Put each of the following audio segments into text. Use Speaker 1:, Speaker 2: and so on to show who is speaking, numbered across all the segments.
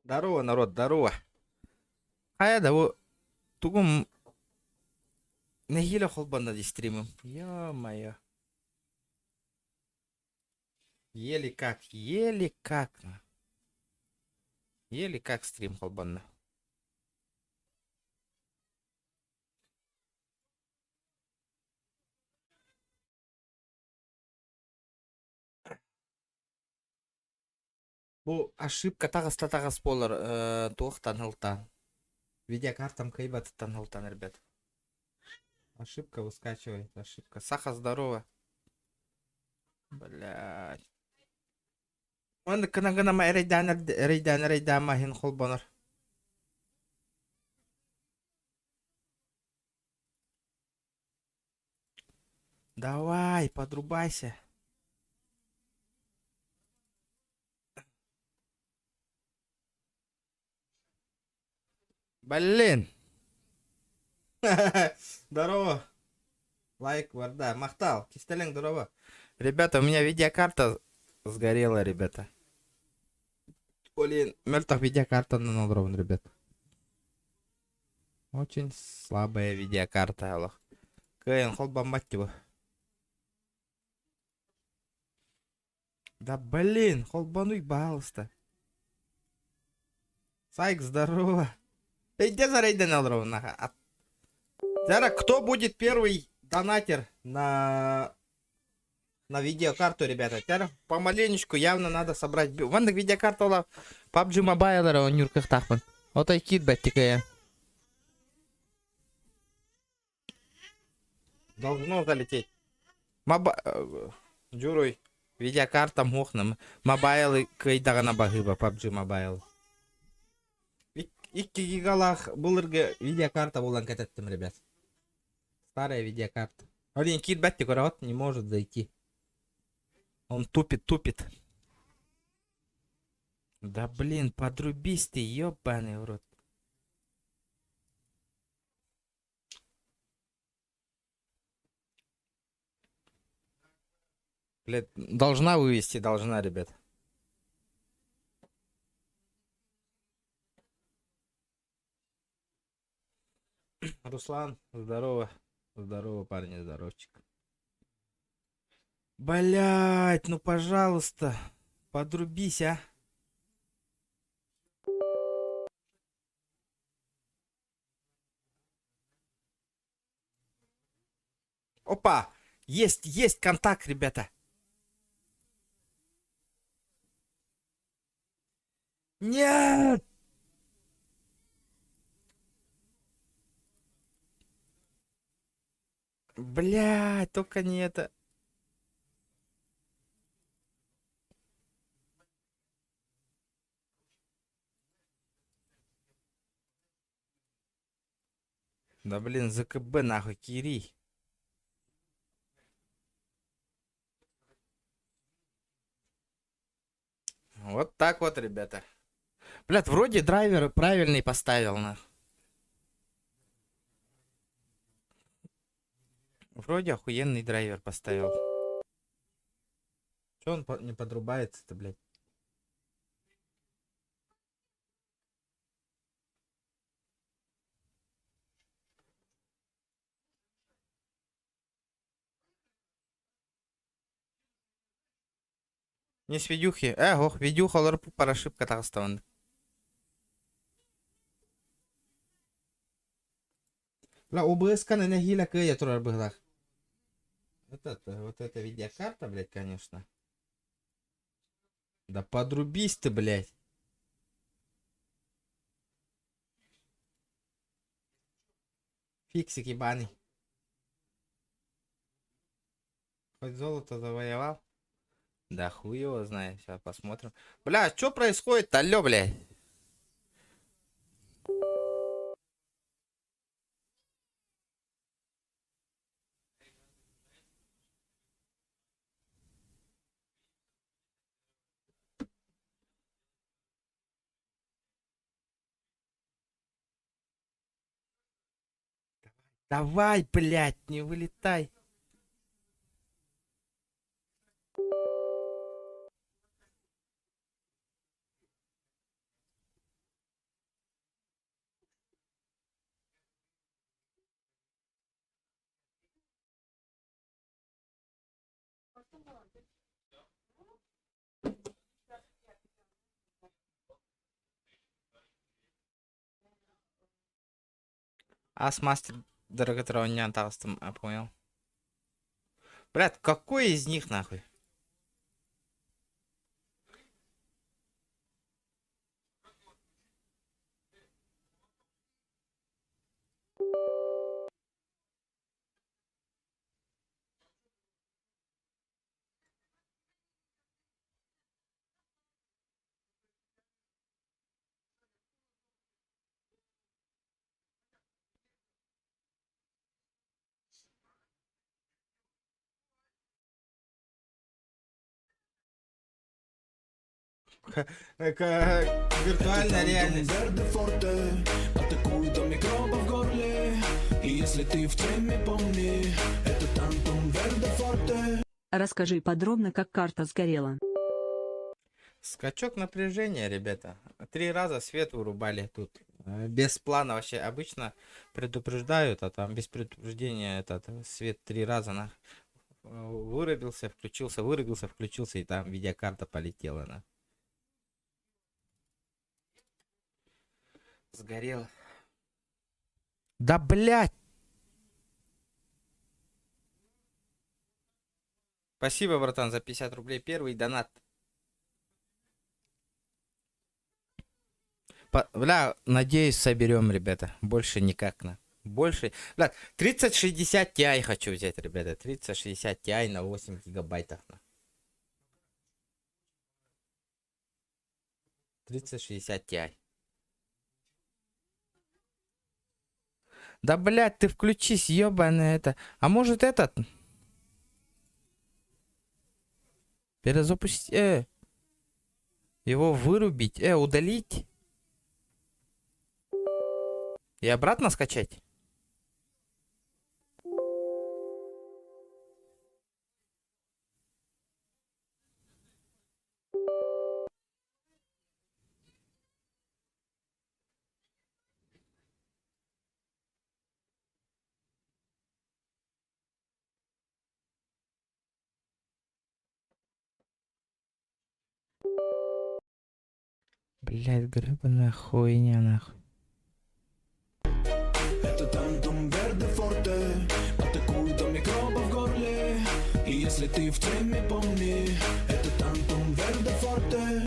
Speaker 1: Здорово, народ, здорово. Хайа да бу тугум нэһиилэ холбонно дии стримым. Ё-моё. Еле как, еле как. Еле как стрим холбонно. Бу ошибка таҕыста таҕас буолар э, туохтан ылтаан. Видеокартам кыайбатыттан ылтан эрбэт. Ошибка выскачивает, ошибка. Саха, здорово. Блядь. Маннык гына гынама эрэйдээн эрэйдээн эрэйдээн маһын холбонор. Давай, подрубайся. Блин. Здорово. Лайк, варда. Махтал. Кистэлэҥ, здорово. Ребята, у меня видеокарта сгорела, ребята. Блин, мөлтөх видеокартанан олоробун, ребят. Очень слабая видеокарта олох. Кыайан холбоммот типа. Да блин, холбонуй, пожалуйста. Сайк, здорово. Ты где зарейден олоробун? Зара, кто будет первый донатер на на видеокарту, ребята? Теперь помаленечку явно надо собрать. Вон видеокарта ола PUBG Mobile оонньуур кыахтаахпын. Отой киирбэт тикэйэ. Должно залететь. Маба... Дьуруй, видеокартам хуохна. Мобайлы кыайдаҕына баһыыба PUBG Mobile. Икки гигалаах былыргы видеокарта булан кэтэттим, ребят. Старая видеокарта. Блин, киирбэт көрөҕүт, не может зайти. Он тупит, тупит. Да блин, подрубись ты, ёбаный в рот. Блядь, должна вывести, должна, ребят. Руслан, здорово. Здорово, парни, здоровчик. Блять, ну пожалуйста, подрубись, а. Опа! Есть, есть контакт, ребята. Нет! Блядь, только не это. Да блин, ЗКБ нахуй, кири. Вот так вот, ребята. Блядь, вроде драйвер правильный поставил, нах. Вроде охуенный драйвер поставил. Че он не подрубается-то, блядь? Не с видюхи. Э, ох, видюха олар парашипка таҕыстабын. Ла ОБС-каны нэһиилэ кыайа турар быһылаах. Вот это, вот это видеокарта, блядь, конечно. Да подрубись ты, блядь. Фиксик ебаный. Хоть золото завоевал? Да хуй его знает, сейчас посмотрим. Бля, что происходит алло, блядь? Давай, блядь, не вылетай. Ас мастер дороготроннян таҕыстым, а понял. Брат, какой из них нахуй? Виртуальная реальность.
Speaker 2: Атакует микробов в горле. И если ты в теме, помни, это Тантум Верде Форте.
Speaker 3: Расскажи подробно, как карта сгорела.
Speaker 1: Скачок напряжения, ребята. Три раза свет вырубали тут. Без плана вообще. Обычно предупреждают, а там без предупреждения этот свет три раза на вырубился, включился, вырубился, включился, и там видеокарта полетела на. Сгорела. Да блять! Спасибо, братан, за 50 рублей. Первый донат. Бля, надеюсь, соберем, ребята. Больше никак на. Больше. Бля, 3060 Ti хочу взять, ребята. 3060 Ti на 8 гигабайтах. На. 3060 Ti. Да, блядь, ты включись, ёбаный это. А может этот? Перезапусти. Его вырубить. Удалить. И обратно скачать? Блядь, гребаная хуйня нахуй.
Speaker 2: Это Тантум Верде Форте. Атакует микробов в горле. И если ты в теме, помни, это Тантум Верде Форте.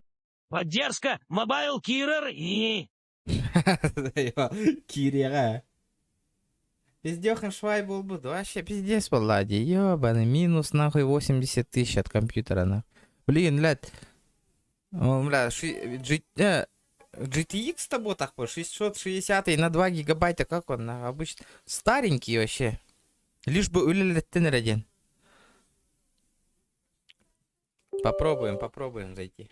Speaker 4: Поддержка Mobile Killer и...
Speaker 1: Кирига. Пиздёхан швай был бы, вообще пиздец, Влади, ёбаный, минус нахуй 80 тысяч от компьютера, нахуй. Блин, блядь, о, бля, GTX с тобой такой, 660 на 2 гигабайта, как он, нахуй, обычно, старенький вообще. Лишь бы үлэлэттин один. Попробуем, попробуем зайти.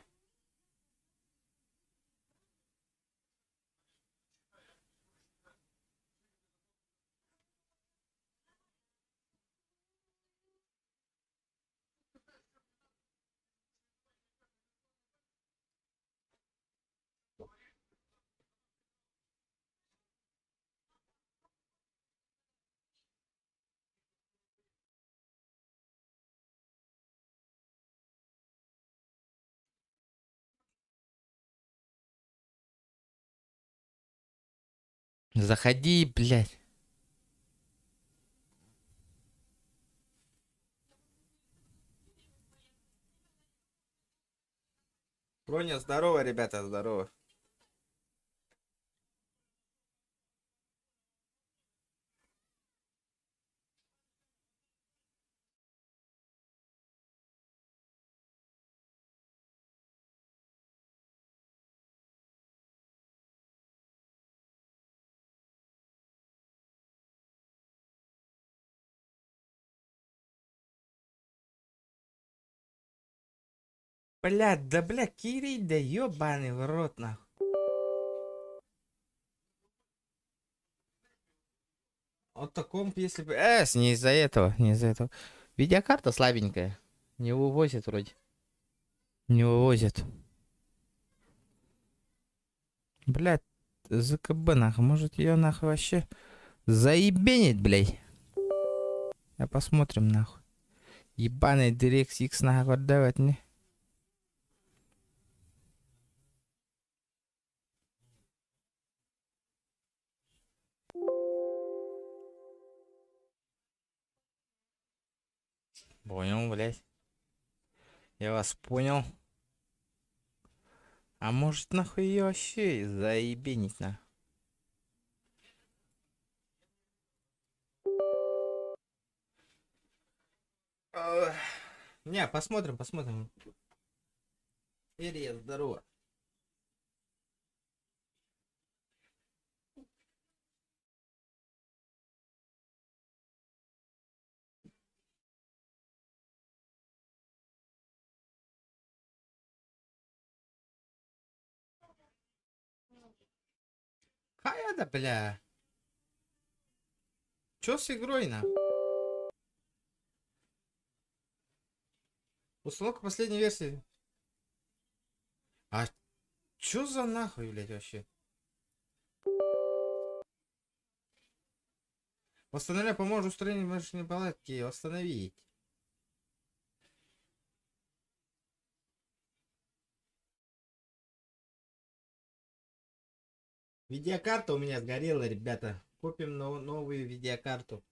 Speaker 1: Заходи, блядь. Броня, здорово, ребята, здорово. Блядь, да бля, Кирилл, да ёбаный в рот, нахуй. Вот таком, если бы... Не из-за этого, не из-за этого. Видеокарта слабенькая. Не вывозит вроде. Не вывозит. Блядь, ЗКБ нахуй. Может ее нахуй вообще заебенит, блядь. А посмотрим нахуй. Ебаный DirectX наһаа көрдөөбөт ини. Понял, блядь. Я вас понял. А может, нахуй ее вообще заебенить на? Не, посмотрим, посмотрим. Эрия, здорово. Хайа бля. Чё с игрой на? Установка последней версии. А чё за нахуй, блядь, вообще? Восстановление поможет устранить внешние неполадки. Восстановить. Видеокарта у меня сгорела, ребята. Купим новую видеокарту.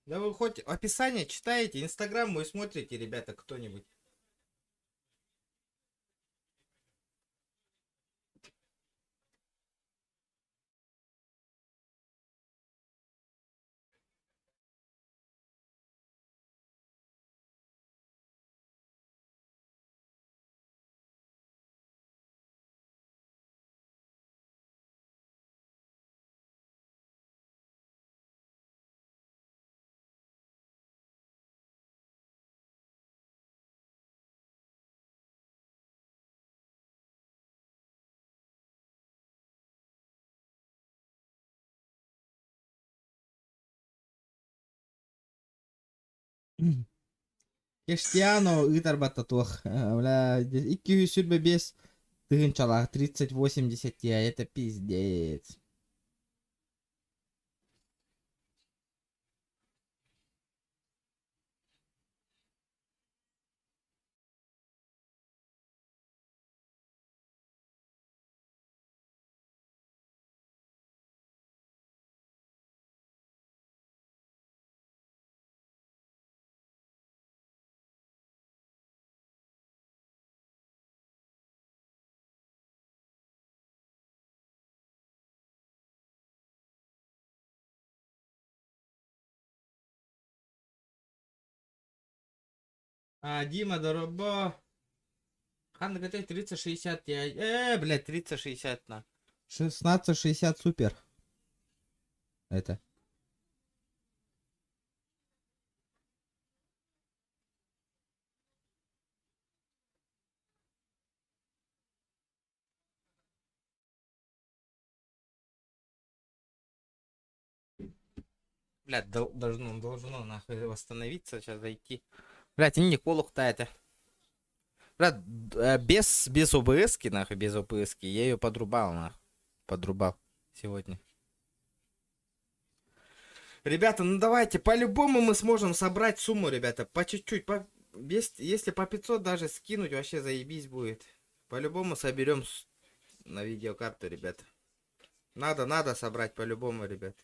Speaker 1: Да вы хоть описание читаете, инстаграм мой смотрите, ребята, кто-нибудь. Кештиано ыытарбатта туох. Бля, 225 тыһыынчалаах 3080 Ti, это пиздец. А, Дима, дорообо. Хан ГТ 3060 Ti. Блядь, 3060 на. 1660 супер. Это. Блядь, должно нахуй восстановиться, сейчас зайти. Блядь, не та это. Блядь, без ОБС-ки, нахуй, без ОБС-ки, я ее подрубал, нахуй. Подрубал сегодня. Ребята, ну давайте, по-любому мы сможем собрать сумму, ребята, по чуть-чуть, если по 500 даже скинуть, вообще заебись будет. По-любому соберем на видеокарту, ребята. Надо собрать по-любому, ребят.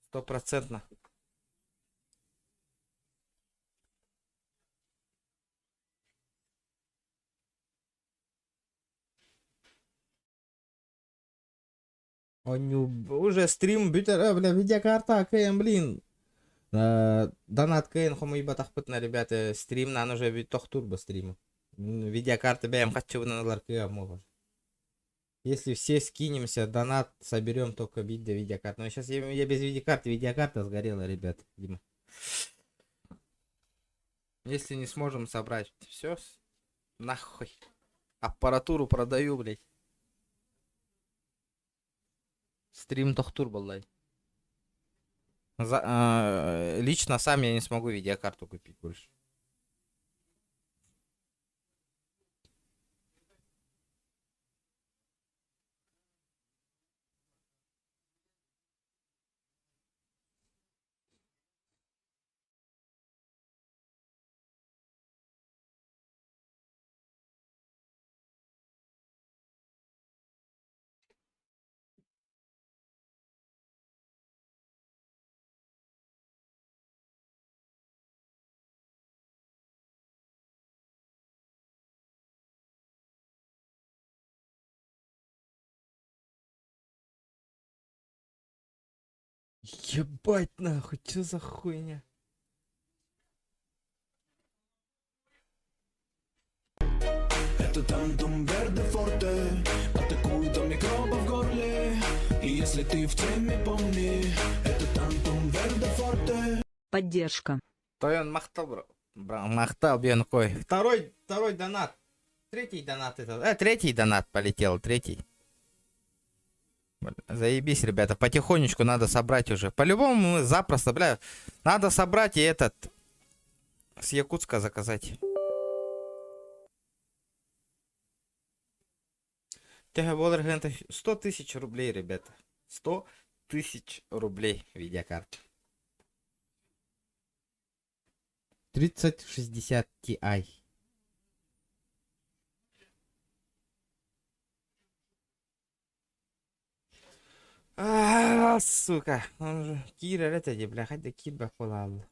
Speaker 1: Стопроцентно. Он не уже стрим бүтэр, бля, видеокарта КМ, блин. Донат кыайан хомуйбатахпытына, ребята, стримнаан уже тохтуур бу стрим. Видеокарта бэйэм харчыбынан ылар кыаҕым может. Если все скинемся, донат соберем только видеокарту. Но сейчас я без видеокарты, видеокарта сгорела, ребят, Дима. Если не сможем собрать, все, нахуй. Аппаратуру продаю, блядь. Стрим тохтуур буолла. Лично сам я не смогу видеокарту купить больше. Ебать нахуй, что за хуйня?
Speaker 2: Это Тантум Верде Форте Атакует до микробов в горле И если ты в теме, помни Это Тантум Верде Форте.
Speaker 3: Поддержка.
Speaker 1: Тойон махтал, бро. Махтал, Бенкой. Второй, второй донат. Третий донат это. Третий донат полетел, третий. Заебись, ребята. Потихонечку надо собрать уже. По-любому мы запросто, бля. Надо собрать и этот... С Якутска заказать. 100 тысяч рублей, ребята. 100 тысяч рублей видеокарта. 3060 Ti. А, сука. Он же киирэр этэ дии, бля, хайда киирбэт буолаалла.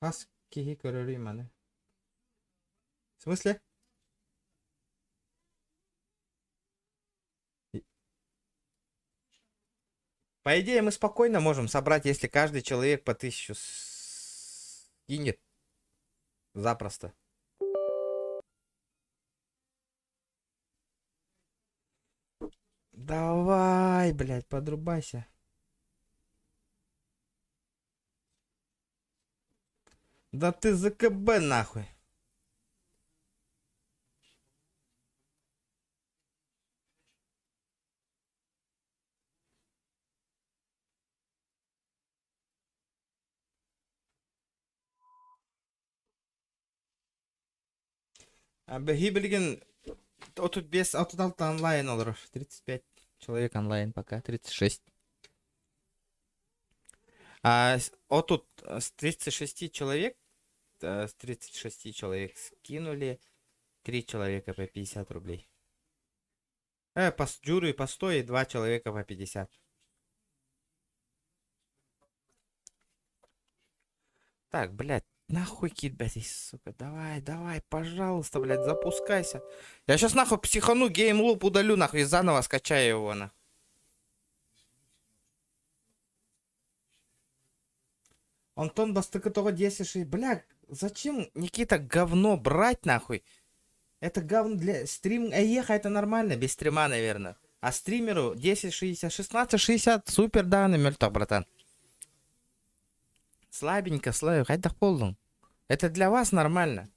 Speaker 1: Хас киһи көрөрүй маны? В смысле? По идее, мы спокойно можем собрать, если каждый человек по 1000 скинет. Запросто. Давай, блядь, подрубайся. Да ты ЗКБ нахуй. Биһи билигин 35 36 онлайн олорор. 35 человек онлайн пока, 36. А вот с 36 человек, с 36 человек скинули 3 человека по 50 рублей. По Джуру по 100 и 2 человека по 50. Так, блядь, нахуй кидать, сука. Давай, давай, пожалуйста, блядь, запускайся. Я сейчас нахуй психану, GameLoop удалю, нахуй, и заново скачаю его, нахуй. Антон бастакы тоҕо 10 Бля, зачем, Никита, говно брать, нахуй? Это говно для стрим. Эеха, это нормально, без стрима, наверное. А стримеру 1060, 1660, супер данный мөлтөх, братан. Слабенько, слабенько, хайдах буоллуҥ. Это для вас нормально.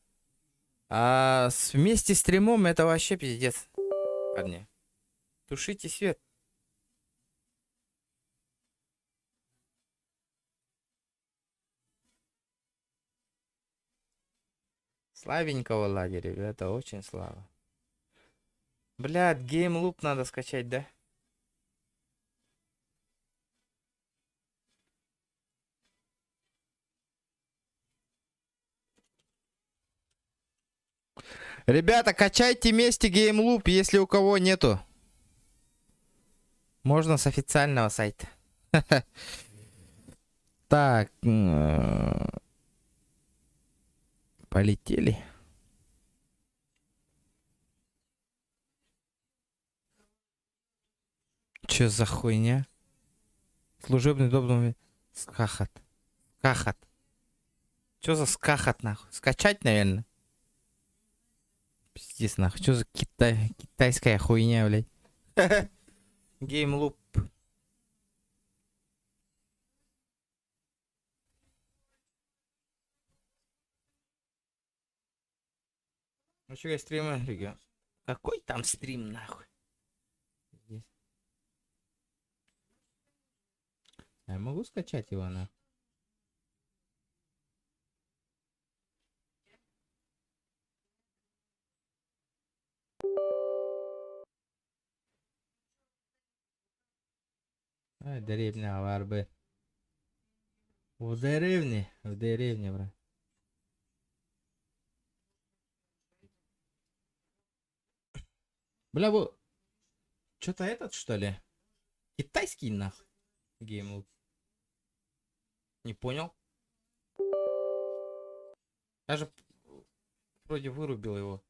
Speaker 1: А вместе с стримом это вообще пиздец. Парни. Тушите свет. Слабенького лагеря, ребята, очень слабо. Блядь, GameLoop надо скачать, да? Ребята, качайте вместе GameLoop, если у кого нету. Можно с официального сайта. Так. Полетели. Че за хуйня? Служебный дом. Скахат. Скахат. Че за скахат нахуй? Скачать, наверное? Пиздец, нахуй. Че за китайская хуйня, блядь? GameLoop. Ну что, я стрим? Какой там стрим, нахуй? Пиздец. А я могу скачать его, на? Ай, деревня Варбы. В деревне, в деревне, брат. Бля, вы... Что-то этот, что ли? Китайский, нахуй? GameLoop. Не понял. Даже... Вроде вырубил его.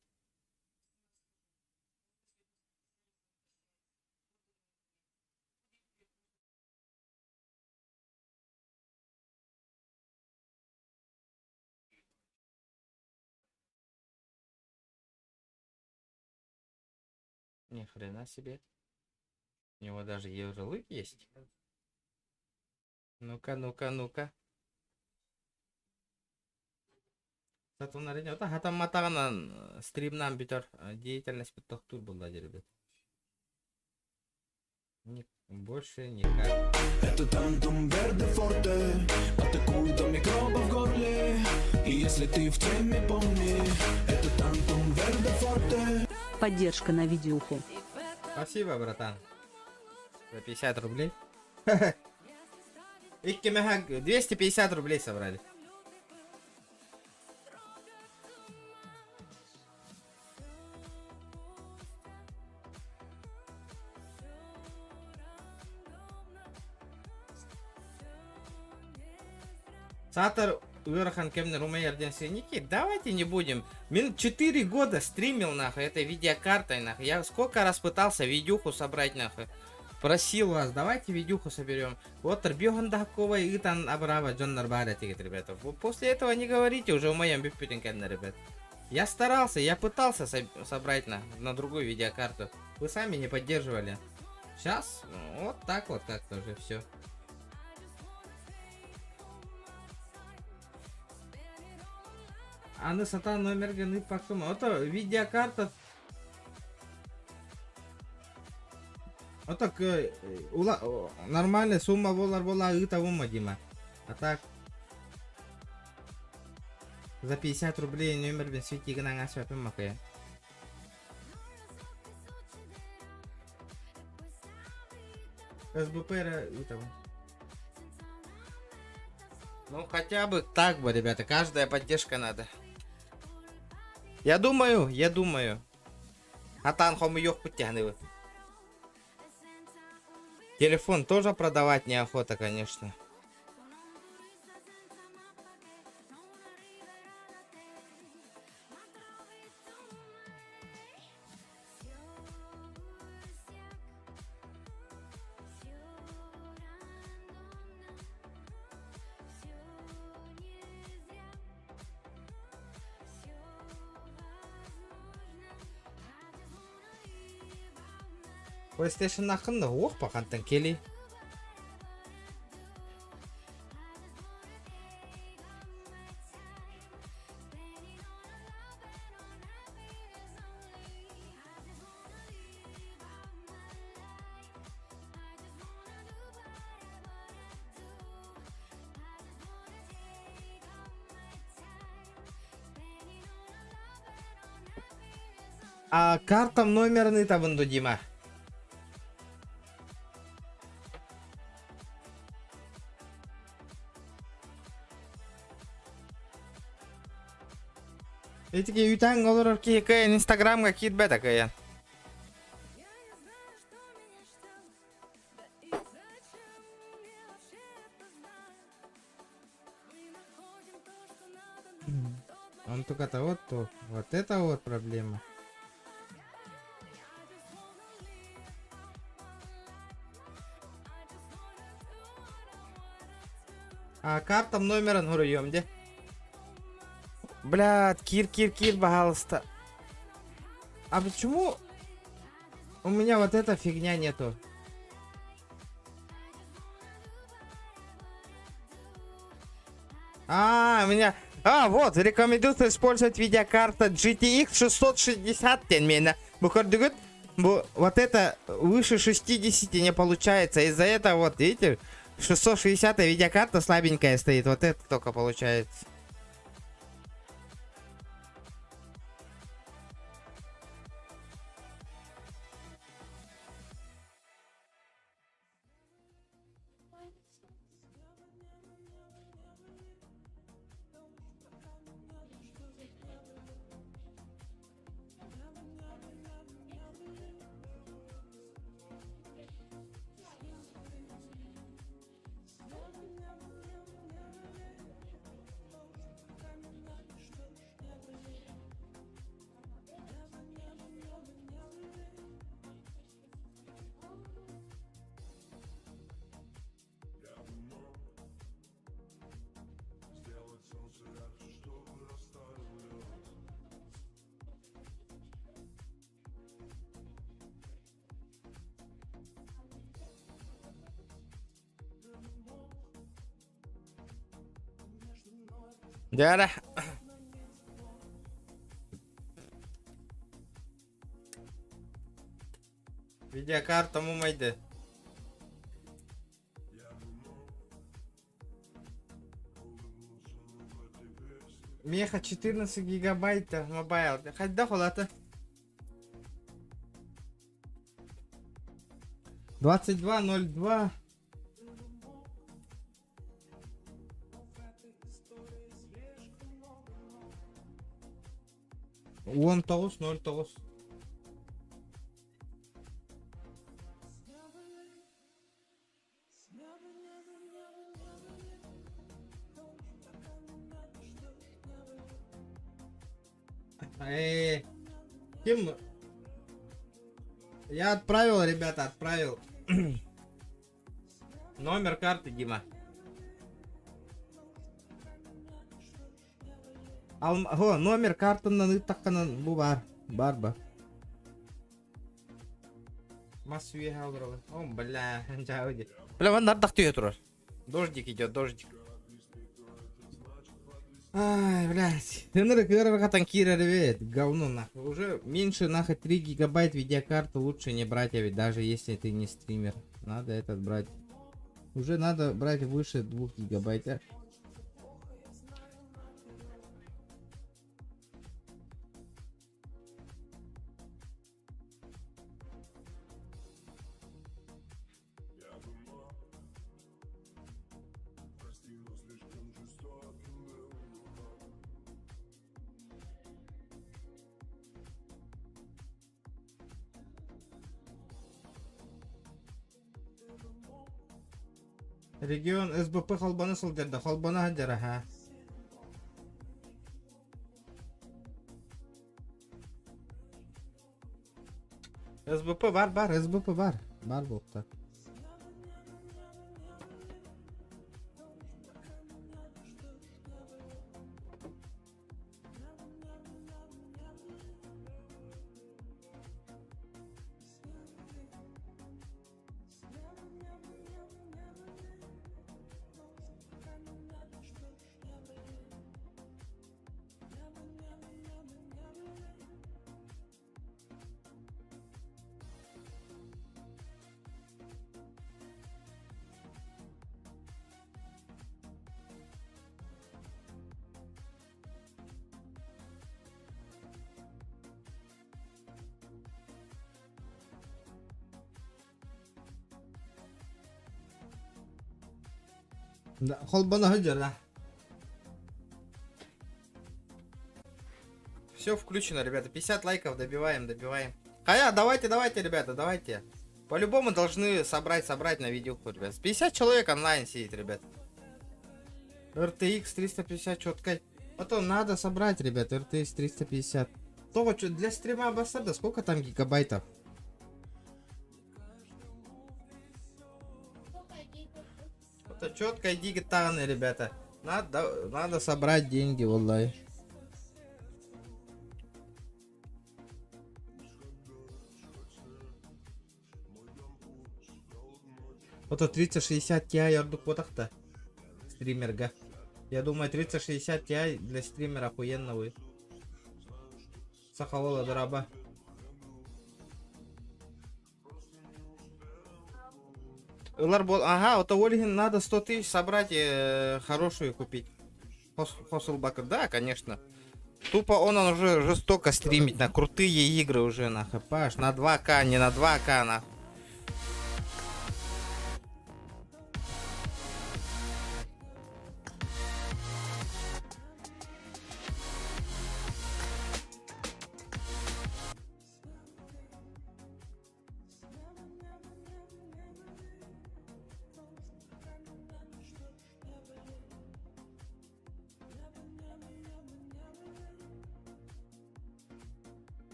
Speaker 1: Ни хрена себе. У него даже ярлык есть. Ну-ка, ну-ка, ну-ка. Сатылнар хатамматаҕынан стримнаан бүтэр деятельность тохтуур буолла ребят. Больше никак.
Speaker 2: Это Тантум Верде Форте. Атакует до микробов в горле. И если ты в теме, помни, это Тантум Верде Форте.
Speaker 3: Поддержка на видюху.
Speaker 1: Спасибо, братан. За 50 рублей. Икки 250 рублей собрали. Саатар ыарахан кэмнэр умайар диэн Ники, давайте не будем. Мин 4 года стримил, нахуй, этой видеокартой, нахуй. Я сколько раз пытался видюху собрать, нахуй. Просил вас, давайте видюху соберем. Вот биэс уон солкуобай ыытан абыраабыт дьоннор баар этигит, ребята. Вы после этого не говорите уже умайан бүппүтүн кэннэ, ребят. Я старался, я пытался собрать на другую видеокарту. Вы сами не поддерживали. Сейчас вот так вот как-то уже все. Аны сатаан номергын ыыппаккын. Это видеокарта. Вот так нормальная сумма буоллар буолла ыытабын, Дима. А так за 50 рублей номербин свети гынан макая. СБП ыытабын. Ну хотя бы так бы, ребята, каждая поддержка надо. Я думаю, я думаю. Атан хомуйуох вы. Телефон тоже продавать неохота, конечно. PlayStation ханна суох хантан кэлиэй. А картам номерын ыытабын дуу, Дима? Ити үүтээн олорор киһи кыайан инстаграмҥа киирбэт кыайан. Он только-то вот то, вот это вот проблема. А картам номерын суруйуом дии. Блядь, киир, киир, киир, пожалуйста. А почему у меня вот эта фигня нету? А, у меня... А, вот, рекомендуется использовать видеокарта GTX 660 диэн. Вот это выше 60 не получается. Из-за этого, вот, видите, 660 видеокарта слабенькая стоит. Вот это только получается. Дьэ Видеокартам умайды. Меха 14 гигабайт мобайл. Хайдах ол ата? 22.02. 19.09. Э, Ким? Я отправил, ребята, отправил. Номер карты, Дима. Ал, о, номер картынан ыыттаххына бу баар. Баар ба. Мас үөһэ олоролор. О, бля, дьаабы. Бля, вон ардах түһэ турар. Дождик идет, дождик. Ай, блядь. Ынырык ыарырҕатан киирэр эбит. Говно нахуй. Уже меньше нахуй 3 гигабайт видеокарты лучше не брать, а ведь даже если ты не стример. Надо этот брать. Уже надо брать выше 2 гигабайт. А. Регион СБП холбоно сылдьар да, холбоно сылдьар аха. СБП баар баар, СБП баар. Баар буолта. Холбоно сылдьар да. Все включено, ребята. 50 лайков добиваем, добиваем. Хая, давайте, давайте, ребята, давайте. По-любому должны собрать, собрать на видюху, ребят. 50 человек онлайн сидит, ребят. RTX 350 четко. Потом надо собрать, ребят, RTX 350. То, что для стрима Аббасада, сколько там гигабайтов? Это четко дигитаны, ребята. Надо, надо собрать деньги, валлай. Вот 3060 Ti ордук буолуохтаах. Стримерга. Я думаю, 3060 Ti для стримера охуенно будет. Сахалола драба. Ылар бол. Ага, вот Ольгин надо 100 тысяч собрать и хорошую купить. Хосул Бакр, да, конечно. Тупо он уже жестоко стримить на крутые игры уже на хп, аж на 2К, не на 2К, на.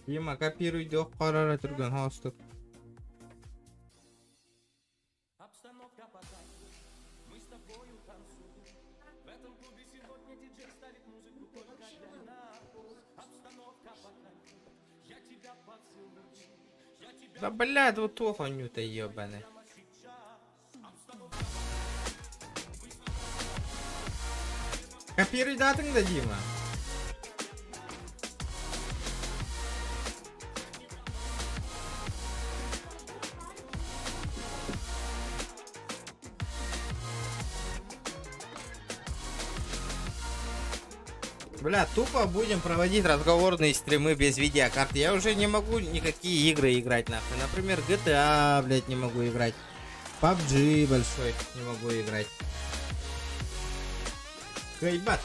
Speaker 1: Дима, копируй диох түргэн хоостук. Да блядь, вот туох оонньуута ебаный. Копируйдаатыҥ да, Дима? Бля, тупо будем проводить разговорные стримы без видеокарты. Я уже не могу никакие игры играть нахуй. Например, GTA, блядь, не могу играть. PUBG большой не могу играть. Кайбат.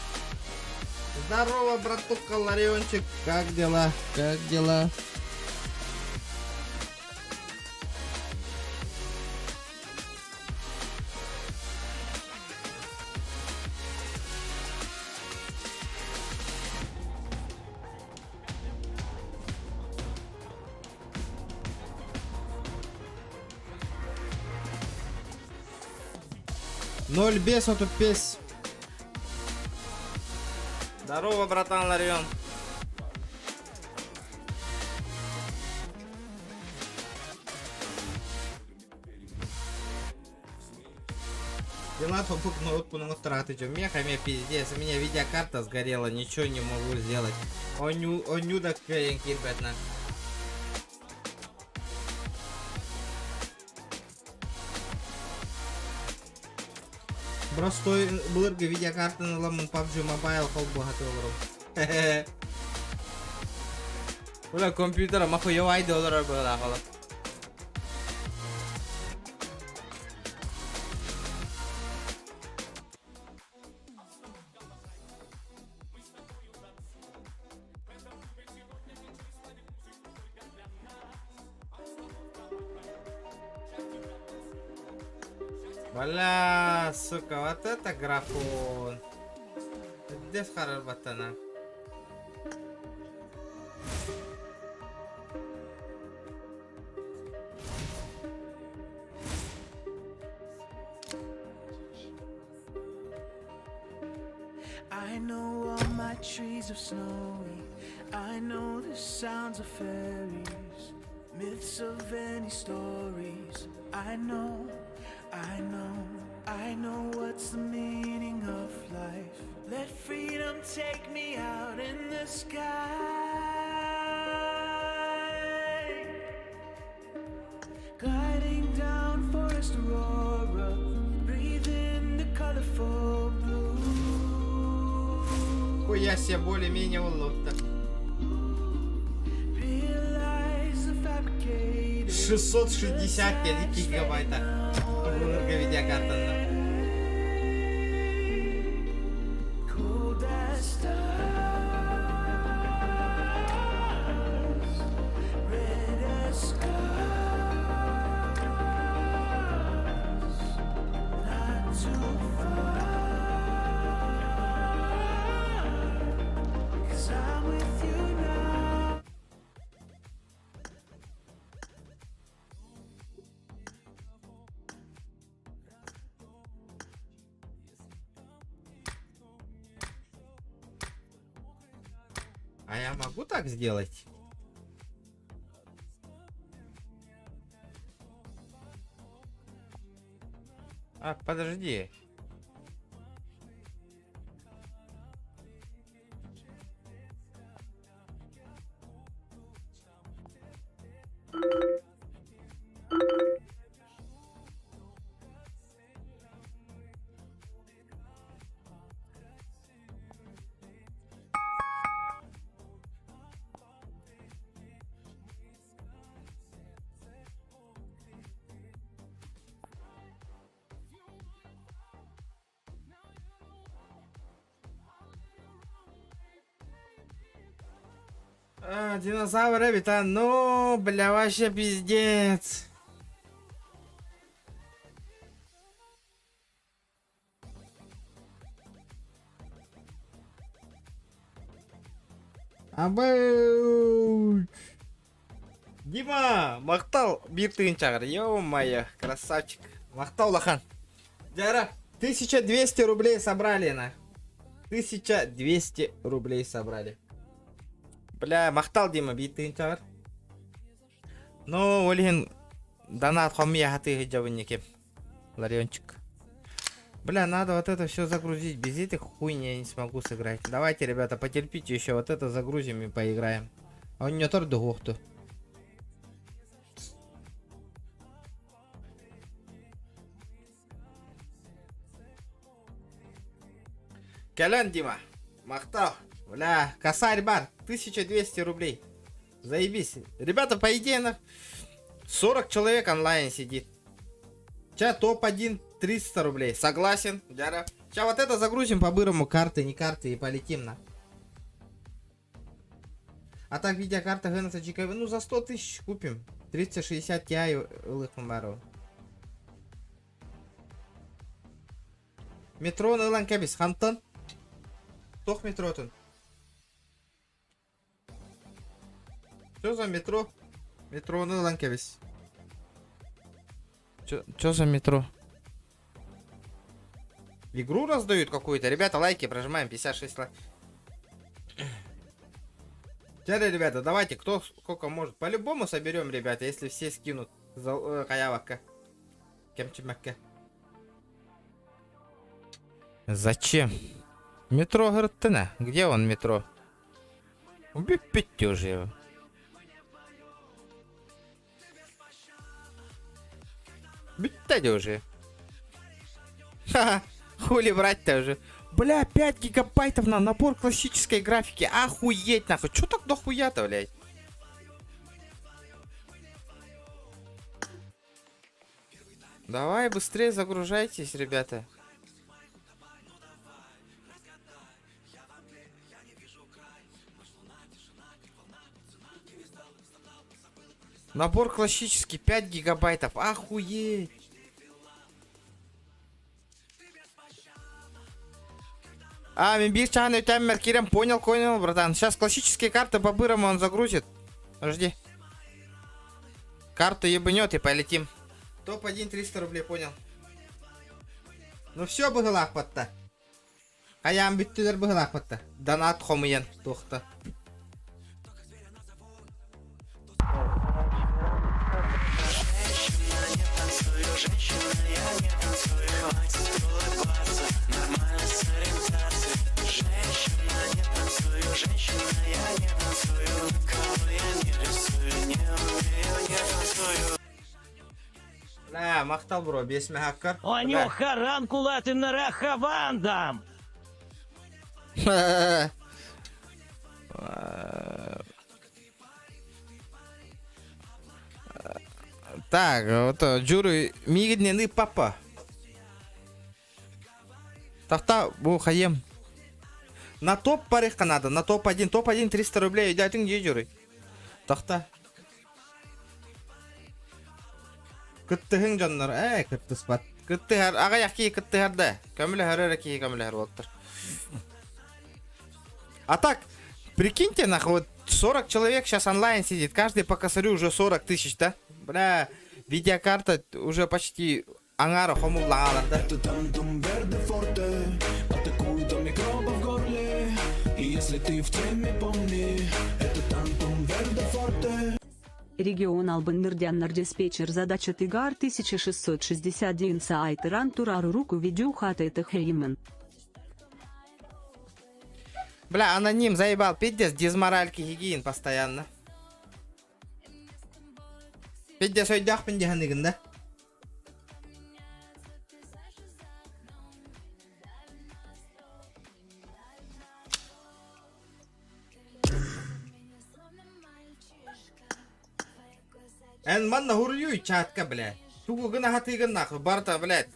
Speaker 1: Здорово, братуха Лариончик. Как дела? Как дела? Ноль бес, вот пес. Здорово, братан Ларион. Дела попук ноутбук траты, меха мне пиздец, у меня видеокарта сгорела, ничего не могу сделать. Оню, оню да кирбетна. Простой былыргы видеокартаны ыламмын PUBG Mobile холбуһаты олорум. Бля, компьютера махуевайды олорор быһыылаах олох. Бля, сука, вот это графон. Пиздец харарбаттана.
Speaker 2: I know all my trees are snowy. I know the sounds of fairies, myths of any stories. I know, I know, I know what's the meaning of life. Let freedom take me out in the sky. Gliding down forest aurora, breathe in the colorful blue.
Speaker 1: Хуя себе более-менее улотта.
Speaker 2: Realize the fabricated
Speaker 1: 665 гигабайта. Былыргы видеокартаны.
Speaker 2: cold as stars, red as scars, not too far, 'cause I'm with you now.
Speaker 1: А я могу так сделать? А, подожди. А, динозавр эбит, а, ну, бля, вообще пиздец. Абы! Дима, махтал биир тыһыынчаҕар. Ё-моё, красавчик. Махтал улахан. Дьара, 1200 рублей собрали на. 1200 рублей собрали. Бля, махтал Дима, биир тыһыынчаҕар. Ну, ол иһин донат хомуйа сатыы сылдьабын ники. Лариончик. Бля, надо вот это все загрузить. Без этих хуйни я не смогу сыграть. Давайте, ребята, потерпите еще. Вот это загрузим и поиграем. А он не торду ухту. Кэлэн, Дима. Махтал. Бля, косарь бар. 1200 рублей. Заебись. Ребята, по идее, на 40 человек онлайн сидит. Сейчас топ-1 300 рублей. Согласен, Дяра. Сейчас вот это загрузим по-бырому карты, не карты и полетим на. А так видеокарта Genesis GKV, ну за 100 тысяч купим. 3060 Ti ылыхмару. Метроны ылан кэбис, хантан? Тох метротун. Что за метро? Метроны ылан кэбис. Что за метро? Игру раздают какую-то. Ребята, лайки прожимаем. 56 лайк. Теперь, ребята, давайте, кто сколько может. По-любому соберем, ребята, если все скинут. За, э, Кемчимэккэ. Зачем? Метро Гырттына. Где он метро? Бүппүт уже его. Бүттэ уже. Ха-ха, хули брать-то уже. Бля, 5 гигабайтов на набор классической графики. Охуеть нахуй. Чё так дохуя-то, блядь? Давай быстрее загружайтесь, ребята. Набор классический 5 гигабайтов. Охуеть. А, мин биир чааһын өтөммөр киирэн понял, понял, братан. Сейчас классические карты по-бырому он загрузит. Подожди. Карту ебанет и полетим. Топ-1 300 рублей, понял. Ну все быһылаахпатта. Хайаан бүттүлэр быһылаахпатта. Донат хомуйан туохта. Бля, махтал бро, биэс мэһэккэр.
Speaker 4: Оню харанкулатыннара хавандам!
Speaker 1: Так, вот Джуру мигиднены папа. Тахта бу хайем. На топ барыхха надо, на топ-1. Топ-1 300 рублей, өйдөөтүҥ дии Дьуруй. Тахта. Кыттыһыҥ дьоннор, ээ кыттыспат. Кыттыһар, аҕыйах киһи кыттыһар да. Көмөлөһөр эрэ киһи көмөлөһөр буолтар. А так, прикиньте, нахуй, вот 40 человек сейчас онлайн сидит, каждый по косарю уже 40 тысяч, да? Бля, видеокарта уже почти аҥаара хомуллаҕалар да.
Speaker 2: Это тантум верде форте Атакует до микроба в горле И если ты в теме, помни Это тантум верде форте
Speaker 3: Регион Албан Нырдяннар диспетчер задача Тыгар 1661 Саайтыран Турару руку видюхата это Хеймен.
Speaker 1: Бля, аноним заебал, пиздец, дизморальки гигиен постоянно. Пиздец, өйдөөхпүн дьаһаныгын да. Эн манна хуруйуй чатка, блядь. Тугу гына хатыгын нахуй, барта, блядь.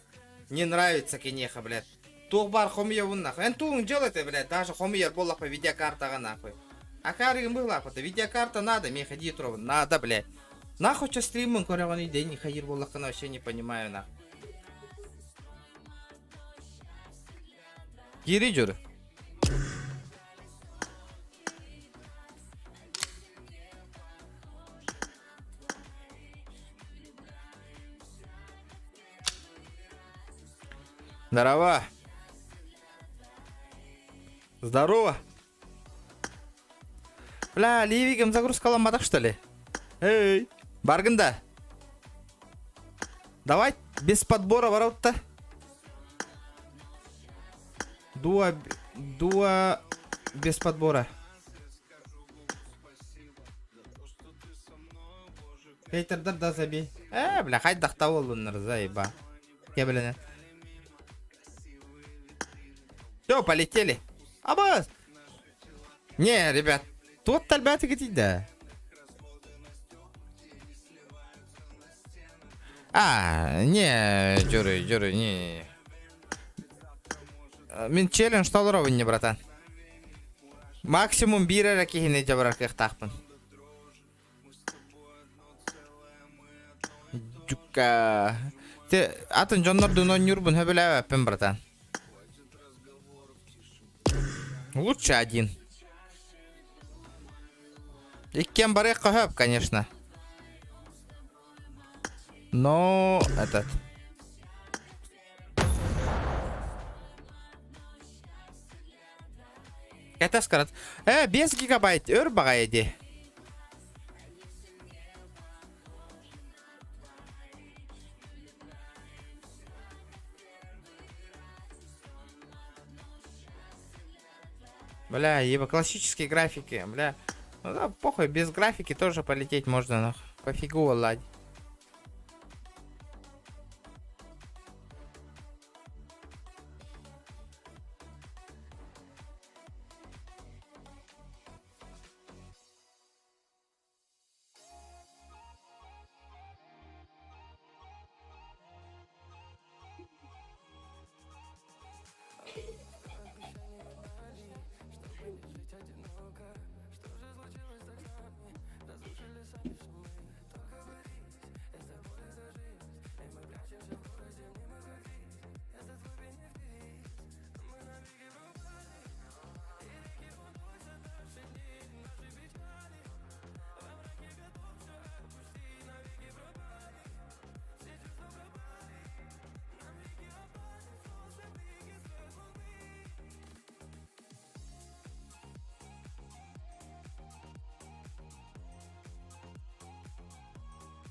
Speaker 1: Не нравится кинеха, блядь. Туох баар хомуйабын нахуй. Эн тугуҥ делайте, блядь, даже хомуйар буоллахпа видеокартаҕа нахуй. Акаарыгын быһылаахпыта, видеокарта надо, миэхэ дии туробун, надо, блядь. Нахуй ча стриммын көрөҕүнүй день хайыр буоллаххына вообще не понимаю нахуй. Кири дьур. Здорово. Здорово. Бля, Ливигім загрузкаламматах, что ли? Эй, баргын да. Давай без подбора ворот-то. Дуа, дуа без подбора. Хейтердар да забей. Э, бля, хайдахта буоллуннар, заеба. Кэбилэнэ. Все, полетели. Абас! Не, ребят, тут тальбаты да. А, не, Дюры, Дюры, не. Мин челлендж толоробун не, братан. Максимум биир эрэ киһини дьабарар кыахтаахпын. Дьукка. Те атын дьоннордуун оонньуурбун сөбүлээбэппин, братан. Лучше один. Иккиэн барыахха сөп, конечно. Но этот... Кэтэс карат. Э, 5 гигабайт өр баҕайы дии. Бля, еба, классические графики, бля. Ну да, похуй, без графики тоже полететь можно, нахуй. Пофигу, ладь.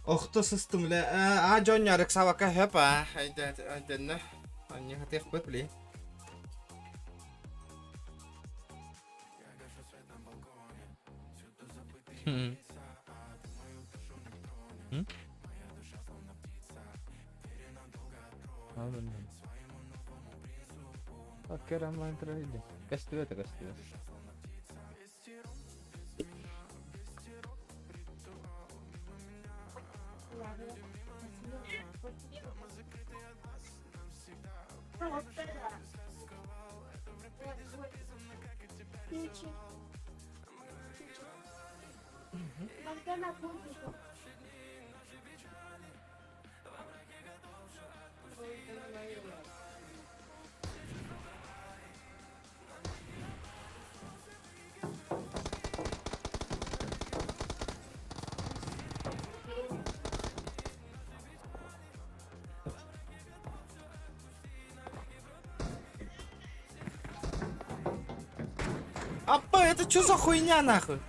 Speaker 1: Охто сыстым лэ аа дьонньо ыксабакка сөп аа өйдөннө анньыһатыахпыт били Көстүбэт көстүбэт. Апа, это что за хуйня нахуй?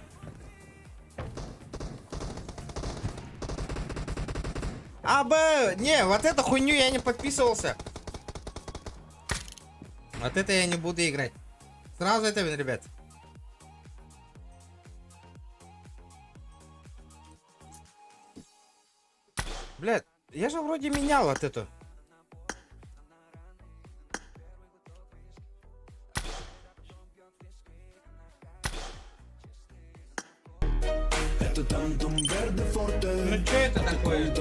Speaker 1: А, Б, не, вот эту хуйню я не подписывался. Вот это я не буду играть. Сразу это, ребят. Блядь, я же вроде менял вот эту. Ну что это такое?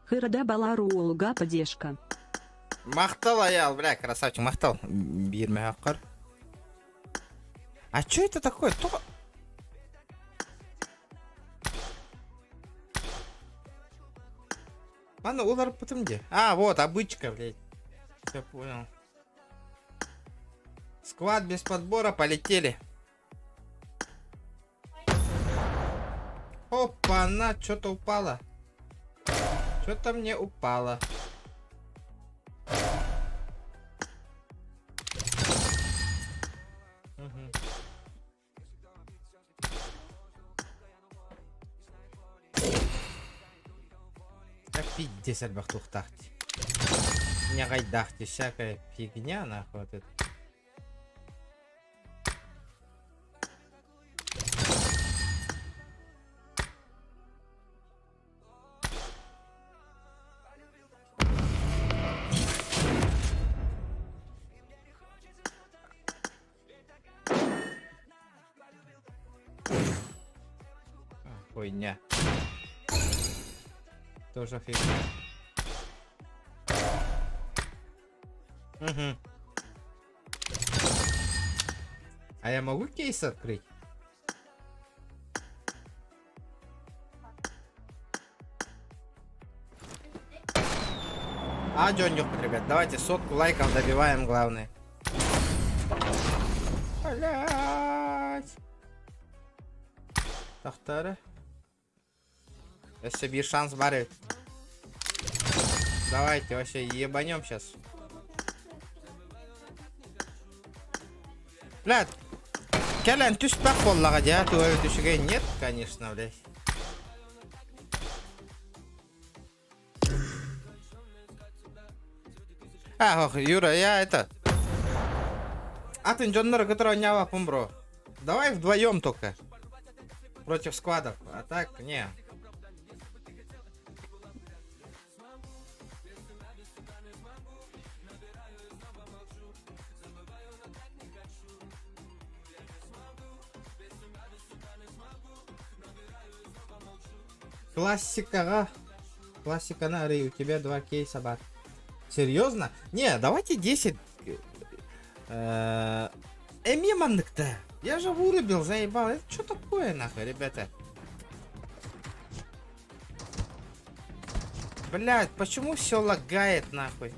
Speaker 3: Хырада балару олуга поддержка.
Speaker 1: Махтал аял, бля, красавчик, махтал. Биирмэ хаккар. А что это такое? То... Ладно, уларыппытым где? А, вот, обычка, блядь. Я понял. Сквад без подбора, полетели. Опа! Опа, на, что-то упало. Что-то мне упало. Мгм. Пиздец элбэх туохтаах дии. Ньаҕайдаах дии, всякая фигня нахуй вот это. Хуйня. Тоже фигня. Угу. А я могу кейс открыть? А, Джон, ребят, давайте сотку лайков добиваем, главное. Блять. Тахтары. Өссө биир шанс баар эбит. Давайте вообще ебанем сейчас. Блядь. Кэлэн түспэх буоллаҕа дьэ, туга үчүгэй нет, конечно, блядь. А, ох, Юра, я это... Атын дьоннору кытары оонньообоппун, бро. Давай вдвоем только. Против сквадов. А так, не. Классикаҕа. Классиканы арый, у тебя два кейса бар. Серьезно? Не, давайте 10. Э, Эмиэ манныкта. Я же вырубил, заебал. Это что такое, нахуй, ребята? Блядь, почему все лагает, нахуй?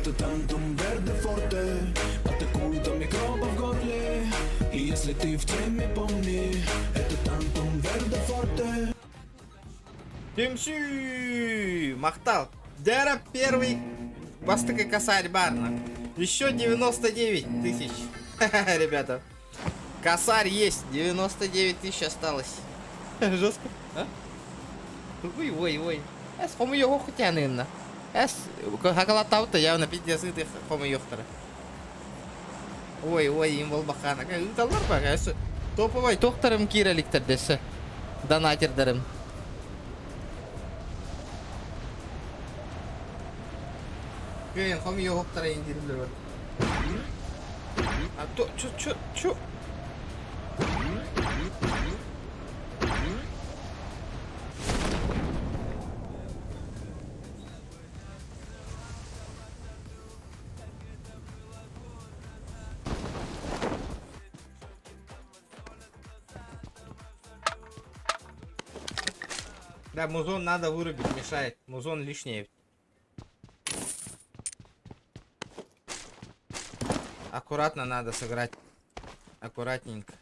Speaker 2: Это тантум верде форте Атакует до микробов в горле И если ты в теме, помни Это тантум верде форте
Speaker 1: Түмсүү! Махтал! Дера первый бастакы косарь баар. Еще 99 тысяч. Ребята. Косарь есть. 99 тысяч осталось. Жестко. А? Ой, ой, ой. Эс хомуйуохтаанына. Эс хакалатаута явно пиздец ты хомуйуохтара. Ой, ой, им болбахана. Ыыталлар ба, топовай тохтарым киирэликтэр дэсэ. Донатердарым. Кыайан хомуйуохтара индирилер. А то, чё, чё, чё? Да, музон надо вырубить, мешает. Музон лишнее. Аккуратно надо сыграть. Аккуратненько.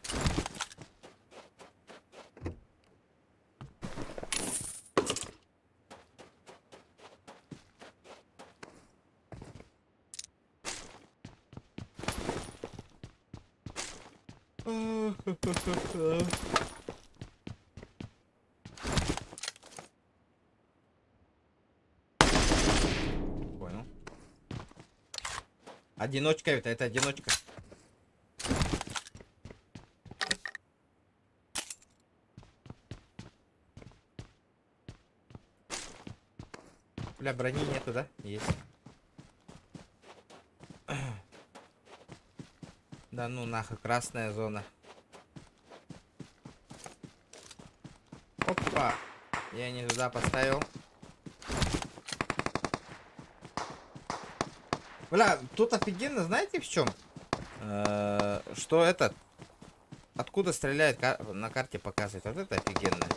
Speaker 1: Понял. Одиночка это, это одиночка. Бля, брони нету, да? Есть. Да ну нахуй, красная зона. Опа! Я не туда поставил. Бля, тут офигенно, знаете в чем? Что этот? Откуда стреляет, на карте показывает. Вот это офигенно.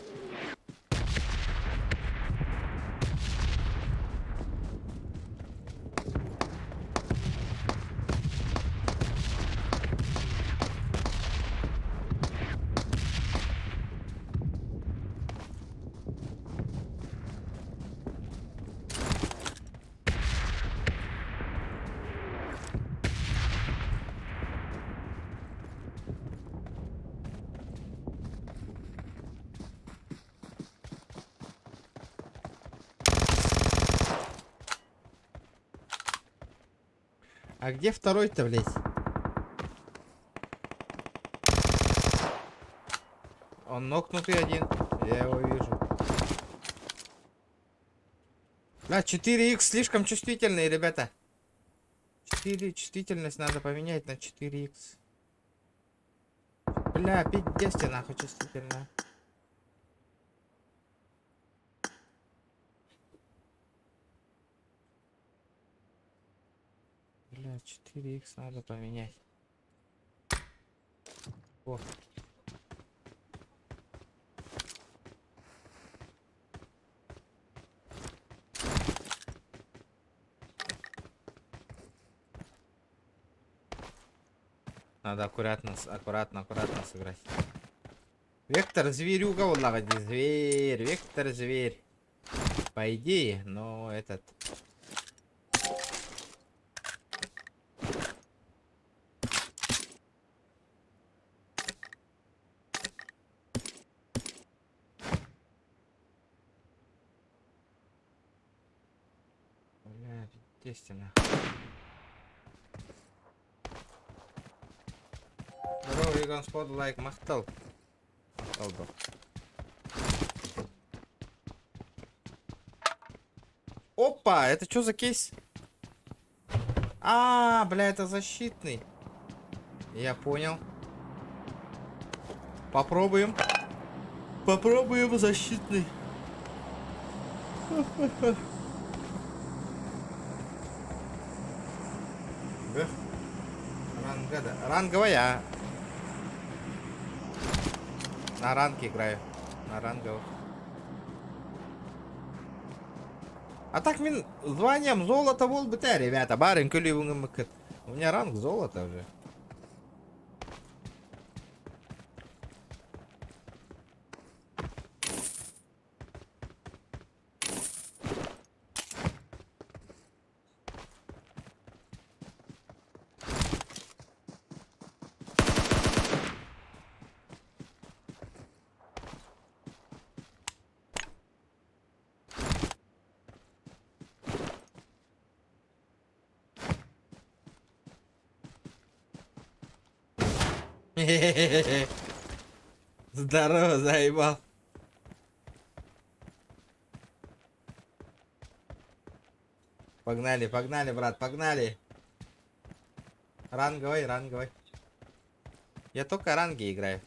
Speaker 1: А где второй-то, блядь? Он нокнутый один. Я его вижу. Да, 4х слишком чувствительные, ребята. 4 чувствительность надо поменять на 4х. Бля, пиздец тебе нахуй чувствительная. Бля, 4х надо поменять. О. Надо аккуратно, аккуратно, аккуратно сыграть. Вектор зверюга, вот зверь, Вектор зверь. По идее, но этот... Бля, естественно. Здорово, Игон Спот, лайк, махтал. Махтал, бро. Опа, это что за кейс? А, бля, это защитный. Я понял. Попробуем. Попробуем защитный. Эх. Ранга, да. Ранговая. На ранге играю. На ранговых. А так мин званием золото буолбута, ребята. Барын күлүбүҥ. У меня ранг золото уже. Здорово, заебал. Погнали, погнали, брат, погнали. Ранговый, ранговый. Я только ранги играю.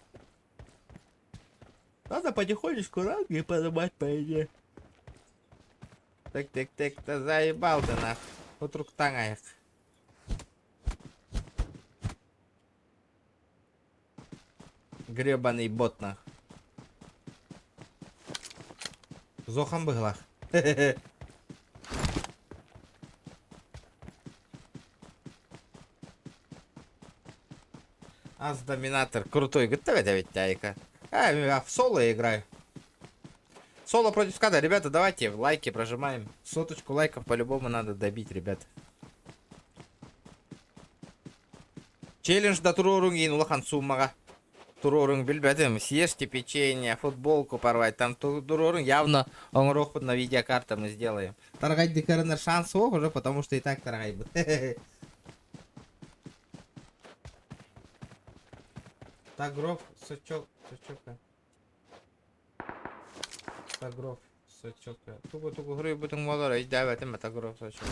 Speaker 1: Надо потихонечку ранги поднимать, по идее. Так, так, так, да заебал ты нах. Утруктаҥайык. Гребаный бот нах. Зохан быһыылаах. Ас доминатор крутой. Говорит, давай айка. А, я в соло играю. Соло против скада. Ребята, давайте лайки прожимаем. Соточку лайков по-любому надо добить, ребят. Челлендж да туруоруҥ улахан суумаҕа. Туруоруҥ билбэтим. Съешьте печенье, футболку порвать. Там туруоруҥ явно оҥоруохпут на видеокарта мы сделаем. Тараҕайдыы шанс уже, потому что и так тараҕайбыт. Тагров, сачок, сачок. Тагров, сачок. Тугу тугу суруйбутуҥ буоллар өйдөөбөтүм Тагров, сачок.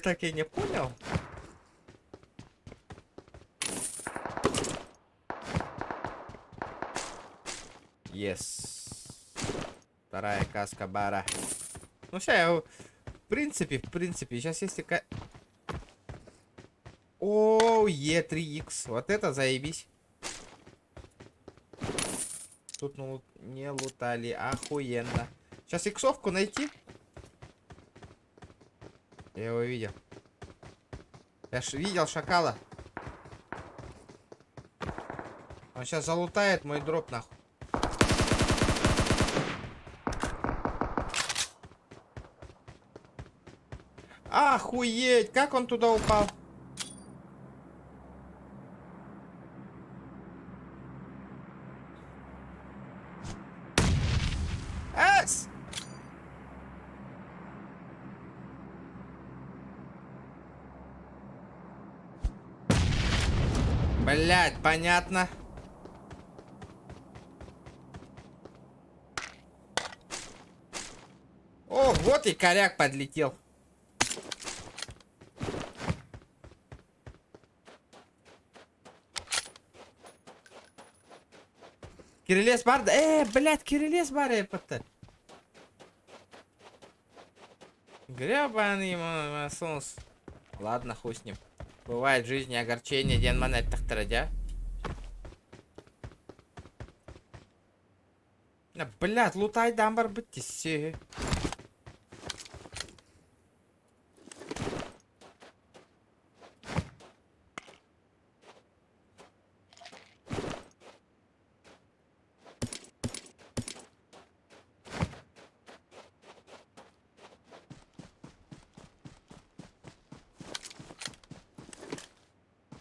Speaker 1: Так я не понял. Yes. Вторая каска бара. Ну все, я, в принципе, сейчас если. О, Е3Х. Вот это заебись. Тут, ну, не лутали. Охуенно. Сейчас иксовку найти. Я его видел. Я ж видел шакала. Он сейчас залутает мой дроп, нахуй. Охуеть, как он туда упал? Эс! Блять, понятно. О, вот и коряк подлетел. Кирилес бар. Блядь, Кирилес бар это. Гребаный солнце. Ладно, хуй с ним. Бывает в жизни огорчение, диэн манна эттэхтэрэ. Блядь, лутайдаан барбыт дии.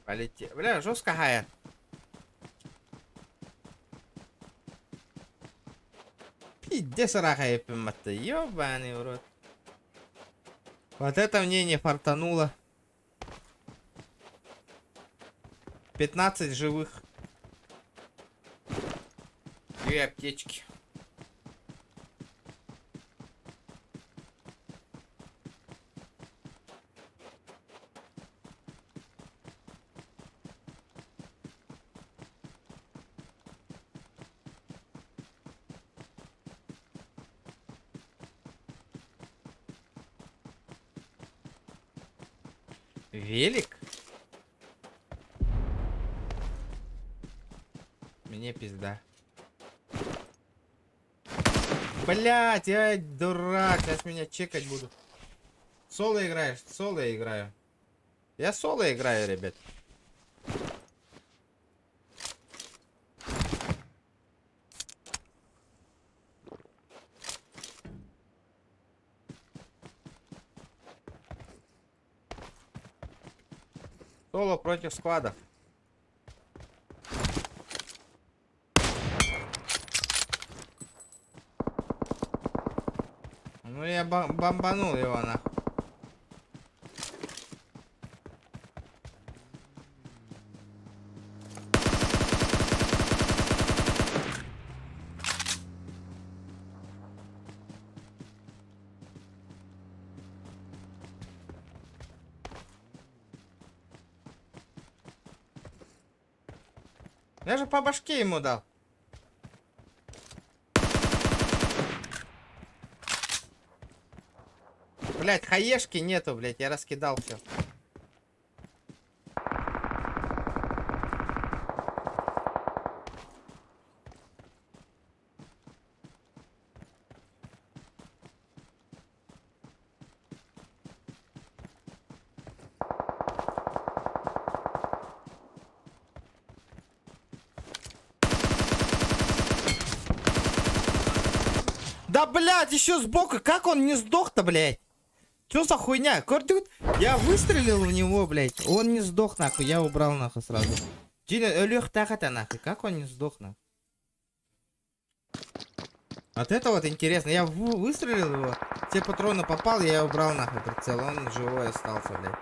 Speaker 1: Полетел. Бля, жестко хая. Пиздец рахая пимата. Ёбаный в рот. Вот это мне не фартануло. 15 живых. Две аптечки. Велик? Мне пизда. Блять, я дурак, сейчас меня чекать будут. Соло играешь? Соло я играю. Я соло играю, ребят. Соло против сквадов. Ну я бомбанул его нахуй. Я же по башке ему дал. Блять, хаешки нету, блять, я раскидал все. Да, блядь, еще сбоку. Как он не сдох-то, блядь? Что за хуйня? Көрдүгүт? Я выстрелил в него, блядь. Он не сдох, нахуй. Я убрал, нахуй, сразу. Дьиҥэ өлүөхтээх этэ, нахуй. Как он не сдох, нахуй? Вот это вот интересно. Я выстрелил его. Все патроны попал, я убрал, нахуй, прицел. Он живой остался, блядь.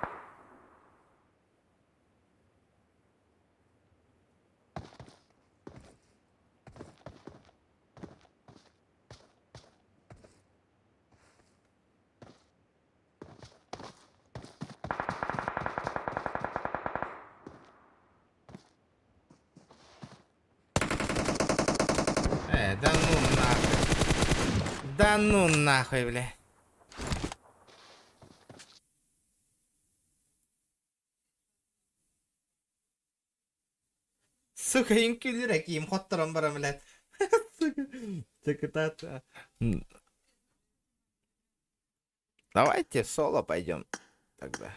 Speaker 1: Да ну нахуй. Да ну нахуй, бля. Сука, үҥкүүлүүр киим хотторон баран, блядь. Сука. Чекытат. Давайте соло пойдем тогда.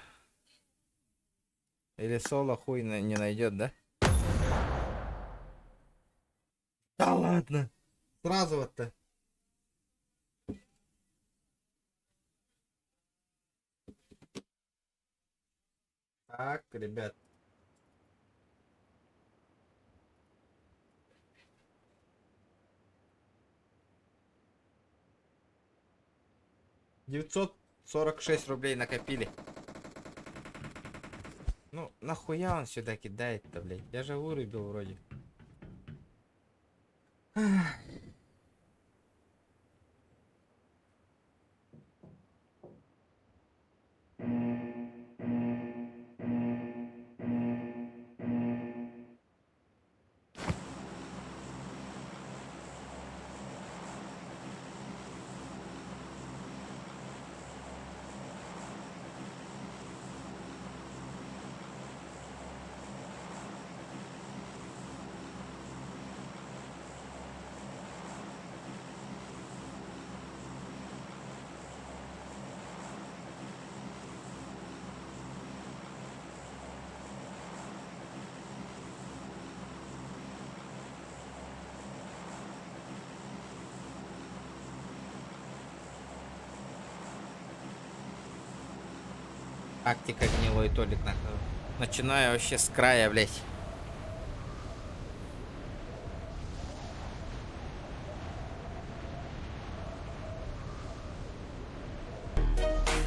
Speaker 1: Или соло хуй не найдет, да? Да ладно. Сразу вот-то. Так, ребят. 946 рублей накопили. Ну, нахуя он сюда кидает-то, блядь? Я же вырубил вроде. Тактика гнилой Толик, нахуй. Начинаю вообще с края, блядь.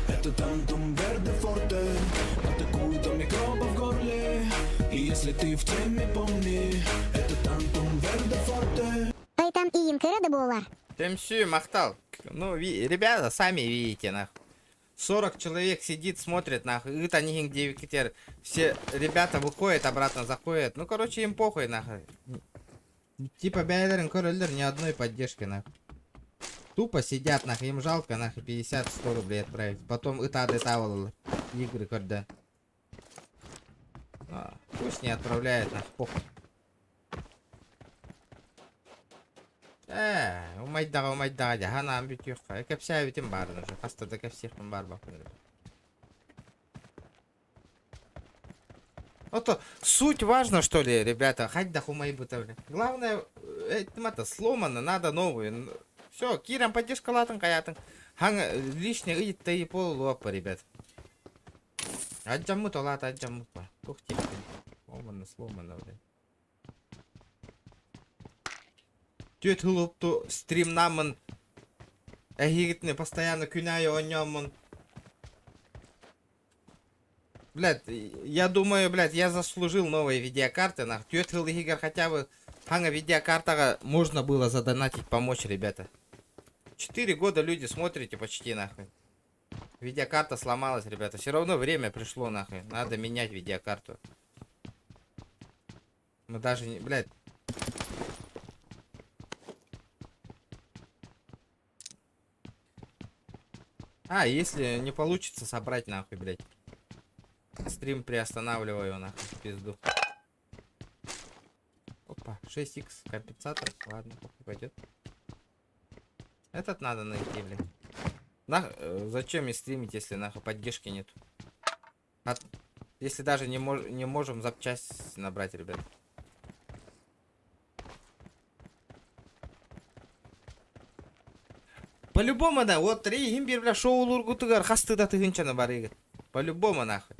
Speaker 2: Это тантум верде форте Атакует до микробов в горле И если ты в теме, помни Это тантум верде форте
Speaker 5: Айтан иим кыра да буолар.
Speaker 1: Түмсүү, махтал. Ну, ребята, сами видите, нахуй. 40 человек сидит, смотрит, нахуй. Ыт они где Все ребята выходят, обратно заходят. Ну, короче, им похуй, нахуй. Типа бэйэлэрин көрөллөр, ни одной поддержки, нахуй. Тупо сидят, нахуй, им жалко, нахуй, 50-100 рублей отправить. Потом ытады тавал игры, когда. А, пусть не отправляет, нахуй, похуй. Ээ, умайдаҕа умайдаҕа дьэ ханаан бүтүөххэ. Кэпсээбитим баарын уже. Хаста да кэпсиэхпин баарбаппын. Вот суть важно, что ли, ребята? Хайдах умайбыта, бля. Главное, это сломано, надо новую. Все, киирэн поддержкалаатын хайаатын. Хаҥ лишний ыйытта и пол ребят. Алдьаммыт ол аата алдьаммыт ба. Туох диэхпин. Сломано, сломано, блядь. Түөрт сыл упту стримнаммын эһигитини постоянно күн аайы оонньооммун. Блядь, я думаю, блядь, я заслужил новые видеокарты, нах. Түөрт сыл иһигэр хотя бы саҥа видеокартаҕа можно было задонатить, помочь, ребята. 4 года люди смотрите почти, нахуй. Видеокарта сломалась, ребята. Все равно время пришло, нахуй. Надо менять видеокарту. Мы даже не, блядь. А, если не получится собрать, нахуй, блядь. Стрим приостанавливаю, нахуй, в пизду. Опа, 6х компенсатор. Ладно, похуй, пойдет. Этот надо найти, блядь. Зачем мне стримить, если нахуй поддержки нет? Если даже не можем запчасть набрать, ребят. По-любому, да, вот син биир, бля, шоулуургутугар хастыы да тыһыынчаны барыыгыт. По-любому, нахуй.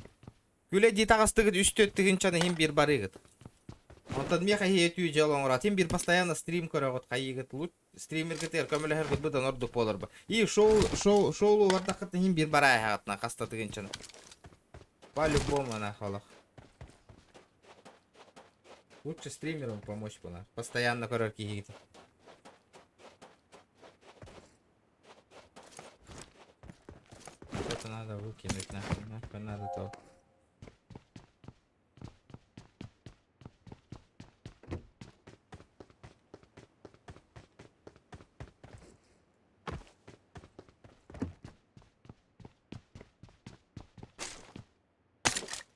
Speaker 1: Күлэ дии таҕыстыгыт үс-түөрт тыһыынчаны син биир барыыгыт. Онтон миэхэ үтүө дьыала оҥорот. Син биир постоянно стрим көрөҕүт, хайыыгыт. Стримергитигэр көмөлөһөргүт быдан ордук буолар ба. И шоу, шоу, шоулуу бардаххытына син биир бараайаҕыт хаста тыһыынчаны. По-любому, нахуй, олох. Лучше стримерам помочь бы, нахуй. Постоянно көрөр киһигит. Это надо выкинуть, нахуй, нахуй надо то.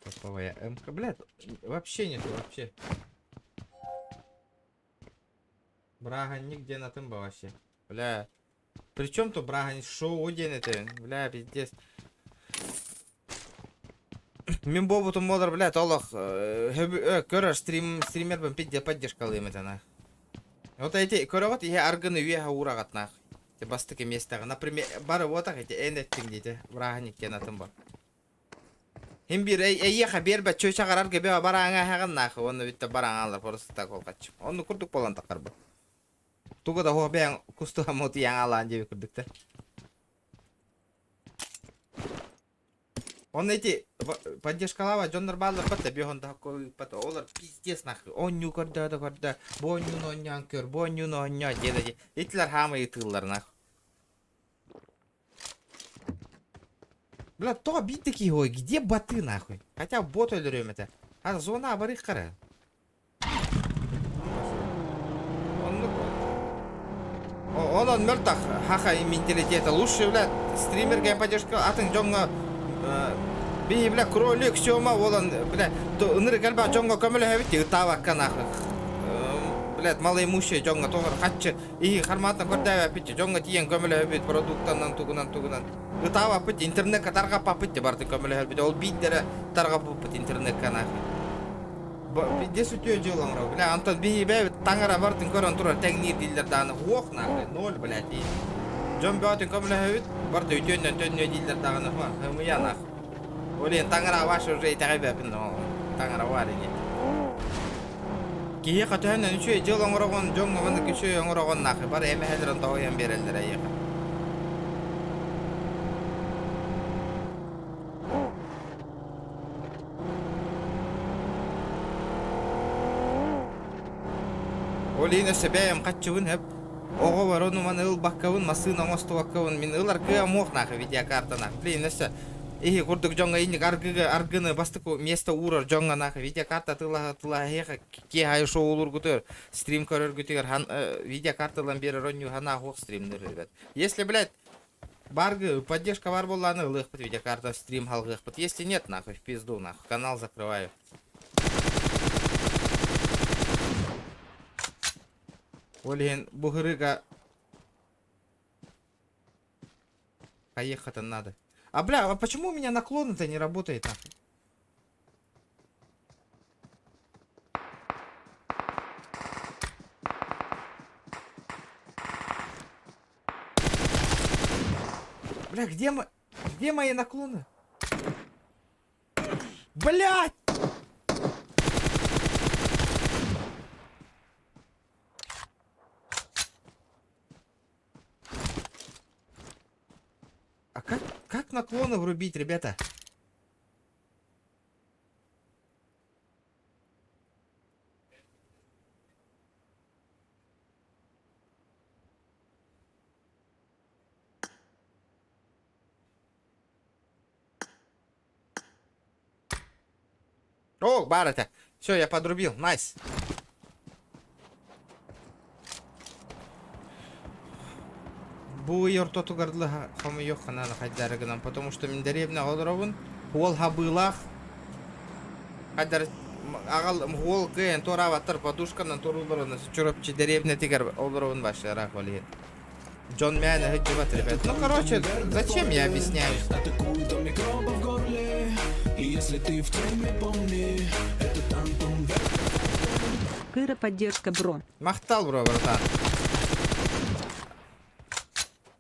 Speaker 1: Топовая МК, блядь, вообще нету, вообще. Бырааһынньык диэн атын ба вообще. Бля. Причем то бырааһынньык шоу диэн этэ. Бля, пиздец. Мин буолбутум буолар, блядь, олох көрөр стрим стримербин пидде поддержкалыым этэ нах. Вот эти көрөҕүт иһэ аргыны үөһэ уураҕат нах. Бастакы миэстэҕэ. Например, бары вот эти эн эттиҥ диэтэ. Бырааһынньык диэн атын бар. Хим биир эйиэхэ биэрбэт чүөчэҕэр аргы бөҕө барааҥа эһэҕин нах уонна бүттэ барааҥалар просто так ол хаччы. Онну курдук буолан таххарбыт. Тугу да хуох бэйэҥ кустуһаммыт яҥалаан диэбит курдуктар. Онно ити поддержкалаабат дьоннор бааллар бат биоһон ыыппат олор пиздец нахуй оонньуу көрдөөтө көрдөө бу оонньууну оонньоон көр бу оонньууну оонньоо диэн ити итилэр хаамай ытыыллар нахуй. Бля, тоҕо биир да киһи ой, где боты нахуй? Хотя бот өлөрүөм этэ. А зона абарык хара. Оннук. Онон мөлтөх хаха менталитета лучше, бля, стримерге поддержка атын дьоҥҥо биһи, бля, кролик Сёма буолан, бля, ынырык элбэх дьоҥҥо көмөлөһөбүт ытаабакка нахуй. Блядь, малоимущий дьоҥҥо тоҕор хаччы иһи хармааттан көрдөөбөппүт дьоҥҥо тиийэн көмөлөһөбүт продуктанан тугунан тугунан ытаабаппыт интернекка тарҕаппаппыт бартын көмөлөһөрбүт ол биирдэрэ тарҕаппыппыт интернекка нахуй. Биирдэ сүтүө дьыл оҥоро. Бля, онтон биһи бэйэбит таҥара бартын көрөн турар тэҥниир дииллэр даҕаны хуох нахуй, ноль, блядь. И дьон бөҕөтүн көмөлөһөбүт, барыта үтүөннэн төннүө дииллэр даҕаны ымыйа нахуй. Ол иһин таҥара ваше уже итэҕэйбэппин таҥара бар ини. Киһиэхэ төһөнөн үчүгэй дьыл оҥороҕун, дьоҥҥо маннык үчүгэй оҥороҕун нахуй, бары эмэһэлэрин тоһуйан биэрэллэр эйиэхэ. Ол иһин өссө бэйэм хаччыбын сөп. Оҕо баран уман ылбаккабын, массыына оҥостубаккабын, мин ылар кыам уох нахуй видеокартанах. Блин, өссө иһи курдук дьоҥҥо инник аргыга аргыны бастакы место уурар дьоҥҥо нахуй видеокарта атыылаһа атыылаһа эһиэхэ киэһэ шоулуургутугар стрим көрөргүтүгэр хан видеокарта ылан биэрэр оонньуу ханаа суох стримныр ребят. Если, блядь, Баргы, поддержка бар буоллаҕына ылыахпыт видеокарта стрим халҕыахпыт. Если нет, нахуй, в пизду, нахуй. Канал закрываю. Ол иһин бу һырыыга поехать надо. А бля, а почему у меня наклон-то не работает нахуй? Бля, где, где мои наклоны? Блять! А как наклоны врубить, ребята? О, бар это. Все, я подрубил. Nice. Бу ый ортотугар хомуйуохха наада хайдары гынан, потому что мин дэриэбинэ олоробун, уол хабыылаах, хайдары аҕал уол кыайан туораабаттар подушканан турууллар Чурапчы дэриэбинэтигэр олоробун вообще ыраах ол иһин. Дьон мээнэ сылдьыбат ребят. Ну короче, зачем я объясняю?
Speaker 2: Атакуют у микробов в горле И если ты в теме, помни Это Антон
Speaker 3: Кыра поддержка бро.
Speaker 1: Махтал, бро, братан.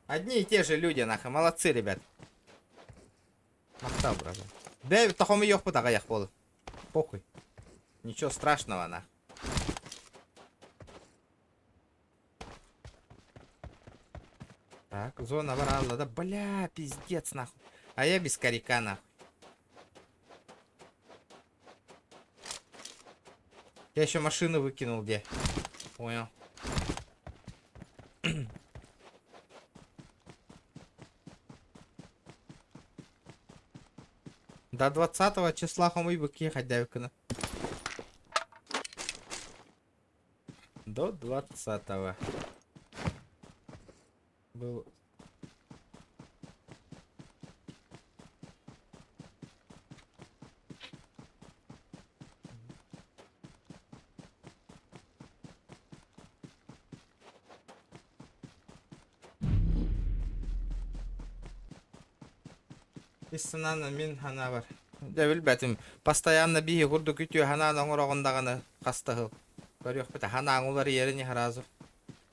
Speaker 1: Одни и те же люди, нахуй. Молодцы, ребят. Махтал, братан. Бэй, тохомуйуохпут аҕыйах буолу. Похуй. Ничего страшного, нах. Так, зона баралла, да, бля, пиздец, нахуй. А я без коряка, нахуй. Я еще машину выкинул где. Понял. До 20 числа хомуйбыт ехать давикына. До 20-го. Был. Ис санаан мин санаабар. Дьэ билбэтим. Постоянно биһи курдук үтүө санаан оҥороҕун даҕаны хаста сыл. Көрүөхпүт санааҥ уларыйарын сразу.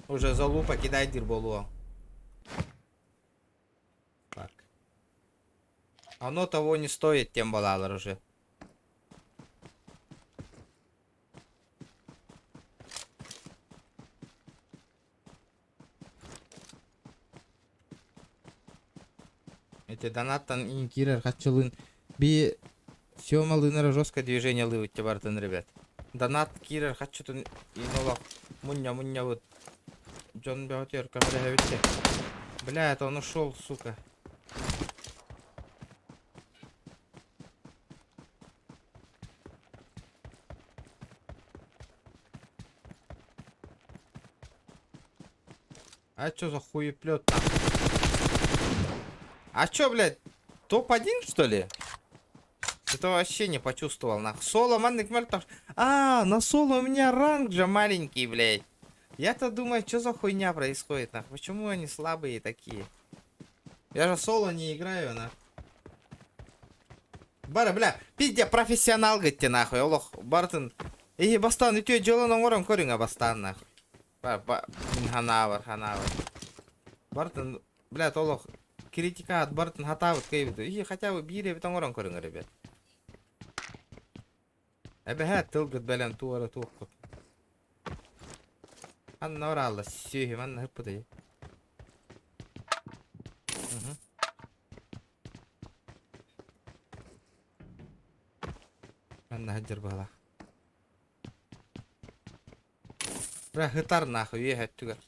Speaker 1: Уже залупа кидай диир буолуоҥ. Так. Оно того не стоит тем балалар уже. Эти донаттан иин киирэр хаччылыын би Сёмалыын эрэ жестко движение лыыбыт барытын ребят. Донат киирэр хаччытын иин олох мунньа-мунньабыт. Дьон бөҕөтүгэр көмөлөһөбүт те. Бля, это он ушел, сука. А чё за хуеплет там? А чё, блядь, топ-1, что ли? Это вообще не почувствовал, нах. Соло, маннык мөлтөх. А, на соло у меня ранг же маленький, блядь. Я-то думаю, что за хуйня происходит, нах. Почему они слабые такие? Я же соло не играю, нах. Бары, бля, пизде профессионал, говорит, нахуй, олох, барытын. Эһи бастаан үтүө дьыалан оҥорон көрүҥ а бастаан нахуй. Ба, ба, мин ханаабар, ханаабар. Барытын, блядь, олох критикаат барытын хатаабыт кыайбыт. Иһи хотя бы биир эбит оҥорон көрүҥ ребят. Эбэһээт тылгыт бэлэм туора туоххут. Анна ораалла сүөһү манна ыппытай. Манна сылдьар быһалаах. Бля, ытар нахуй үөһэ өттүгэр.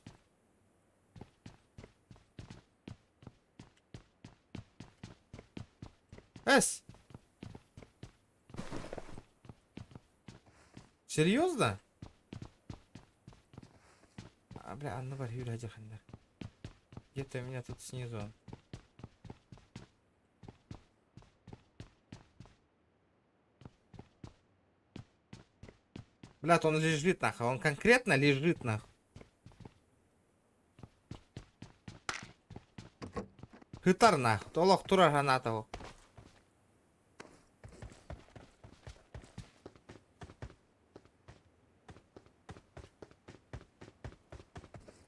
Speaker 1: Эс! Серьезно? А, бля, анна бар юрэ дьаханнар. Где-то у меня тут снизу он. Блядь, он лежит нахуй, он конкретно лежит нахуй. Ытар нахуй, олох турар граната.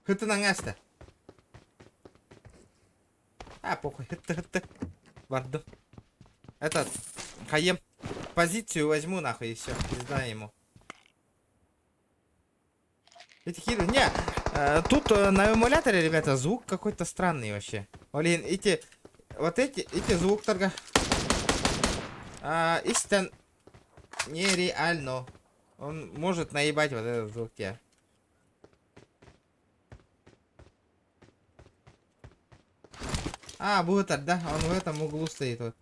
Speaker 1: Ытынан ааста. А, похуй, ытты, ытты. Бардым. Этот, хаем. Позицию возьму нахуй и все, пизда ему. Эти хитрые. Не, тут на эмуляторе, ребята, звук какой-то странный вообще. Блин, эти, вот эти звук торга. А, истин нереально. Он может наебать вот этот звук тебя. А, будет, да? Он в этом углу стоит вот.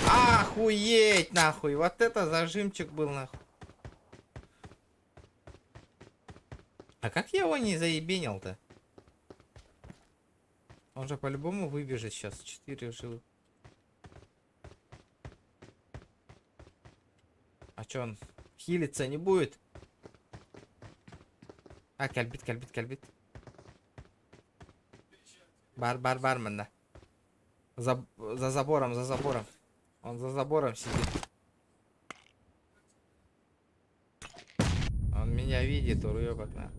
Speaker 1: Охуеть нахуй! Вот это зажимчик был нахуй. А как я его не заебенил-то? Он же по-любому выбежит сейчас. 4 живых. А чё он? Хилиться не будет? А, кэлбит, кэлбит, кэлбит. Бар, бар, бар, манна. За забором, за забором. Он за забором сидит. Он меня видит, уёбок, на.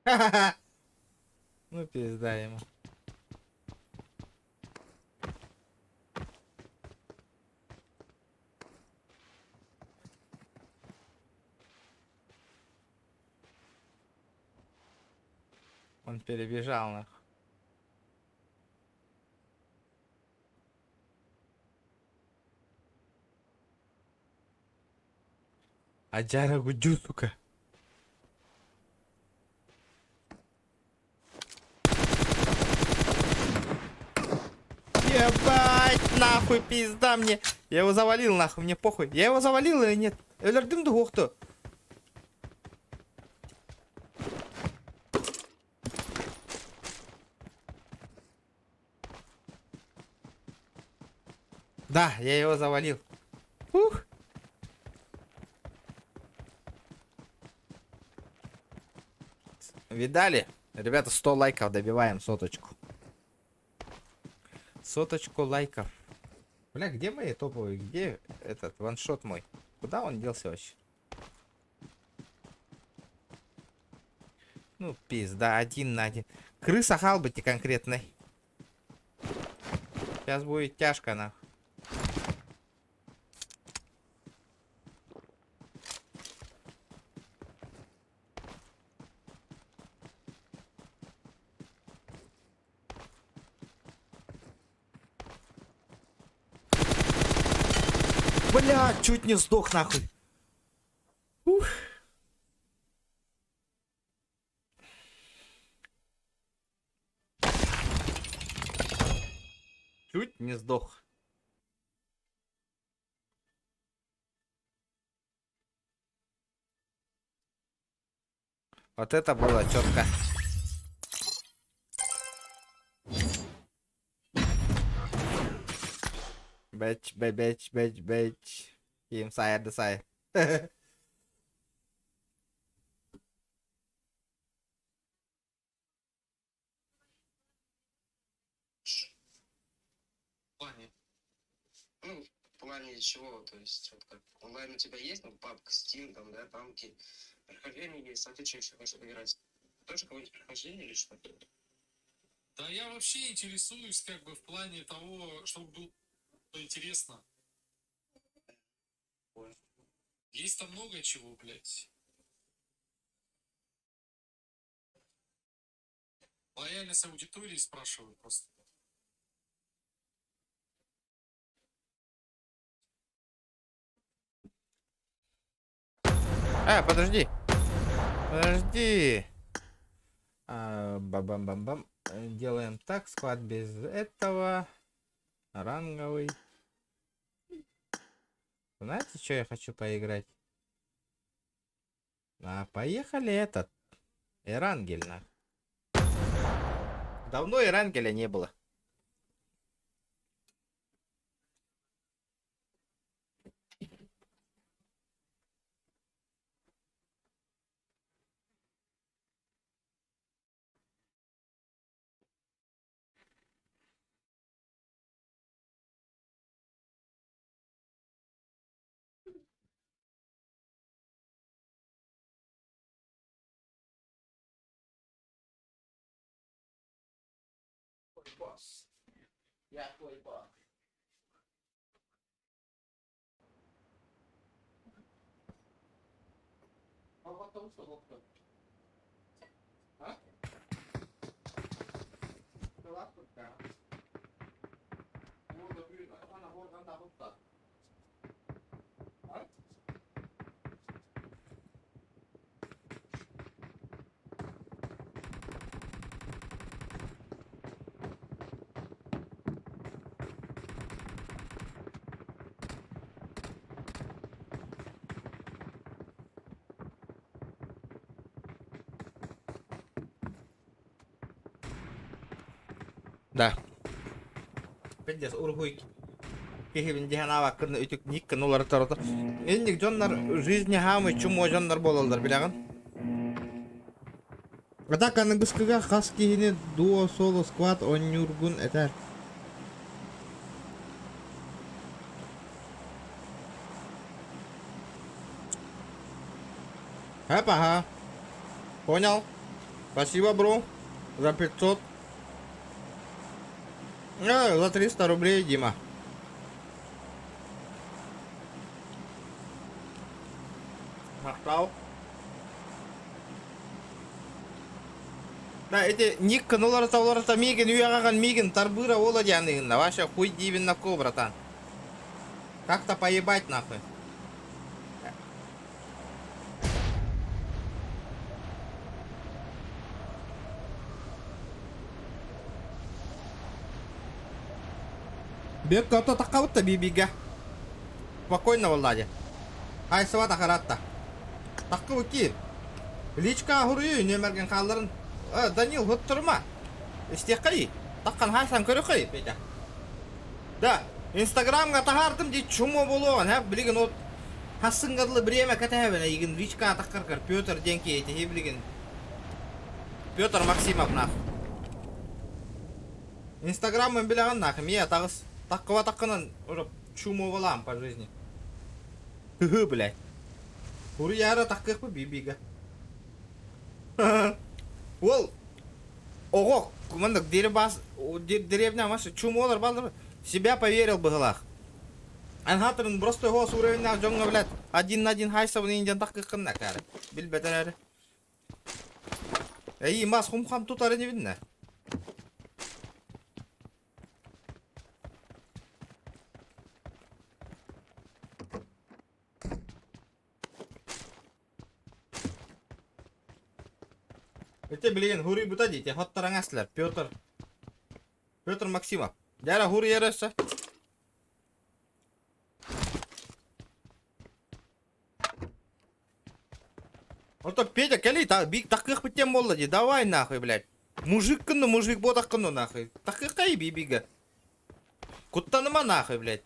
Speaker 1: Ха-ха-ха. Ну пизда ему. Он перебежал нах. Аджара гудю, сука. Ебать, нахуй, пизда мне. Я его завалил, нахуй, мне похуй. Я его завалил или нет? Өлөрдүм да уохту. Да, я его завалил. Ух. Видали? Ребята, 100 лайков добиваем соточку. Соточку лайков. Бля, где мои топовые? Где этот ваншот мой? Куда он делся вообще? Ну, пизда, один на один. Крыса халбати конкретной. Сейчас будет тяжко, нахуй. Бля, чуть не сдох нахуй. Ух. Чуть не сдох. Вот это было четко. Бэч, бэч, бэч, бэч. Им сайр да сай.
Speaker 6: В плане? Ну, в плане чего, то есть, вот как, онлайн у тебя есть, ну, папка, Steam, там, да, танки, прохождение есть, а ты что еще хочешь играть? Тоже какое-нибудь прохождение или что?
Speaker 7: Да я вообще интересуюсь как бы в плане того, чтобы было интересно.
Speaker 6: Понял.
Speaker 7: Есть там много чего, блядь. Лояльность аудитории спрашиваю просто.
Speaker 1: А, подожди. Подожди. А, бам-бам-бам. Делаем так, склад без этого. Ранговый. Знаете, что я хочу поиграть? А, поехали этот. Эрангель, на. Давно Эрангеля не было. Босс. Я твой босс. Да. Пиздец, уруһуй киһибин диһэн аабаккын үтүк никкын уларытар Инник дьоннор жизни хаамый чумуо дьоннор буолаллар билэҕин. А так аныгыскыга хас киһини дуо соло сквад оонньуургун этэр. Хэп, ага. Понял. Спасибо, бро, за 500. За 300 рублей, Дима. Махтал. Да эти ник кынуларыта олорото миигин үйэҕэҕин миигин тарбыыра уола диэн ыйынна. Вообще хуй диибин наку, братан. Как-то поебать нахуй. Бек кото таққабытта бибиге. Спокойно Владя. Айсыба тахаратта. Таққы киир. Личка хуруйу нөмерген хаалларын. Э, Данил, хуттурма. Истиэххэй. Таққан хайсан көрөхөй, Петя. Да, Инстаграмҥа таһаардым дии чумо буолуоҕун, һэ, билигин от хассыҥҥа дылы бириэмэ кэтэһэбин эйигин личка атаххаргар Петр диэн киһи билигин Петр Максимов нах. Инстаграммын билэҕин нах, эмиэ таҕыс таххыбатаххынан уже чумовалаам по жизни. Тыһы, блядь. Хуруйаара тахкыахпы бибига. Уол Оҕо маннык дерибас деревня маш чумолар баллар себя поверил быһылаах. Анхаатырын просто его уровеннаах дьоҥҥо блядь один на один хайсабын индиан тахкыккын накаары. Билбэтэр эрэ. Эй, мас хум-хам тутар инибиннэ. Ити билигин хуруйбута дии, хоттараҥаслар Петр Петр Максимов. Дьара хуруйар өссө. Ото Петя, кэли, та, бик такыах битен буолла дии, давай нахуй, блядь. Мужик кынну, мужик буотах кынну нахуй. Такыаххай би-бигэ. Куттаныма нахуй, блядь.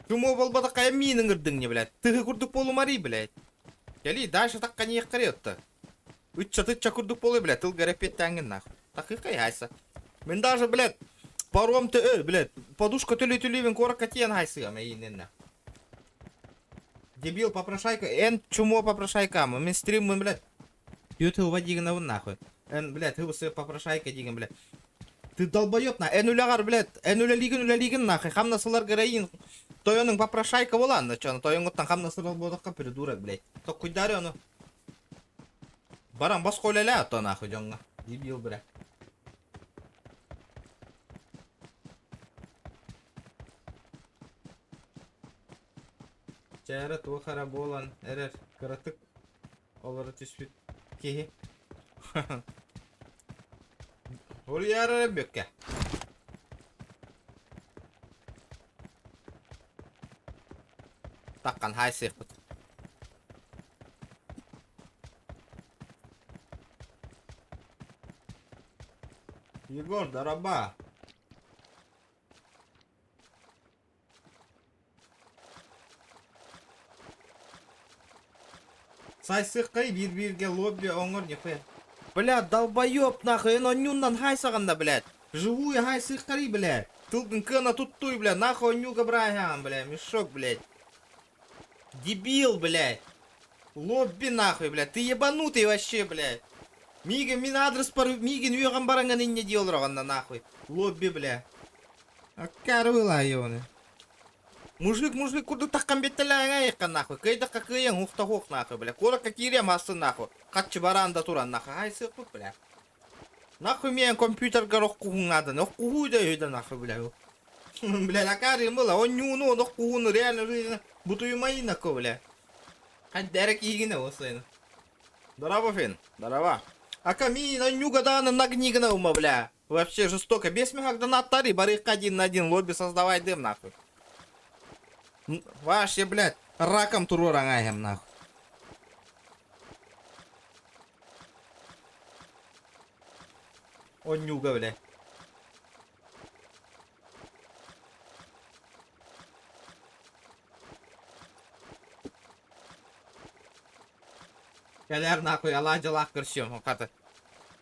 Speaker 1: Чумо буолбатахха миин ыҥырдыҥ не, блядь. Тыһы курдук буолумарый, блядь. Кэлий, дальше такка ниэххэрий отто. Ычча-тычча курдук буолуй, блядь, тылга эрэппиэттээҥҥин нахуй. Такыаххай хайса. Мин даже, блядь, паром тө, блядь, подушка төлүй-төлүйбүн куоракка тиийэн хайсыам эйииннэннэ. Дебил, попрошайка, эн чумо попрошайкам, мин стриммын, блядь. Ютуба дигинабын нахуй. Эн, блядь, хыбысы попрошайка дигин, блядь. Ты долбоеб на, эн үлэҕэр, блядь, эн үлэлиигин үлэлиигин нахуй, хамнас ыларгар эйиин тойонуҥ попрошайка буолаанна, чё, тойоҥҥуттан хамнас ылар буоллахха придурок, блядь. Токкуйдаары ону. Баран босхо үлэлээ ото нахуй дьоҥҥо. Дебил, бля. Чээрэ туох эрэ буолан эрэр кыратык олоро түспүт киһи. Уруйаар эрэ бүккэ. Таккан хай сыахпыт. Егор, дараба. Сайсыккай биир-бииргэ лобби оҥор нихуя. Бля, долбоеб нахуй, эн онньууннан хайсаҕынна, блядь. Живую хайсыахтарый, бля. Тылгын кыана туттуй, бля, нахуй онньууга быраһаҕын, бля, мешок, блядь. Дебил, блядь. Лобби нахуй, блядь, ты ебанутый вообще, блядь. Миигин мин аадырыспар миигин үөҕэн бараҥҥын инньэ дии олороҕунна нахуй. Лобби, бля. Аккаарыбылаа ебаный. Мужик, мужик курдук таххан биттэлээҥ айыкка нахуй. Кыайдахха кыайан хуохта хуох нахуй, бля. Куоракка киириэм астын нахуй. Хаччы бараан да туран нахуй. Хайсыахпыт, бля. Нахуй миэн компьютерга охкуһуҥ нааданы. Охкуһуу да өйдө нахуй, бля. Бля, акаарым была. Онньууну, охкуһууну реально жизнь бутуйумай нахуй, бля. Хаддара киигинэ осайна. Здорово, Фин. Здорово. Ака миин онньууга даҕаны нагнигына ума, бля. Вообще жестоко. Без меха донаттари, барыхка один на один лобби создавай дым нахуй. Вообще, блядь, раком туруораҥаайым нахуй. Онньууга, бля. Кэлээр нахуй алаадьылаах көрсүөм хата.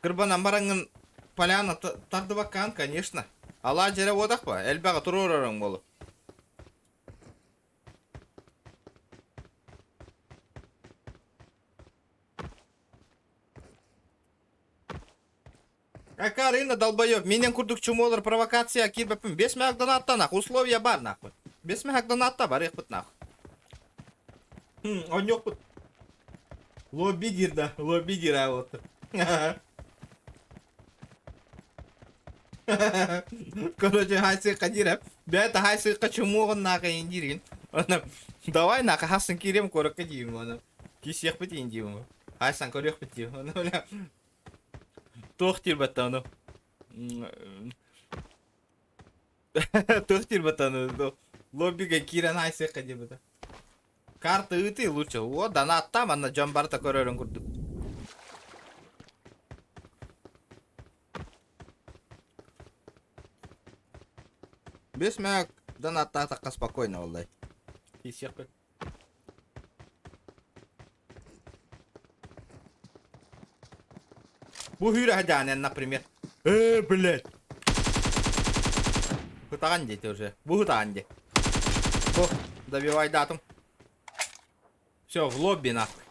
Speaker 1: Кырбанан бараҥҥын поляна тардыбаккаан, конечно. Алаадьы эрэ буотах ба, элбэҕи туруорарыҥ буолуо. Акарына долбоеб, минен курдук чумолар провокация киирбэппин. Бес мэк донаттан нахуй, условия бар нахуй. Бес мэк донатта барыахпыт нахуй. Онньуохпут. Лобби диир да, лобби диир аа вот. Короче, хайсыыкка диирэ. Бэйэтэ хайсыыкка чумуоҕун наахайын диирин. Аны давай нахуй хасын киириэм куоракка диим аны. Киисиэхпит иин диим. Хайсан көрүөхпүт диим. Аны бля туох диирбэт аны. Туох диирбэт аны. Лоббига киирэн хайсыакка диэбитэ. Карта ыытыы лучше. О, донаттаа манна дьон барыта көрөрүн курдук. Бес мэк донаттаатахха спокойно буоллай. Тиийсиэхпит. Бу хүүрэ дьаанен, например. Э, блядь. Хытаҕан диэти уже. Бу хытаҕан ди. Бу, добивай датум. Все, в лобби нахуй.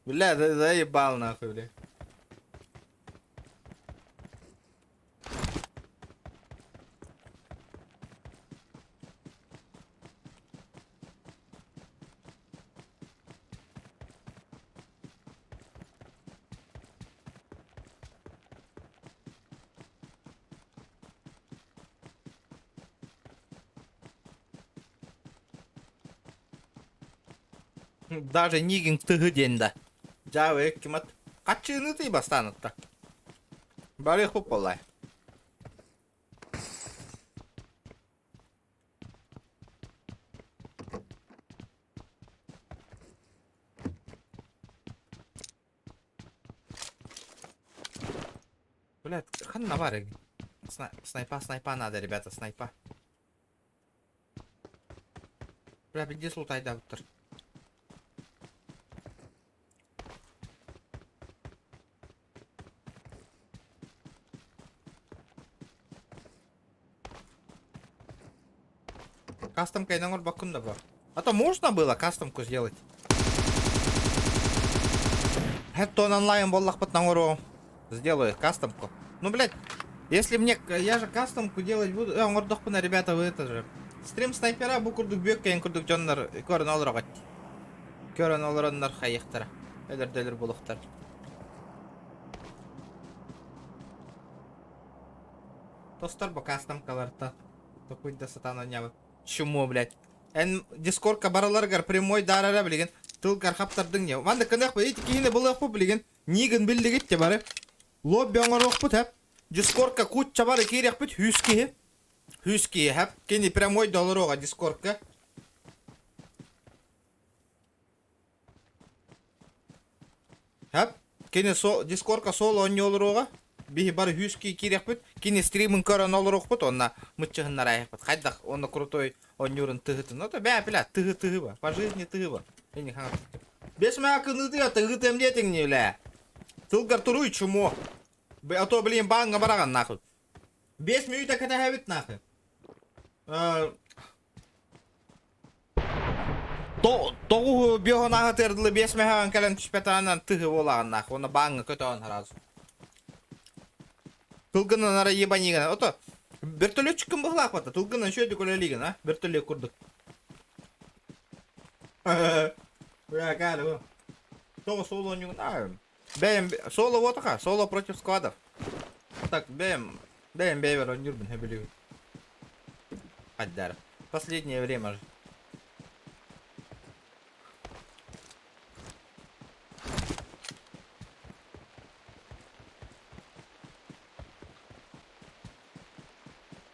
Speaker 1: Бля, заебал нахуй, бля. Даже нигин тыһы диэн да. Дьаабы кимат хаччыыны тый бастаанытта. Бары хуп боллай. Блядь, ханна бар Снайпа, снайпа надо, ребята, снайпа. Бля, где слутайдабыттар? Кастомка оҥорбоккун да бо. А то можно было кастомку сделать. Хэттон онлайн буоллахпыт оҥоруом. Сделаю кастомку. Ну, блядь, если мне... Я же кастомку делать буду... Э, оҥордохпуна, ребята, вы это же... Стрим снайпера бу курдук бүөккэйин курдук дьоннор көрөн олороҕут. Көрөн олороннор хайыахтара. Өлөрдөлөр булуохтар. Тостор бу кастомкаларта. Токуйда сатаан оонньообут. Чмо, блядь. Эн дискордка бараларгар прямой даарара билигин тылгар хаптардыҥ не. Манна кыныах ити киһини булуохпут билигин. Нигин биллигит те бары. Лобби оҥоруохпут хэп. Дискордка кучча бары киириэхпит хүс киһи. Хүс киһи хэп. Кини прямой долоруоҕа дискордка. Хэп. Кини со дискордка сол оонньуу олоруоҕа. Биһи бары хүс киһи киириэхпит. Кини стримин көрөн олоруохпут уонна мыччыһыннарайыахпыт. Хайдах уонна крутой оонньуурун тыһытын. Ото бээ бля тыһы тыһы ба. По жизни тыһы ба. Эни хаҥа Бес маакыныытыга тыһытыам диэтиҥ бля. Тылгар туруй чмо. А то блин бааҥҥа бараҕын нахуй. Бес мүнүүтэ кэтэһэбит нахуй. Тоҕуһу биоһун аһытыар дылы биэс мэһэҕин кэлэн түспэтэҕинэн тыһы буолаҕын нахуй. Уонна бааҥҥа көтөҕүн сразу. Тылгынан ара ебанигана. Ото вертолетчиккын быһылаах бата. Тылгынан үчүгэйдик үлэлиигин, а? Вертолет курдук. Бля, каары бу. Тоҕо соло оонньуугун? А, бэйэм соло буотаха, соло против складов. Так, бэйэм бэйэм бэйэбэр оонньуурбун сөбүлүүбүн. Хайдара. Последнее время же.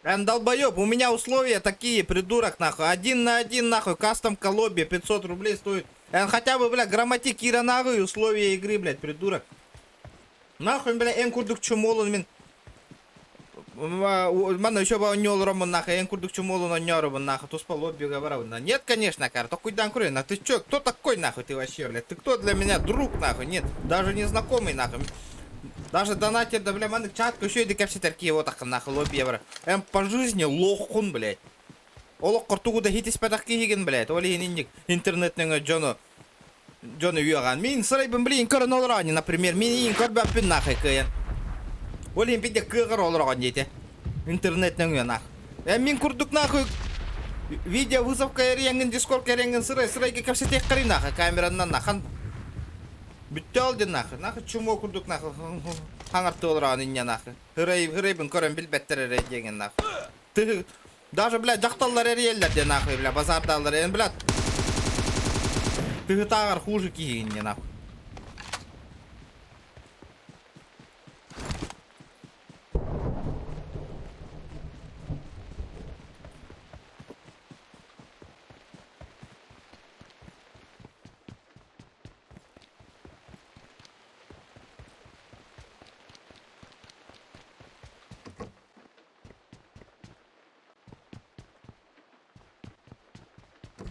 Speaker 1: Эн, долбоеб, у меня условия такие, придурок, нахуй. Один на один, нахуй, кастом лобби 500 рублей стоит. Эн, хотя бы, бля, грамоти киирэн ааҕый условия игры, блядь, придурок. Нахуй, бля, эн курдук чумолун мин. Манна еще оонньуу нахуй, эн курдук чумолун оонньоорубун нахуй, туспа лоббига барабын. Нет, конечно, кар, толкуйдаан көр, ты чё, кто такой, нахуй, ты вообще, блядь, ты кто для меня, друг, нахуй, нет, даже не знакомый, нахуй. Даже донатер, да, бля, маннык чатка еще иди кэпсэтэр киһи вот нахуй лобби бар. Эн по жизни лоххун, блядь. Олоххор тугу да хитиспэтэх киһигин, блядь, ол иһин инник интернет нөҥө дьону дьону үөҕэн. Мин сырайбын, блин, көрөн олороонньу, например, мин иин көрбөппүн нахуй кыайан. Ол иһин биирдэ кыаҕар олороҕун диэтэ. Интернет нөҥүө нах. Эн мин курдук нахуй видео вызовка эрийэҥҥин дискордка эрийэҥҥин сырай сырайга кэпсэтиэххэрий нахуй камеранан нахан бүттэ ол диэн нахуй нахуй чумо курдук нахуй хаҥартыы олороҕун инньэ нахуй хырай хырайбын көрөн билбэттэр эрэ диэҥин нахуй тыһы даже блядь дьахталлар эрийэллэр диэн нахуй бля базардааллар эн блядь тыһытааҕар хуже киһигин диэн нахуй.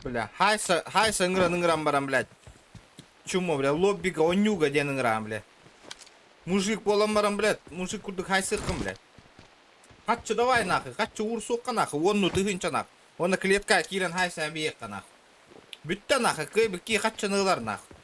Speaker 1: Бля, хайса, хайса ыҥыран ыҥыран баран, блядь. Чумо, бля, лоббига, онньууга диэн ыҥыраан, бля. Мужик буолан баран, блядь, мужик курдук хайсыаххын, блядь. Хаччы давай нахуй, хаччы уурсуохха нахуй, уонну тыһыынча нахуй. Уонна клетка киирэн хайса биэххэ нахуй. Бүттэ нахуй, кыай хаччыны ылар нахуй.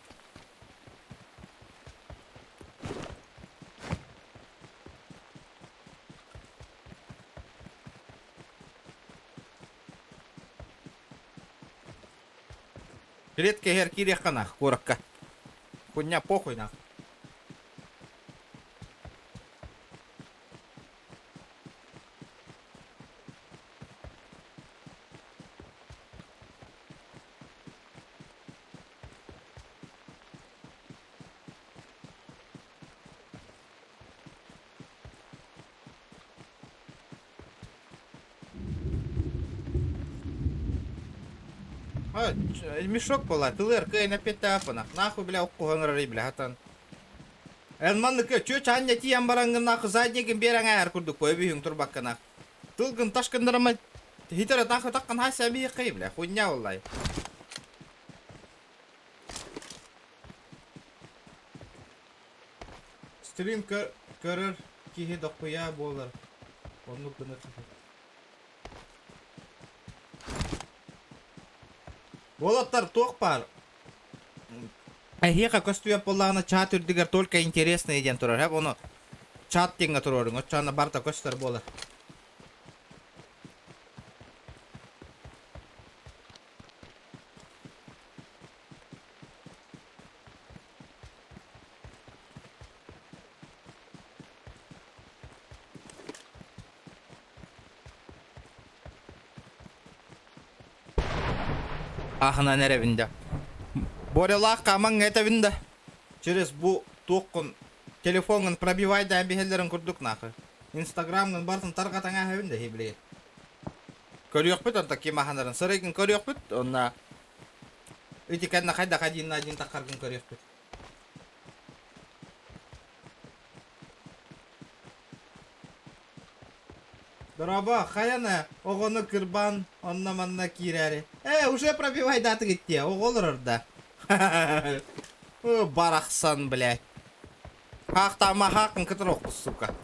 Speaker 1: Клетка иһэр киириэххэ нах, куоракка. Хуйня похуй нах. А, мешок была, тылыр кыайан эппиэттээхпин. Нахуй, бля, уккуһан ырарый, бля, хатан. Эн маннык чүөч аанньа тиийэн бараҥҥын нахуй заднигын биэрэҥ ээр курдук өбүһүҥ турбаккына. Тылгын ташкыннарама хитэрэ тахы таххын хайса биэххэй, бля, хуйня боллай. Стрим көрөр киһи дохуя буолар. Оннук гына Уолаттар туох баар? Эһиэхэ көстүбэт буоллаҕына чат үрдүгэр только интересные диэн турар. Һэп ону чат диэҥҥэ туруоруҥ. Оччоҕуна барыта көстөр буолар. Аһынан эрэбин да. Борялаах хаамаҥҥа этэбин да. Через бу туоххун телефоҥҥун пробивайдаан биһэллэрин курдук нахуй. Инстаграмҥын барытын тарҕатан ааһабын да билигин. Көрүөхпүт онто ким аһанарын сырайгын көрүөхпүт онно ити кэннэ хайдах один на один таххаргын көрүөхпүт. Дорообо, хайаны оҕону кырбаан онно-манна киирээри. Ээ, уже пробивайдаатыгыт дии, оҕо олорор да. Барахсан, блядь. Хаахтаама хаахын кытары охпут, сука.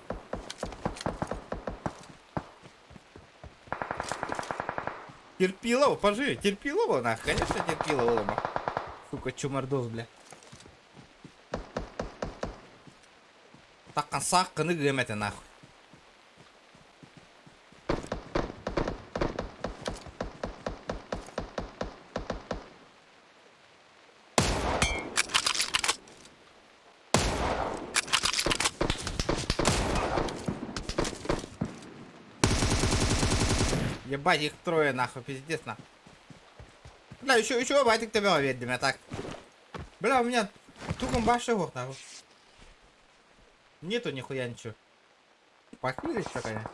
Speaker 1: Терпилова, поживи, Терпилова, нах, конечно, Терпилова, Сука, чумардос, бля. Таккан сааккыны гыам этэ нахуй. Ебать, их трое нахуй, пиздец нахуй. Бля, еще, еще батик тебя вердим, я так. Бля, у меня тугом башня нахуй. Нету нихуя ничего. Похились конечно.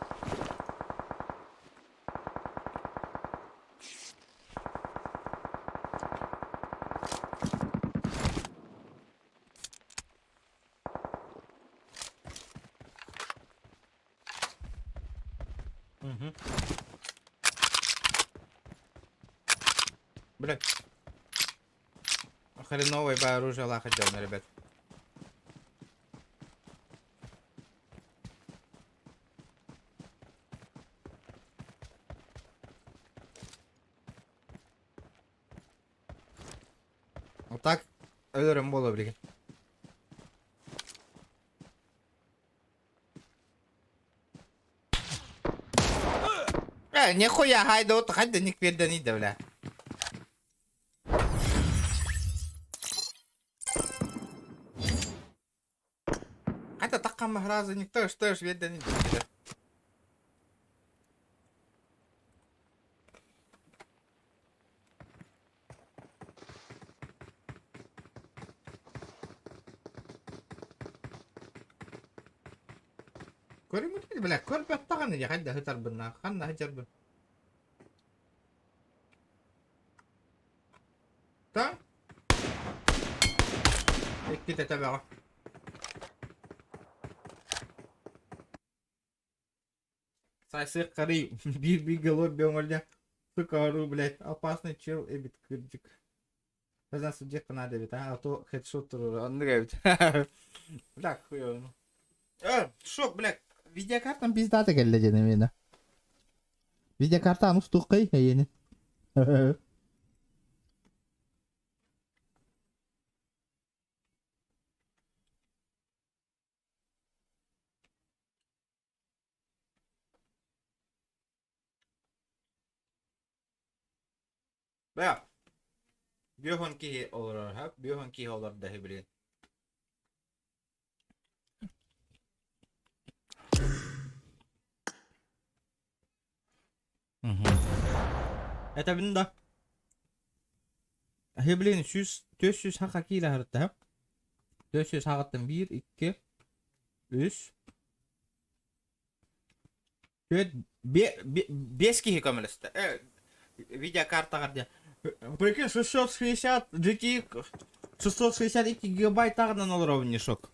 Speaker 1: Угу. Блядь. Хреновое бы оружие лахать делано, ребят. Вот так өлөрөн буола билигин. Э, нихуя, хайда вот хайда ник пердани да, бля. Хайда такка махразы никто, что ж ведани да. Көрүмүт бля, көрбөт даҕаны дии хайда сытарбын ханна сылдьарбын. Та? Иккитэ төбөҕө. Сайсык карый биир бииргэ лобби оҥордо. Сука, ору, блядь, опасный чел эбит кырдьык. Базан судья надо эбит, а, а то хедшот турар, оннук эбит. Бля, хуёвно. Э, шо, бля, видеокартам пиздата кэллэ диэн эмиэнэ. Видеокартаны устуоххай эйиэнин. Бля, бүөхөн киһи олорор, ха? Бүөхөн киһи олордо блин. Этэбин да. Хе, блин, сүүс, түөрт сүүс хаха киирэ сырытта, 400 хаҕыттан биир, икки, үс, түөрт, биэс киһи көмөлөстө. Видеокартаҕар диэн. Прикинь, 660 GTX 662 гигабайт тағынан олоробун мешок.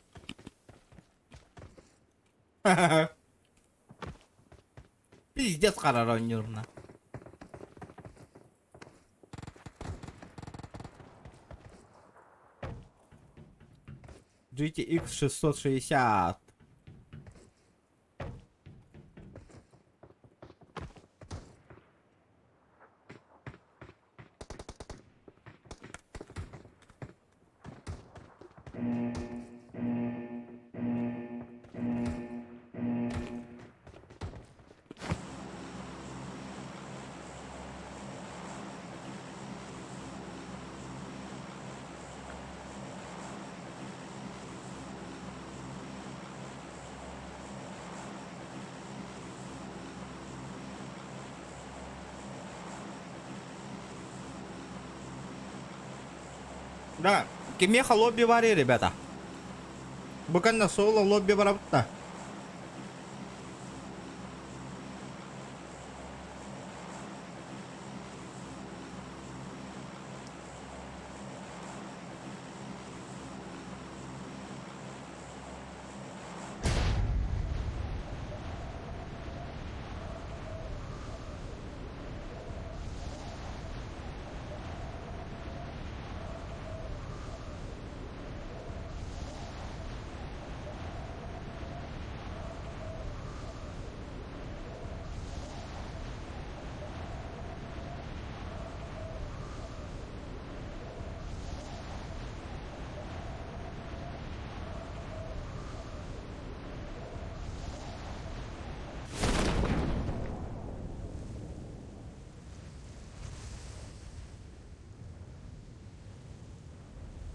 Speaker 1: Пиздец харар оонньуурна. GTX 660. Да, кимиэхэ лобби барый, ребята? Бу кэннэ соло лобби барабыт да.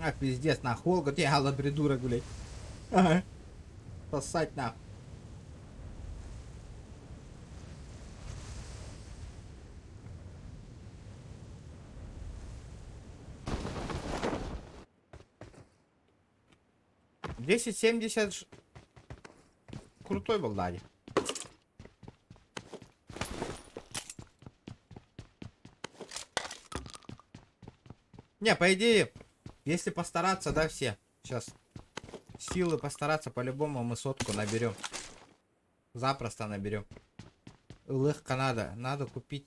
Speaker 1: А, пиздец, нахуй, Волга, ты гала придурок, блядь. Ага. Сосать нахуй. 1070 крутой был, Лади. Не, по идее, если постараться, да, все. Сейчас силы постараться, по-любому мы сотку наберем. Запросто наберем. Легко надо, надо купить.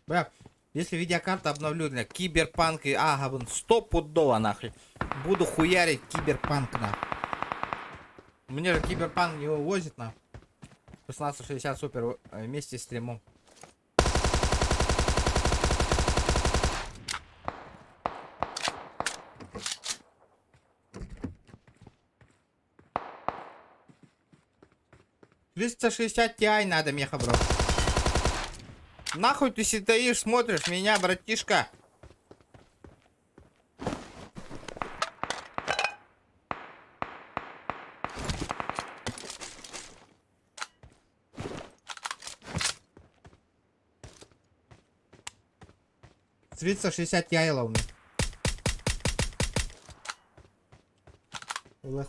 Speaker 1: Бля, если видеокарта обновлю для киберпанк и ага, вон, стопудово нахрен. Буду хуярить киберпанк нахуй. Мне же киберпанк не вывозит на 1660 супер вместе с стримом. 360 Ti надо, меха, бро. Нахуй ты стоишь, смотришь меня, братишка? 360 яйлов. Олег.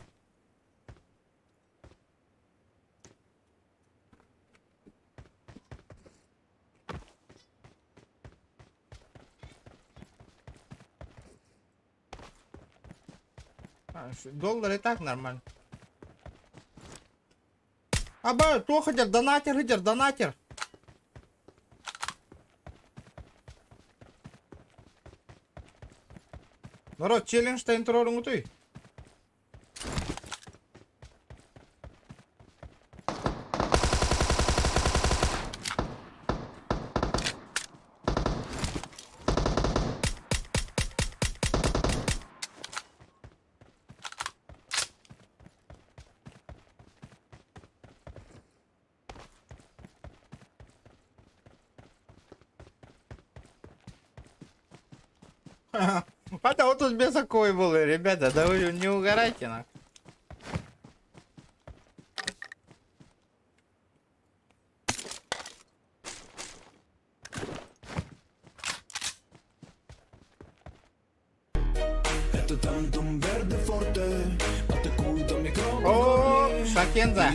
Speaker 1: А, доллар и так нормально. Аба, туох донатер, донатер, донатер. Народ, челлендж туруоруҥҥутуй. А да вот тут без такой было, ребята, да вы не угорайте на. О, Шакенза.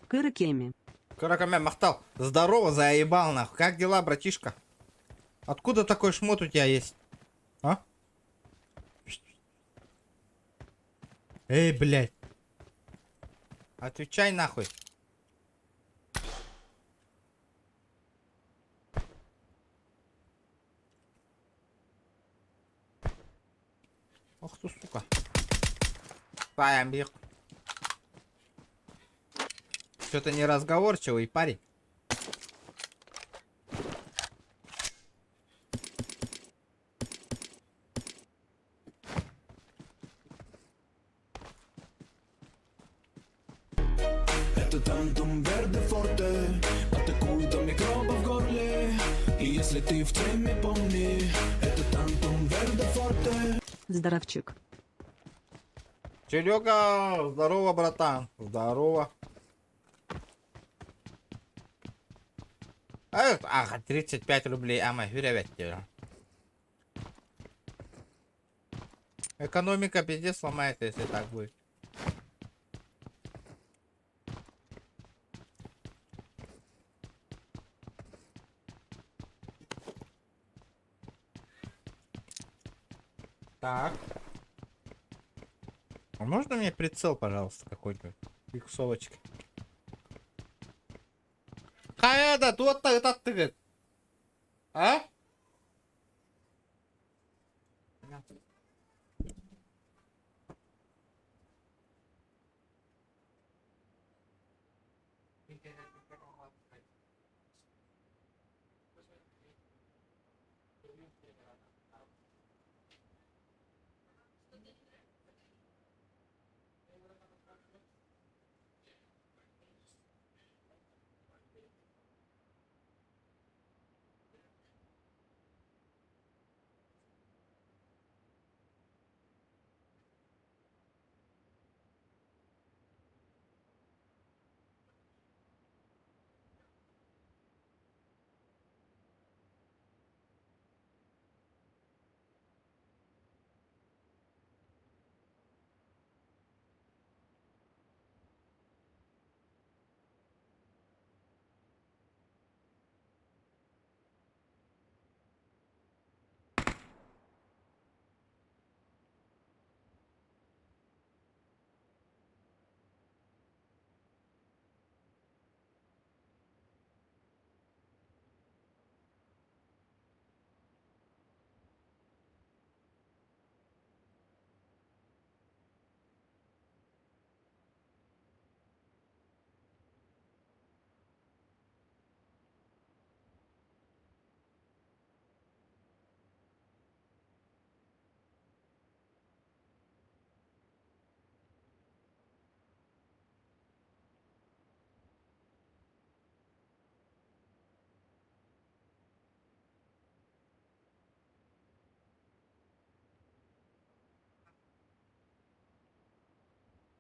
Speaker 3: Кырыкеми.
Speaker 1: Каракамя махтал. Здорово, заебал нахуй. Как дела, братишка? Откуда такой шмот у тебя есть? А? Эй, блядь. Отвечай нахуй. Ох ты, сука. Паямбик. Что-то неразговорчивый парень.
Speaker 2: Это тантум верде форте Атакует до микробов в горле И если ты в теме, помни Это тантум верде форте.
Speaker 3: Здоровчик.
Speaker 1: Серега, здорово, братан. Здорово. А, ага, 35 рублей. Ама, тебе. Экономика пиздец сломается, если так будет. Так. А можно мне прицел, пожалуйста, какой-нибудь? Иксовочка. Хайда, тут так ты. А?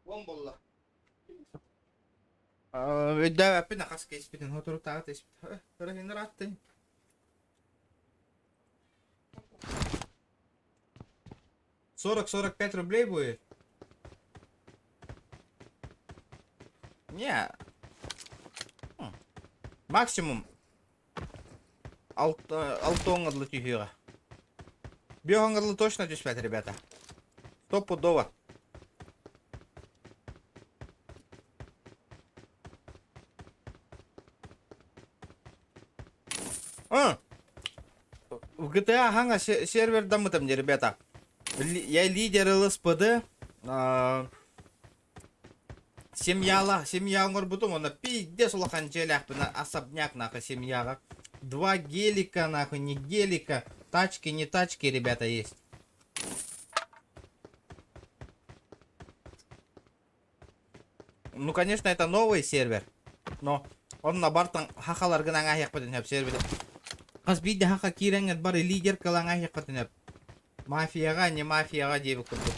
Speaker 1: Уон буолла. Өйдөөбөппүн хас кэспитин соторутааҕыта испит. Өрөһүннэр ааттын. 40-45 рублей будет? Не. Максимум алтыоҥҥа дылы түһүөҕэ. Биэһоҥҥа дылы точно түспэт, ребята. Стопудово. А! В GTA хаҥа сервердаммытым дии, ребята. Я лидер ЛСПД. Семьяла, семья оҥорбутум, онно пиздец улахан дьиэлээхпин, особняк нахуй семьяҕа. Два гелика нахуй, не гелика, тачки, не тачки, ребята, есть. Ну, конечно, это новый сервер, но онно бартан хахаларгын аҥааһыахпытын сөп сервер. Хас биирдэ хаха киирэҥҥит бары лидер кылаҥааһыаххытын сөп. Мафияҕа, не мафияҕа диэбит курдук.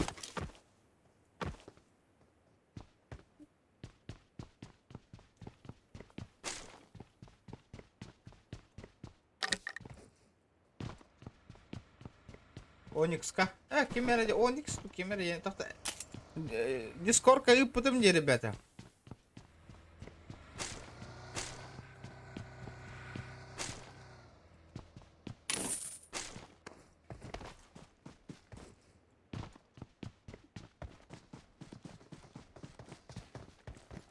Speaker 1: Оникска. Э, ким эрэ Оникс, ким эрэ тахта. Дискордка ыыппытым дии, ребята.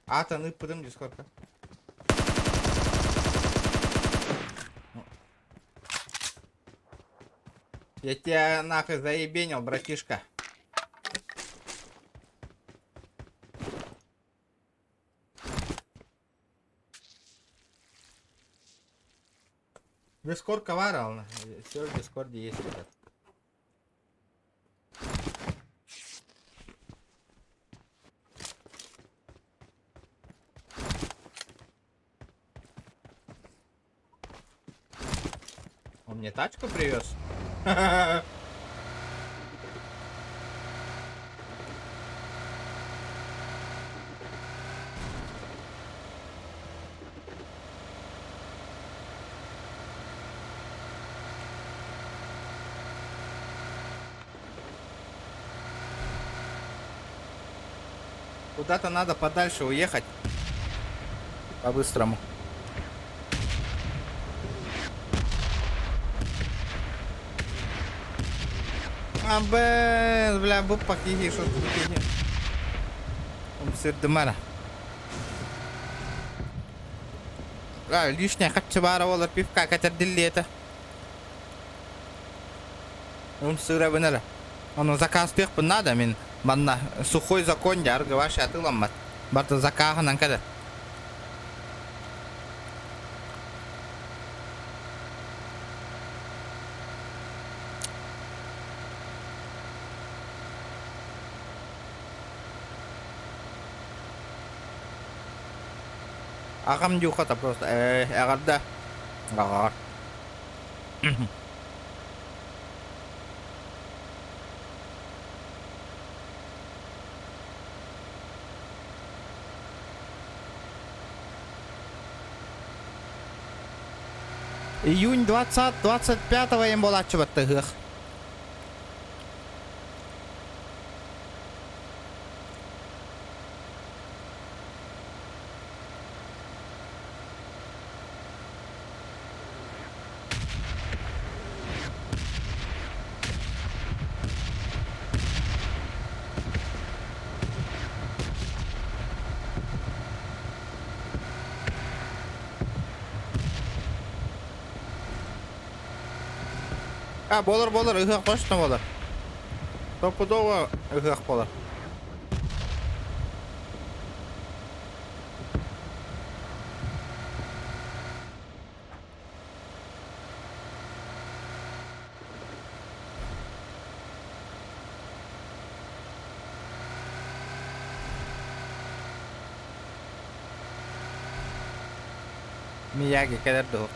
Speaker 1: Аатан ыыппытым дискордка. Я тебя нахуй заебенил, братишка. Дискорд коварил. Все в Дискорде есть, ребят. Он мне тачку привез? Куда-то надо подальше уехать. По-быстрому. А, бля, бу пакиги, что тут Сырдымара. Лишняя хаччы баара буолар пивка кэтэрдиллиэ этэ. Умсыырабын эрэ. Ону заказтыахпын наада мин манна сухой закон дьэ аргы вообще атыыламмат. Барыта закааһынан кэлэр. Аҕам дьуухата просто ээ эҕэрдэ аҕаҕар. Июнь 20-25 им буолааччыбатта ыһыах. А, буолар буолар, ыһыах точно буолар. Стопудово ыһыах буолар. Мияги кэлэр дуо?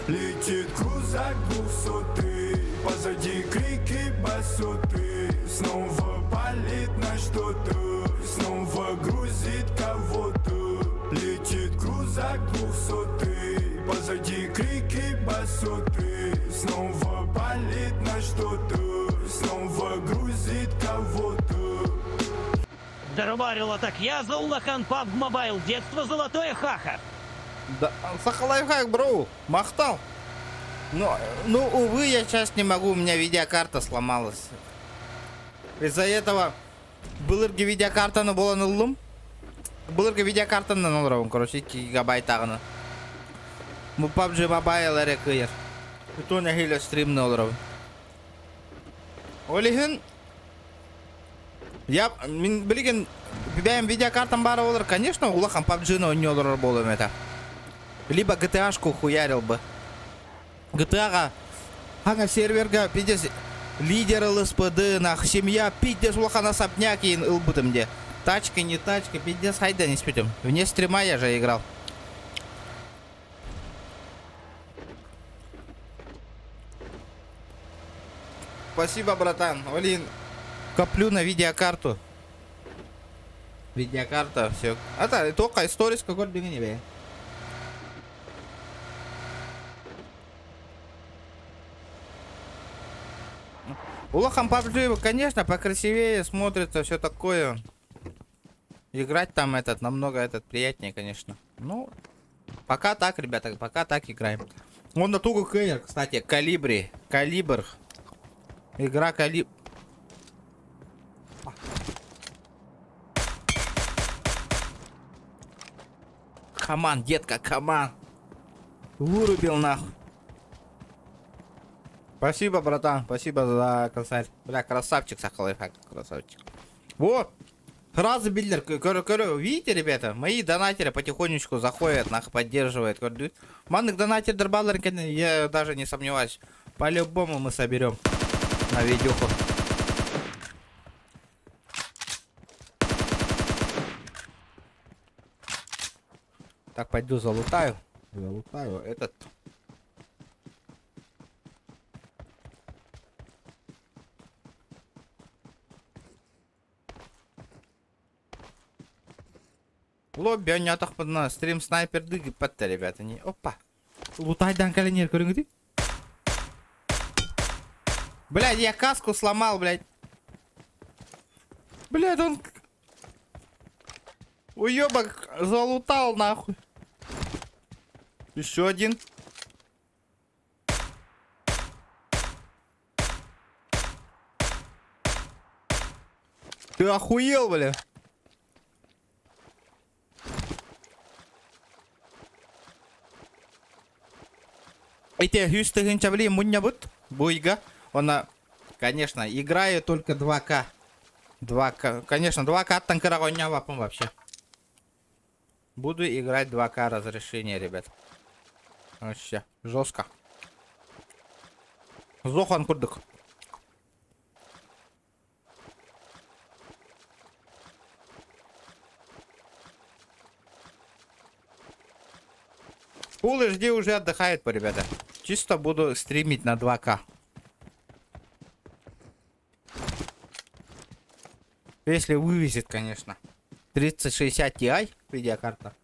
Speaker 2: Летит крузак двухсотый. Позади крики басоты Снова палит на что-то Снова грузит кого-то Летит крузак двухсотый Позади крики басоты Снова палит на что-то Снова грузит кого-то
Speaker 4: Дарварила так я за Улахан PUBG Mobile детство золотое хаха.
Speaker 1: Да, Саха лайфхак, бро, махтал. Но, ну, увы, я сейчас не могу, у меня видеокарта сломалась. Из-за этого былыргы видеокартаны булан ыллым. Былыргы видеокартанан олоробун, короче, 2 гигабайт ағыны. Бу PUBG Mobile эрэ кыайар. Итон нэһиилэ стримны олоробун. Ол иһин я мин билигин бэйэм видеокартам баара буолар, конечно, улахан PUBG-ны оонньуу олорор буолуом этэ. Либо GTA-шку хуярил бы. GTA-ҕа хаҥа серверга пиздец лидер ЛСПД нах семья пиздец улахан особняк иин ылбытым де. Тачка не тачка, пиздец хайдан испитим. Вне стрима я же играл. Спасибо, братан. Олин, коплю на видеокарту. Видеокарта, все. Это только историс какой не бе. Улахан PUBG, конечно, покрасивее смотрится, все такое. Играть там этот намного этот приятнее, конечно. Ну, пока так, ребята, пока так играем. Он на тугу кейер, кстати, Калибри. Калибр. Игра Калиб. Come on, детка, come on. Вырубил нахуй. Спасибо, братан, спасибо за косарь. Бля, красавчик, Саха лайфхак, красавчик. Вот, сразу биллэр, көрө, видите, ребята, мои донатеры потихонечку заходят, нах поддерживают. Маннык донатердар бааллар, я даже не сомневаюсь. По-любому мы соберем на видюху. Так, пойду залутаю. Залутаю этот. Лобби оонньоотохпутуна стрим снайпердыы гыппаттар ребята не опа лутайдан кэлэн көрүҥүтүй блядь я каску сломал блядь блядь он уебок залутал нахуй еще один Ты охуел, бля? Эти үс тыһыынча били мунньабыт буйга. Она, конечно, играю только 2К. 2К. Конечно, 2К кыра оонньообаппын вообще. Буду играть 2К разрешение, ребят. Вообще, жестко. Зохан курдук. Full HD уже отдыхает, по ребята. Чисто буду стримить на 2К. Если вывезет, конечно. 3060 Ti видеокарта.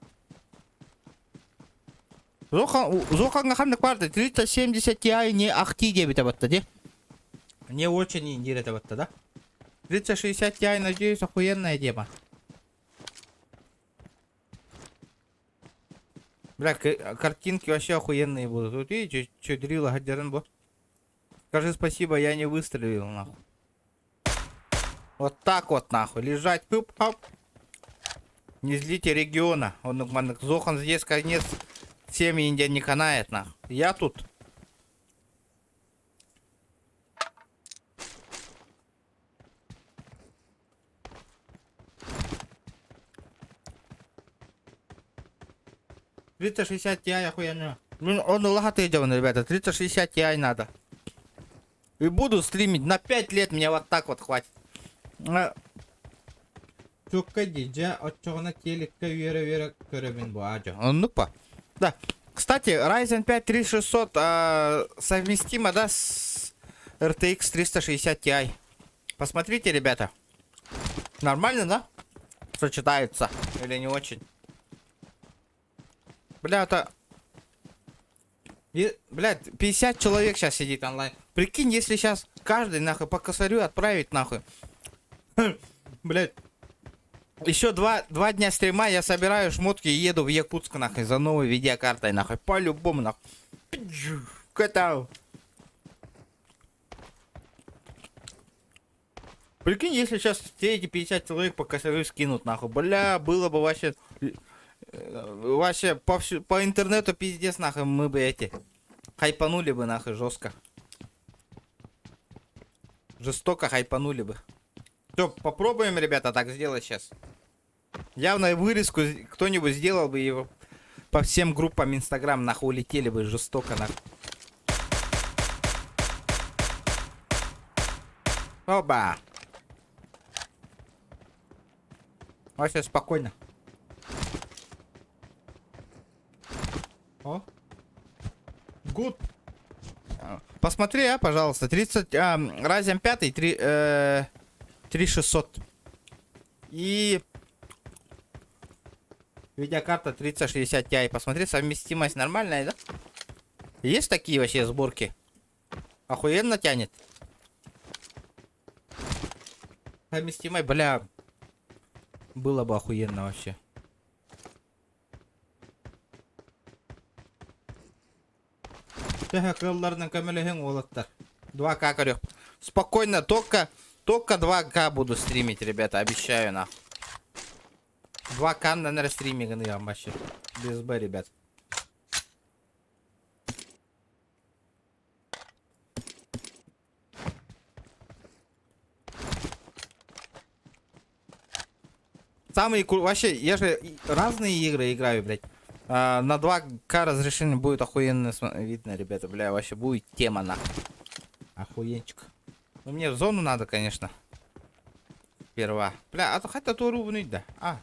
Speaker 1: Зохаҥҥа ханнык баар 3070 Ti не ахти диэбитэ батта дии. Не очень диир батта, да? 3060 Ti, надеюсь, охуенная тема. Бля, картинки вообще охуенные будут. Вот видите, что дрила гадерн бу. Скажи спасибо, я не выстрелил, нахуй. Вот так вот, нахуй. Лежать, пып, хоп. Не злите региона. Он, Зохан здесь конец семьи Индия не канает, нахуй. Я тут. 3060 Ti охуенно. Ну, он лагатый ребята. 3060 Ti надо. И буду стримить. На 5 лет мне вот так вот хватит. Чукка дидя, оччоҕуна телекка үөрэ-үөрэ көрөбүн бу аадьо. Оннук па. Да. Кстати, Ryzen 5 3600 а, совместимо, да, с... RTX 360 Ti. Посмотрите, ребята. Нормально, да? Сочетается или не очень? Бля, это... И, блядь, 50 человек сейчас сидит онлайн. Прикинь, если сейчас каждый, нахуй, по косарю отправить, нахуй. Блядь. Еще два, два дня стрима, я собираю шмотки и еду в Якутск, нахуй, за новой видеокартой, нахуй. По-любому, нахуй. Катау. Прикинь, если сейчас все эти 50 человек по косарю скинут, нахуй. Бля, было бы вообще... Вообще, по, всю, по интернету пиздец, нахуй, мы бы эти... Хайпанули бы, нахуй, жестко. Жестоко хайпанули бы. Все, попробуем, ребята, так сделать сейчас. Явно вырезку кто-нибудь сделал бы его по всем группам Инстаграм, нахуй, улетели бы жестоко, нахуй. Оба. Вообще спокойно. О. Good. Посмотри, а, пожалуйста, 30, а, Ryzen 5, 3, 3600. И видеокарта 3060 Ti. Посмотри, совместимость нормальная, да? Есть такие вообще сборки? Охуенно тянет. Совместимость, бля. Было бы охуенно вообще. Төһө кыалларынан көмөлөһүҥ уолаттар. 2К көрүөх. Спокойно, только, только 2К буду стримить, ребята, обещаю нахуй. 2К на стриминг вообще. Без Б, ребят. Самые вообще, я же разные игры играю, блядь. А, на 2К разрешение будет охуенно видно, ребята, бля, вообще будет тема нахуй. Охуенчик. Ну мне в зону надо, конечно. Сперва. Бля, а то хотя то рубнуть, да. А.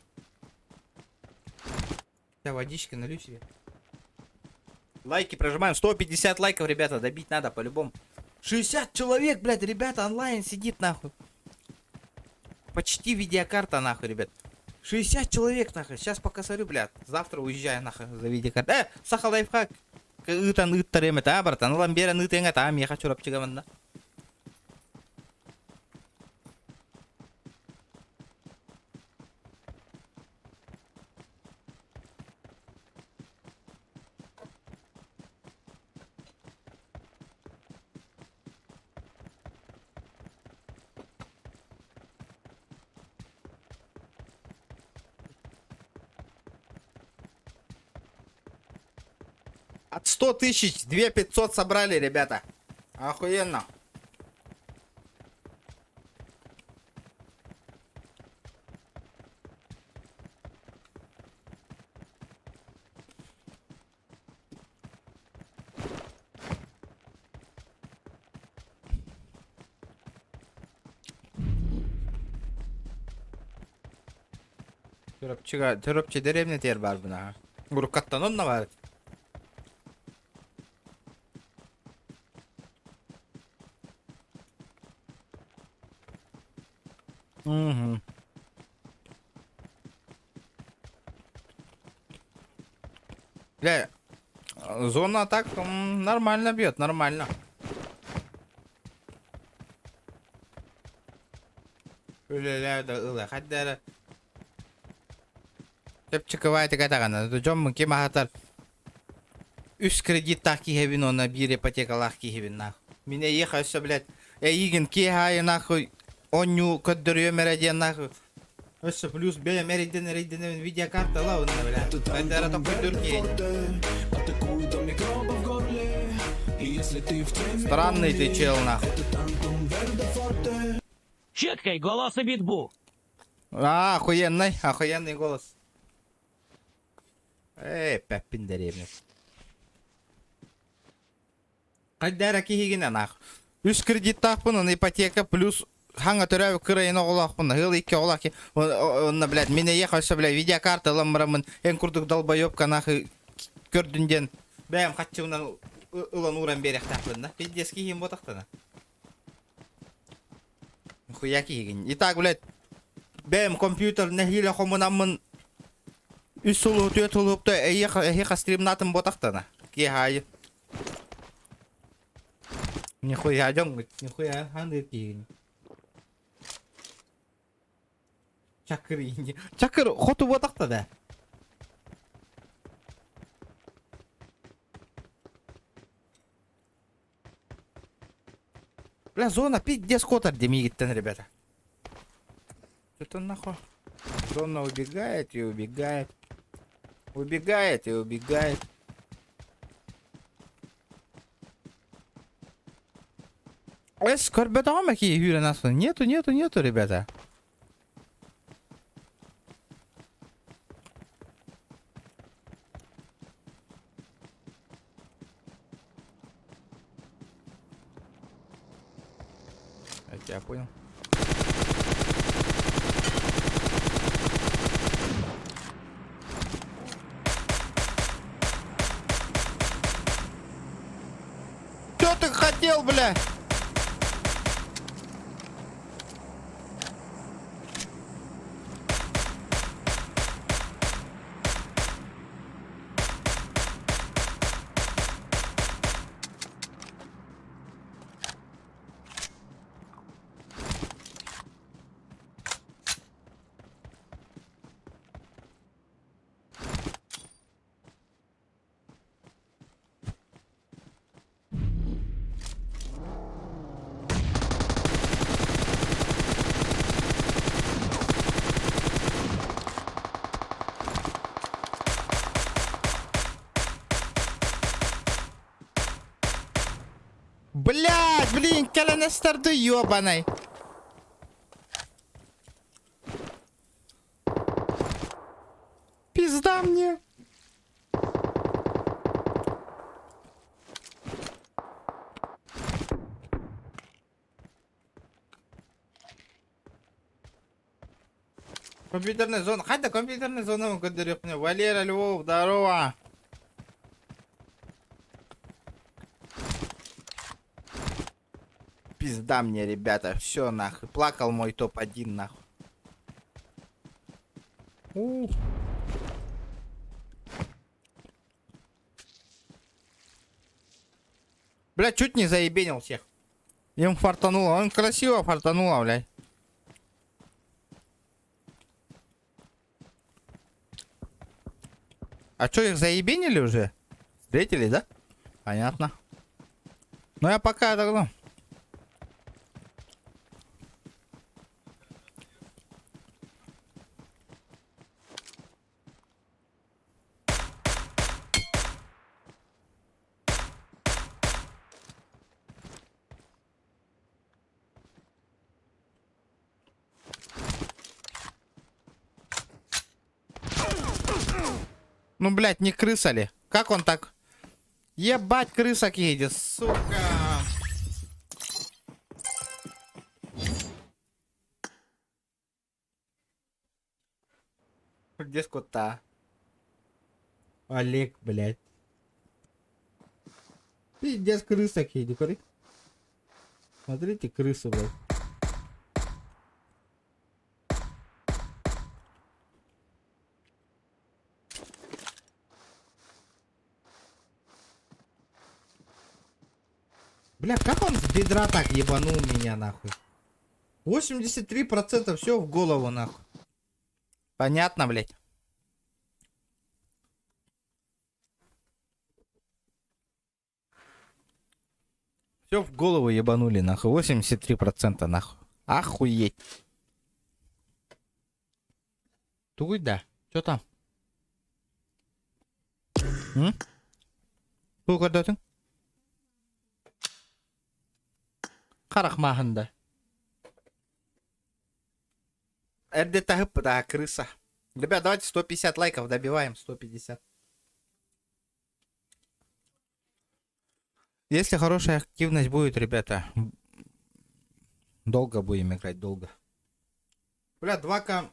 Speaker 1: Я водички налью себе. Лайки прожимаем. 150 лайков, ребята, добить надо по-любому. 60 человек, блядь, ребята, онлайн сидит, нахуй. Почти видеокарта, нахуй, ребят. 60 человек, нахуй. Сейчас пока сорю, блядь. Завтра уезжаю, нахуй, за видеокартой. Э, саха лайфхак. Ыытан ыыттар эм а, братан. Ылан биэрэн ыытыаҥ а, миэхэ Чурапчыга От 100 тысяч 2 500 собрали, ребята. Охуенно. Чурапчыга, Чурапчы дэриэбинэтигэр баарбын аха. Уруккаттан онно баар. Угу. Бля, зона так нормально бьет, нормально. Үлэлээ да ыла хайда эрэ чэпчэки даҕаны дьоммун ким аһатар үс кредиттаах киһибин уонна биир ипотекалаах киһибин нах. Мин эйиэхэ өссө блядь эйигин киэһэ аайы нахуй оонньуу көрдөрүөм эрэ диэн нахуй өссө плюс бэйэм эрэйдэн эрэйдэнэбин видеокарта ыла уонна бля хайда эрэ тохтойдуур киһи. Странный ты чел нахуй.
Speaker 4: Четкой голос и битбу.
Speaker 1: А, охуенный, охуенный голос. Эй, пәппин деревня. Хайда эрэ киһигинэ нах. Үс кредиттаахпын, оны ипотека плюс хаҥа төрөөбүт кырайын оҕолоохпун, ыал икки оҕолоох ки. Онно, блядь, мин эйиэхэ өссө, блядь, видеокарта ылан бараммын, эн курдук долбоебка нахуй көрдүн диэн бэйэм хаччыбынан ылан ууран биэриэхтээхпин да. Пиздец киһим буотахтана. Нихуя киһигин. Итак, блядь, бэйэм компьютер нэһиилэ хомунаммын үс сулуһу түөрт сулуһупта эйиэхэ эһиэхэ стримнаатым буотахтана. Киэһэ аайы. Нихуя дьоҥҥут, нихуя ханнык киһигин. Чакыр инди. Чакыр хоту буотахта да. Бля, зона пиздец котор демигиттен, ребята. Что-то нахуй. Зона убегает и убегает. Убегает и убегает. Эс, көрбөтөҕүм эки үүрэн аспын. Нету, нету, нету, ребята. Это я понял. Что ты хотел, бля? Блядь, блин, кэлэн эстэрдэ ёбаный. Пизда мне. Компьютерная зона. Хайда компьютерная зона көрдөрүөхпүнэ. Валера Львов, здорово. Пизда мне, ребята. Все нахуй. Плакал мой топ-1 нахуй. Ух. Бля, чуть не заебенил всех. Им фартануло. Он красиво фартануло, блядь. А что, их заебенили уже? Встретили, да? Понятно. Ну я пока тогда. Ну, блядь, не крыса ли? Как он так? Ебать, крыса едет, сука. Где скота? Олег, блядь. Пиздец, крыса едет, Смотрите, крысу, блядь. Бля, как он с бедра так ебанул меня нахуй? 83% все в голову нахуй. Понятно, блядь. Все в голову ебанули нахуй. 83% нахуй. Охуеть. Тугуй да. Что там? М? Тугу көрдөөтүҥ? Харах маһында. Эрдэ да, крыса. Ребят, давайте 150 лайков добиваем. 150. Если хорошая активность будет, ребята, долго будем играть, долго. Бля, 2К...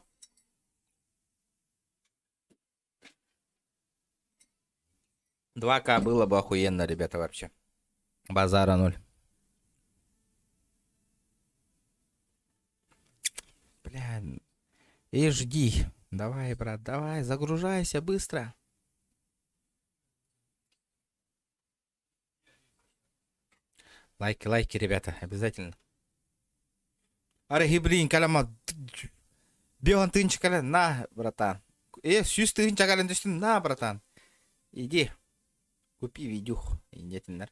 Speaker 1: 2К было бы охуенно, ребята, вообще. Базара ноль. И жди. Давай, брат, давай, загружайся быстро. Лайки, лайки, ребята, обязательно. Арыһы, блин, калама. Бион тыынча кэлэн, на, братан. Э, сүүс тыһыынча кэлэн түстүн, на, братан. Иди, купи видюх. Иннетиннер.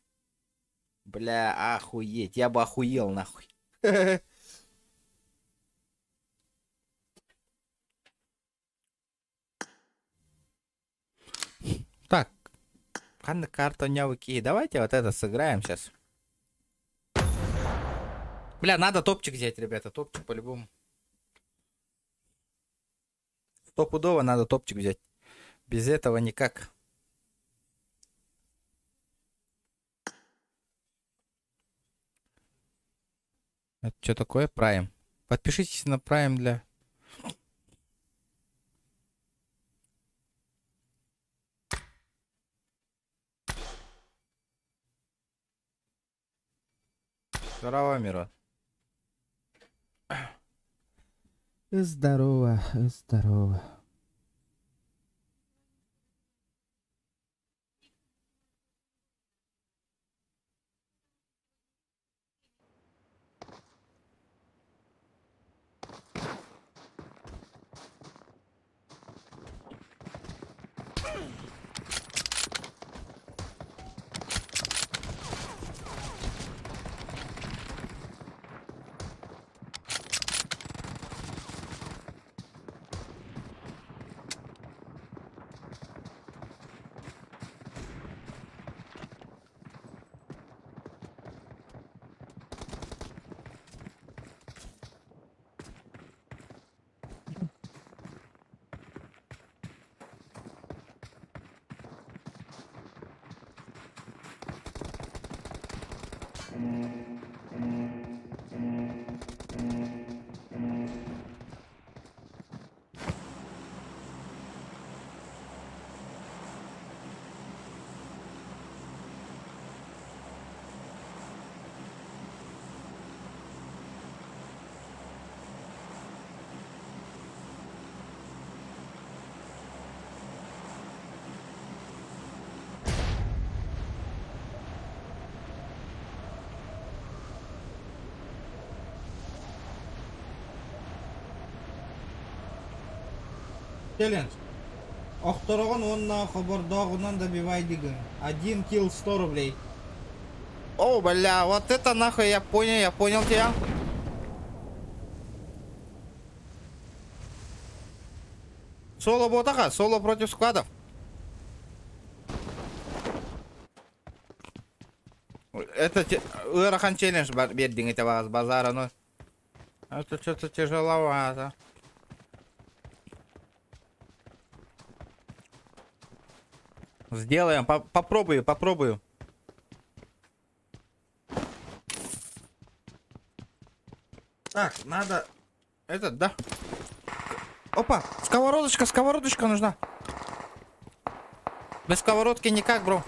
Speaker 1: Бля, охуеть, я бы охуел, нахуй. Так, ханна карта нявыки. Давайте вот это сыграем сейчас. Бля, надо топчик взять, ребята, топчик по-любому. Стопудово надо топчик взять. Без этого никак. Это что такое? Прайм. Подпишитесь на Прайм для... Здорово, Мирон. Здорово, здорово. Челлендж. Охтороҕун уонна хобордооҕунан добивайдыгын. Один килл 100 рублей. О, бля, вот это нахуй, я понял тебя. Соло ботаха, соло против складов. Это ыарахан челлендж биэрдиҥ ити базара, ну. Это что-то тяжеловато. Сделаем, попробую, попробую. Так, надо... Этот, да? Опа, сковородочка, сковородочка нужна. Без сковородки никак, бро.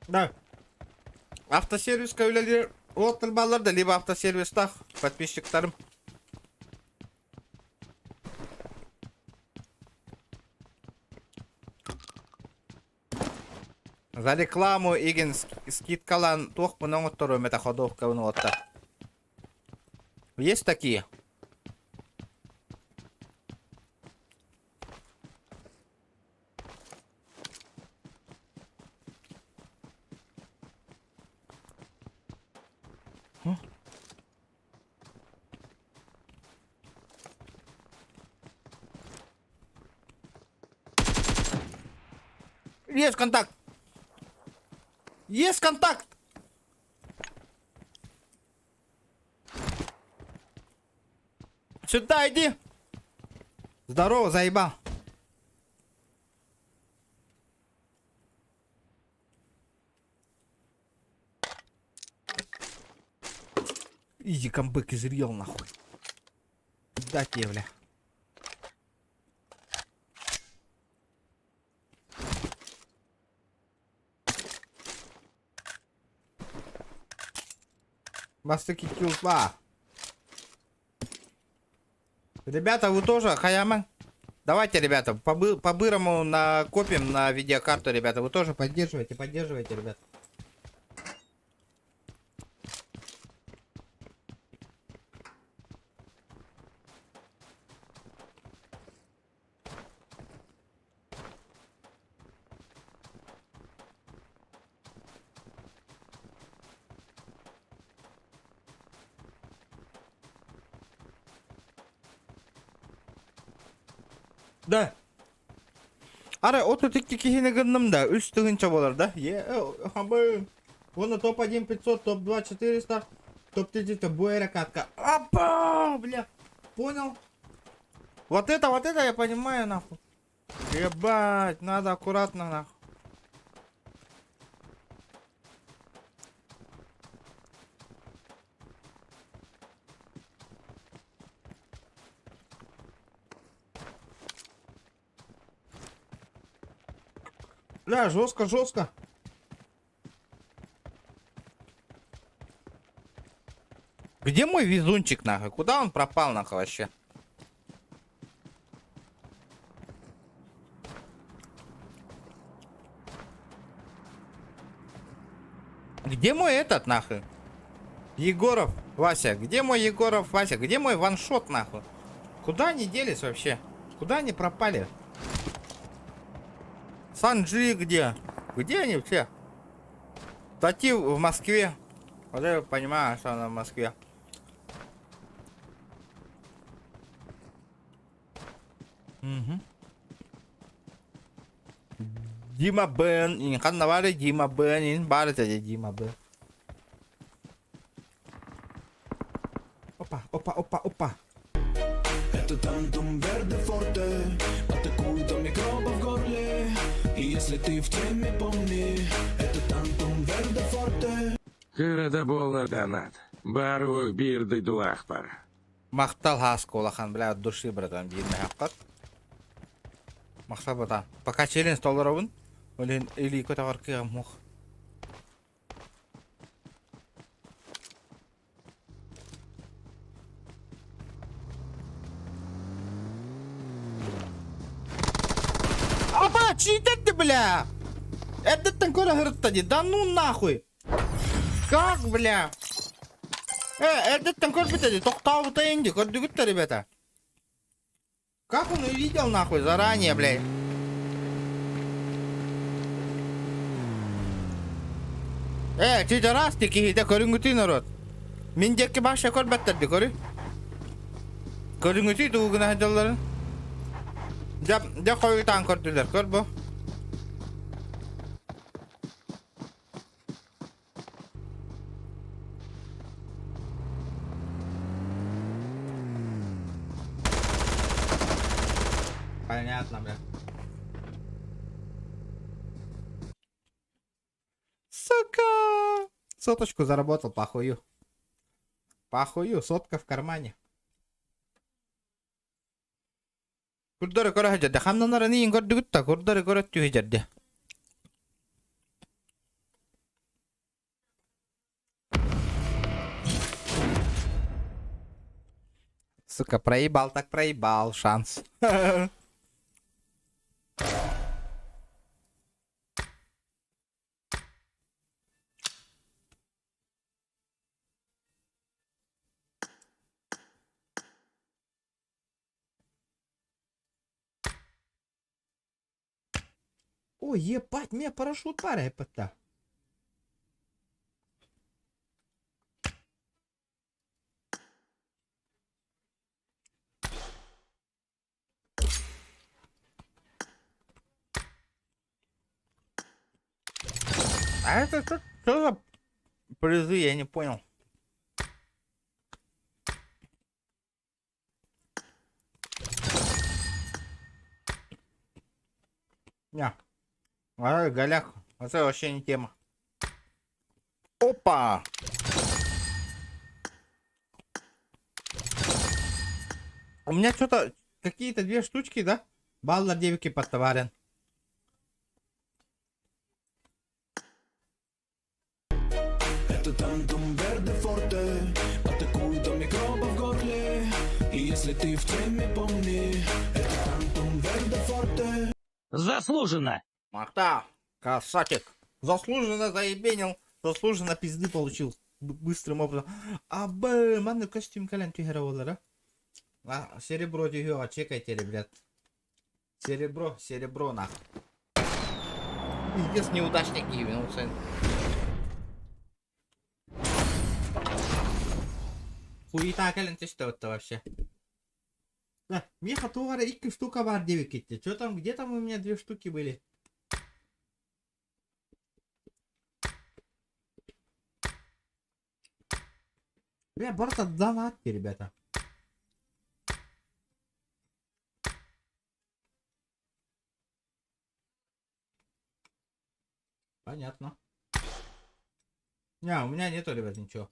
Speaker 1: Да. Автосервиска үлэлиир уолаттар бааллар да, либо автосервистаах подписчиктарым. За рекламу игин скидкалаан туохпун оҥотторуом этэ ходовкабын уолаттар. Есть такие? Есть контакт! Есть контакт! Сюда иди! Здорово, заебал! Иди, камбэк изрел нахуй. Да тебе, бля. Бастакы килла. Ребята, вы тоже, Хаяма? Давайте, ребята, по-бырому накопим на видеокарту, ребята. Вы тоже поддерживайте, поддерживайте, ребят. Да. Арай 32 киһини гынным да, үс тыһыынча буолар да. Е, Уонна топ-1 500, топ-2 400, топ-3 бу эрэ катка. Апа, бля, понял? Вот это я понимаю, нахуй. Ебать, надо аккуратно, нахуй. Бля, жестко, жестко. Где мой везунчик, нахуй? Куда он пропал, нахуй, вообще? Где мой этот, нахуй? Егоров, Вася. Где мой Егоров, Вася? Где мой ваншот, нахуй? Куда они делись вообще? Куда они пропали? Санджи где? Где они все? Тати в Москве. Вот я понимаю, что она в Москве. Угу. Дима Бен, ханна баарый Дима Бен, баар этэ Дима Бен. Опа, опа, опа, опа.
Speaker 2: Это тантум верде форте Атакует до микроба в горле И если ты в теме, помни Это тантум верде форте
Speaker 8: Кыра да буоллар донат. Баар биир дойдулаахпар.
Speaker 1: Махтал Хаска улахан, бля, от души, братан, биир мэһэххат. Махтал, братан. Пока челлендж толоробун. Блин, или көтөҕөр кыаҕым суох. Апа, читер ты, бля! Эрдэттэн көрө сырытта дии. Да ну нахуй! Как, бля? Э, эрдэттэн көрбүтэ дии. Тохтообута инди. Көрдүгүт да, ребята? Как он увидел, нахуй, заранее, блядь? Э, чичараас ти киһитэ көрүҥҥүтүй народ. Мин диэки баша көрбөттөр ди көрү. Көрүҥҥүтүй тугу гына сылдьалларын. Дьэ, дьэ хойутаан көрдүлэр, көр бу. Понятно, бля. Сука! Соточку заработал, похую. Похую, сотка в кармане. Курдары көрө сылдьар. Ханнанарын иин көрдүгүт да, курдары көрө түһү Сука, проебал так проебал, шанс. Ой, ебать, мне парашют пара это. А это что, что за призы, я не понял. Не. А, голяк. Это вообще не тема. Опа! У меня что-то какие-то две штучки, да? Балла девки подтоварен.
Speaker 2: Это тантум верде форте.
Speaker 4: Заслуженно.
Speaker 1: Марта, красавчик. Заслуженно заебенил, заслуженно пизды получил. Быстрым образом. А, б, манна костюм кэлэн түһэрэ буолара. А, серебро түһүөҕэ, чекайте, ребят. Серебро, серебро, нах. Пиздец, неудачник ебанулся. Хуета кэлэн түстэ вот вообще. Да, миэхэ туох эрэ икки штука баар диэбиккит. Что там, где там у меня две штуки были? Бля, барыта донатьте, ребята. Понятно. Не, у меня нету, ребят, ничего.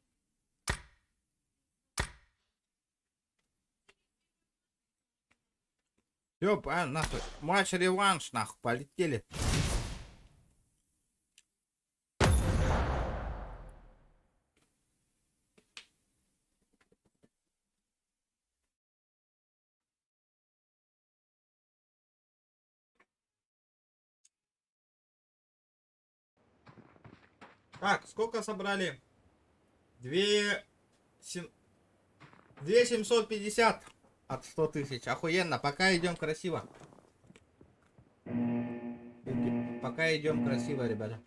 Speaker 1: Ёп, а, нахуй. Матч-реванш, нахуй, полетели. Так, сколько собрали? Две... Сем... 2750 от 100 тысяч. Охуенно. Пока идем красиво. Пока идем красиво, ребята.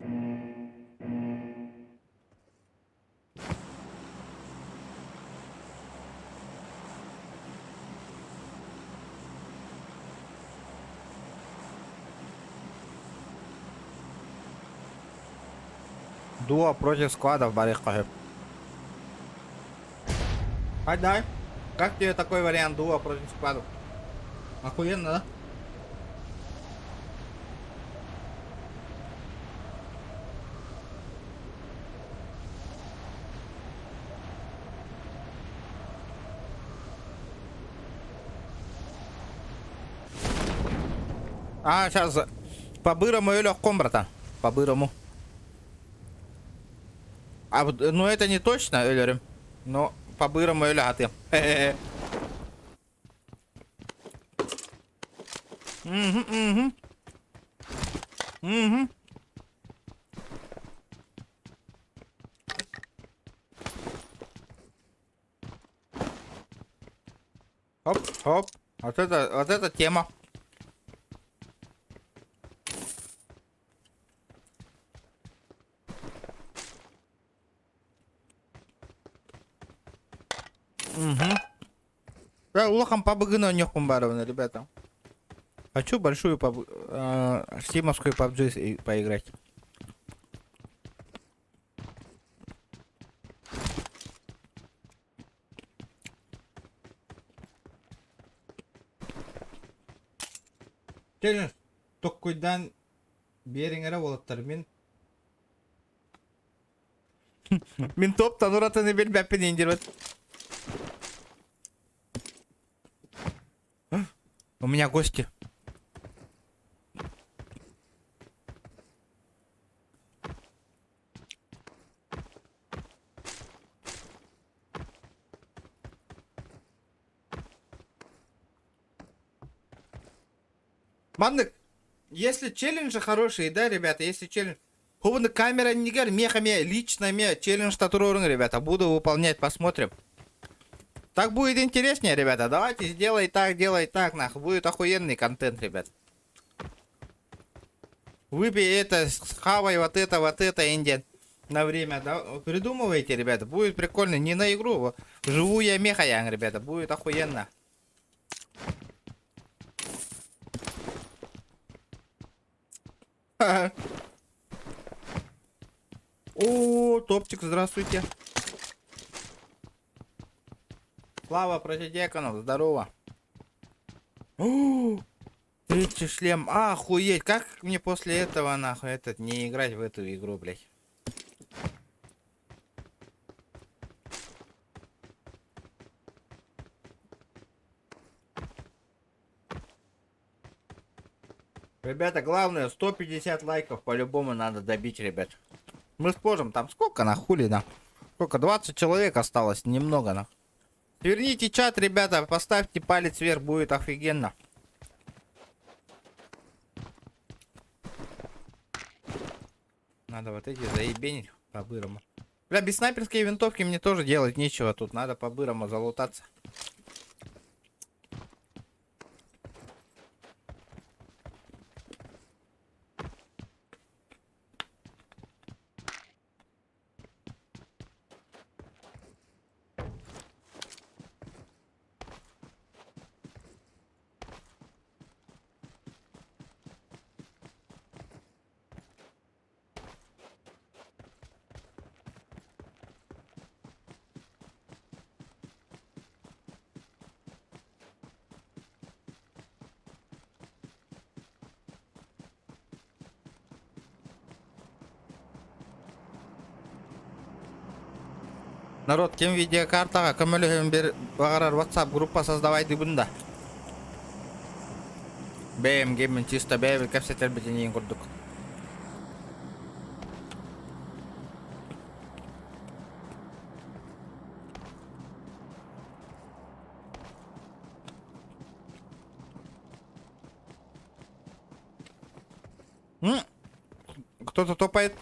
Speaker 1: Дуо против складов барыахха. Дай. Как тебе такой вариант дуо против складов? Охуенно, да? А, сейчас по-бырому легком, братан. По-бырому. А вот, ну это не точно, өлөрүм. Но по-бырому өлө атыам. Угу, угу. Угу. Оп, оп. Вот это тема. Угу. Да, улахан PUBG-ны оонньуохпун баҕарабын, ребята. Хочу большую паб, стимовскую PUBG поиграть. Челлендж токкуйдаан биэриҥ эрэ уолаттар мин мин топтан уратыны билбэппин индирбит. У меня гости. Маннык, если челленджи хорошие, да, ребята, если челлендж... Хобуну камера иннигэр, миэхэ эмиэ, лично эмиэ челлендж туруоруҥ, ребята, буду выполнять, посмотрим. Так будет интереснее, ребята. Давайте сделай так, делай так, нахуй. Будет охуенный контент, ребят. Выпей это, схавай вот это, индиан. На время, да? Придумывайте, ребята, будет прикольно. Не на игру, живую мехаян, ребята, будет охуенно. О, топчик, здравствуйте. Слава Протидеконов, здорово. О, третий шлем, охуеть, как мне после этого, нахуй, этот, не играть в эту игру, блядь. Ребята, главное, 150 лайков по-любому надо добить, ребят. Мы сможем, там сколько на хули, на? Сколько? 20 человек осталось, немного, на. Сверните чат, ребята, поставьте палец вверх, будет офигенно. Надо вот эти заебенить по-бырому. Бля, без снайперской винтовки мне тоже делать нечего тут. Надо по-бырому залутаться. Народ, ким видеокартаҕа көмөлөһүөн бир баҕарар WhatsApp группа создавайдыбын да. Бэйэм геймин чисто бэйэбит кэпсэтэрбитин иин курдук. Кто-то топает.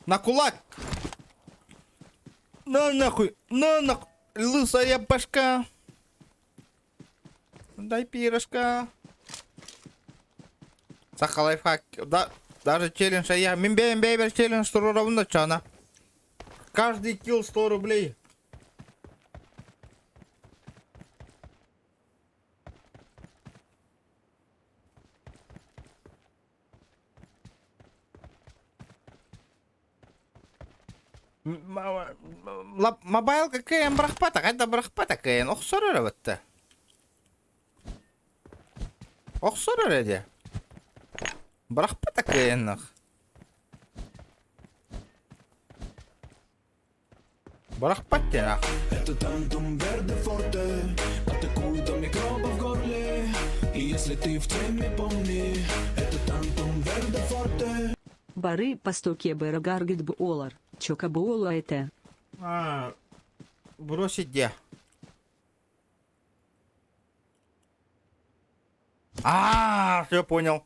Speaker 1: На кулак! На нахуй! На нахуй! Лысая башка! Дай пирожка! Саха лайфхак. Да, даже челлендж я. Мин бэйэм бэйбэр челлендж туруорабын да чана. Каждый килл 100 рублей. Мобайлга кыайан бырахпата, хайда бырахпата кыайан охсор эрэ батта. Охсор эрэ дии. Бырахпата кыайаннах. Бырахпат диэн ах.
Speaker 2: Это тантум верде форте Атакует до микробов в горле И если ты в теме, помни Это тантум верде форте
Speaker 3: Бары пастоке бэрагаргит буолар, чока буола это.
Speaker 1: А, бросить где? А, все понял.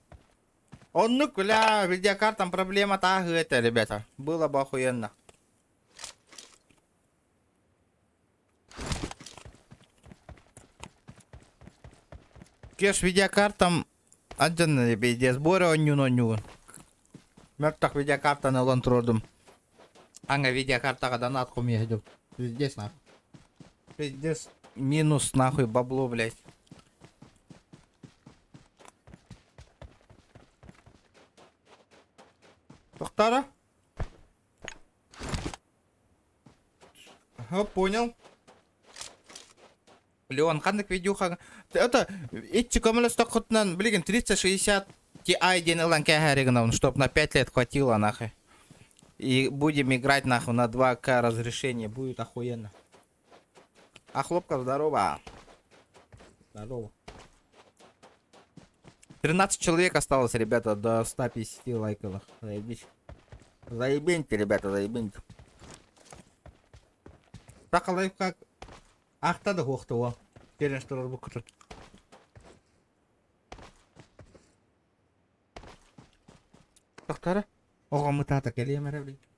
Speaker 1: Оннук, бля, видеокартам проблема та это, ребята. Было бы охуенно. Кеш видеокартам отдельно пиздец, сборы онньуун онньуун. Мөлтөх видеокартаны ылан турордум. Аңа видеокартаҕа донат хомуйа сылдьабыт. Пиздец нахуй. Пиздец минус нахуй бабло, блядь. Тохтара? Ага, понял. Леон, ханнык видюха. Это, иччи көмөлөстөххүтүнэн, билигин 3060 Ti диэн ылан кээһээри гынабын, чтоб на 5 лет хватило нахуй. И будем играть нахуй на 2К разрешение, будет охуенно. А хлопка, здорово. Здорово. 13 человек осталось, ребята, до 150 лайков. Заебись. Заебеньте, ребята, заебеньте. Так, лайфхак. Ахта да хуохта Челлендж турар Тохтара. Оҕом ытаата кэлиэм эрэ билигин.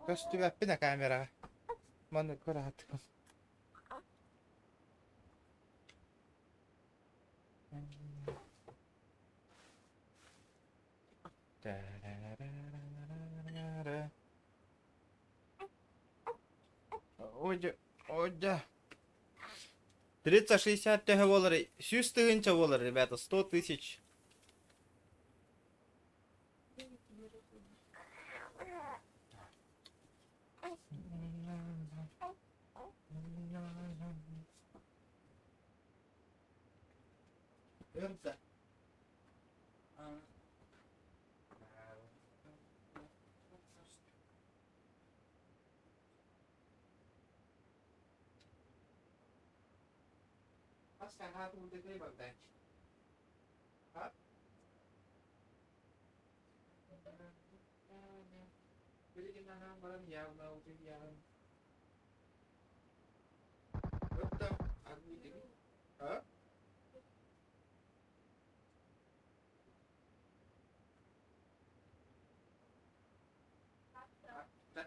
Speaker 1: Көстүбэппин камераҕа. Маны көрө Ой, ой, да. 360 төһө буолар? Сүүс тыһыынча буолар, ребята, 100 тысяч. Өрда.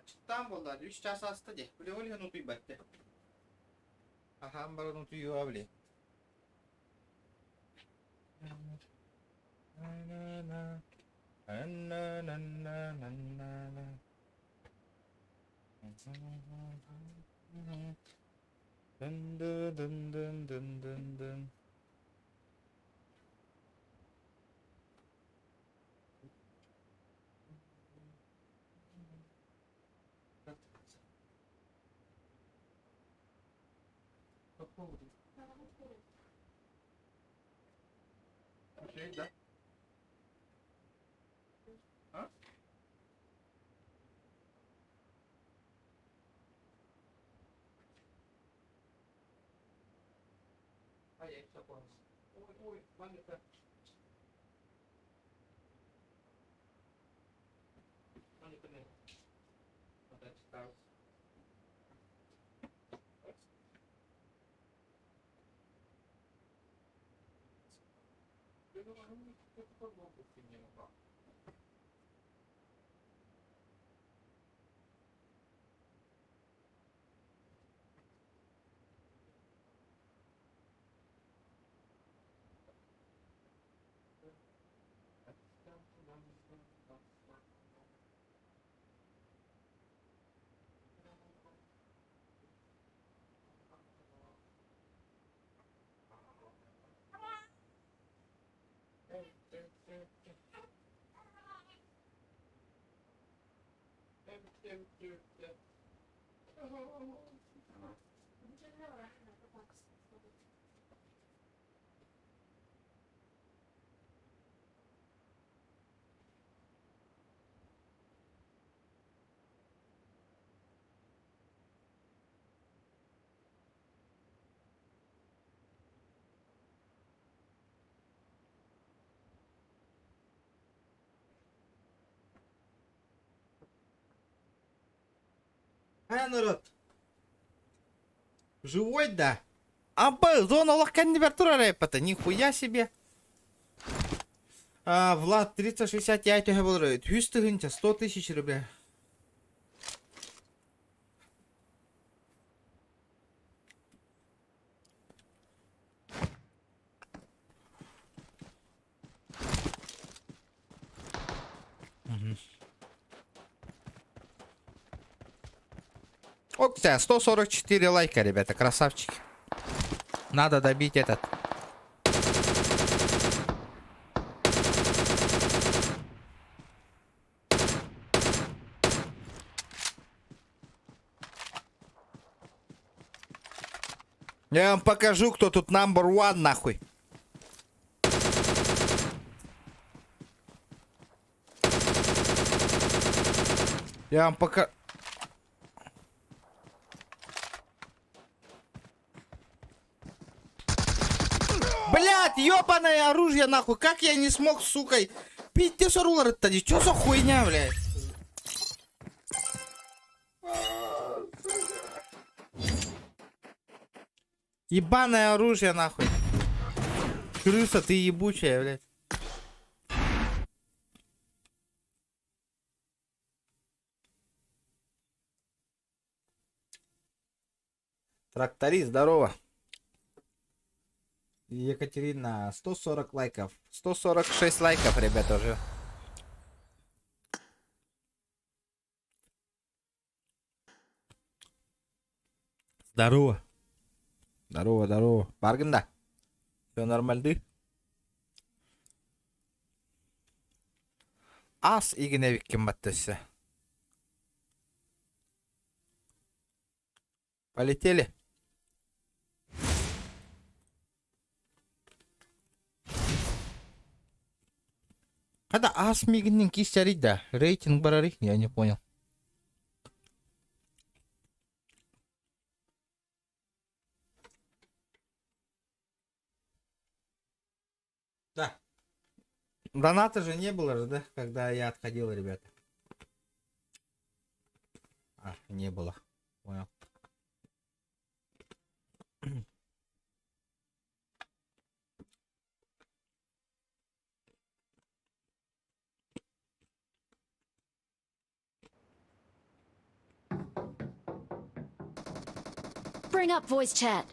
Speaker 1: Чыттаан буолла, үс чаас ааста дии. Били ол иһин утуйбат дии. Аһаан баран утуйуо били. Дын-ды-дын-дын-дын-дын-дын. Да? А? А я все понял. Ой, ой, маленькая. А, народ? Живой, да? Аба, зона лох турар это, нихуя себе. А, Влад, 365 төһө буолар. Үс тыһыынча, 100 тысяч рублей. Ок, 144 лайка, ребята, красавчики. Надо добить этот. Я вам покажу, кто тут number one, нахуй. Я вам пока... Блядь, ёбаное оружие, нахуй. Как я не смог, сука, Пиздец, рулар-то, чё за хуйня, блядь? Ебаное оружие, нахуй. Крыса, ты ебучая, блядь. Тракторист, здорово. Екатерина, 140 лайков. 146 лайков, ребята, уже. Здорово. Здорово, здорово. Баргын да? Все нормальды? Ас игинэбиккин баттыssa. Полетели. Когда ас мигиннин кистерий да, рейтинг барарый, я не понял. Да. Доната же не было же, да, когда я отходил, ребята. А, не было. Понял.
Speaker 9: Bring up voice chat.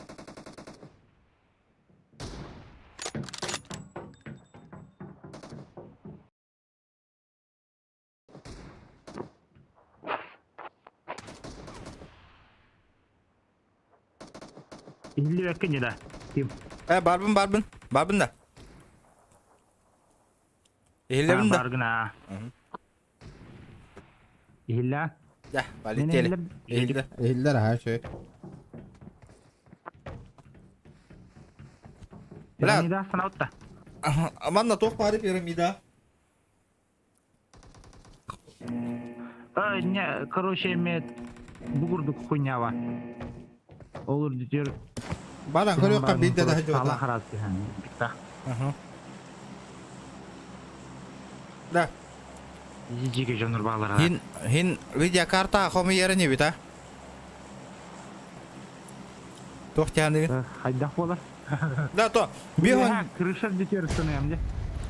Speaker 10: Иһиллибэккин да. Ким?
Speaker 1: Э, барбын, барбын. Барбын да. Иһиллэбин да.
Speaker 10: Баргына. Иһиллээ.
Speaker 1: Да, полетели. Иһиллэр. Иһиллэр, аха, үчүгэй. Бля.
Speaker 10: Пирамида санаутта.
Speaker 1: Манна туох баары пирамида?
Speaker 10: Э, не, короче, эме бу курдук хуйнява. Ол үрдүтүр
Speaker 1: Баран көрүөххэ биирдэ да
Speaker 10: Сала
Speaker 1: сылдьыбата.
Speaker 10: харас түһэн битта.
Speaker 1: Да.
Speaker 10: Жиге дьоннор баалара.
Speaker 1: Хин хин видеокарта хомуйарын эбит а? Туох тиһаныгын?
Speaker 10: Хайдах буолар?
Speaker 1: Да то бион
Speaker 10: Крыша бүтүөр сыныям дьэ.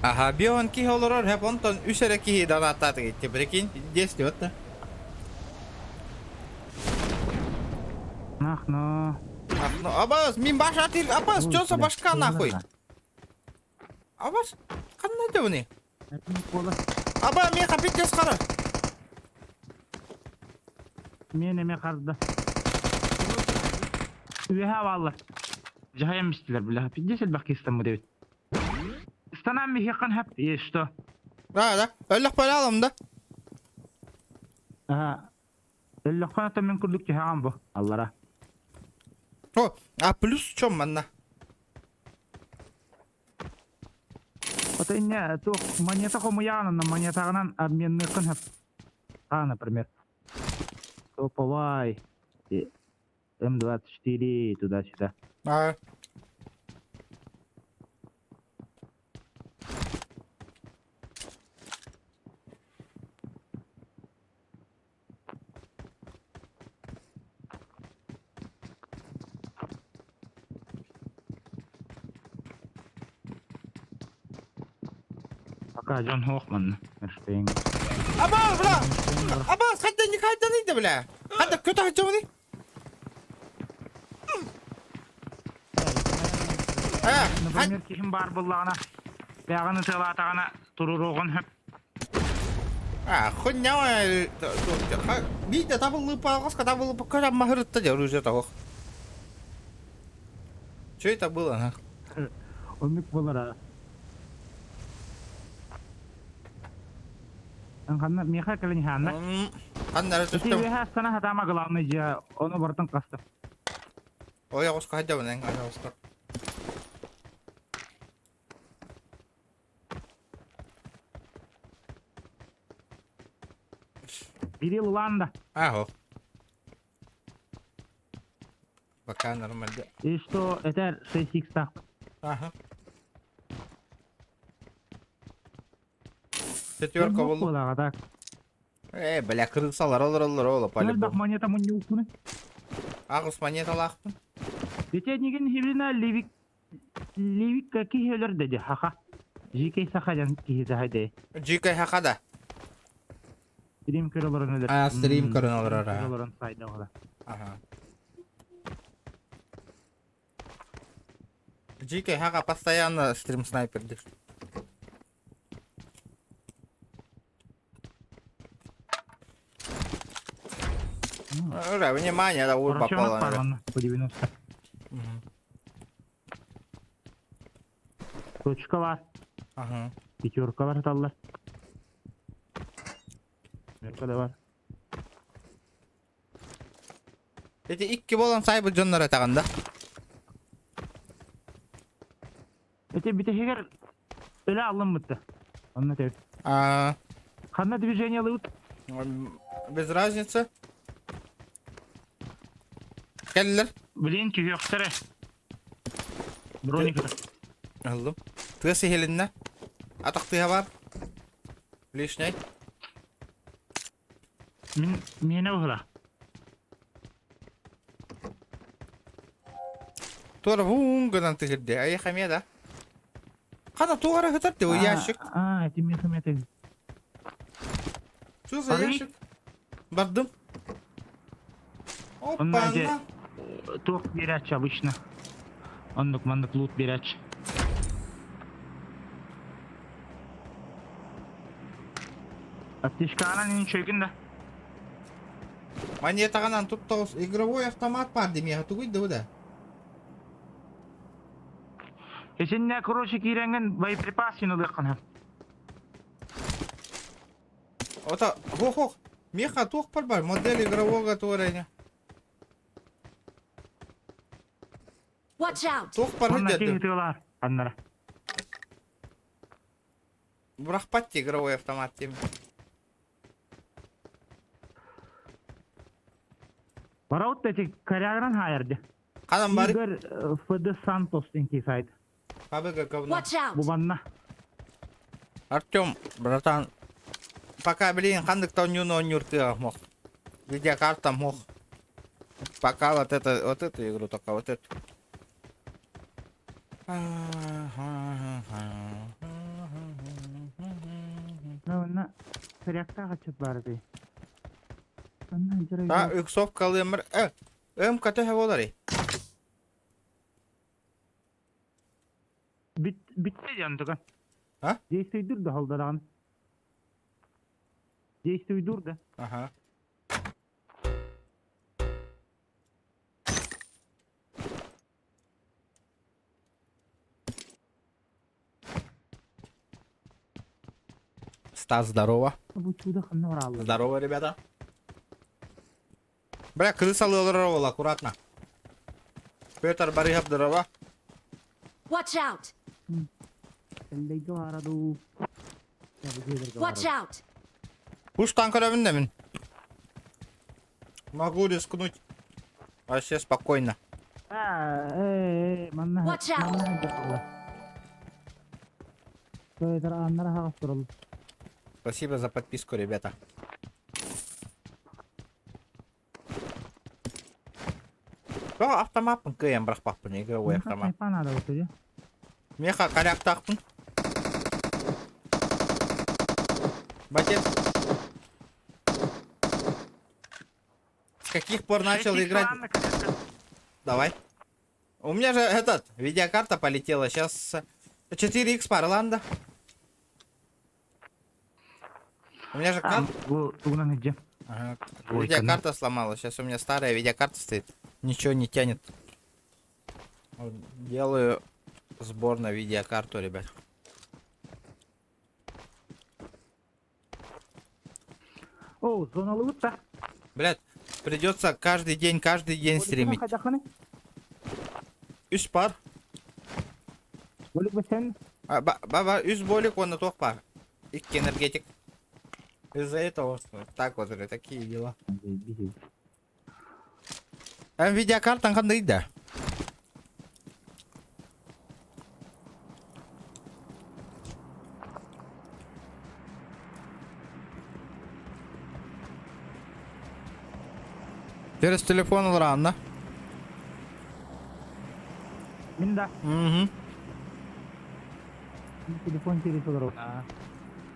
Speaker 1: Аха, бион киһи олорор хэп онтон үс эрэ киһи донаттаатык итти прикинь, действует да.
Speaker 10: Ах, ну.
Speaker 1: Ах, ну, абас, мин баш атыр, абас, что за башка нахуй? Абас, ханна дебуни? Аба, мен капитес қара.
Speaker 10: Мен эме харда. Үөһэ бааллар. Дьаһайан мистилэр бля. Пиздец элбэх кистаммыт эбит. Станам миһиэххин хэп. Е, что?
Speaker 1: Да, да. Өллөх алам да.
Speaker 10: Ага. Өллөххө ата мен курдук түһэҕин бу. Аллара.
Speaker 1: О, а плюс в чем манна?
Speaker 10: Ото инне туох монета хомуйаҕын монетаҕынан обменныаххын хэп. А, например. Топовай. М24 туда-сюда.
Speaker 1: А.
Speaker 10: Пока Джон Хохман. Эрштейн.
Speaker 1: Абас, бля! Абас, хайда не хайда не бля! Хайда көтө хайда Э,
Speaker 10: Например, киһим баар буоллаҕына, бэйэҕин ытыалаатаҕына туруруоҕун сөп.
Speaker 1: А, хуйня, Видя, табылы палгаска, табылы пока махырытта де оружие того. Что это было, нах?
Speaker 10: Оннук буолара. Ханна миэхэ кэлин ханна.
Speaker 1: Ханна
Speaker 10: Ити үөһэ астана хатаама главный дьиэ, ону барытын хаста.
Speaker 1: Ой, оҕуска хайдабын эн, оҕуска.
Speaker 10: Бири ылаан да.
Speaker 1: Ахо. Пока нормально.
Speaker 10: И что, это 6х так.
Speaker 1: Ага. Четверка болу.
Speaker 10: так.
Speaker 1: Э, бля, крысалар олороллор ола
Speaker 10: Элбэх
Speaker 1: по-любому.
Speaker 10: монета мунньууккуну.
Speaker 1: Агыс монеталаахпын.
Speaker 10: Ити нигин хибина ливик ливик киһи өлөр деди хаха. Жикей саха дьан киһи саха
Speaker 1: Жикай хахада.
Speaker 10: Стрим көрө олорон өлөр.
Speaker 1: А, стрим көрөн олорор, а.
Speaker 10: Көрө олорон сайда ола.
Speaker 1: Ага. Дьиикэй хаҕа постоянно стрим снайпердир. Ура, внимание, да ур
Speaker 10: Поросенок
Speaker 1: попала.
Speaker 10: парванна по 90. Точка бар.
Speaker 1: Ага.
Speaker 10: Пятеркалар аталлар. Пятерка да бар.
Speaker 1: Эти икки болан сайбыт дьоннор этаҕын да?
Speaker 10: Эти бүтэһигэр өлө аллыммытта. Онно тэбит.
Speaker 1: А,
Speaker 10: Ханна движение лыбыт?
Speaker 1: без разницы. Кэллэр.
Speaker 10: Блин, түһүөхтэрэ. Броника.
Speaker 1: Ыллым. Тыа сиһилиннэ. Атах тыа бар. Лишний.
Speaker 10: Мин миэнэ уһула.
Speaker 1: Туора вуун гынан тыһырды. Айы хамия да. Хана туора хытар ты ящик.
Speaker 10: А, эти миэхэ миэтэ.
Speaker 1: Что за ящик? Бардым. Опа-на.
Speaker 10: Туох биэрээччи обычно. Оннук маннык лут биэрээччи. Аптечканан үчүгүн да.
Speaker 1: Монетаҕынан туттоҕус игровой автомат баар димиэхэ тугуй да да.
Speaker 10: Исиннэ короче киирэҥҥин боеприпас ылыаххын сөп.
Speaker 1: Ото хох-хох. Миэхэ туох бар бар модель игрового туорайня.
Speaker 3: Watch out!
Speaker 1: Туох бар
Speaker 10: Онно
Speaker 1: дедим.
Speaker 10: киһи тыалаар аннара.
Speaker 1: Бырахпат игровой автомат тем.
Speaker 10: Бараут эти корягран хаярды.
Speaker 1: Ханан бары?
Speaker 10: Игорь ФД Сантос инки сайт.
Speaker 1: Хабыга говно.
Speaker 3: Watch out!
Speaker 10: Бу манна.
Speaker 1: Артем, братан, пока, блин, ханнык тоннюну оннюр тыа мох. Видеокарта мох. Пока вот это, вот эту игру только, вот эту.
Speaker 10: Онна корякта хачып барды.
Speaker 1: Та иксовка лымыр. Э, МК төһө болар?
Speaker 10: Бит битте дьон
Speaker 1: А?
Speaker 10: Действуйдур да холдаран. Действуйдур да.
Speaker 1: Ага. Стас, здорово.
Speaker 10: Бу чудо ханна бараллар.
Speaker 1: Здорово, ребята. Бля, крыса лылырова, аккуратно. Петр Барыгов, здорово.
Speaker 3: Watch out!
Speaker 10: Эллейге бараду.
Speaker 3: Watch out!
Speaker 1: Пуш танк мин. Могу рискнуть. Вообще спокойно.
Speaker 10: А, э, манна.
Speaker 3: Watch out.
Speaker 10: Петр аннара хагас турал.
Speaker 1: Спасибо за подписку, ребята. О, автомат кыйан бырахпаппын, игровой автомат.
Speaker 10: Хайпан ада отур.
Speaker 1: Меха коряктаахпын. Батец. С каких пор начал играть? Давай. У меня же этот, видеокарта полетела. Сейчас 4х Парланда. У меня же карта...
Speaker 10: Бу тугунан иджи.
Speaker 1: Ага,
Speaker 10: Ой,
Speaker 1: видеокарта сломалась. Сейчас у меня старая видеокарта стоит. Ничего не тянет. Вот, делаю сбор на видеокарту, ребят.
Speaker 10: О, зоналыбыт да.
Speaker 1: Блядь, придется каждый день стримить. Үс пар.
Speaker 10: Болик бесен.
Speaker 1: А, ба, ба, үс болик, он на туох пар. Икки энергетик. Из-за этого вот так вот, или такие дела. А видеокарта ханныгый да. Через телефон рано.
Speaker 10: Мин да.
Speaker 1: Угу.
Speaker 10: Телефон через олорор.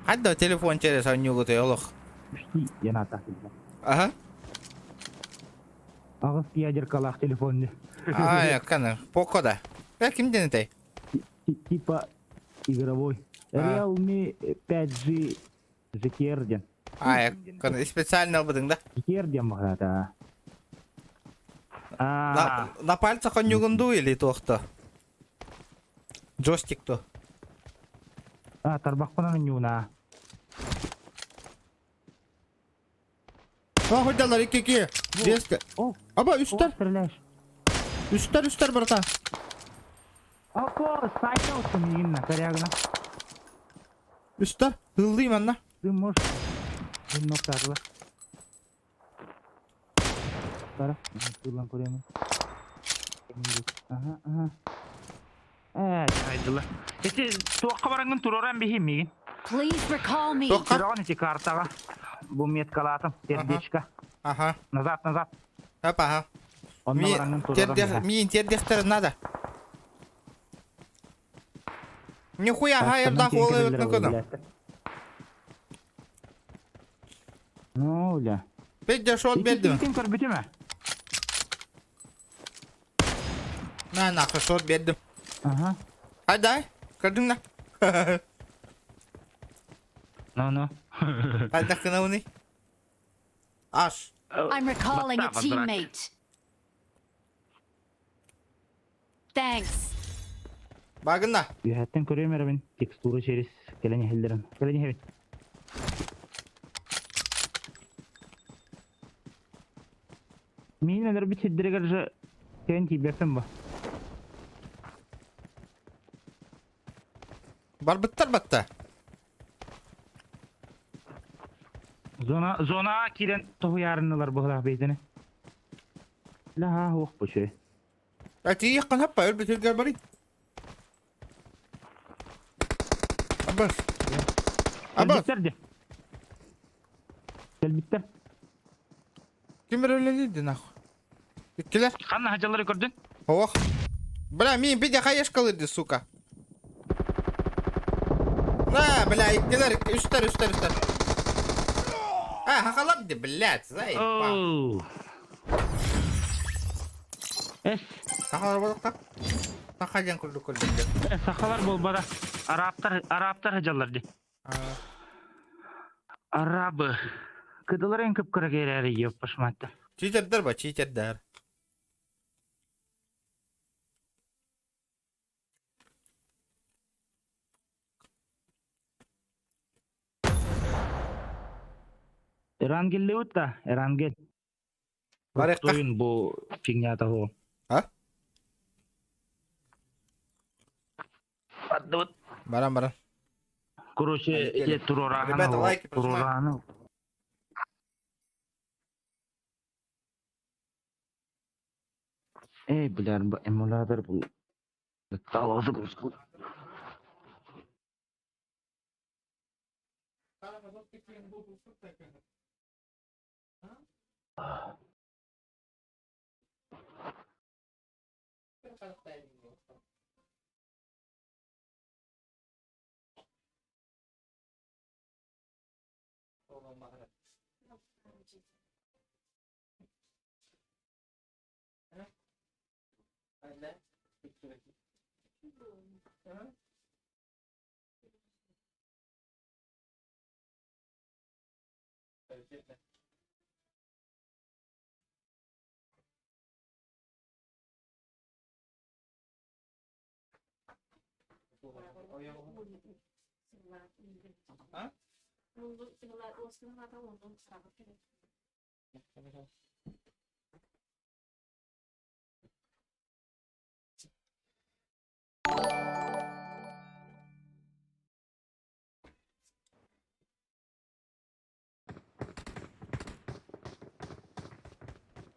Speaker 1: Хадда телефон через анюгу олох.
Speaker 10: Үшти яната телефон.
Speaker 1: Ага.
Speaker 10: Аҕыс ядеркалаах телефон.
Speaker 1: Ай, кана, поко да. Э, ким денетэй?
Speaker 10: Типа игровой. Realme 5G GTR диэн.
Speaker 1: А, специально ылбытыҥ да?
Speaker 10: GTR диэн баҕата.
Speaker 1: На, на пальцах онньугун дуу или туохто? Джойстик то.
Speaker 10: А, тарбахпынан онньууна.
Speaker 1: А, хотялар икки Беске. Аба, үстер.
Speaker 10: Стреляешь.
Speaker 1: Үстер, үстер, братан.
Speaker 10: Ако, сайтта утtum именно, корягна.
Speaker 1: Үстер. Hızlıyım anna.
Speaker 10: Ты можешь... Немного Бара, тылан көрөмүн. Ага, ага. Э, айдыла. Эти туохха барангын туроран биһи мигин.
Speaker 9: Please recall me.
Speaker 1: Туохха?
Speaker 10: Туроран эти картаға. Бу меткалаатым, сердечко.
Speaker 1: Ага.
Speaker 10: Назад, назад.
Speaker 1: Хап, ага.
Speaker 10: Онно барангын туроран биһи.
Speaker 1: Миин тердехтер надо. Нихуя, хайырдах ол эбит накыным.
Speaker 10: Ну, бля.
Speaker 1: Петя шот бердим.
Speaker 10: Иккитин көрбүтүм
Speaker 1: На, нахуй, шот бердим.
Speaker 10: Ага.
Speaker 1: Айдай, көрдүң на.
Speaker 10: Ну, ну.
Speaker 1: Хайдах гынабыный? Аш.
Speaker 9: I'm recalling a teammate. Thanks.
Speaker 1: Багына.
Speaker 10: Үһәттен көрөм эрэбин текстура через кэлэн иһэллэрин. Кэлэн иһэбин. Миин өлөрбүт сирдэригэр же кэлэн тиийбэппин бу.
Speaker 1: Барбыттар батта.
Speaker 10: Зона зона киирэн тоһуйаарыннылар быһылаах бэйдени. Лаһаа уох бу үчүгэй.
Speaker 1: Тиийиэххин хаппа өлбүт сиргэр барый. Абас. Абас.
Speaker 10: Кэлбиттэр дии. Кэлбиттэр.
Speaker 1: Ким эрэ үлэлиир нахуй. Иккилэр.
Speaker 10: Ханна хадьалары көрдүн?
Speaker 1: Ох. Бля, мин биде хаешкалырды, сука. На, бля, иккилэр, үстэр, үстэр, үстэр. А, хахалар ди, блядь, заебал.
Speaker 10: Эс.
Speaker 1: Сахалар болуқта. Саха диэн курдук көрдүм.
Speaker 10: Сахалар буолбата. Арабтар, арабтар хадьаллар ди. Арабы. Кыдылар эн кып-кыра кэрээри ёппашматта.
Speaker 1: Читердер ба, читердер.
Speaker 10: Эрангеллеут да, Эрангел.
Speaker 1: Барыахха.
Speaker 10: Тойун бу фигнята хо.
Speaker 1: А?
Speaker 10: Бардыбыт.
Speaker 1: Баран баран.
Speaker 10: Короче,
Speaker 1: Полетели.
Speaker 10: эти турораны.
Speaker 1: Ребята, лайки прожимаем.
Speaker 10: Турораны. Эй, бля, эмулятор был. Загрузку.
Speaker 1: А?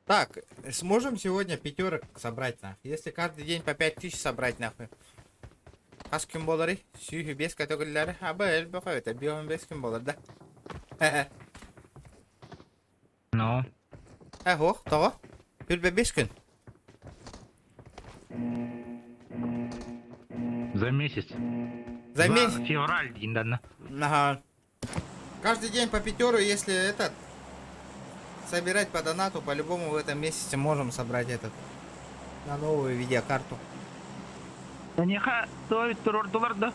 Speaker 1: Так, сможем сегодня пятерок собрать, нахуй? Если каждый день по 5000 собрать, нахуй. Хас күн буоларый? Сүүһү биэс категориялары. Аба, элбэх эбит. 55 күн буолар да.
Speaker 10: Ну.
Speaker 1: Э, ох, тоҕо? 25 күн.
Speaker 10: За месяц.
Speaker 1: За месяц?
Speaker 10: Февраль диэн да.
Speaker 1: Ага. Каждый день по пятеру, если этот собирать по донату, по-любому в этом месяце можем собрать этот на новую видеокарту.
Speaker 10: Эниэхэ той туруордулар да?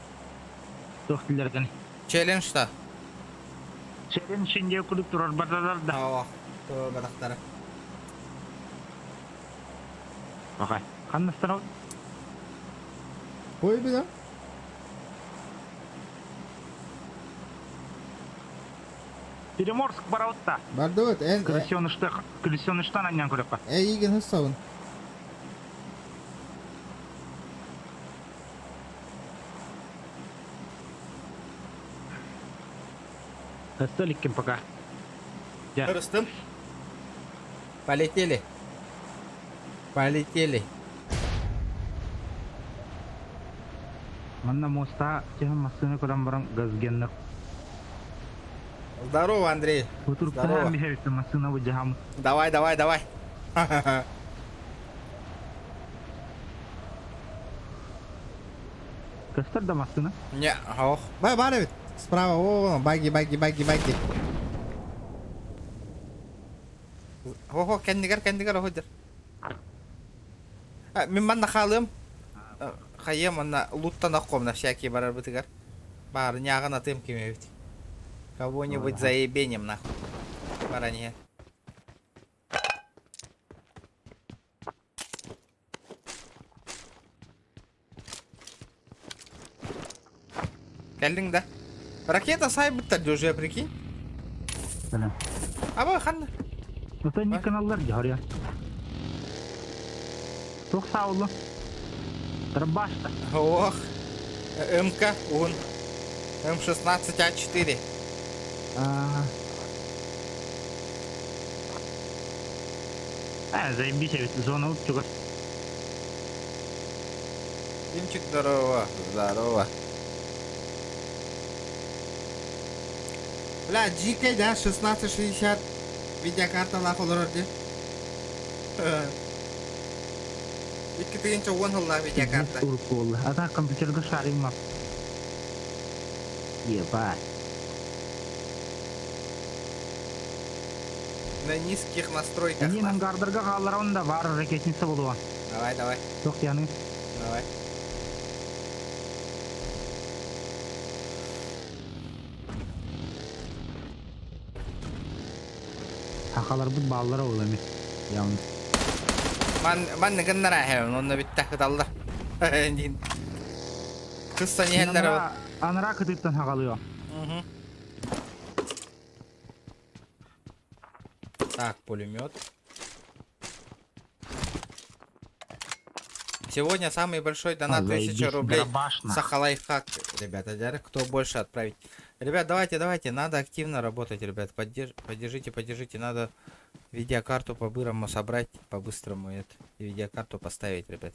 Speaker 10: Туох дииллэр
Speaker 1: Челлендж-то.
Speaker 10: Сэрин син диэ курдук туруорбаталар да?
Speaker 1: Оо, туруорбатахтара.
Speaker 10: Аҕай. Ханнастара
Speaker 1: Ой, бля.
Speaker 10: Приморск барабытта.
Speaker 1: Бардыбыт, эн...
Speaker 10: Крысенышты, крысеныштан анньан көрөккө.
Speaker 1: Эйигин хыссабын.
Speaker 10: Хысса иликкин пока. Дьэ.
Speaker 1: Ырыстым. Полетели. Полетели.
Speaker 10: Манна муоста түһэн массыына көрөн баран газгенных.
Speaker 1: Здорово, Андрей.
Speaker 10: Здорово. массыына выдьаһам.
Speaker 1: Давай, давай, давай.
Speaker 10: Көстөр да массыына?
Speaker 1: Не, ох. Бай, бар эбит. Справа, о, баги, баги, баги, баги. Охо, кэннигэр, кэннигэр, охо дир. Мин манна хаалыам. Хайыам манна луттан оххом на всякие барарбытыгар. Баар, ньааҕын атыам ким эбит. Кого-нибудь заебенем нахуй. Баран иһэн. Кэллиҥ да? Ракета сайбыттар дии уже, прикинь.
Speaker 10: Бэлэм.
Speaker 1: Аба ханна?
Speaker 10: Ото не каналлар дьоһоруйа. Туох саулу? Дробашта.
Speaker 1: Ох. МК уһун. М16А4.
Speaker 10: А, заебись эбит, зона чугас.
Speaker 1: Димчик, здорово. Здорово. Бля, GK, да, 1660 видеокарталаах олорор дии. Икки тыһыынча уон сыллаах видеокарта.
Speaker 10: Урукку А так компьютерга шарим мап. Ебать.
Speaker 1: На низких настройках.
Speaker 10: Эни ангардарга хаалларабын да баар ракетница буолуо.
Speaker 1: Давай, давай.
Speaker 10: Туох яны.
Speaker 1: Давай.
Speaker 10: Сахаларбыт бааллара ол эми. Явно.
Speaker 1: Ман манны гыннара эһэм, онно бүттэ кыталла. Диин. Кыссан иһэллэр ол.
Speaker 10: Анараа кытыттан хагалыа.
Speaker 1: Так, пулемет. Сегодня самый большой донат 1000 рублей. Саха лайфхак, ребята, кто больше отправить. Ребят, давайте, давайте, надо активно работать, ребят. Поддерж... Поддержите, поддержите, надо видеокарту по-бырому собрать, по-быстрому это, и видеокарту поставить, ребят.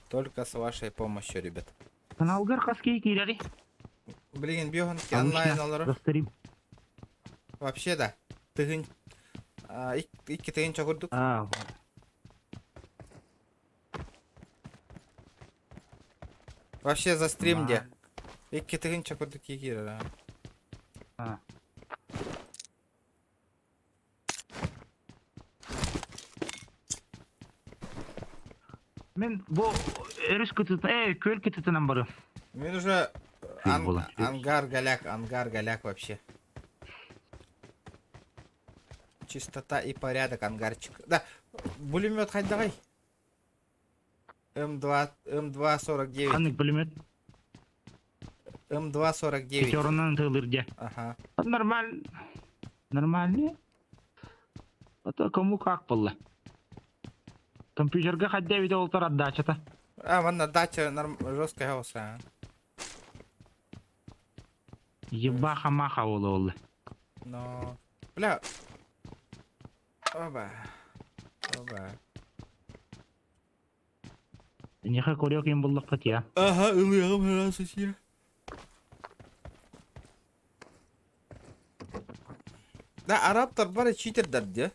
Speaker 1: Только с вашей помощью, ребят.
Speaker 10: Каналгар хаски киирэри.
Speaker 1: Блин, бьён онлайн олорор. Вообще да. Тыгын икки тыгын курдук. Вообще за стрим де. Икки тыгын курдук киирэр.
Speaker 10: Мин бу өрүс кытыытын, э, күөл кытыытынан барыам.
Speaker 1: Мин уже ангар голяк, ангар голяк вообще. Чистота и порядок, ангарчик. Да, пулемет хайдаҕый. М2, М2.49.
Speaker 10: Ханнык пулемет?
Speaker 1: М2.49.
Speaker 10: Пятерынан тылыр дьэ.
Speaker 1: Ага.
Speaker 10: Нормально. Нормально. А то кому как было. Компьютерга хадда видео олтар отдачата.
Speaker 1: А, манна дача норм... жесткая голоса.
Speaker 10: Ебаха-маха ол
Speaker 1: Но... Бля. Оба. Оба.
Speaker 10: Эйиэхэ көрүөх им буллахпыт я.
Speaker 1: Ага, ылыаҕым сразу сир. Да, арабтар бары читердэр дии.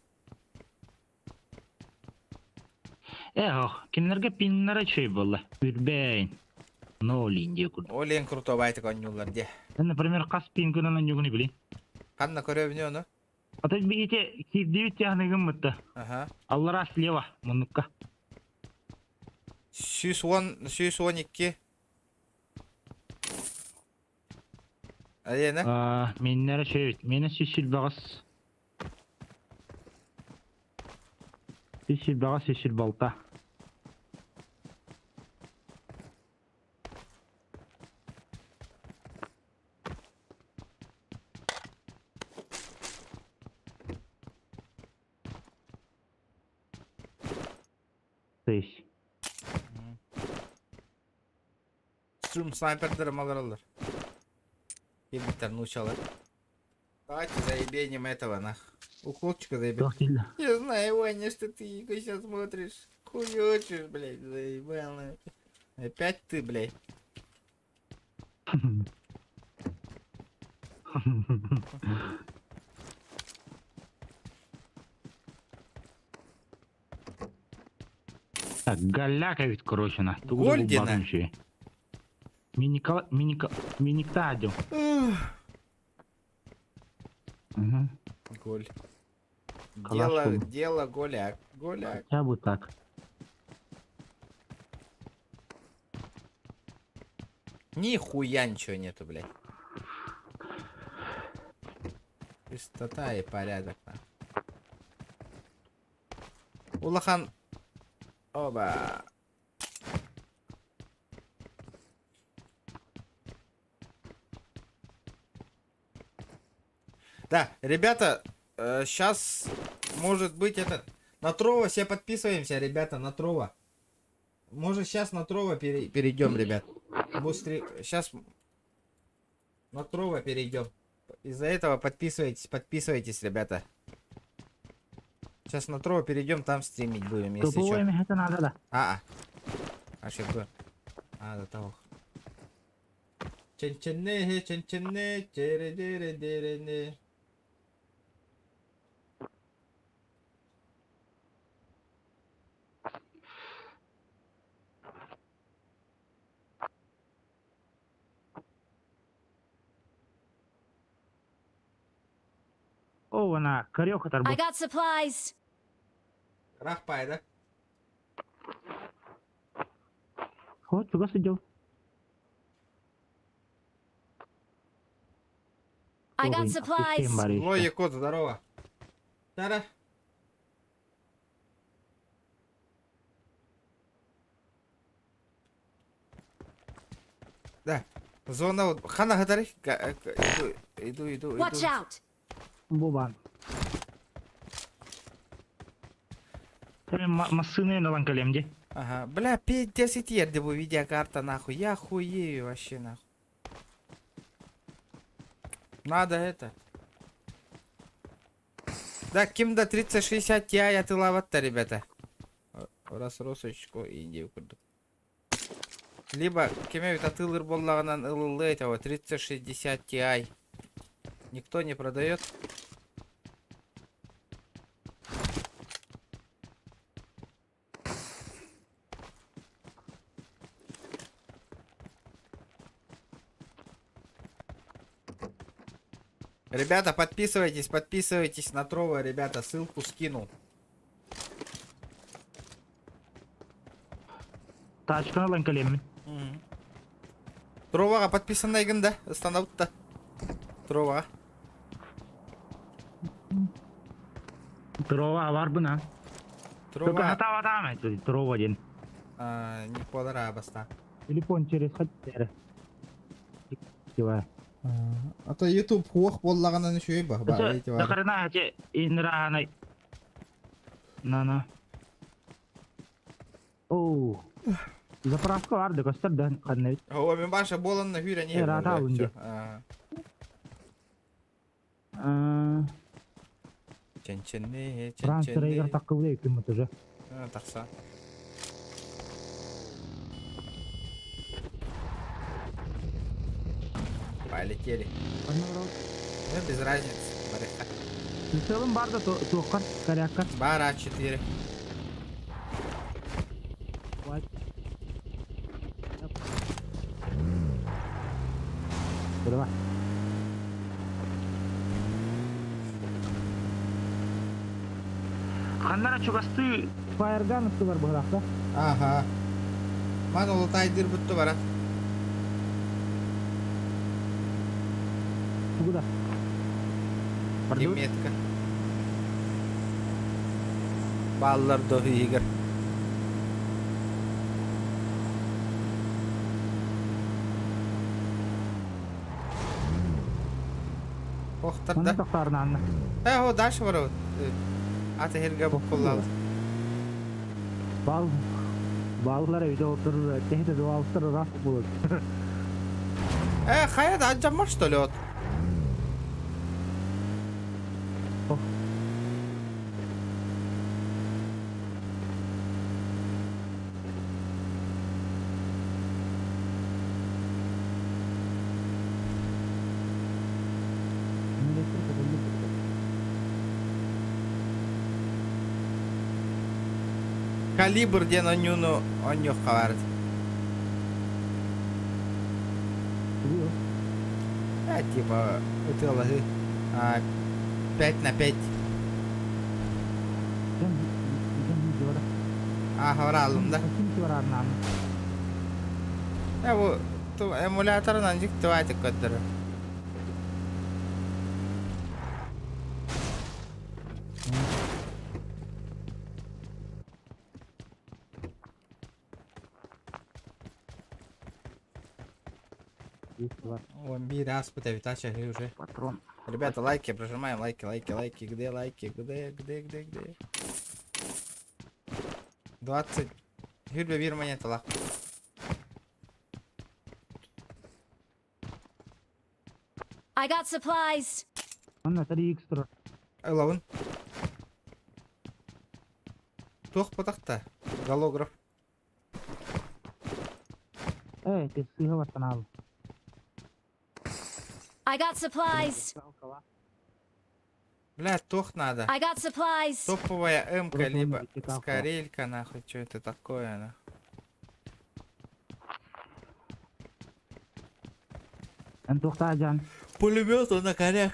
Speaker 10: Э, ох, кинилэргэ пиннара үчүгэй буолла. Үрбэйин. Нолин диye курдук.
Speaker 1: Ол ең крутой байтык оонньууллар дии.
Speaker 10: Например, хас пингынан оонньуугун билин.
Speaker 1: Ханна көрөбүнү ону?
Speaker 10: Ата биһите киирдибит тиһаныгын мытта.
Speaker 1: Ага.
Speaker 10: Аллара слева, муннукка.
Speaker 1: 110, 112. Алена?
Speaker 10: Миннere şey, meni сүүс баҕас. 128, 126. Тыһ.
Speaker 1: Струм снайпердары маларалар. Кэлбиттэр нуучалар. Давайте заебеним этого нах. Уколчика заебем.
Speaker 10: Туох дииллэр?
Speaker 1: Я знаю, Ваня, что ты его сейчас смотришь. Хуёчишь, блядь, заебал. Опять ты, блядь.
Speaker 10: Так, голяк эбит, короче, на. Тугу да
Speaker 1: Гольдина.
Speaker 10: булбатым үчүгэй. Миника, миника, миниктаа дьон. Мгм.
Speaker 1: Голь.
Speaker 10: Калаш
Speaker 1: Дело,
Speaker 10: был.
Speaker 1: дело голяк. Голяк.
Speaker 10: Хотя бы так.
Speaker 1: Нихуя ничего нету, блядь. Чистота и порядок, на. Улахан. Оба. Да, ребята, сейчас может быть этот... На Трова все подписываемся, ребята, на Трова. Может сейчас на Трова перейдем, ребят. Быстрее. Сейчас на Трова перейдем. Из-за этого подписывайтесь, подписывайтесь, ребята. Сейчас на Трова перейдем, там стримить будем, если
Speaker 10: Топовой
Speaker 1: что.
Speaker 10: это надо, да.
Speaker 1: А, а. А что было? А, до того. Ченчене, ченчене, чере-дере-дере-не.
Speaker 10: О, она, корёха
Speaker 9: I
Speaker 10: тарбу.
Speaker 9: got supplies.
Speaker 1: Рахпай, да?
Speaker 10: Вот, чугас идёл.
Speaker 9: I got supplies.
Speaker 1: Ой, Якут, здорово. Тара. Да. Зона вот. Хана Хатари. Иду, иду, иду,
Speaker 9: Watch
Speaker 1: иду.
Speaker 9: out.
Speaker 10: Бубан. Массыны налан калемди.
Speaker 1: Ага. Бля, 5-10 ерди бу видеокарта нахуй. Я хуею вообще нахуй. Надо это. Да, ким да 3060 Ti атылаватта, ребята. Раз росочку и курдук. Либо кеме бит атылыр боллаганан ылылы этого 3060 Ti. Никто не продает. Ребята, подписывайтесь, подписывайтесь на Трова, ребята, ссылку скинул.
Speaker 10: Тачканы ылан кэлиэммин.
Speaker 1: Троваға подписаннайгын да, станаутта. Троваға.
Speaker 10: Трова барбын а.
Speaker 1: Трова.
Speaker 10: Хатава там Трова диэн.
Speaker 1: А, не подара баста.
Speaker 10: Телефон через хаттер.
Speaker 1: А то YouTube хуох боллаганан үшөй ба.
Speaker 10: Дакарына хаче инраханай. На-на. Оу. Заправка бар да көстөр да канны.
Speaker 1: О, мен баша боланна хүрә не.
Speaker 10: Э, рата алынды.
Speaker 1: Ченчене,
Speaker 10: Трансфер
Speaker 1: ченчене.
Speaker 10: таккыбы күмөт уже.
Speaker 1: Такса. Полетели. Ну, без разницы. Барыха.
Speaker 10: Целым бар да туохкар, коряккар.
Speaker 1: Бара 4.
Speaker 10: Давай. Ханнара чугасты фаерган бар быгыракта.
Speaker 1: Ага. Ман улутайдыыр бутту баран.
Speaker 10: Тугу да? Бардыбыт?
Speaker 1: Метка. Бааллар до иһигэр. Охтар
Speaker 10: Манна
Speaker 1: да.
Speaker 10: тохтоорун
Speaker 1: Э, о, дальше барабыт. Аты хиргэ буккуллаабыт.
Speaker 10: Бал баллар эбитэ олтор тэһитэ дуалтар ыраах буолар.
Speaker 1: Э, хайа да алдьаммат что ли от? Калибр диэн онньууну онньуохха баар. Э, типа ытыалаһыы. 5 на 5. Ааһабар да. Э, бу эмуляторынан дьиктибаатык көрдөрөр. Он биир ааспыт эбит, а чаһы уже.
Speaker 10: Патрон.
Speaker 1: Ребята, лайки, прожимаем лайки, лайки, лайки. Где лайки? Где, где, где, где? 20. Хүрбэ биир монеталаах.
Speaker 9: I got supplies.
Speaker 10: Манна 3x турар.
Speaker 1: Ылабын. Туох потахта? Голограф.
Speaker 10: Э, ты сыыһа баттанаал.
Speaker 9: I got supplies.
Speaker 1: Бля, туох надо.
Speaker 9: I got supplies.
Speaker 1: Топовая М-ка,
Speaker 10: Просто
Speaker 1: либо
Speaker 10: он вытекал.
Speaker 1: скорелька, нахуй, что это такое, нахуй.
Speaker 10: Эн туохтаа дьан.
Speaker 1: Пулемет он на коряк.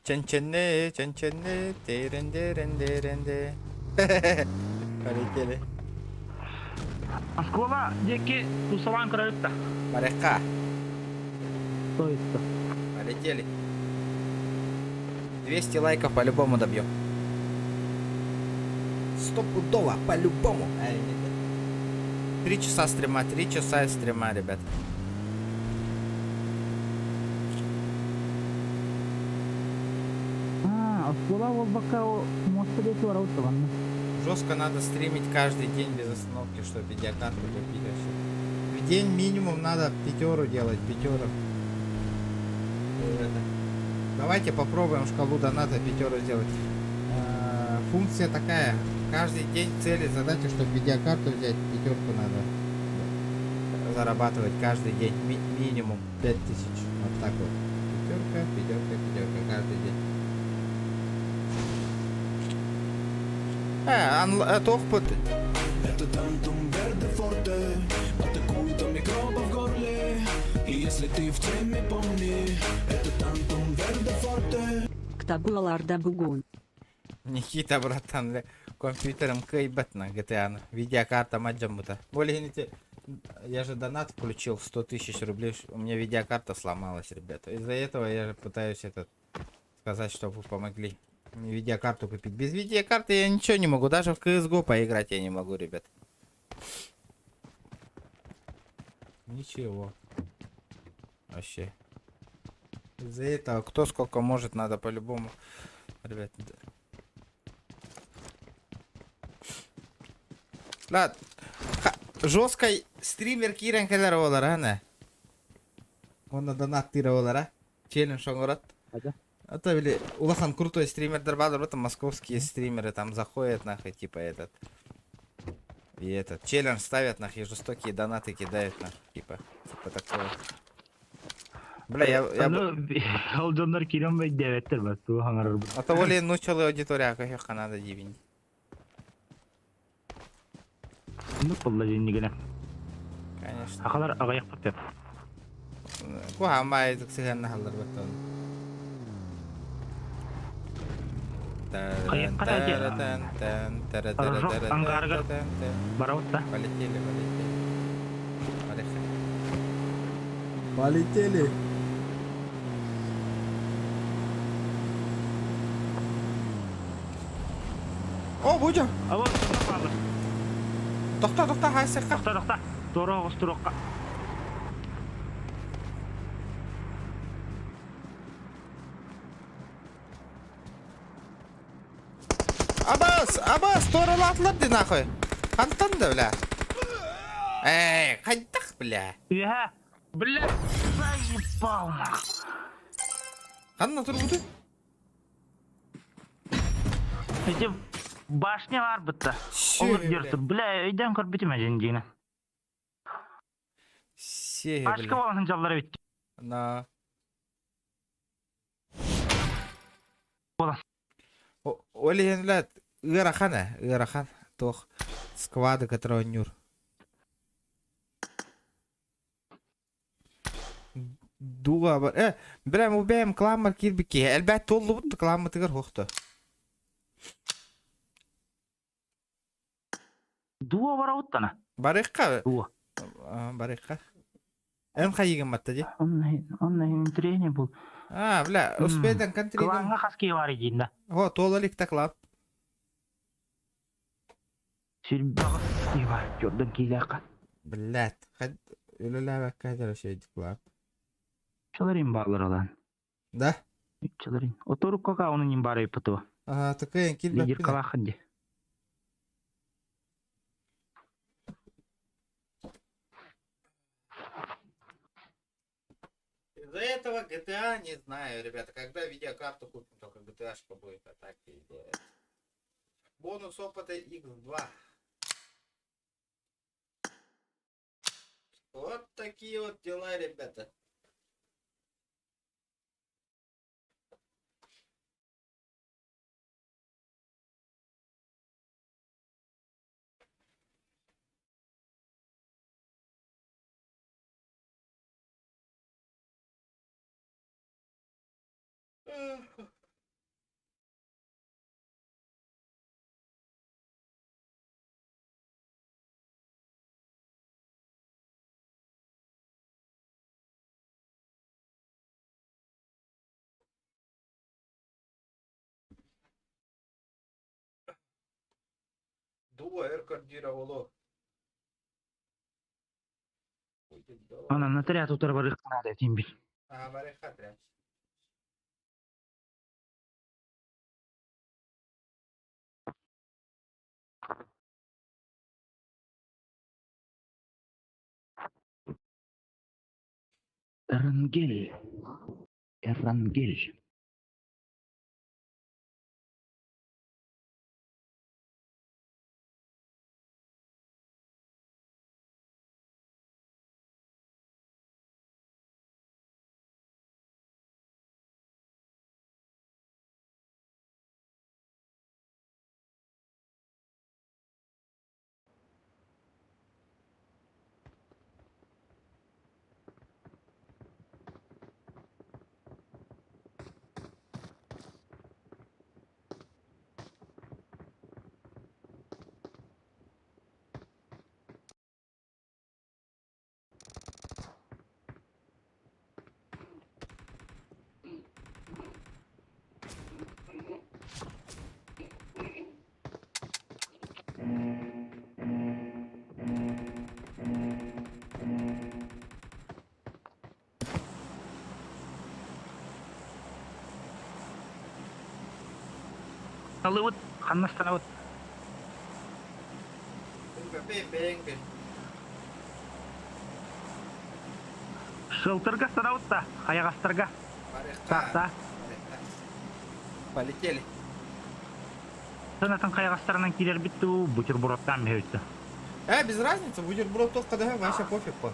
Speaker 1: Ченченне, ченченне, теренде, ренде, ренде. Полетели.
Speaker 10: Оскуола диэки тусалаан көрөбүт да.
Speaker 1: Моряка.
Speaker 10: Стоит.
Speaker 1: Полетели. 200 лайков по-любому добьем. Стопудово, по-любому. 3 часа стрима, 3 часа стрима, ребят.
Speaker 10: А, оскуола буолбакка муоста диэки барабыт даҕаны.
Speaker 1: Жестко надо стримить каждый день без остановки, чтобы видеокарту купить вообще. В день минимум надо пятеру делать, пятеру. Это. Давайте попробуем шкалу доната пятеру сделать. Функция такая. Каждый день цели, задача, чтобы видеокарту взять, пятерку надо зарабатывать каждый день. Минимум 5000. Вот так вот. Пятерка, пятерка, пятерка каждый день. Туох
Speaker 2: Это Тантум Верде Форте Атакует от микробов в горле И если ты в теме, помни Это Тантум Верде Форте
Speaker 3: Ктабулаларда бугун.
Speaker 1: Никита, братан, бля, компьютером кыайбат на GTA. Видеокарта мадьамбута. Более я же донат включил 100 тысяч рублей, у меня видеокарта сломалась, ребята. Из-за этого я же пытаюсь этот сказать, чтобы вы помогли мне видеокарту купить. Без видеокарты я ничего не могу, даже в CSGO поиграть я не могу, ребят. Ничего. Вообще. Из-за этого кто сколько может, надо по-любому. Ребят. Да. Жесткой стример киирэн кэлэр буолар, а, Онно донаттыыр буолар, а? Челлендж оҥорор.
Speaker 10: Ада.
Speaker 1: А то или улахан крутой стример баар, там московские стримеры там заходят нахуй, типа этот. И этот челлендж ставят нахуй, жестокие донаты кидают нахуй, типа, типа такого. Бля, я.
Speaker 10: Ну, ол дьоннор киирэн бэйдээбэттэр бат тугу саҥарар бу.
Speaker 1: А то оли нууччалыы аудитория көхөх надо дивин.
Speaker 10: Ну буолла дьиннигинэ.
Speaker 1: Конечно.
Speaker 10: Сахалар аҕыйахпыт.
Speaker 1: Куһаамай сыһыаннаһаллар баттан.
Speaker 10: Хайыахха да Рожок ангарыгар барабыт да.
Speaker 1: Полетели, полетели. Полетели. Полетели. О, будем.
Speaker 10: А вот баалыр.
Speaker 1: Тохто, тохто, хайсыхха.
Speaker 10: Тохто, тохто. Туора оҕус туруохха.
Speaker 1: Абас, абас, туоралаатылар ди нахуй. Хантан да, бля. Эй, хайдах, бля.
Speaker 10: Үөһэ. Бля, заебал нахуй.
Speaker 1: Ханна турбутуй?
Speaker 10: Ити башня бар бытта. Олор
Speaker 1: Бля.
Speaker 10: Бля, өйдөн көрбүтүм эдин диина.
Speaker 1: Сие,
Speaker 10: Башка
Speaker 1: бля.
Speaker 10: болан жаллар эбит.
Speaker 1: На.
Speaker 10: Болан.
Speaker 1: Ол иһин, бля, ыарахан ээ, ыарахан. Туох сквады кытары оонньуур. Дуга бар. Э, бля, бу бэйэм кламмар киирбит киһи. Элбэт туоллубут кламмытыгар хуохто.
Speaker 10: Дуо барауттана.
Speaker 1: Барыхха.
Speaker 10: Дуо.
Speaker 1: Барыхха. Эн хайыгын матта ди.
Speaker 10: Онно интереснее был.
Speaker 1: А, бля, успейдан контриден.
Speaker 10: Кланга хаски бар идин да.
Speaker 1: О, туола ликта клан.
Speaker 10: Сүрбэҕэ бар. Жордан киилээхха.
Speaker 1: Блядь, хад үлэлээбэккэ хадара шейдик клан.
Speaker 10: Чаларин баалар алан.
Speaker 1: Да?
Speaker 10: Чаларин. Оторукка кауну ним бары ипытыва.
Speaker 1: А, такая
Speaker 10: Лидер
Speaker 1: килбэппин.
Speaker 10: калахан ди.
Speaker 1: Из-за этого GTA не знаю, ребята, когда видеокарту купим, только GTA-шка будет, а так и Бонус опыта X2. Вот такие вот дела, ребята. Дуо эр кардира оло.
Speaker 10: Анан отряд утар барыхка надо тимбит.
Speaker 1: А, барыхка отряд.
Speaker 10: Эрангель. Эрангель. Алыбыт, ханнастанабыт. Шылтырга станабыт да, хайагастырга. Тахта.
Speaker 1: Полетели.
Speaker 10: Санатын хайагастарынан кирер битти бу бутербродтан бэбитти.
Speaker 1: Без разницы, бутерброд только да, вообще пофиг по.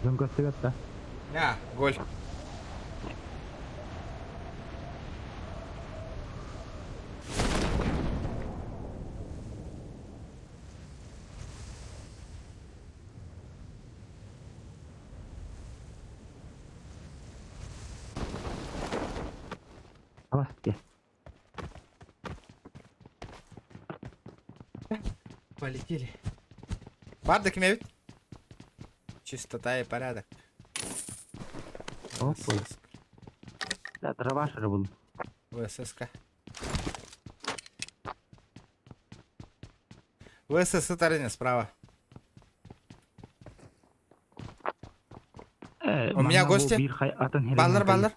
Speaker 10: Дьон көстүбэт да.
Speaker 1: На, голь.
Speaker 10: Аласке.
Speaker 1: Полетели. Бардак имеют? Чистота и порядок.
Speaker 10: Опа. Да, дровашер был.
Speaker 1: ВССК. ВСС Тарине справа.
Speaker 10: Э,
Speaker 1: У меня гости. Баллар, баллар.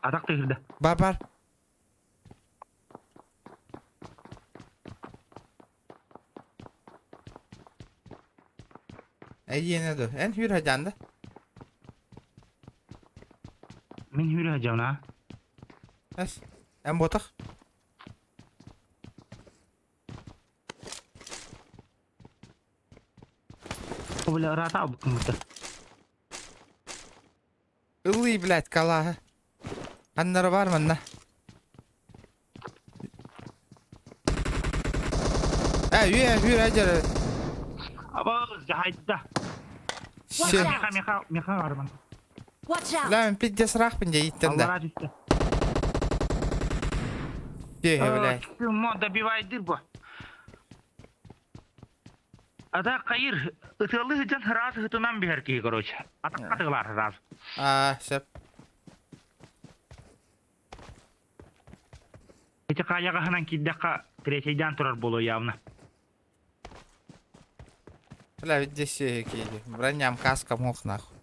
Speaker 10: Атак тыгырда.
Speaker 1: Бар, бар. Эйиэнэ ду. Эн хүрэ дьаанда.
Speaker 10: Мин хүрэ дьавна.
Speaker 1: Эс. Эн ботах.
Speaker 10: Бля, рата букмута.
Speaker 1: Ыллый, блядь, калаһы. Аннара бар манна. Э, үе, үе, дьэр.
Speaker 10: Абыз, жахайда.
Speaker 1: Все.
Speaker 10: Меха, меха, меха арман.
Speaker 9: Watch out!
Speaker 1: Бля, мен пиздец рахпын дьэ иттэн да.
Speaker 10: Аллара түстэ.
Speaker 1: Дьэ, блядь.
Speaker 10: Мо добивайдыр бу. Ата кайыр ытылы хыджан раз хытынан бихер киһи короче. Атакка тыгылар раз.
Speaker 1: Аа, сөп.
Speaker 10: Ити каягаһынан киирдэххэ третийдээн турар буолуо явно.
Speaker 1: Бля, везде все киһи. Броням, каска, мох нахуй.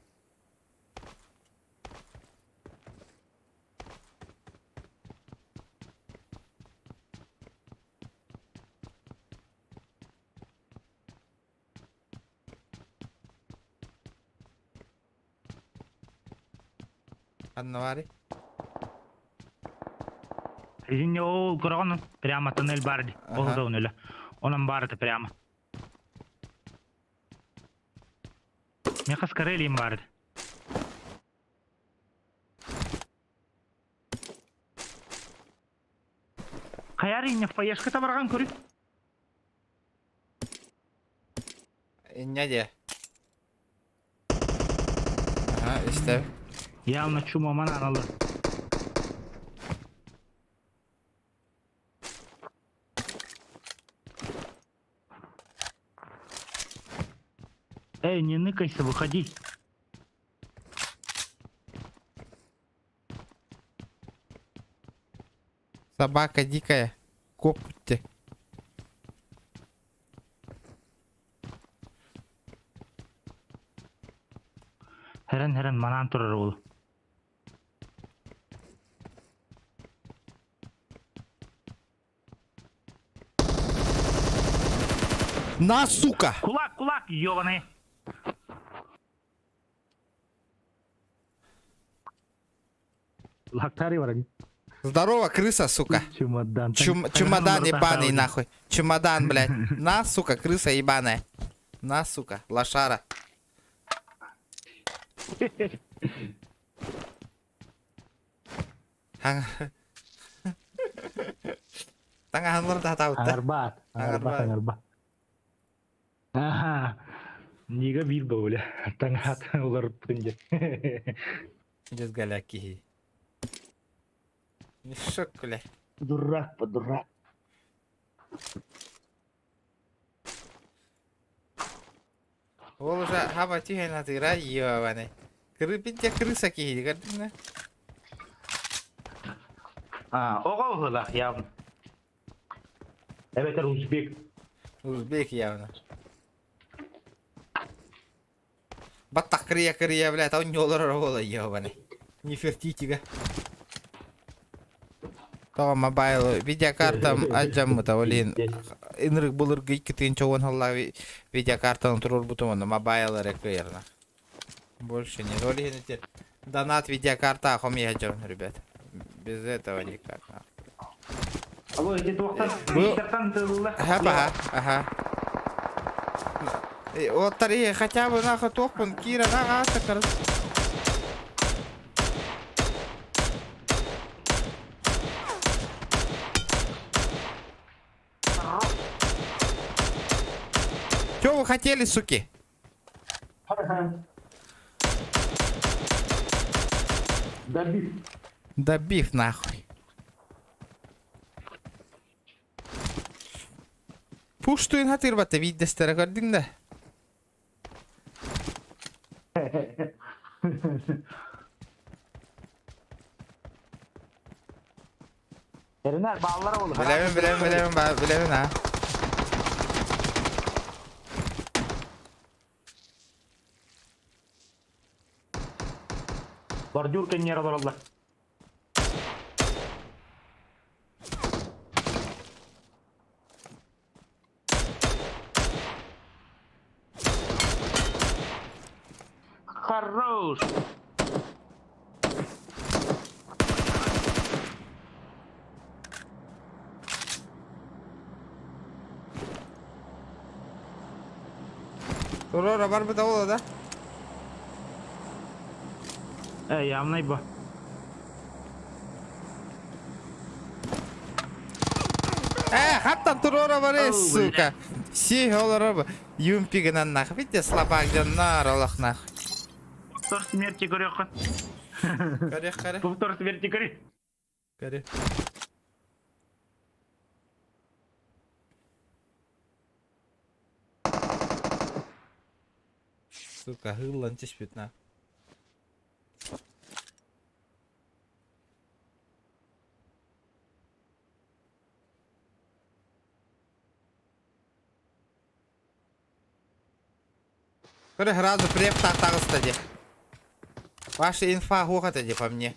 Speaker 1: Аннавари.
Speaker 10: Извини, ол көрөҕүн прямо туннель баар дии. Ол
Speaker 1: Аха.
Speaker 10: да өлө. Онон баар этэ прямо. Миэхэ Скорелиим баар этэ. Хайар инньэ фоешка табарҕан көрү.
Speaker 1: Инньэ диэ. Аха, истэбин.
Speaker 10: Явно чумаман аналы. Эй, не ныкайся, выходи.
Speaker 1: Собака дикая. Копте.
Speaker 10: Хэрэн хэрэн манаан турар уол.
Speaker 1: На, сука!
Speaker 10: Кулак, кулак, ёбаный. Лактари баран.
Speaker 1: Здорово, крыса, сука.
Speaker 10: Чемодан.
Speaker 1: Чум- чемодан ебаный, нахуй. Чемодан, блядь. На, сука, крыса ебаная. На, сука, лошара. Таҥаһанлар да хатаабыттар.
Speaker 10: Аҥарбаат, аҥарбаат, аҥарбаат. Аха. Нига биир бөөлө. Таҥаат уларыппытын дьэ.
Speaker 1: Дьэс галяк киһи. Мешок, бля.
Speaker 10: Дурак, дурак.
Speaker 1: Ол уже хаба түһэн атыыра ебаный. Кыры крыса киһи көрдүҥ
Speaker 10: А, оҕо уһулах явно. Эбэтэр узбек.
Speaker 1: Узбек явно. Баттах кырыйа-кырыйа, блядь, а олорор оҕоло ебаный. Нефертитига. Тоҕо мобайл видеокартам алдьаммыта, блин. Ынырык былыргы 2010 сыллаах видеокартаны туруорбутум онно мобайл эрэ кыайарна. Больше не роли ити донат видеокарта хомуйа дьон, ребят. Без этого никак.
Speaker 10: Алло, ити туохтан
Speaker 1: Бу
Speaker 10: тылла.
Speaker 1: Аха, аха. Уолаттар хотя бы нахуй туохпун киирэн аҕаата кырыс. Чё вы хотели, суки?
Speaker 10: Добив.
Speaker 1: Добив нахуй. Пуштуин хатырбата виддестері көрдің да?
Speaker 10: Эринэр бааллара ол.
Speaker 1: Билэбин, билэбин, билэбин, билэбин, а.
Speaker 10: Бордюр кэнниэр олороллор. Хорош!
Speaker 1: Турора барбыта буола да?
Speaker 10: Э, явнай бу.
Speaker 1: Э, хаттан турора бары,
Speaker 10: Оу,
Speaker 1: сука. Си олорор юмпигынан нах. Видите, слабак дьоннор олох нах.
Speaker 10: Повтор смерти көрүөххүн.
Speaker 1: Көрүөх көрө.
Speaker 10: Повтор смерти көрүй.
Speaker 1: Көрү. Сука, хыллан түспүт на. Көрө сразу преп таҕыста дии. Ваша инфа хуха дии по мне.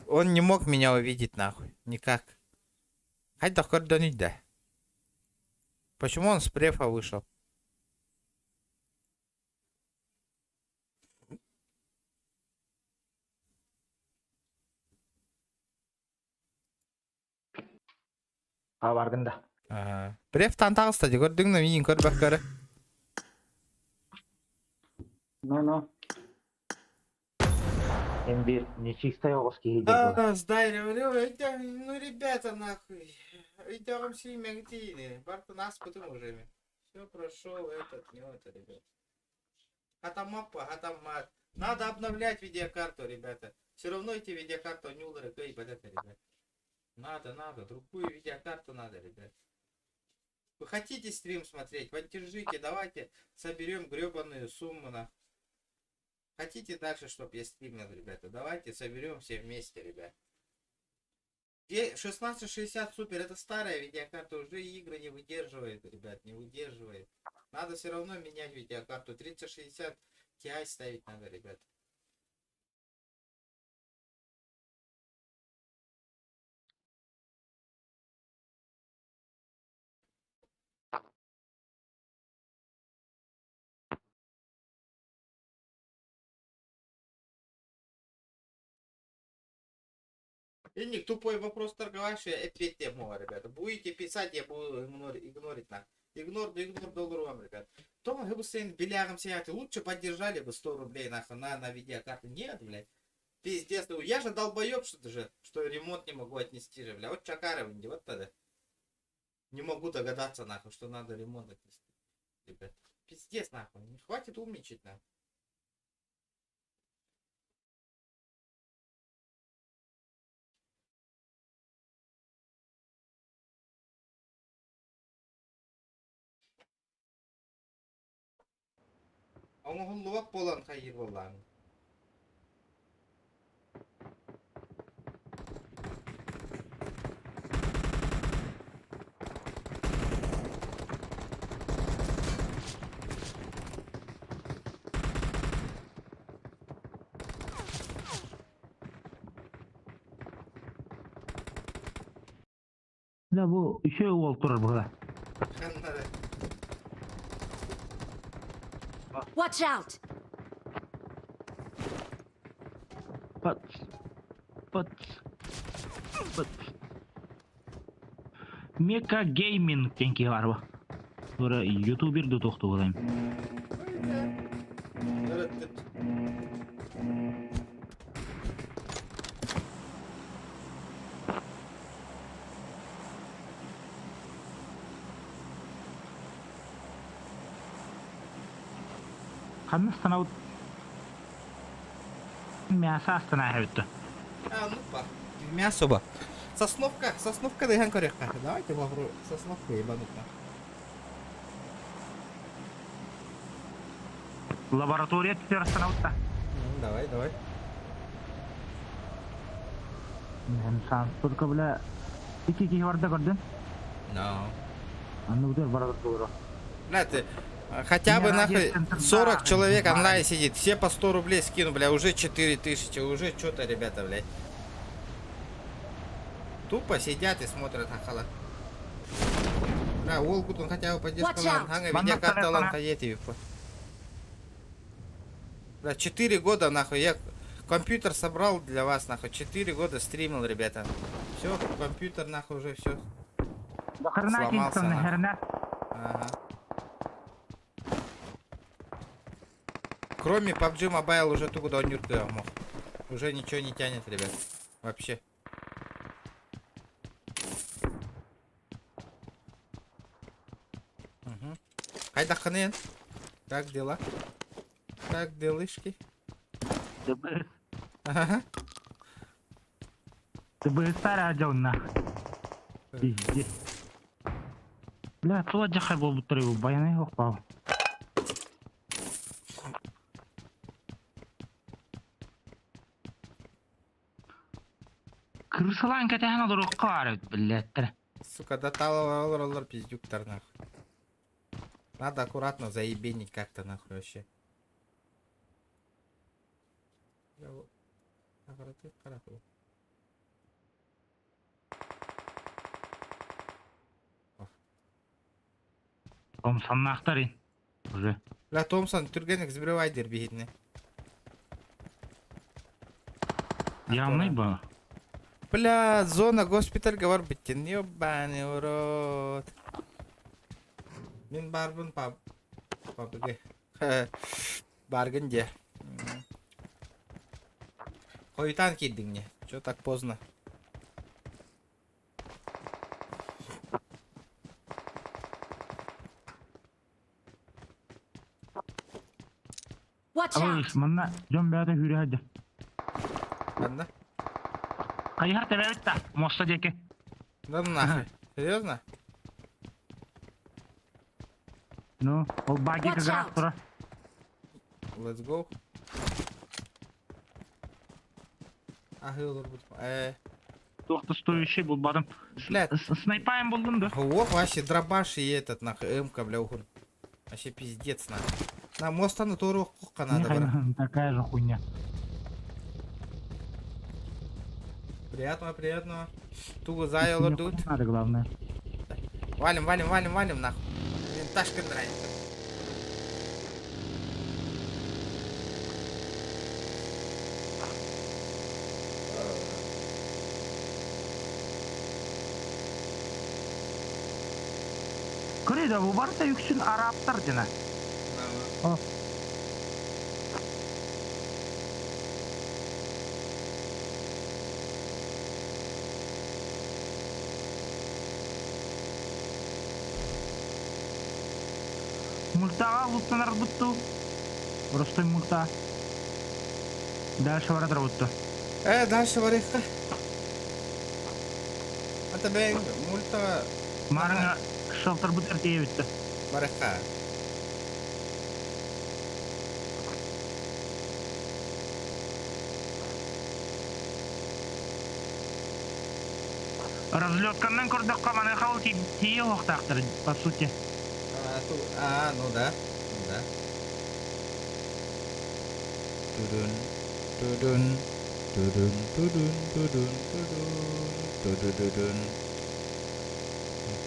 Speaker 1: Он не мог меня увидеть нахуй. Никак. Хайдах көрдөнүй да. Почему он с префа вышел?
Speaker 10: А бардын да.
Speaker 1: Префтан таҕыста дии көрдүҥ да миигин көрбөккөрө.
Speaker 10: Ну ну. Эн биир нечистай оҕус киһи диэн буолар.
Speaker 1: А, сдай, говорю, ну ребята нахуй, идем симментины, барты нас потом уже. Все прошел этот, не это, ребят. А там мапа, а там мат. Надо обновлять видеокарту, ребята. Все равно эти видеокарты не это, ребят. Надо, надо, другую видеокарту надо, ребят. Вы хотите стрим смотреть? Поддержите, давайте соберем гребаную сумму на. Хотите дальше, чтобы я стримил, ребята? Давайте соберем все вместе, ребят. 1660 супер, это старая видеокарта, уже игры не выдерживает, ребят, не выдерживает. Надо все равно менять видеокарту. 3060 Ti ставить надо, ребят. Инник, тупой вопрос торговать, опять тему, ребята. Будете писать, я буду игнорить на. Игнор, да игнор доллар вам, ребят. Тома Габусейн белягом сидят, лучше поддержали бы 100 рублей нахуй на видеокарту. Нет, блядь. Пиздец, ну я же долбоеб, что-то же, что ремонт не могу отнести же, бля. Вот Чакаров, вот тогда. Не могу догадаться, нахуй, что надо ремонт отнести. Ребят, пиздец, нахуй. Не хватит умничать, нахуй. Оҥоһуллубат буолан хайыыр буоллаҕыҥ.
Speaker 10: Да бу үчүгэй уол турар быһыла.
Speaker 1: Ханнары.
Speaker 9: Watch out!
Speaker 10: Пат. Пат. Пат. Мека гейминг диэн киһи баар бу. Тура ютубер да тохтугулайм. Ханна станабыт? Мясо астана эбит.
Speaker 1: А, ну па. Мясо ба. Сосновка, сосновка дыхан көрүөххэ. Давайте попробуем сосновку ебануть на.
Speaker 10: Лаборатория теперь остановка.
Speaker 1: Давай, давай.
Speaker 10: Сан только бля икки киһи барда көрдүн.
Speaker 1: No.
Speaker 10: Анны утер барар буолуо.
Speaker 1: Бля, ты хотя бы нахуй 40 человек онлайн сидит, все по 100 рублей скину, бля, уже 4000, уже что-то, ребята, блядь. Тупо сидят и смотрят ахала. Бля, Волгутун хотя бы поддержку
Speaker 9: Watch
Speaker 1: лан,
Speaker 9: out.
Speaker 1: ханга
Speaker 10: Манна
Speaker 1: видеокарта лан
Speaker 10: телефона.
Speaker 1: хаети. Бля, 4 года нахуй, я компьютер собрал для вас нахуй, 4 года стримил, ребята. Все, компьютер нахуй уже все.
Speaker 10: Херна
Speaker 1: Сломался,
Speaker 10: Кингстон,
Speaker 1: нахуй.
Speaker 10: херна.
Speaker 1: Ага. Кроме PUBG Mobile уже туда мог. Уже ничего не тянет, ребят. Вообще. Угу. Хайдаханен. Как дела? Как делишки? Ага.
Speaker 10: Ты бы старый одел нахуй. Пиздец. Бля, тула жахай болбуттар его, баяны yok бау. Крысалаан кэтэһэн олоруохха баар эбит, блядь.
Speaker 1: Сука, да талалар пиздюктар нахуй. Надо аккуратно заебенить как-то нахуй вообще. Я вот-
Speaker 10: Томсоннаахтар уже.
Speaker 1: Бля, Томпсон, түргенник сбривай дербихитне.
Speaker 10: Явный ба.
Speaker 1: Бля, зона госпиталь говор биттин. Ёбаный урод. Мин барбын пап. Папыгы. Баргын де. Хойтан киддиң не? Чё так поздно?
Speaker 9: Watch out!
Speaker 10: Манна дьон бэйэтэ сүүрэ сылдьар.
Speaker 1: Ладно.
Speaker 10: Хайыһар тэбэбит да, муоста диэки.
Speaker 1: Да ну нахуй. Серьезно?
Speaker 10: Ну, ол баги
Speaker 9: Watch
Speaker 10: как раз
Speaker 9: out.
Speaker 10: тура.
Speaker 1: Let's go. Ахы olur bu.
Speaker 10: Туох да стоящий булбатым.
Speaker 1: Блядь.
Speaker 10: Снайпаем булдум да.
Speaker 1: Ох, вообще дробаш и этот нахуй, МК, бля, ухур. Вообще пиздец нахуй. На моста на туру кукка надо, брат.
Speaker 10: Такая же хуйня.
Speaker 1: Приятного, приятного. Тугу зайолор
Speaker 10: Мне
Speaker 1: тут.
Speaker 10: хуйня надо, главное.
Speaker 1: Валим, валим, валим, валим, нахуй. Блин, ташка нравится.
Speaker 10: Көрейді, бу барыта үксүн арабтар дена. О. Мультаға луттанар бутту. Просто мульта. Дальше баратар бутту.
Speaker 1: Дальше барыхка. Это бен мульта
Speaker 10: Марыңа шелтер бутер тие битти.
Speaker 1: барыхка.
Speaker 10: Разлетканнан көрдөккө маны хал тие оқтақтыр, по сути.
Speaker 1: А, ту, а, ну да. Ну да. Тудун, тудун, тудун, тудун, тудун, тудун, тудудудун.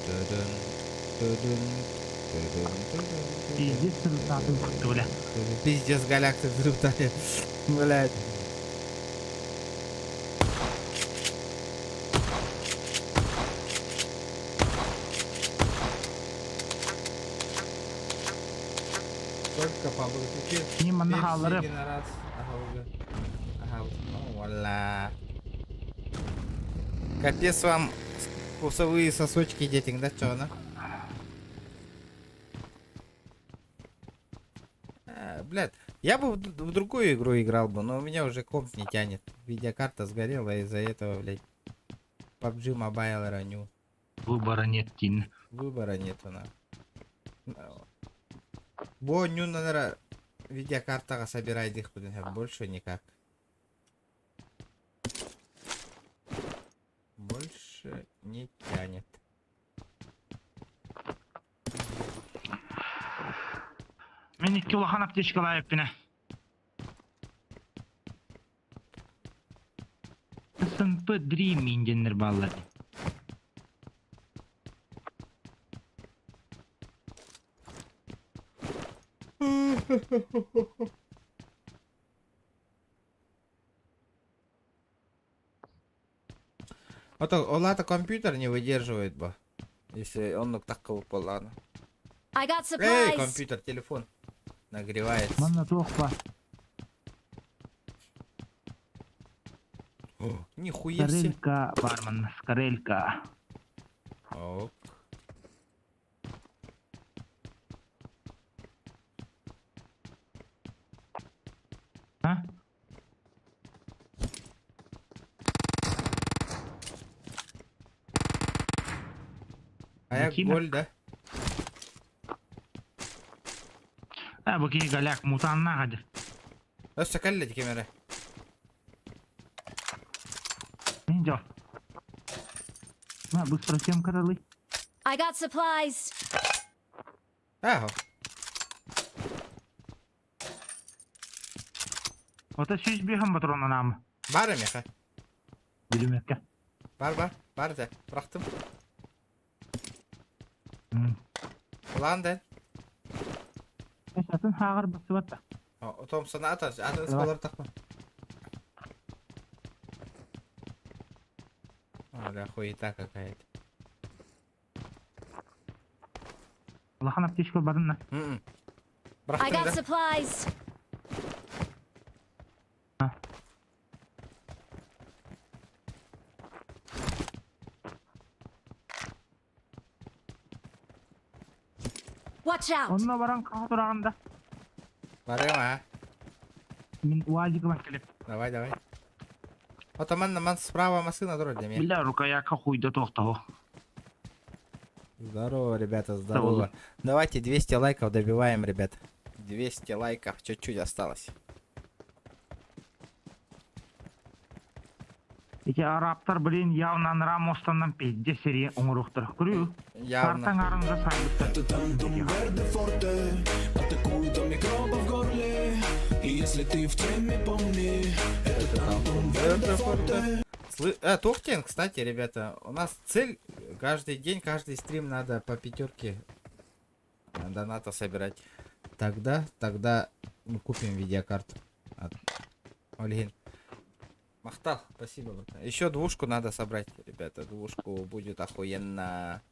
Speaker 1: Тудун, тудун, тудун, тудун,
Speaker 10: Пиздец, результаты бля.
Speaker 1: Пиздец, галактик взрыв дали. Блядь. Только по выключи.
Speaker 10: Кини манна хаалларыам.
Speaker 1: Вуаля. Капец вам вкусовые сосочки детин, да, чё она? А, блядь, я бы в другую игру играл бы, но у меня уже комп не тянет. Видеокарта сгорела из-за этого, блядь. PUBG Mobile раню.
Speaker 10: Выбора нет диэн.
Speaker 1: Выбора нету на. Бо ню, наверное, видеокартаҕа собирай диэхпитин больше никак. Больше не тянет.
Speaker 10: Мин икки улахан аптечкалаах эппинэ. СНП Dream диэннэр бааллар дии.
Speaker 1: Вот ол компьютер не выдерживает бы. Если он так ладно.
Speaker 9: I got
Speaker 1: Эй,
Speaker 9: supplies.
Speaker 1: компьютер, телефон. Нагревается.
Speaker 10: Манна туох баар?
Speaker 1: О, нихуя себе.
Speaker 10: Скарелька баар манна, скарелька.
Speaker 1: Ок.
Speaker 10: А?
Speaker 1: А я
Speaker 10: Кина?
Speaker 1: голь, да?
Speaker 10: Э, бу киһи голяк мутаннаах этэ.
Speaker 1: Өссө кэллэ ким эрэ.
Speaker 10: Мин дьол. На, быстро всем королы.
Speaker 9: I got supplies.
Speaker 1: Ааһо.
Speaker 10: Ото 105 патроннаахпын.
Speaker 1: Баар миэхэ.
Speaker 10: Бүлүмүөккэ.
Speaker 1: Баар баар. Баар да. Бырахтым. Ылан да.
Speaker 10: Атын хааҕар бассыбат да.
Speaker 1: Том санаата. Атын
Speaker 10: Давай.
Speaker 1: ыскалар тахма. Бля, хуета какая-то.
Speaker 10: Улахан аптечка барын на.
Speaker 1: М-м.
Speaker 9: I
Speaker 1: Бырахтым
Speaker 9: got
Speaker 1: да.
Speaker 9: supplies. Watch out.
Speaker 10: Онно баран хаһа тураҕын да.
Speaker 1: Барыам, а.
Speaker 10: Мин УАЗигынан кэлип.
Speaker 1: Давай, давай. Вот манна ман справа машина турар для меня.
Speaker 10: Бля, рукояка хуйда тохтоо.
Speaker 1: Здорово, ребята, здорово. Давайте 200 лайков добиваем, ребят. 200 лайков, чуть-чуть осталось.
Speaker 10: Эти арабтар, блин, явно Рамостаннан пизде серия оҥоруохтара. Көрү.
Speaker 1: Явно.
Speaker 10: Картаҥ арында сайбыттар.
Speaker 2: Это тантум верде форте Атакует до микробов в горле И если ты в теме, помни Это тантум верде форте
Speaker 1: Тухтин, кстати, ребята, у нас цель каждый день, каждый стрим надо по пятерке доната собирать. Тогда мы купим видеокарту. От Ольгин. Махтал, спасибо, братан. Еще двушку надо собрать, ребята. Двушку будет охуенно.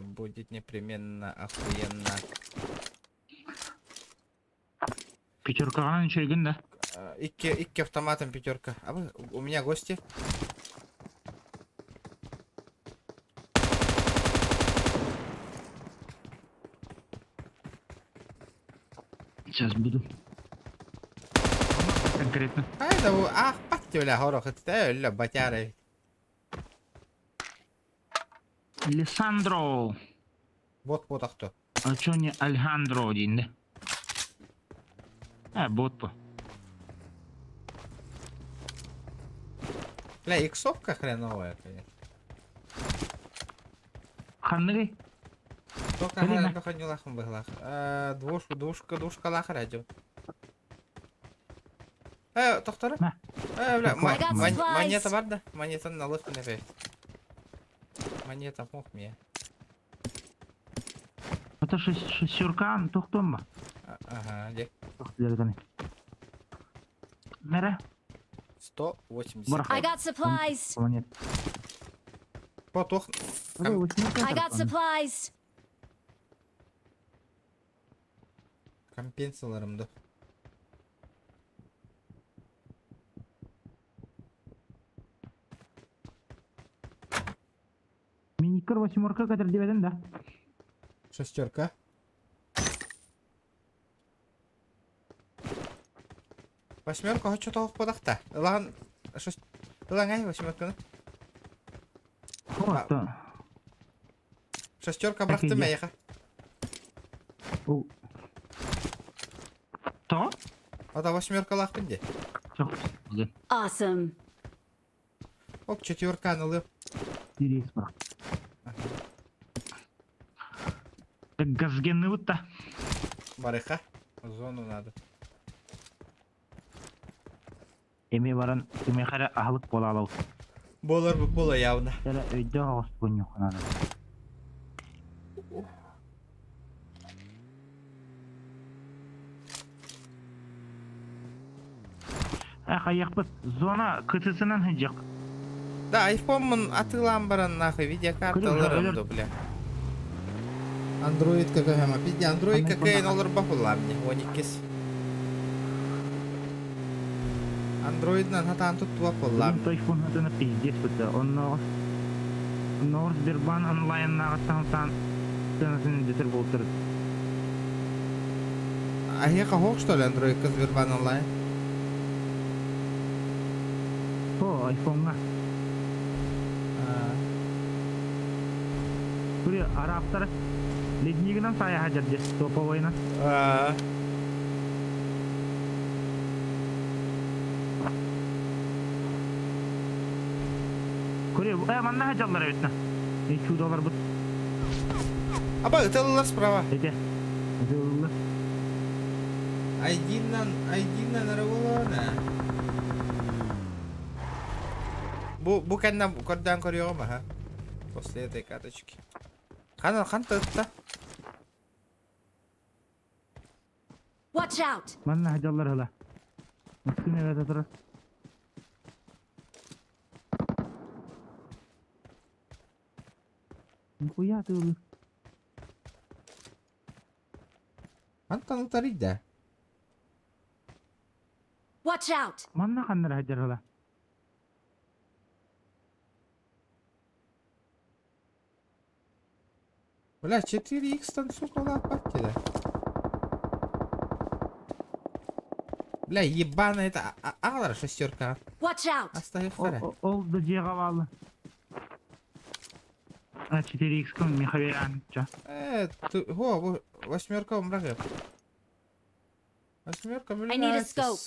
Speaker 1: Будет непременно охуенно.
Speaker 10: Пятеркаҕа үчүгэй да.
Speaker 1: Икки, икки автоматом пятерка. А вы, у меня гости.
Speaker 10: Сейчас буду. Конкретно.
Speaker 1: Ай, да, ах, бля, горох, это өлө, батяра.
Speaker 10: Лиссандро.
Speaker 1: Вот, вот, а кто?
Speaker 10: А чё не Альхандро диэн да? А, бот по.
Speaker 1: Бля, иксовка хреновая, конечно.
Speaker 10: Ханныгый?
Speaker 1: Только
Speaker 10: Блин, а.
Speaker 1: ханюлахым быһыылаах. Двушку, двушка, двушкалаах радио. Тохтор.
Speaker 10: На.
Speaker 1: Бля,
Speaker 9: I got supplies.
Speaker 1: монета баар да? Монета налых не Монета мох мне.
Speaker 10: Это шестерка, тохтомба.
Speaker 1: Ага, где?
Speaker 10: Мере?
Speaker 1: 180.
Speaker 10: Барах.
Speaker 9: I got supplies.
Speaker 10: Монет.
Speaker 1: Потох.
Speaker 9: I got supplies.
Speaker 1: Компенсаларым да.
Speaker 10: Миниккер восьмерка кэтэрдибэтин да.
Speaker 1: Шестерка. Восьмерка хочу тоҕох бодахта. Ылаан шест... Ылаҥай восьмерканы.
Speaker 10: Просто.
Speaker 1: Шестерка бырахтым эйиэхэ.
Speaker 10: Тоҕо?
Speaker 1: Ата восьмеркалаахпын дии.
Speaker 9: Awesome.
Speaker 1: Оп, четверканы ылыам.
Speaker 10: Тириис бырах. Газгенныбыт да.
Speaker 1: Барыха. Зону надо.
Speaker 10: Эми баран кимиэхэ эрэ аһылык буолаалабыт.
Speaker 1: Буолар бу буола явно.
Speaker 10: Эрэ өйдөөх оҕус буонньуоххунаана. Э, хайыахпыт зона кытысынан сылдьыах.
Speaker 1: Да, айфоммун атыылаан баран нахуй видеокарта ыларым да, бля. Android ККХ пизде Android КК олорбох буллаам мне, 12. Андроидынан хатаан туттубап буоллаам.
Speaker 10: Тайфун атына пиздец быта. Оннооҕор оннооҕор Сбербанк онлайннааҕыттан саан сыанасын үрдэтэр буолтар.
Speaker 1: Аһиэхэ хоох что ли Андроидка Сбербанк онлайн?
Speaker 10: О, айфоҥҥа. Күрү араптар леднигынан саайа сылдьар дьэ, топовойынан. Күрү, э, манна сылдьаллар эбит на. И чудоларбыт.
Speaker 1: Аба, ытыллар справа.
Speaker 10: Ете. Ытыллар.
Speaker 1: Айдиннан, айдиннан эрэ буолуон ээ. Бу, бу кэннэ көрдөөн көрүөҕүм аха. После этой карточки. Хан, хан тытта.
Speaker 9: Watch out!
Speaker 10: Манна сылдьаллар ыла. Массыына эбэтэ турар. Нихуя ты
Speaker 1: Хантан ытарый да?
Speaker 9: Watch out!
Speaker 10: Манна ханнара сылдьар ыла.
Speaker 1: Бля, 4х там, сука, лапать да. Бля, ебаная это алара шестерка.
Speaker 9: Watch out!
Speaker 1: Оставь вторая.
Speaker 10: Ол да дьиэҕэ баалла. А 4х кым Михаил ча.
Speaker 1: Ты, го, восьмерка умрага. Восьмерка,
Speaker 9: I need a
Speaker 1: блядь.
Speaker 9: scope.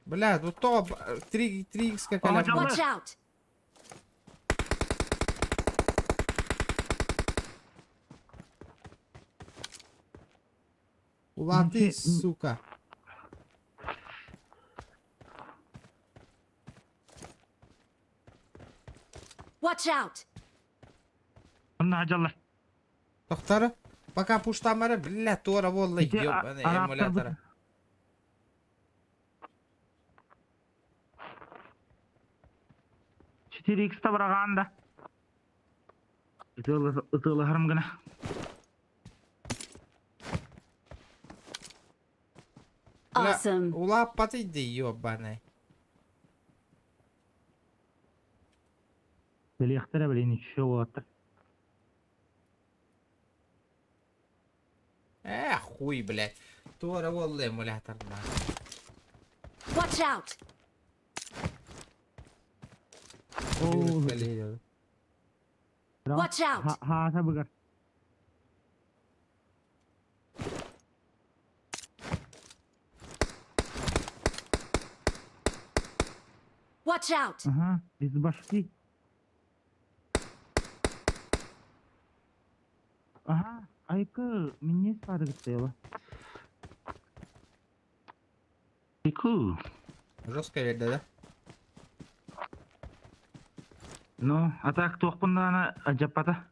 Speaker 1: Бля, ну то 3, 3х какая.
Speaker 9: Watch out!
Speaker 1: Улаты, сука.
Speaker 9: Watch out!
Speaker 10: Онно дьаллар.
Speaker 1: Доктор, пока пуштамары, бля, туора буолла, ёбаный эмулятора.
Speaker 10: 4X табырагаан да. Ытыалаһарым гына.
Speaker 9: Awesome.
Speaker 1: Улааппатый дии, ёбаный.
Speaker 10: Билиэхтэрэ билин үчүгэй уолаттар.
Speaker 1: Э, хуй, блядь. Туора буолла эмуляторна.
Speaker 9: Watch out! Watch out!
Speaker 10: Хаата быгар.
Speaker 9: Watch out!
Speaker 10: Ага, без башки. Ага, айка, мне спадок стояла. Айку.
Speaker 1: Жесткая верда, да?
Speaker 10: Ну, а так туохпуннаана дьаппата.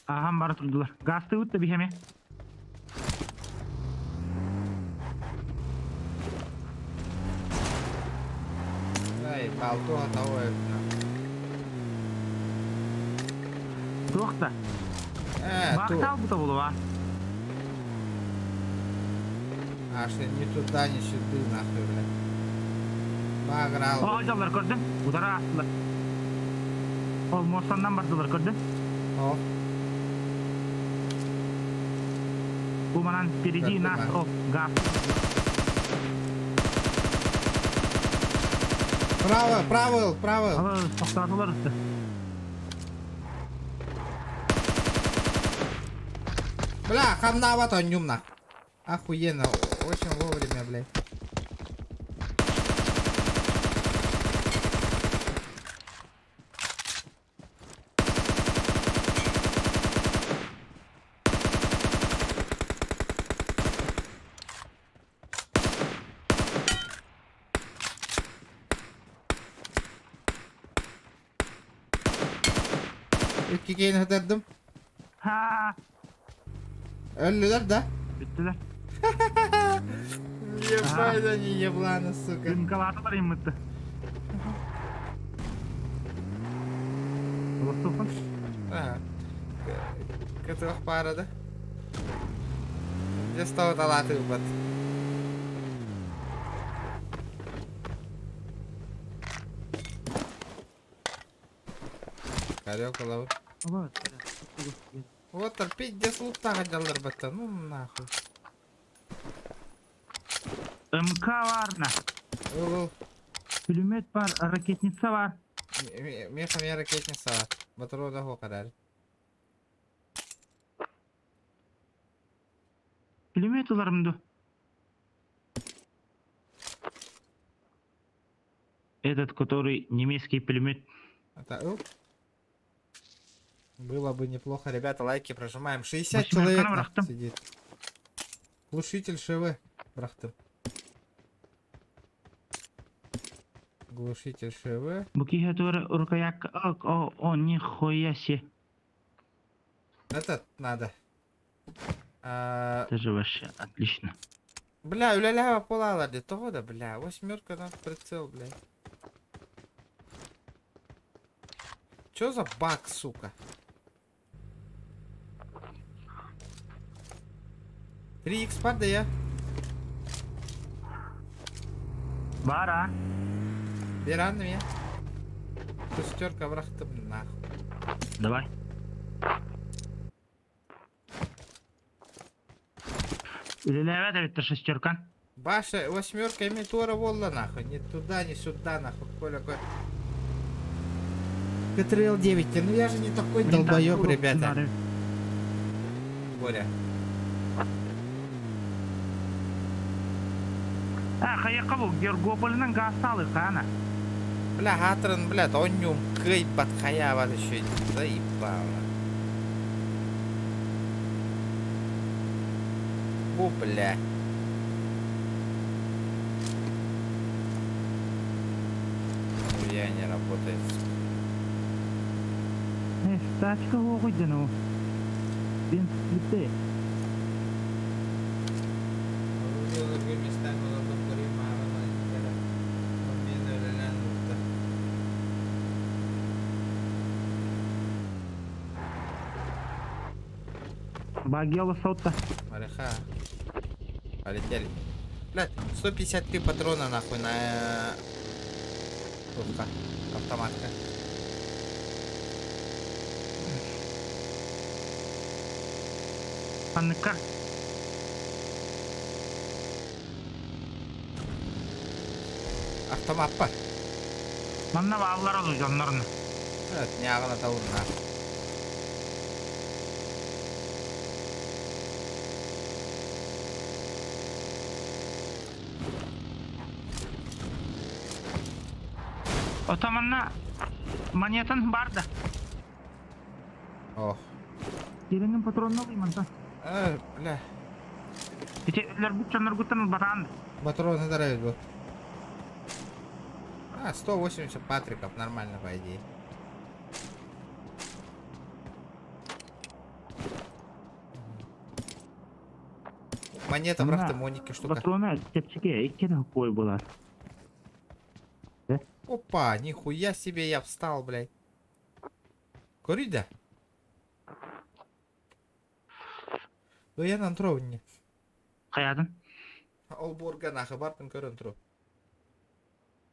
Speaker 10: Аһан бара турдулар. Гастыбыт да биһэме.
Speaker 1: Алтуха того
Speaker 10: Туох да.
Speaker 1: Э, ту.
Speaker 10: Баахтаалбыта буолуо.
Speaker 1: Аж ни туда, ни сюда, нахуй, блядь. Баграл.
Speaker 10: Ол дьаллар көрдүн. Удара аастылар. Ол муостаннан бардылар көрдүн.
Speaker 1: О,
Speaker 10: Бу манан впереди
Speaker 1: Көрдүм,
Speaker 10: нас
Speaker 1: а.
Speaker 10: о газ.
Speaker 1: Право, право, право.
Speaker 10: Ала тохтоотулар ытты.
Speaker 1: Бля, хамнаабат онньум нах. Охуенно, очень вовремя, блядь. Икки киһини ытырдым.
Speaker 10: Ха,
Speaker 1: Өллүлэр да?
Speaker 10: бүттүлэр.
Speaker 1: Ебать они ебланы, сука.
Speaker 10: Дымкалаатылар иммытты. Олохтуохпун.
Speaker 1: Ага. Кытылах пара да? Дьэ ставыталаатыыбат. Карёк ылабыт. Вот пиздец луктаҕа дьалларбаттар. Ну нахуй.
Speaker 10: МК бар на.
Speaker 1: Ыл ыл.
Speaker 10: Пулемет бар, ракетница бар.
Speaker 1: Миэхэ эмиэ ракетница бар. Батарея суох эрээри.
Speaker 10: Пулемет ыларым дуу? Этот, который немецкий пулемет.
Speaker 1: Это ыл. Было бы неплохо, ребята, лайки прожимаем. 60
Speaker 10: Восьмерканы
Speaker 1: человек нахуй
Speaker 10: бырахтым.
Speaker 1: сидит. Глушитель ШВ. Бырахтым. Глушитель ШВ.
Speaker 10: Бу киһи туора рукоятка... О, о, о, нихуя себе.
Speaker 1: Этот надо. А,
Speaker 10: Это же вообще отлично.
Speaker 1: бля, үлэлээбэт буолалар дии. Тоҕо да, бля. Восьмерка на прицел, бля. Чё за баг, сука? 3х падая.
Speaker 10: Бара.
Speaker 1: Беран мне. Шестерка бырахтым нахуй.
Speaker 10: Давай. Үлэлээбэт эбит шестерка.
Speaker 1: Баша, восьмерка ими туора буолла нахуй. Ни туда, ни сюда нахуй. Коля, Коля. КТРЛ 9, ну я же не такой долбоеб, ребята. Боря.
Speaker 10: А, хайа бу Гергополинан гаастаалы хаана.
Speaker 1: Бля, Хатран, бля, онньум кыайбат хайаабат еще. Заебало. О, бля. Хуя не работает.
Speaker 10: Э, тачка оҕуйдын Бен бүттэ.
Speaker 1: Местами
Speaker 10: Багела сотта.
Speaker 1: Мареха. Полетели. Блядь, 153 патрона нахуй на... Турка. Автоматка.
Speaker 10: Паныкка.
Speaker 1: Автомат па.
Speaker 10: Манна бааллар олу дьоннорун.
Speaker 1: Evet, нягана таурна.
Speaker 10: Ото манна монетан бар да.
Speaker 1: Ох.
Speaker 10: Кириҥин патронна ылыйманта.
Speaker 1: Э, бля.
Speaker 10: Ити өлөрбүт дьонноргуттан ылбатаан.
Speaker 1: Патроны дарают вот. А, 180 патриков, нормально, по идее. Монета
Speaker 10: Манна
Speaker 1: бырахтым, Моники штука.
Speaker 10: Патрона чэпчэки икки кой буолар.
Speaker 1: Опа, нихуя себе я встал, блядь. Көрүй да. Ыйанан туробун не.
Speaker 10: Хайатын?
Speaker 1: Олбуорга нахы бартын көрөн туруп.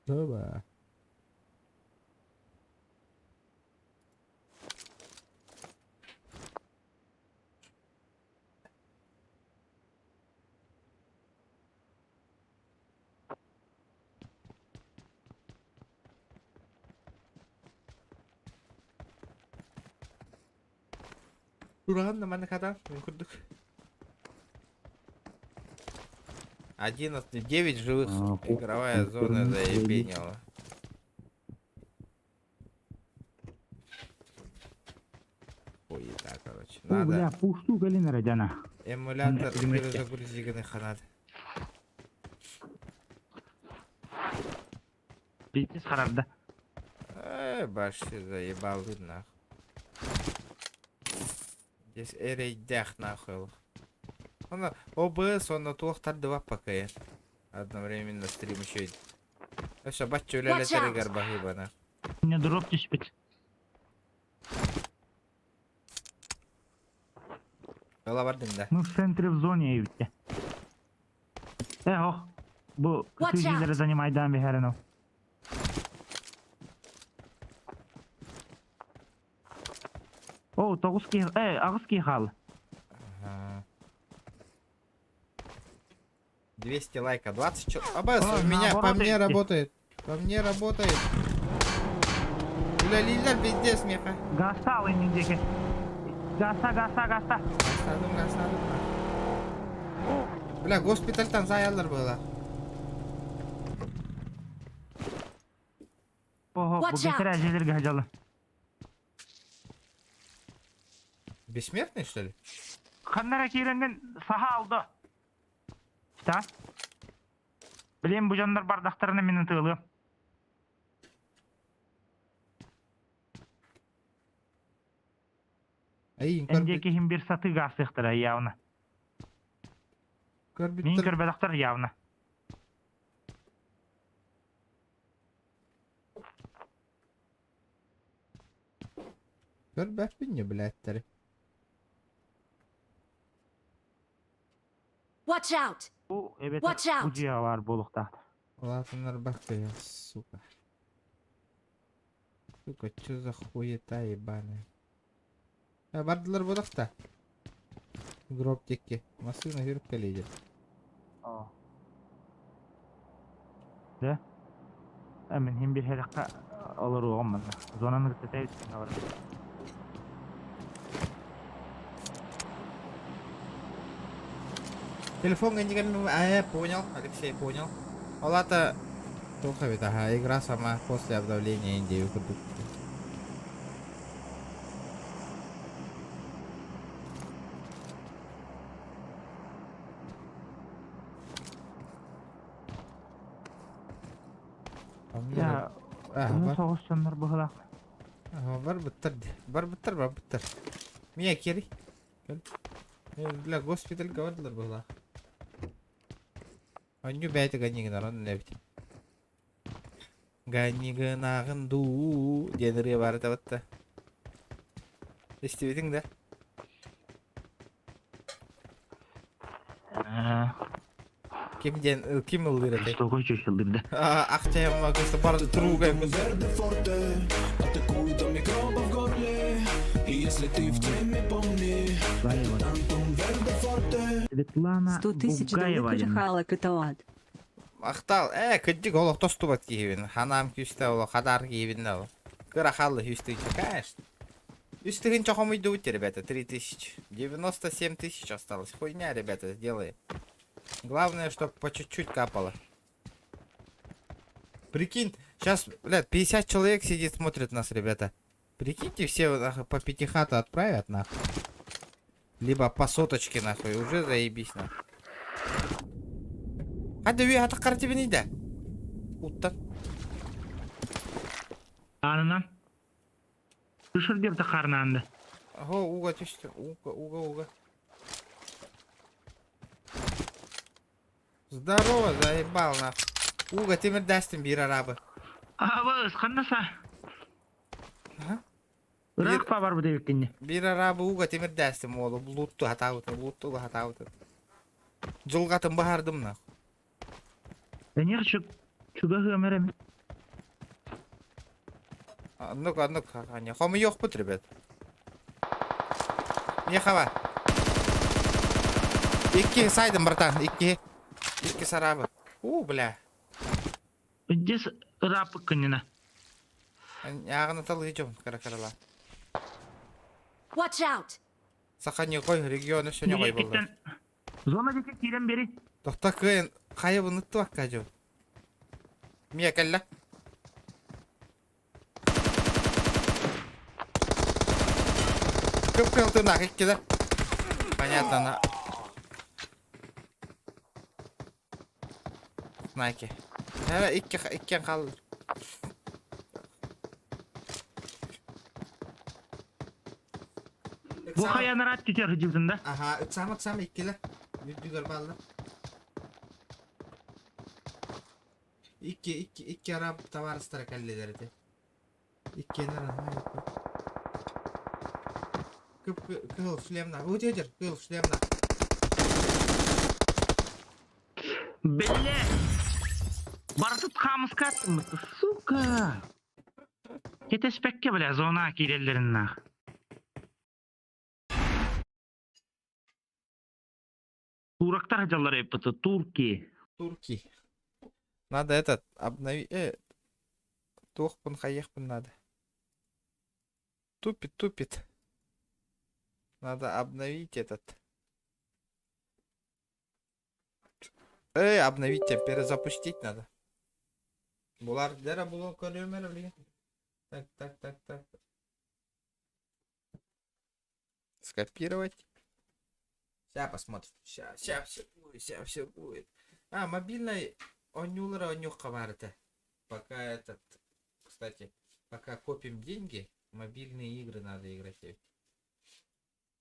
Speaker 1: Тоба. Тураҕын да маннык хатаан мин курдук. 11, 9 живых. Игровая зона заебенила. Хуета, короче.
Speaker 10: О, бля,
Speaker 1: Надо
Speaker 10: пушту кэлин эрэ дьана.
Speaker 1: эмулятор
Speaker 10: Билиммэттэ.
Speaker 1: перезагрузить гына ханат.
Speaker 10: Пиздец харарда.
Speaker 1: Э, баши заебал нахуй. Здесь эрейдях нахуй. Он ОБС, он на туох тардыва пока Одновременно стрим еще и... Өссө бачча
Speaker 9: Watch out!
Speaker 1: үлэлэтэригэр баһыыбана.
Speaker 10: Мне дроп түспүт.
Speaker 1: Ыла бардыҥ да.
Speaker 10: Мы в центре в зоне эбиттэ. Э, ох. Бу
Speaker 9: Watch
Speaker 10: кытыы
Speaker 9: out!
Speaker 10: занимайдаан биһэрин ол. О, тоҕус киһи, э, аҕыс киһи хаалла.
Speaker 1: Ага. 200 лайка, 20 человек. АБС,
Speaker 10: О,
Speaker 1: у меня, по
Speaker 10: наоборот
Speaker 1: мне
Speaker 10: эти.
Speaker 1: работает. По мне работает. Үлэлииллэр пиздец меха.
Speaker 10: Гаста ал иннин диэки. Гаста, гаста, гаста.
Speaker 1: Гастадым, гастадым. Бля, госпитальтан заяллар было.
Speaker 10: Ого, бу
Speaker 9: Watch out!
Speaker 10: бэтэрээ дьиэлэргэ сылдьаллар.
Speaker 1: Бессмертный, что ли?
Speaker 10: Ханна эрэ киирэҥҥин саха алда. Да? Билиэн бу дьоннор бардахтарына мин ытыалыам.
Speaker 1: Эй,
Speaker 10: Эн диэки иһин биир сатыы гаастыахтара явно. Мин
Speaker 1: көрбүттэр.
Speaker 10: көрбөтөхтөр явно.
Speaker 1: Көрбөппүн не, блядь,
Speaker 9: Watch out!
Speaker 10: Бу эбэтэр
Speaker 9: Watch
Speaker 10: бу
Speaker 9: out!
Speaker 10: дьиэҕэ баар буолуохтаах.
Speaker 1: Улаатыннар бахты, сука. Сука, чё за хуета ебаная. А, бардылар бодохта. Гроб текке. Массыына жүрүп кэлиде.
Speaker 10: Оо. Дэ? Э, мин иһин биир сэрэххэ олоруоҕум манна. Зонаны кытта тэбиттиҥ олорор.
Speaker 1: Телефон э, понял, Алексей, понял. Ол аата туох эбит, ага, игра сама после обновления Индии курдук.
Speaker 10: Я Оны соҕус дьоннор быһылаах.
Speaker 1: Барбыттар, барбыттар, барбыттар. Мия кери. Бля, госпитальга бардылар быһылаах. Онньу бэйэтэ ганньыгынар онно эбит. Ганньыгынааҕын дуу диэн ырыа баар этэ батта. Истибитиҥ да? Ким диэн ким ыллыыр этэй?
Speaker 10: Столько чучелдырды.
Speaker 1: Ахчайым бар труга.
Speaker 10: Светлана
Speaker 3: 100 тысяч
Speaker 10: Бугаева.
Speaker 3: долларов каталад.
Speaker 1: Махтал, э, кырдьык олох тостубат киһибин. Ханаам күүстэ олох, хадар киһибин да ол. Кыра халлы үс тыһыынча, конечно. Үс тыһыынча хомуйдубут, ребята, 3000. 97 тысяч осталось. Хуйня, ребята, сделай. Главное, чтоб по чуть-чуть капало. Прикинь, сейчас, блядь, 50 человек сидит, смотрит нас, ребята. Прикиньте, все нахуй, по пятихату отправят, нахуй. Либо по соточке, нахуй, уже заебись, нахуй. Hadi bir hata kartibini de. Уттан.
Speaker 10: Анынан. Түшір деп те қарнанды.
Speaker 1: Ого, уга түстү. Уга, уга, уга. Здорово, заебал нахуй. Уга тимирдастым бир арабы.
Speaker 10: Аабыс, ханна са?
Speaker 1: Аха.
Speaker 10: Ыраах па барбыт эбиккинни.
Speaker 1: Биир араабы ууга тимирдээстим уолу луутту хатаабытын, луутту хатаабытын. Дьылҕатын баһардым на.
Speaker 10: Эниэх чугаһыам эрэ мин.
Speaker 1: Оннук, оннук, Аня. Хомуйуохпут, ребят. Миэхэ Икки сайдым, братан, икки. Икки сарабы. У, бля.
Speaker 10: Здесь ырааппыккынньына.
Speaker 1: Ааҕына талыы дьон кыра-кыралаан.
Speaker 9: Watch out!
Speaker 1: Саха ньокой региона все ньокой буолла.
Speaker 10: Зона диэки киирэн бери.
Speaker 1: Тохто кыайан хайа бұны туакка дьон. Мия кэллэ. Кып кылтынах иккилер. Понятно, на. Найки. Һэ, икки иккиэн хааллар.
Speaker 10: Бу хайанараат түтэр сылдьыбытын да?
Speaker 1: Аха, ыксаама ыксаама иккилэр. Үрдүгэр бааллар. Икки, икки, икки араб табаарыстара кэллилэр ити. Иккиэннэр аһаа Кып кыһыл шлемна. Утетер, кыһыл шлемна.
Speaker 10: Билле! Барытыт хаамыска аттыммыт, сука! Кэтэспэккэ бля зона киирэллэрин наах. Турактар дьаллар эппити, турки.
Speaker 1: Турки. Надо этот обновить. Туохпун хайыахпын надо. Тупит, тупит. Надо обновить этот. Эй, обновить тебя, перезапустить надо. Булар, дера булу көрүмөр билген. Так, так, так, так. Скопировать. Сейчас посмотрим. Сейчас, сейчас все будет, сейчас все будет. А, мобильный оонньуулара оонньуохха баар этэ. Пока этот, кстати, пока копим деньги, мобильные игры надо играть. Ведь.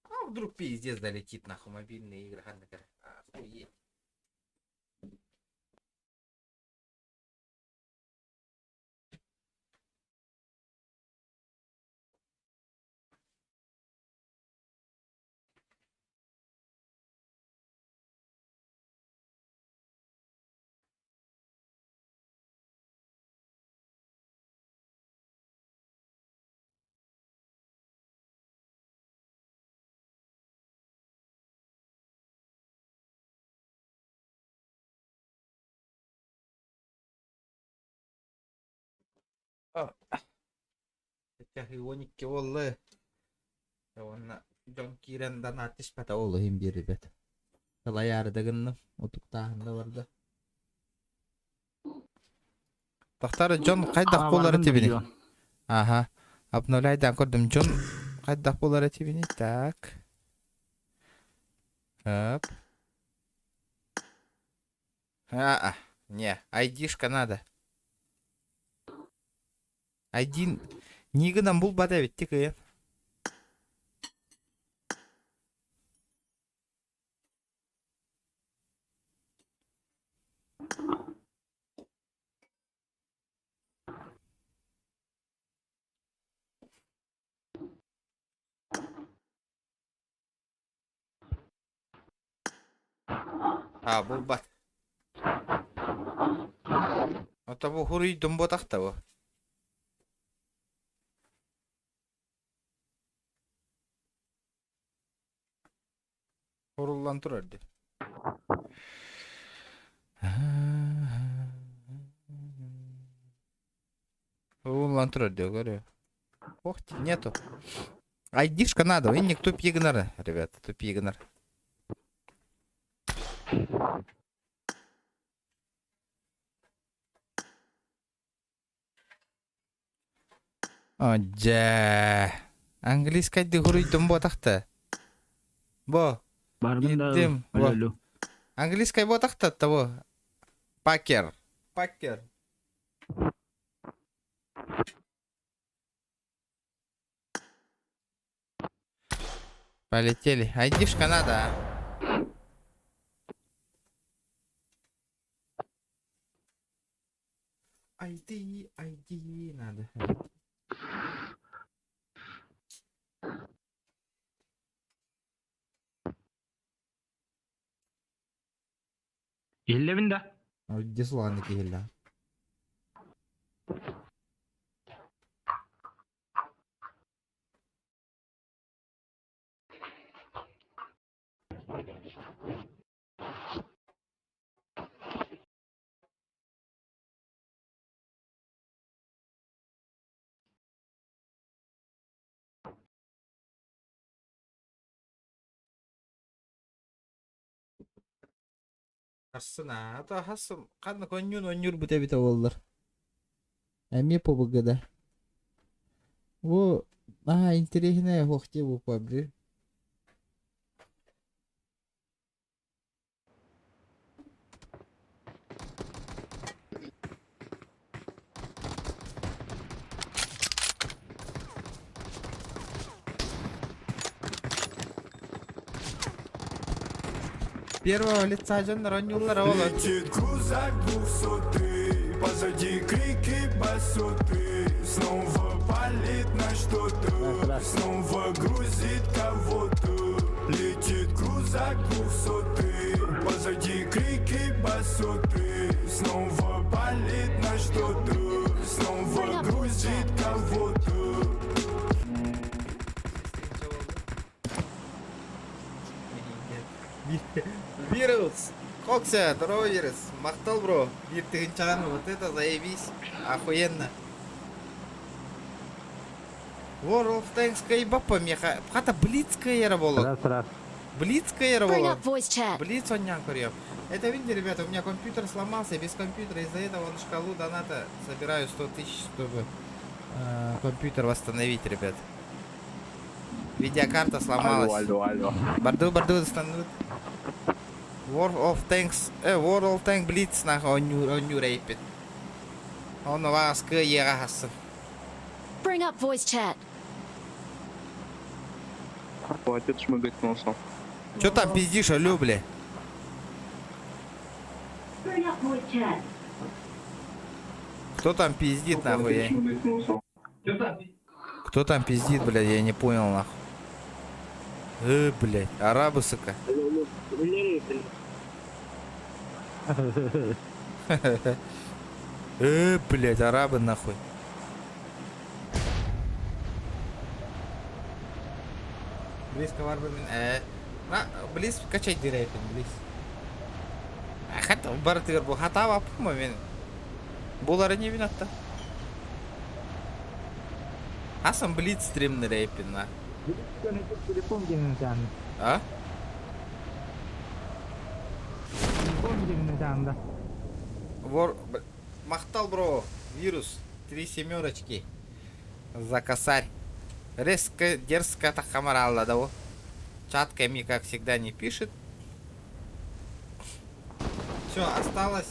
Speaker 1: А вдруг пиздец долетит нахуй мобильные игры. Охуеть. 12 буолла. Уонна дьон киирэн донат түспэтэ ол иһин биэрбэт. Салайаары да гынным, утуктааһын да барда. Тохтор дьон хайдах буолар этибиний? Аха. Обновляйдан көрдүм дьон хайдах буолар этибиний? Так. Оп. А, не, айдишка надо. Айдин нигынан булбат эбит кыйын. А, булбат. Ото бу хуруйдум ботахта бу. Хоруллан турар дии. Хоруллан турар дии, говорю. Ох, нету. Айдишка надо, инник тупигнар, ребята, тупигнар. Дьэ. Английскайдыы хуруйдум буотахта. Бо.
Speaker 10: Бардым да
Speaker 1: Иттим. Бо.
Speaker 10: өлөлү.
Speaker 1: Английскай буотахта того. Пакер. Пакер. Полетели. Айдишка надо, а? ID, ID надо.
Speaker 10: Иһиллэбин да?
Speaker 1: Дисланы киһилэ. Харсына, а хас ханна конньуун онньуурбут эбитэ буоллар. Эмиэ ПБГ да. Бу наһаа интэриэһинэй оһох дии бу PUBG. Первого лица дьоннор оонньууллар ол.
Speaker 11: Летит крузак двухсотый, позади крики басоты. Снова палит на что-то, снова грузит кого-то. Летит крузак двухсотый, позади крики басоты. Снова палит на что-то, снова грузит кого-то.
Speaker 1: Вирус! Кокся, здорово, вирус! Махтал, бро! Биир тыһыынчаҕын вот это заебись! Охуенно! World of Tanks кыайбаппа миэхэ. Хата Блиц кыайара буолуо.
Speaker 10: Раз, раз.
Speaker 1: Блиц кыайара
Speaker 9: Bring
Speaker 1: буолуо.
Speaker 9: up voice chat.
Speaker 1: Блиц оонньоон көрүөм. Это видите, ребята, у меня компьютер сломался, без компьютера. Из-за этого на шкалу доната собираю 100 тысяч, чтобы компьютер восстановить, ребят. Видеокарта сломалась.
Speaker 12: Алло, алло, алло.
Speaker 1: Барду, барду, станут. World of Tanks, World of Tanks Blitz нах оонньуур эйпит. Онно ваас кыайыаҕа хассын.
Speaker 9: Bring up voice chat.
Speaker 12: Хватит шмыгать носом.
Speaker 1: Чё там пиздишь, алё, бля?
Speaker 9: Bring up voice chat.
Speaker 1: Кто там пиздит, нахуй?
Speaker 12: Хватит
Speaker 1: Я...
Speaker 12: шмыгать носом.
Speaker 1: Кто там пиздит, блядь, я не понял, нахуй. Блядь, арабы, сука. Блядь, арабы, нахуй. Близко варбамин. На, близ качать дирепин, близ. Хата барытыгар бу хатаба мен. Булары не винатта. Асан блиц стримнер на.
Speaker 10: Телефон диэн
Speaker 1: А?
Speaker 10: Телефон диэн да.
Speaker 1: Вор... Махтал, бро. Вирус. Три семерочки. За косарь. Резко, дерзко тахамаралла, да? Чат Ками, как всегда, не пишет. Все, осталось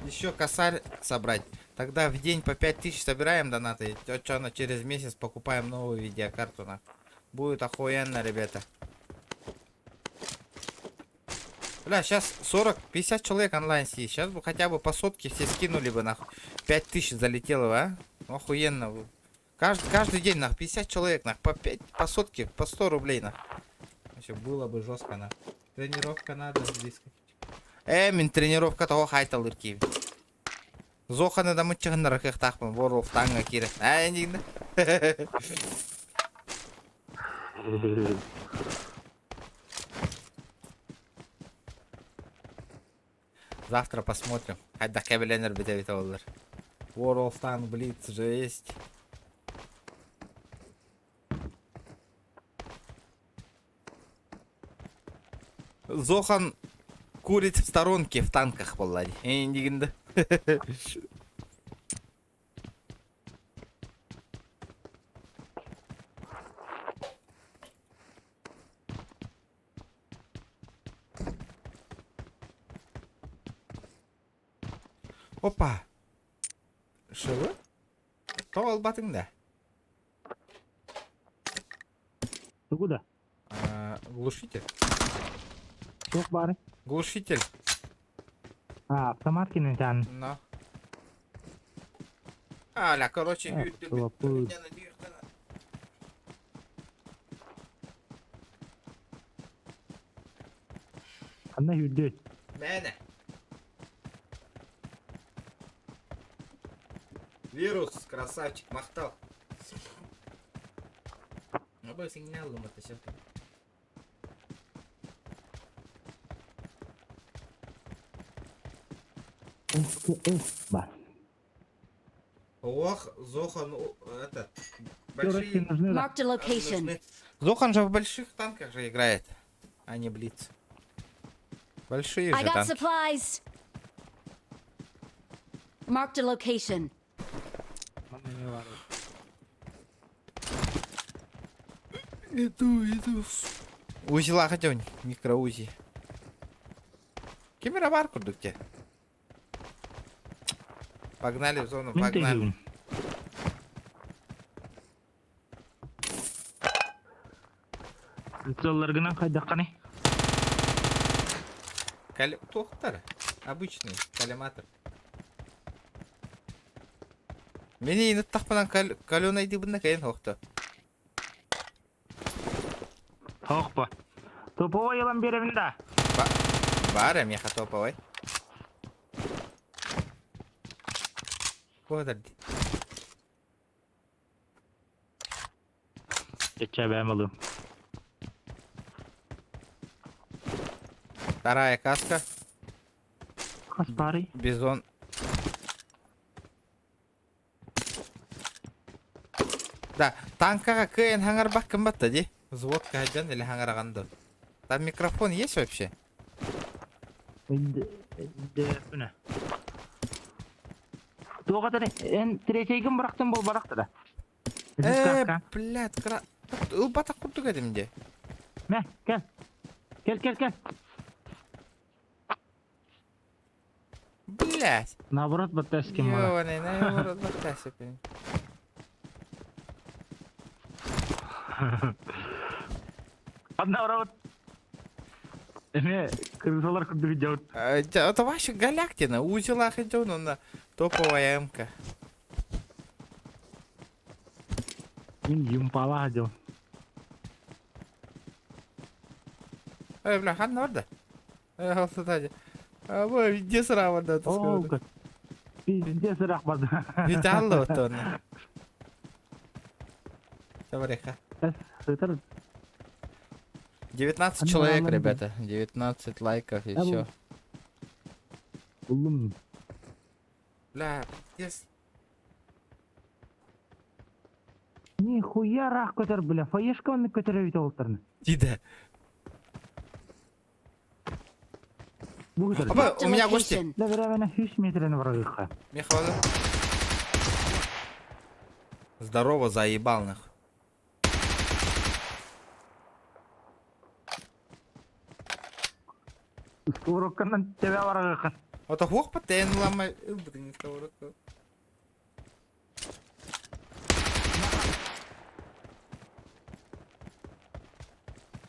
Speaker 1: еще косарь собрать. Тогда в день по 5000 собираем донаты. Чё, на через месяц покупаем новую видеокарту. На. Будет охуенно, ребята. Бля, сейчас 40-50 человек онлайн сидит. Сейчас бы хотя бы по сотке все скинули бы, нахуй. 5000 залетело бы, а? Охуенно. Каждый день, нахуй, 50 человек, нахуй, по 5, по сотке, по 100 рублей, нахуй. Вообще было бы жестко, нахуй. Тренировка надо близко. Мин тренировка того хайталыр киим. Зоханы да мытчыгыннар кыхтахпын, World of Tanks кире. Ә, нигде. Завтра посмотрим. Хайда кәбеленер бите бите олар. World of Tanks Blitz же есть. Зохан курит в сторонке в танках буолла дии. Эндигинде. Опа. Шылы? Тоҕо ылбатыҥ да?
Speaker 10: Тугу да?
Speaker 1: А, глушитель.
Speaker 10: Туох баар?
Speaker 1: Глушитель.
Speaker 10: А, автомат кинетан.
Speaker 1: Но. Аля, короче,
Speaker 10: Лапы. Ханна үрдү.
Speaker 1: Мэне. Вирус, красавчик, махтал. Абы сигнал это все.
Speaker 10: Бар.
Speaker 1: Ох, Зохан, этот, большие...
Speaker 10: нужны, да?
Speaker 9: Marked a location.
Speaker 1: Нужны. Зохан же в больших танках же играет, а не Блиц. Большие
Speaker 9: I
Speaker 1: же
Speaker 9: got
Speaker 1: танки.
Speaker 9: supplies. Marked a location.
Speaker 1: Иду, иду. Узела хотя микроузи. Кемера бар курдук те. Погнали в зону,
Speaker 10: Мин
Speaker 1: погнали.
Speaker 10: тегүн. Сылларгынан хайдахханы.
Speaker 1: Кали... Тохтар. Обычный коллиматор. Мени иныттахпынан каленый дыбына кайын хохто.
Speaker 10: Хохпа. Топовой ылан беребин да.
Speaker 1: Бара меха топовой. Подожди.
Speaker 10: Чече бэм алым.
Speaker 1: Вторая каска.
Speaker 10: Хас бары.
Speaker 1: Бизон. Да, танкаға кыйын хаңар баккын батта ди. Взвод кайдан или хаңарағанды. Там микрофон есть вообще?
Speaker 10: Үне. Туға эн третейгин бырактын бол баракты да.
Speaker 1: Э, блядь, кра... Ылбата курдук эдимде.
Speaker 10: Мә, кел. Кел, кел, кел.
Speaker 1: Блядь.
Speaker 10: Наоборот, баттаскин мала.
Speaker 1: Ёбаный, наоборот, баттасипин.
Speaker 10: Наоборот. Эме, крысалар курдук жаут.
Speaker 1: Это вообще Галяктина. Узела хотел, но на топовая МК.
Speaker 10: Мин юмпала жау.
Speaker 1: Эй, бля, хан орда. Эй, кстати. А, вы везде срава, да, ты
Speaker 10: О,
Speaker 1: сказал.
Speaker 10: Пиздец рахмат.
Speaker 1: Виталло вот он. Товариха.
Speaker 10: Сытыр.
Speaker 1: 19
Speaker 10: Ана
Speaker 1: человек,
Speaker 10: алам.
Speaker 1: ребята. 19 лайков и
Speaker 10: Алло.
Speaker 1: все.
Speaker 10: Улум.
Speaker 1: Бля, пиздец.
Speaker 10: Нихуя рах көтер, бля. Фаешка оны көтөрө бит олтырны.
Speaker 1: Дида.
Speaker 10: Бу көтөр.
Speaker 1: Опа,
Speaker 9: Marked a
Speaker 1: у меня гости.
Speaker 9: location.
Speaker 10: Да беребене 100 метрени барыгы.
Speaker 1: Михаил. Здорово, заебал нах.
Speaker 10: Сковородканан тебе барыгы.
Speaker 1: Это хох патен лама. Блин, сковородку.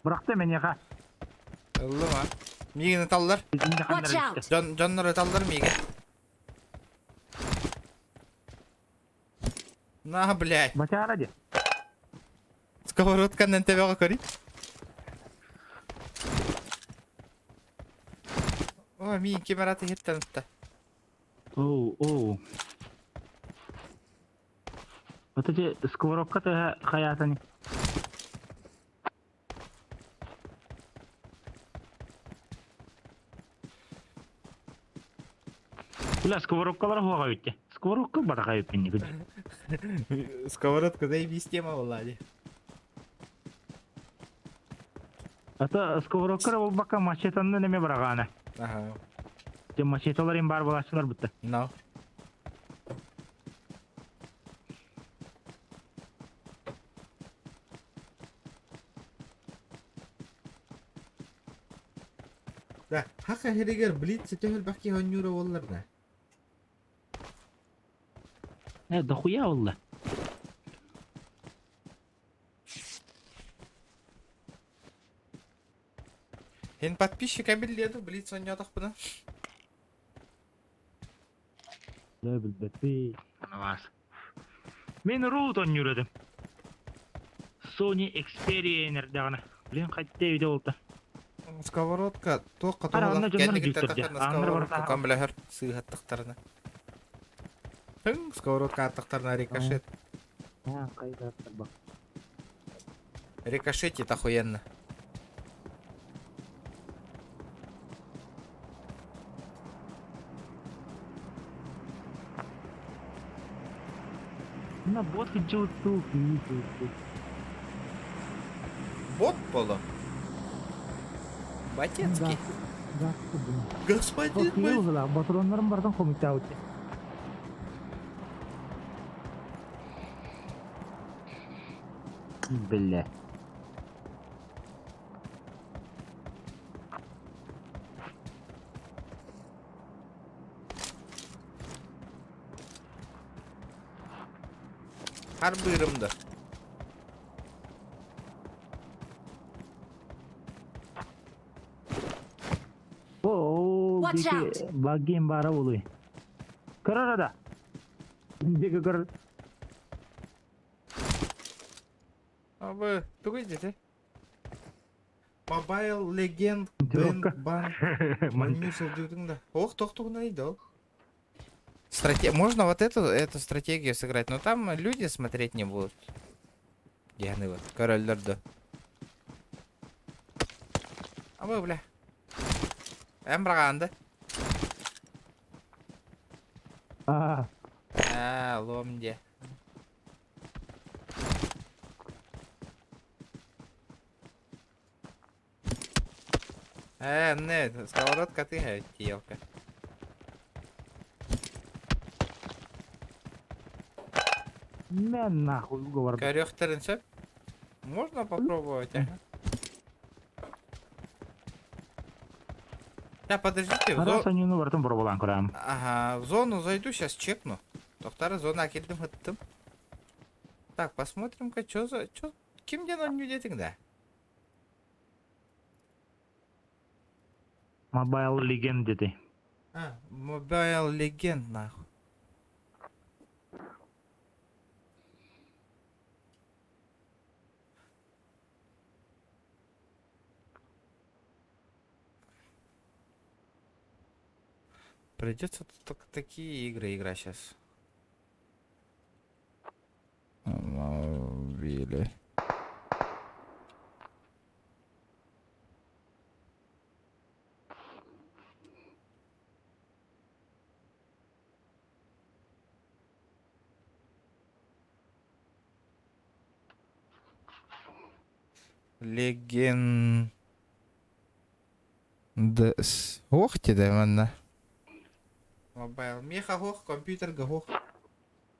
Speaker 10: Быракты менеха.
Speaker 1: Лама. Мигин таллар.
Speaker 9: Watch out.
Speaker 1: Жон жоннор таллар миге. На, блядь.
Speaker 10: Бачара де.
Speaker 1: Сковородканан тебе кори. О, миин камераты хеттен.
Speaker 10: Оу, оу. Вот эти сковородка ты хаятани. Бля, сковородкалар хуага битте. Сковородка бар кайып минни күн.
Speaker 1: Сковородка заебись тема Влади.
Speaker 10: Ата сковородка ол бака мачетанны неме барагана.
Speaker 1: Ага.
Speaker 10: Те мачеталар им бар балачылар битте.
Speaker 1: No. Да, хака херигер блиц төхөл баки хонюра боллар да.
Speaker 10: Э, дохуя олла.
Speaker 1: Хен подписчик абилледу блиц онньотох буна.
Speaker 10: Да, билбетти. Анавас. Мин Root оонньуур этим. Sony Xperia эрдэҕинэ. Блин, хайда эбитэ буолта.
Speaker 1: Сковородка туохха
Speaker 10: Ара,
Speaker 1: туһалаах
Speaker 10: онно дьоннор
Speaker 1: кэнникиттэн
Speaker 10: дьүүктэр дьэ.
Speaker 1: таххарна
Speaker 10: Ааннар
Speaker 1: сковородка
Speaker 10: барыта
Speaker 1: көмөлөһөр сыыһаттахтарына. Тыҥ сковородка аттахтарына рикошет.
Speaker 10: Аа, хайда аттарбак.
Speaker 1: Рикошетит охуенно.
Speaker 10: На бот хотел тут,
Speaker 1: Бот поло. Батецкий. Господин мой.
Speaker 10: Батроннарым бартан хомуйтаут. Бля.
Speaker 1: Харбыырым да.
Speaker 10: О,
Speaker 9: Watch out!
Speaker 10: Багим бара улуй. Көрөр да. Диги көрөр.
Speaker 1: Абы, тугуй дете? Mobile Legend Band Band Манюсов да. Ох, тох тугуна идол. Страте... Можно вот эту, эту стратегию сыграть, но там люди смотреть не будут. Яны вот, король лорда. Абы, бля. Эмбраганда.
Speaker 10: А,
Speaker 1: А, ломде. Э, не, сковородка ты, телка.
Speaker 10: Мә нахуй уговор.
Speaker 1: Корёхтерин сөп? Можно попробовать, ага. Да, подождите, в
Speaker 10: Раз
Speaker 1: зо...
Speaker 10: они ну вартын пробалан көрәм.
Speaker 1: Ага, в зону зайду, сейчас чекну. Тоқтары зона кирдим хыттым. Так, посмотрим-ка, чё за... Чё... Ким ден он не да?
Speaker 10: Mobile Legend dedi.
Speaker 1: А, Mobile Legend, нахуй. Придется тут только такие игры играть сейчас. Мобили. Леген... Ох ти да манна. Мобайл. Меха хох, компьютер гох.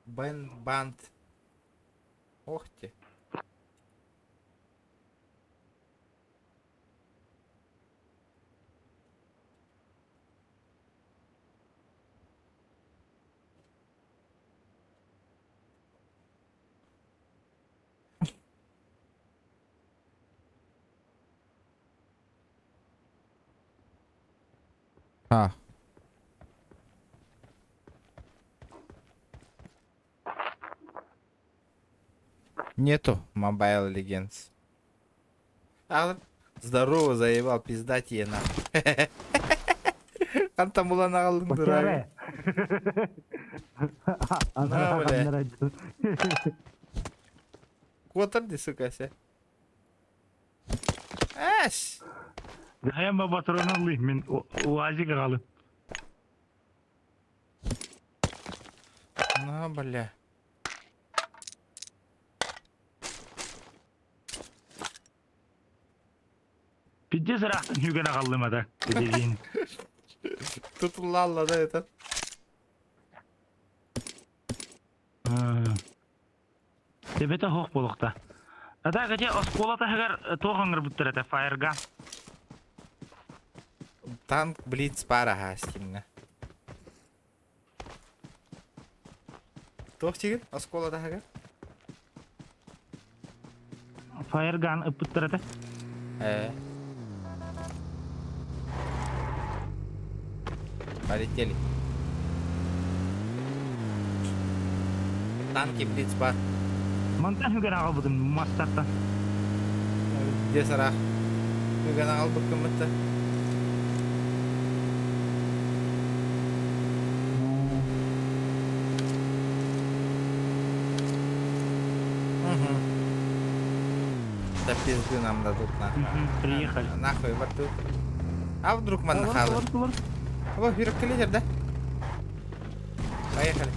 Speaker 1: Бен банд. Ох ти. А. Нету Mobile Legends. А, здорово, заебал, пизда тебе нахуй. Хантан булан аҕаллыҥ дурак. На, бля. Куотар ди, сука, се. Эш!
Speaker 10: Хайа патроны алыйм мин УАЗик аҕалым.
Speaker 1: На, бля.
Speaker 10: Пиздец ыраахтан үгэн аҕаллым ата. Dediğin.
Speaker 1: Тутуллалла да этот.
Speaker 10: Тебете хоох буолуохта. Ата кача оскуола таһыгар туох оҥорбуттар этэ фаерга.
Speaker 1: Танк Блиц пара хастимна. Туох тигин? Оскуола таһыгар?
Speaker 10: Фаерган ыппыттар этэ.
Speaker 1: Э. Полетели. Танки Блиц бар.
Speaker 10: Мантан үгэн аҕалбытым мастартан.
Speaker 1: Дьэ сараах. Үгэн аҕалбыккын бытта. Угу. Да пизды нам дадут нахуй.
Speaker 10: Приехали.
Speaker 1: Нахуй, вот тут. А вдруг манна хаалыр? Во, хүрүккэлидер да? Поехали.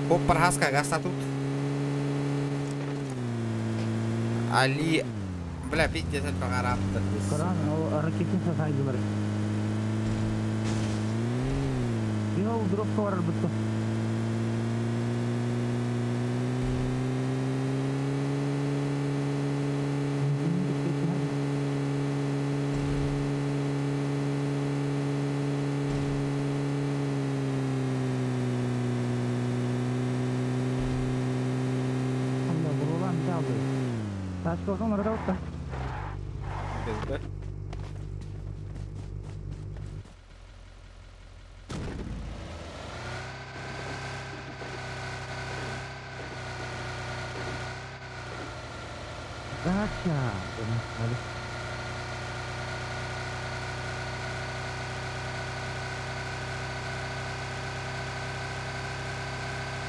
Speaker 1: Оп, пархаска, гаста тут. Али... Бля, пиздец, бағараптыр.
Speaker 10: Коран, ол ракетница сайдылар. Йо, дропка барар бытты.
Speaker 1: Без
Speaker 10: Дача.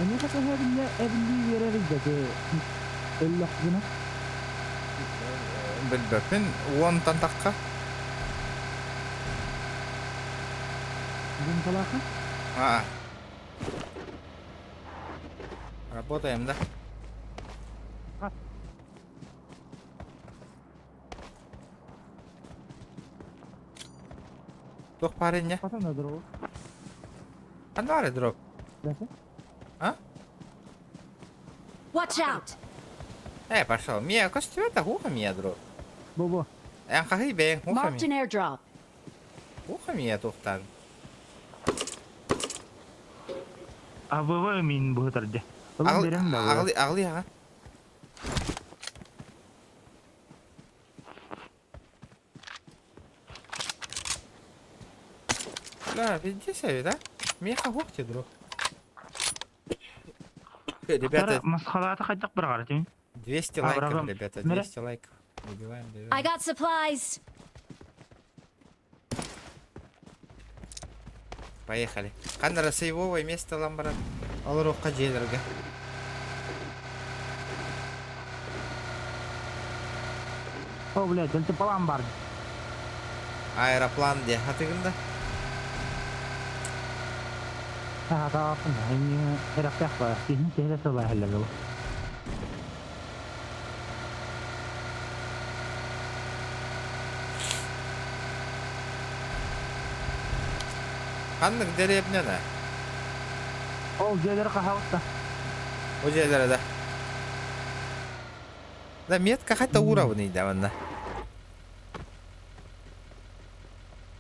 Speaker 10: Эми хата эбилли биэрэр дьэ өллөхпүнэ.
Speaker 1: Билбэппин уонтан тахха.
Speaker 10: Дункалаха?
Speaker 1: А. Работаем, да? Туох баар инньэ?
Speaker 10: Хатан дроп.
Speaker 1: Ханна баар дроп? А?
Speaker 9: Watch out!
Speaker 1: Э, пошел. Мия, көстүбэт хуха мия дроп.
Speaker 10: Бобо.
Speaker 1: Эн хаһый бэйэҥ хуха
Speaker 9: Marked an
Speaker 1: мия.
Speaker 9: airdrop.
Speaker 1: Хуха мия туохтаан.
Speaker 10: АВВ мин быһытар дьэ. Ылан берем да.
Speaker 1: Аҕали, аҕали аҕа. Да, везде себе, да? Меха хохте, друг. Ребята,
Speaker 10: Масхалата хайдах бір қаратым.
Speaker 1: 200 лайков, ребята, 200 лайков. Добиваем, добиваем.
Speaker 9: I got supplies.
Speaker 1: Поехали. Ханнара сейвовое место ламбарат. Олоруохха дьиэлэргэ.
Speaker 10: О, блядь, это палам бар.
Speaker 1: Аэроплан де хатыгында.
Speaker 10: Таапын, эми эрактах бар. Кихин техле сыла хеллер.
Speaker 1: Ханнык дэриэбинэ
Speaker 10: Ол дьиэлэр хаһаутта.
Speaker 1: О дьиэлэрэ да. Да метка хата уровень да манна.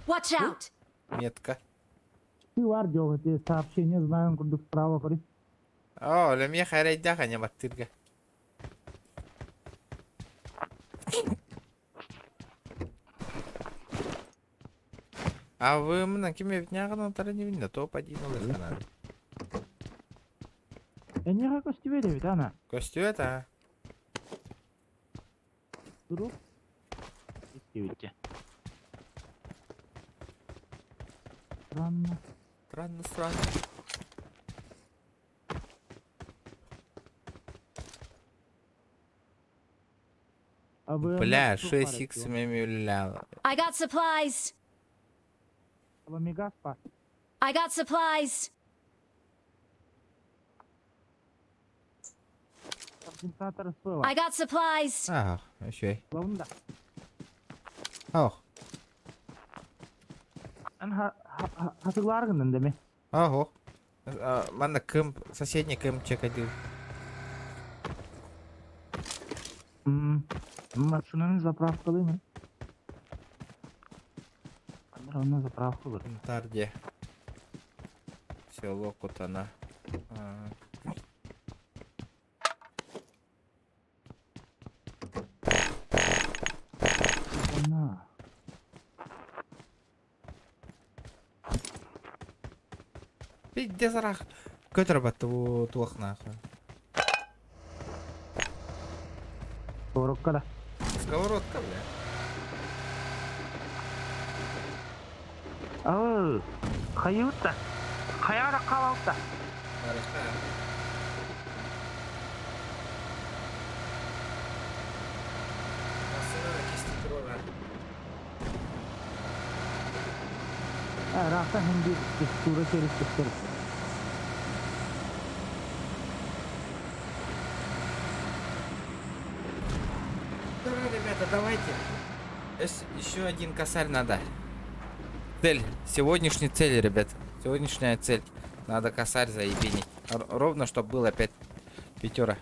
Speaker 9: Watch out!
Speaker 1: Метка.
Speaker 10: Ты бар делать сообщение знаем, куда справа кори.
Speaker 1: О, лемье хайрайда ханя баттырга. А вы мына ким эбитняҕын антара не видно, топ один олыханан.
Speaker 10: Эне көстүбэт эбит ана.
Speaker 1: Көстүбэт а.
Speaker 10: Дуруп. Истибитте. Странно.
Speaker 1: Странно, странно. Бля, 6х мемюля.
Speaker 9: I got supplies. I got supplies. I got supplies.
Speaker 1: Ах, еще. Ох.
Speaker 10: Хатыларгынан деме.
Speaker 1: Ого. Манна кым соседний кым чекадил.
Speaker 10: Машинаны заправкалыймын. Аны заправка бар.
Speaker 1: Тарде. Село Кутана.
Speaker 10: Кутана.
Speaker 1: Пиздец рах. Көтөр батты бу туох нахуй.
Speaker 10: Сковородка да.
Speaker 1: Сковородка, бля.
Speaker 10: Оо, хайыыта? Хайаара хаалта? Ыраахтан иһин биир текстура сиэриттэр.
Speaker 1: Да, ребята, давайте. Еще один косарь надо. Цель. Сегодняшняя цель, ребят. Сегодняшняя цель. Надо косарь заебенить. Ровно, чтобы было опять пятера.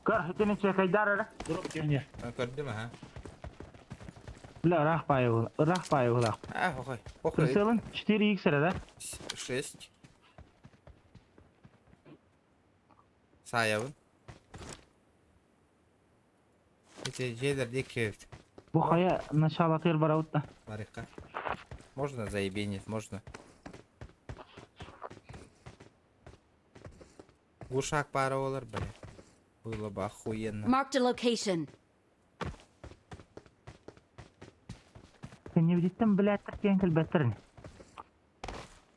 Speaker 10: Көр, итини чекайдар эрэ.
Speaker 1: Көрдүм, ага.
Speaker 10: Бля, ыраах баайы, ыраах баайы ыраах.
Speaker 1: А, похуй. Похуй.
Speaker 10: Прицелын 4x эрэ да?
Speaker 1: 6. Саайабын. Эти дьиэлэр диэки эбит.
Speaker 10: Бу хайа началатыгар барабыт да.
Speaker 1: Барыхха. Можно заебенить, можно. Глушак пара олар, бля. Было бы охуенно.
Speaker 9: Marked a location.
Speaker 10: Кэннибититтэн блядь диэн кэлбэттэр ини.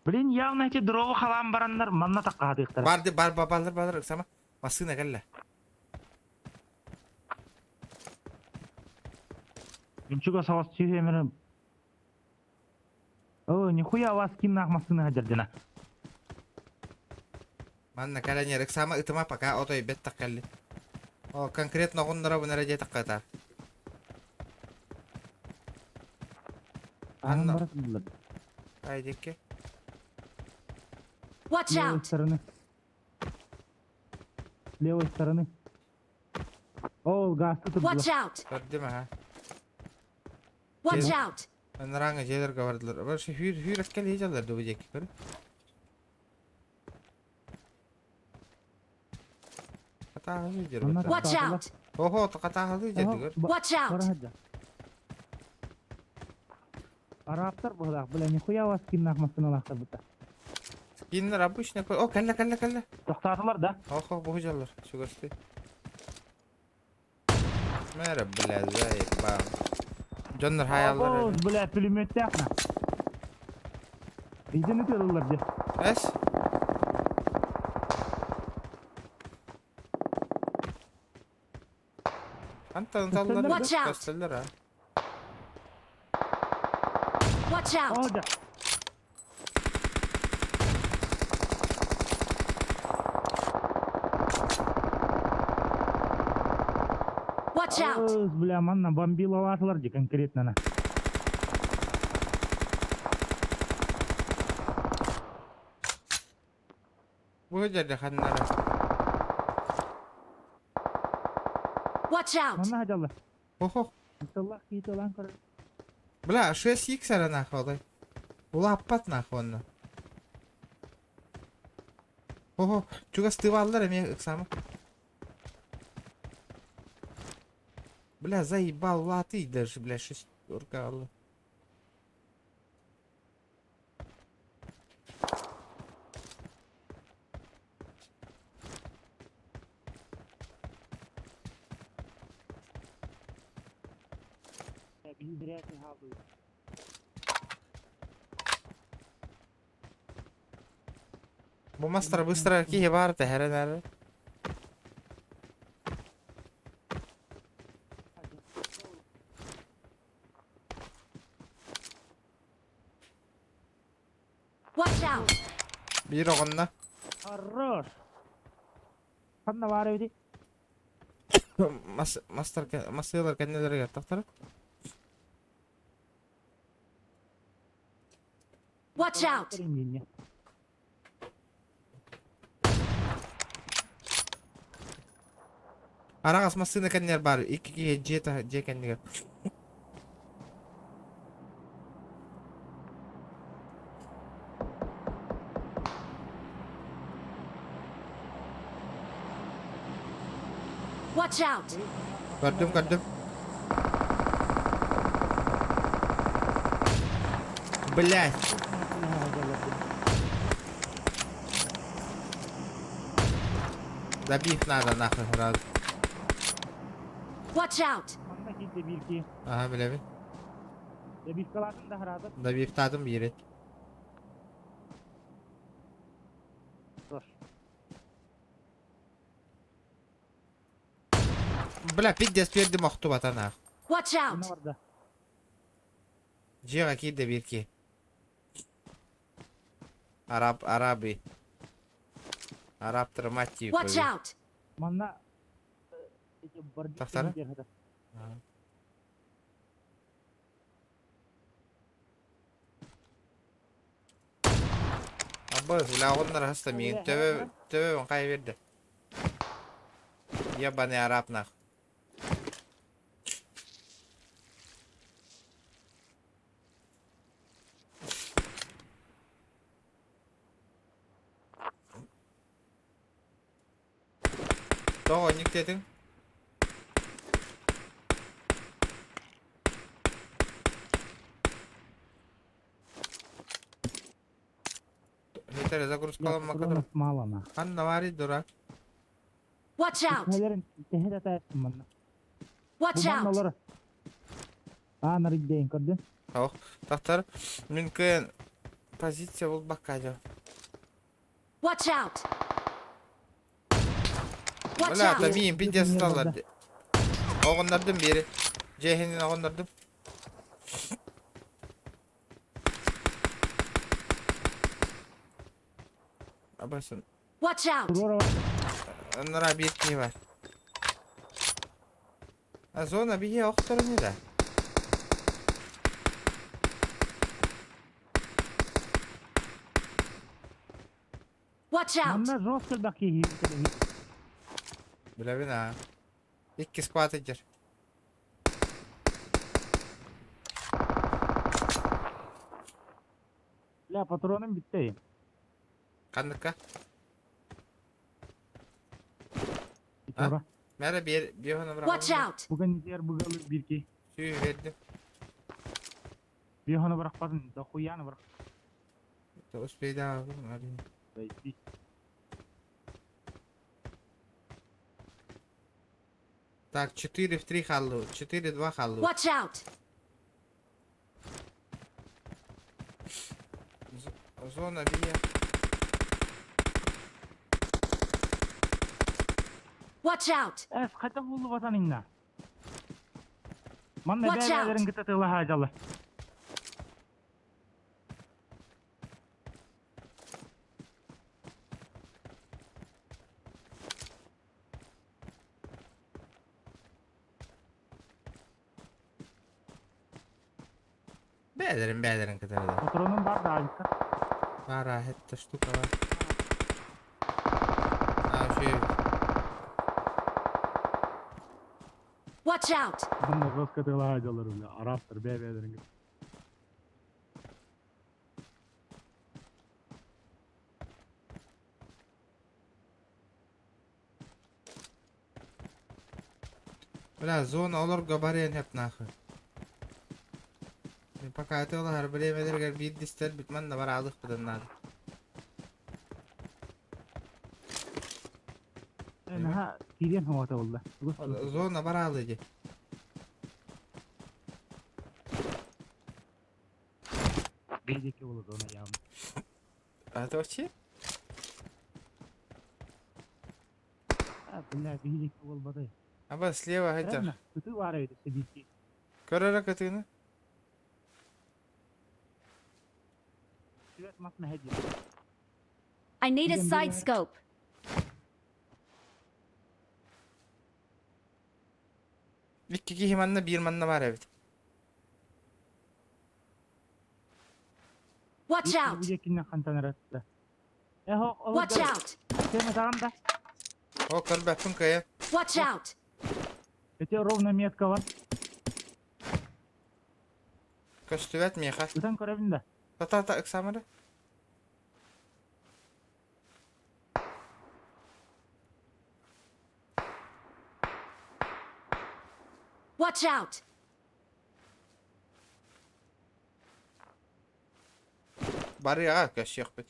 Speaker 10: Блин, явно эти дрову халаан бараннар манна таккаатыахтара.
Speaker 1: Барды бар бар балар балар сама. Массыына кэллэ.
Speaker 10: Ничего савас түйемені. О, нихуя вас кимнаах массыына хадьардына.
Speaker 1: Манна кэлэн ыксама ытыма пока отой бет таккалли. О, конкретно оҕуннара бу нэрэ такката.
Speaker 10: Анна.
Speaker 1: Ай дикки.
Speaker 9: Watch
Speaker 10: Левой
Speaker 9: out!
Speaker 10: стороны. Левой стороны. О, газ тут
Speaker 9: Watch out!
Speaker 1: Көрдүм аха.
Speaker 9: Watch out!
Speaker 1: Анараҥа дьиэлэргэ бардылар. Вообще хүүр хүүр эккэл иһдьаллар дуу диэки көр. Хатааһылыы дьэр бата.
Speaker 9: Watch out!
Speaker 1: Охо, хатааһылыы дьэр көр.
Speaker 9: Watch out!
Speaker 10: Араптар быһылаах, бля, нихуя вас кимнаах массыыналаахтар быта.
Speaker 1: Кинилэр обычно О, кэллэ, кэллэ, кэллэ.
Speaker 10: Тохтоотулар да?
Speaker 1: Охо, буһудьаллар, чугасты. Мэрэ, бля, заебал. Дьоннор хаайаллар.
Speaker 10: О, бля, пулеметтээх на. Виден ытыаллар дьэ.
Speaker 1: Эс? Антан таллар.
Speaker 9: Watch out!
Speaker 1: Көстөллөр а.
Speaker 9: Watch out!
Speaker 10: О, да.
Speaker 9: Watch out!
Speaker 10: О, бля, манна бомбилалаатылар дии конкретно на.
Speaker 1: Бу дьэрдэ ханнара.
Speaker 9: Watch out!
Speaker 10: Манна хадьаллар.
Speaker 1: Охо.
Speaker 10: Ыталлах кииталаан көрөр.
Speaker 1: Бля, 6x эрэ нахуй. Улааппат нахуй онно. Охо, чугас тываллар эмиэ ыксама. Бля, заебал латы даже, бля, шестерка алла. Бу мастер быстро киһи баар тэһэрэн эрэ.
Speaker 9: Watch out!
Speaker 1: Биир оҕонно.
Speaker 10: Хорош. Ханна баар эбитий?
Speaker 1: Мас мастер массыылар кэннилэригэр тахтара.
Speaker 9: Watch out!
Speaker 1: Араҕас массыына кэннигэр баар икки киһи дьиэ таһа дьиэ кэннигэр.
Speaker 9: Watch out!
Speaker 1: Көрдүм, көрдүм. Блять. Добив надо нахуй сразу.
Speaker 9: Watch out!
Speaker 10: Манна киирдэ биир киһи.
Speaker 1: Ага, билэбин.
Speaker 10: Добивкалаатын да хараата.
Speaker 1: Добивтаатым биири.
Speaker 10: Хорош.
Speaker 1: Бля, пиздец биэрдим охтубата нах.
Speaker 9: Watch
Speaker 10: Манна
Speaker 9: out!
Speaker 10: барда.
Speaker 1: Дьиэҕэ киирдэ биир киһи. Араб, арабы. Арабтары мать
Speaker 9: Watch
Speaker 1: тиийбит.
Speaker 9: out!
Speaker 10: Манна эти бордюр
Speaker 1: Тахсара?
Speaker 10: диэн
Speaker 1: Абы, бля, оннар хаста миигин төбө төбөбүн хайа биэрдэ. Ебаный араб нах. Тоҕо оннук диэтиҥ? Хитер загрузкаламмакка
Speaker 10: Патронов мало на.
Speaker 1: Ханна баарый дурак?
Speaker 9: Watch out!
Speaker 10: Төһөлөрүн төһө да таайыттым манна.
Speaker 9: Watch
Speaker 10: Бу манна
Speaker 9: out!
Speaker 10: олор. Аан арыйдайын көрдүн.
Speaker 1: Ох, тахтар мин кыайан позиция булбакка дьэ.
Speaker 9: Watch out! Watch
Speaker 1: Бля,
Speaker 9: out!
Speaker 1: та миин пиздец сталлар. Оҕоннордум биэри. Дьиэһинин оҕоннордум. Абасын.
Speaker 9: Watch out!
Speaker 10: Туруора
Speaker 1: Оннора биир киһи бар. А зона биһи охторун да.
Speaker 9: Watch out!
Speaker 10: Манна жестко элбэх киһи
Speaker 1: Билэбин аа. Икки сквад иджер.
Speaker 10: Бля, патроным бүттэ.
Speaker 1: Ханныкка?
Speaker 10: Тура.
Speaker 1: Мэрэ биэр биэһэн
Speaker 9: Watch
Speaker 1: бырахпын.
Speaker 9: out!
Speaker 10: Бүгүн итиэр быгалы биир киһи.
Speaker 1: Сүү бердим.
Speaker 10: Биэһону бырахпатын, да хуяны бырах.
Speaker 1: Успейда.
Speaker 10: Заебись.
Speaker 1: Так, 4 в 3 халлу. 4-2 халлу.
Speaker 9: Watch out!
Speaker 1: Зона бия.
Speaker 9: Watch out!
Speaker 10: Эс, хайдах булду батан инна? Манна
Speaker 9: Watch out!
Speaker 10: бэйэлэрин кытта тыла хаажалар.
Speaker 1: Бэйэлэрин бэйэлэрин кытары.
Speaker 10: Патронум бар да ажыкка.
Speaker 1: Бара хетте штука бар. А, şey.
Speaker 9: Watch out!
Speaker 10: Манна жестко тыла хаажалар бля. Арабтар бэйэлэрин кытта.
Speaker 1: Бля, зона олорго барыан хеп нахуй. Мен пока атыылаһар бириэмэлэригэр биир дистэр бит манна бар аалыахпытын наада.
Speaker 10: Наха кириэн хоҥото буолла.
Speaker 1: Зона бар аалы дии.
Speaker 10: Бейдеки буолла зона явно.
Speaker 1: А это вообще?
Speaker 10: А, бля, бейдеки буолбатай.
Speaker 1: Аба слева хотя.
Speaker 10: Правильно? Кытыы баар эбит сэбиити.
Speaker 1: Көрөрө кытыыны.
Speaker 10: Сүбэт мас мэһэдьи.
Speaker 9: I need a side scope.
Speaker 1: Икки киһи манна биир манна баар эбит.
Speaker 9: Watch out!
Speaker 10: Диэкиннэн хантан ыратта. Эхо, ол
Speaker 9: Watch out!
Speaker 10: Сен атаҕым да.
Speaker 1: О, көрбөппүн кыайан.
Speaker 9: Watch out!
Speaker 10: Эти ровно метка бар.
Speaker 1: Көстүбэт миэхэ.
Speaker 10: Ытан көрөбүн да.
Speaker 1: Та-та-та ыксаамары.
Speaker 9: Watch out!
Speaker 1: Барыаҕа көссүөхпүт.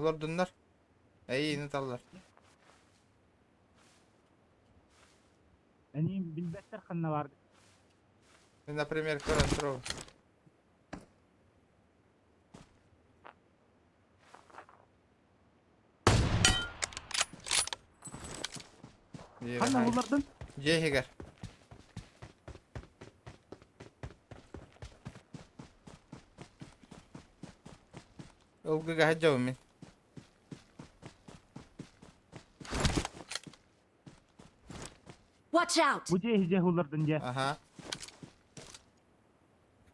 Speaker 1: Олордуннар. Эйиини таллар.
Speaker 10: Эниин билбэттэр ханна баар.
Speaker 1: Например, көрөн турабын.
Speaker 10: Ханна буллардын?
Speaker 1: Дьиэ иһигэр. Ылгыга сылдьабын мин.
Speaker 9: Watch out!
Speaker 10: Бу дьиэ иһи буллардын дьэ.
Speaker 1: Аха.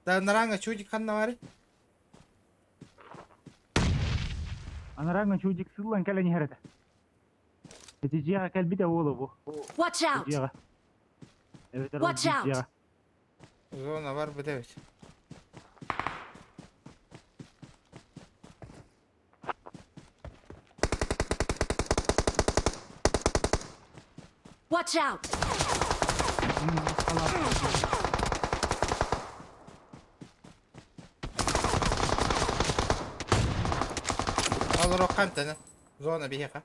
Speaker 1: Да наранга чудик ханна баарый?
Speaker 10: Анарааҥҥа чудик сыыллан кэлэн иһэр этэ. Ити дьиэҕэ кэлбитэ уола бу.
Speaker 9: Watch
Speaker 10: Бу
Speaker 9: out!
Speaker 10: дьиэҕэ. Эбэтэр ол
Speaker 9: Watch
Speaker 10: биир
Speaker 9: out!
Speaker 10: дьиэҕэ.
Speaker 1: Зона барбыт эбит.
Speaker 9: Watch out!
Speaker 1: Олоро хантана. Зона биһиэхэ.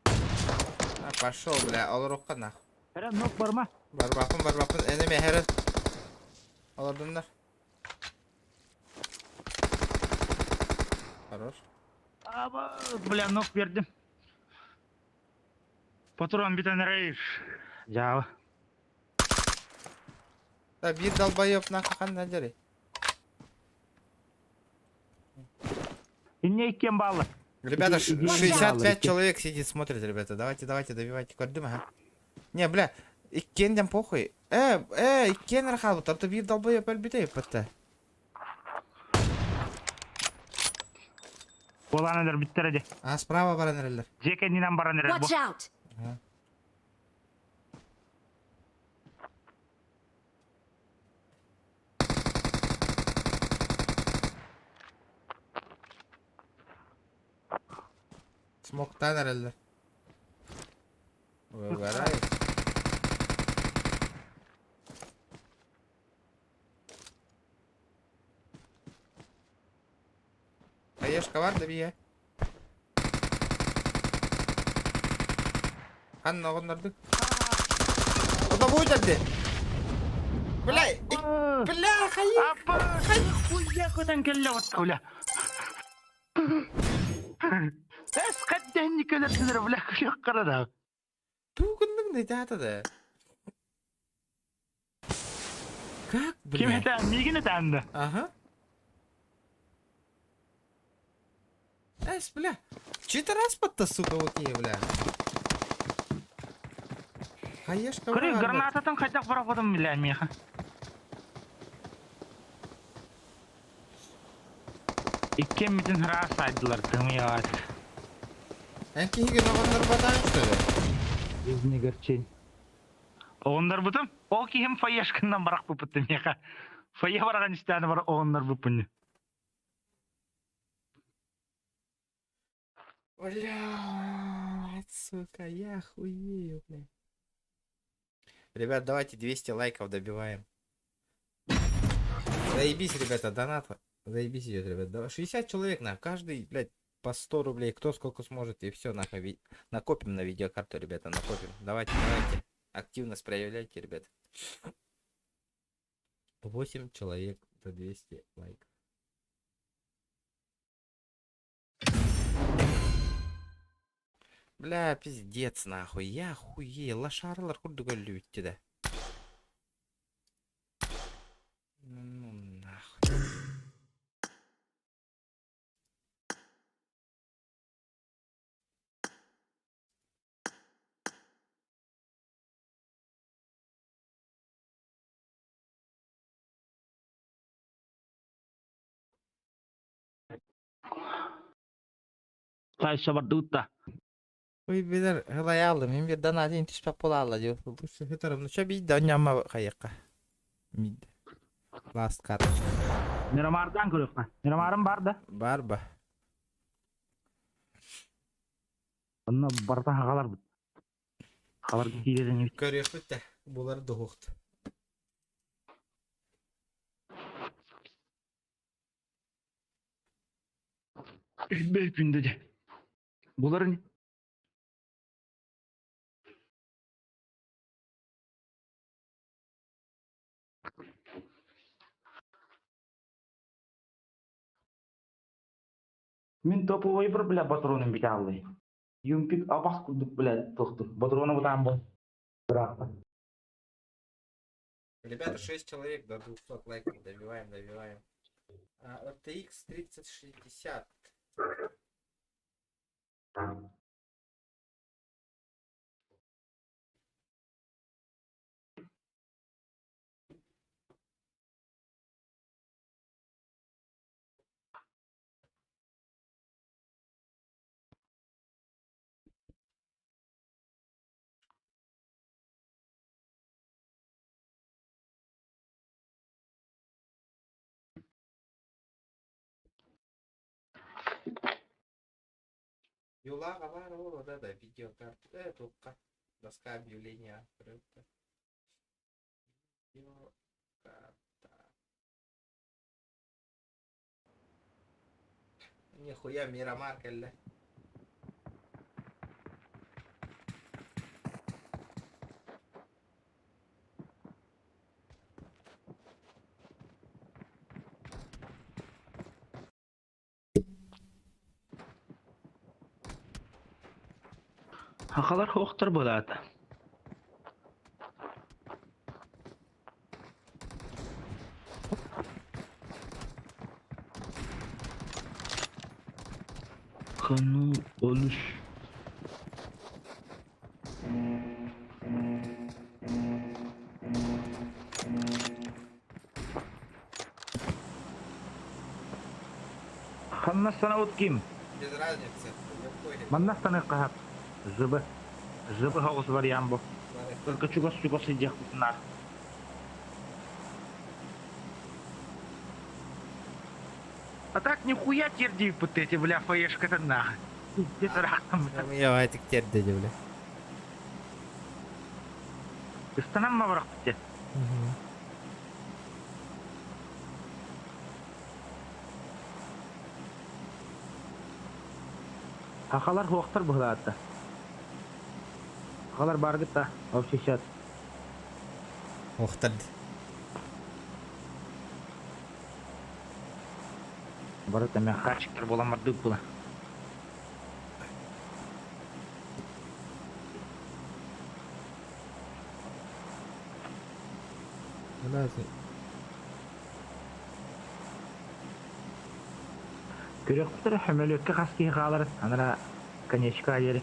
Speaker 1: А, пошел, бля, олорукка нах.
Speaker 10: Эрэ нок барма.
Speaker 1: Барбаппын, барбаппын, энеми эһэрин. Олордуннар. Хорош.
Speaker 10: Аба, бля, нок бердим. Патрон бүтэн эрэр. Дьаабы.
Speaker 1: Да биир долбоеб нахуй ханна дьэрий.
Speaker 10: Инне иккиэн бааллар.
Speaker 1: Ребята,
Speaker 10: Иди- иди-
Speaker 1: 65 человек сидит, смотрит, ребята. Давайте, давайте, добивайте. Көрдүм, ага. Не, бля, иккиэн дем похуй. Э, э, иккиэн эрэ хаалбыттар. То биир долбоеб өлбүтэ иппэтэ.
Speaker 10: Буолан өлөрбүттэрэ дии.
Speaker 1: А, справа баран эрэллэр.
Speaker 10: Дьиэ кэннинэн баран эрэр бу.
Speaker 9: Watch out!
Speaker 1: Ага. Смоктаан эрэллэр. Угорай. Хаешка бар да бие. Ханна оҕоннордук? Ота бу үтэрди. Бля, бля, хайы.
Speaker 10: Аппа, хуя көтөн кэллэ бля. Эс хаддэнни көлөрдүлэр бля күлүк да.
Speaker 1: Тугуннук нэтаата да. Как,
Speaker 10: Ким
Speaker 1: бля?
Speaker 10: это мигин это
Speaker 1: Ага. Эс, бля. Че раз-то, сука, вот е, бля. Хаешка
Speaker 10: Көрүй
Speaker 1: бар,
Speaker 10: гранататын хайдах барапатым бля миэхэ. Иккиэммитин ыраас сайдылар тымыйаат.
Speaker 1: Эн киһигэ оҕоннорботаан что ли?
Speaker 10: Жизни горчень. Оҕоннорбутум. Ол киһим фоешканнан барахпыппыт миэхэ. Фойе бараҕан истээн бар оҕоннорбуппун.
Speaker 1: Блядь, сука, я хуею, блядь. Ребят, давайте 200 лайков добиваем. Заебись, ребята, донат. Заебись идет, ребят. 60 человек на каждый, блядь, по 100 рублей. Кто сколько сможет, и все, нахуй. Накопим на видеокарту, ребята, накопим. Давайте, давайте. Активность проявляйте, ребят. 8 человек за 200 лайков. Бля, пиздец, нахуй. Я хуею. Лошаралар курдук өллүбүттэ да. Ну нахуй.
Speaker 10: Тайша бардутта.
Speaker 1: Ой, билэр, хылайаалым, мин бир донатын түспэт буолаалла диир. Сытарым, ну чэ биирдэ онньомо хайыахха. Мид. Last card.
Speaker 10: Мирамардан көрүөххэ. Мирамарым бар да.
Speaker 1: Бар ба.
Speaker 10: Онно барыта хагаларбыт. Халар киирэрин
Speaker 1: Көрүөхпүт да. Булар дуһуохт.
Speaker 10: Элбэх күндэ дьэ. Буларын Мин топовойбор бля патронум бүтэ Юмпик абас курдук бля тохтур. Патрону бутаан бу. Бырааппа.
Speaker 1: Ребята, 6 человек до 200 лайков. Добиваем, добиваем. А, RTX 3060. Юла Гаварова, да, да, видеокарта. Э, доска объявления открыта. Видеокарта. Нихуя Мирамар кэллэ.
Speaker 10: Хахалар хоохтор буолаата. Хануу олус Ханна санаут ким?
Speaker 1: Без разницы.
Speaker 10: Манна саныахха ЖБ. ЖБ соҕус вариант бу. Только чугас-чугас сылдьыахпытын А так нихуя тердииппыт эти, бля, фаешката нах. Пиздец ыраахтаммыт.
Speaker 1: Давай тердеди, бля.
Speaker 10: Ыстанан ма барахпыт Хахалар хуохтар быһылаатта. Хахалар бааргыт да, общий чат.
Speaker 1: Охтар.
Speaker 10: Бары тэмэ хачиктар буолан бардык була. Көрөхпүтэр сөмөлүөккэ хас киһи хаалар анара конечка диэри.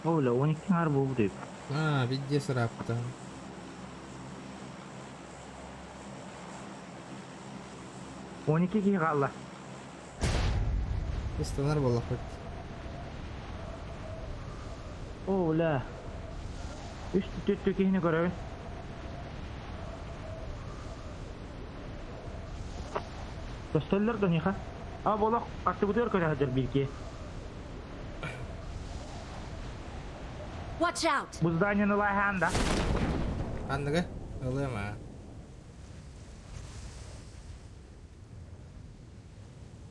Speaker 10: Оля, 12 аҥаар буолбут үп.
Speaker 1: А, везде сырапта.
Speaker 10: 12 киһи хаалла.
Speaker 1: Ыстанар буоллахпыт.
Speaker 10: Оля. Үс түттү киһини көрөбүн. Көстөллөр да ниха. А болох аттыбытыгар көрө сылдьар биир киһи.
Speaker 9: Watch out!
Speaker 10: Бу зданиены лайхаан да.
Speaker 1: Ханныгы? Ылыам аа.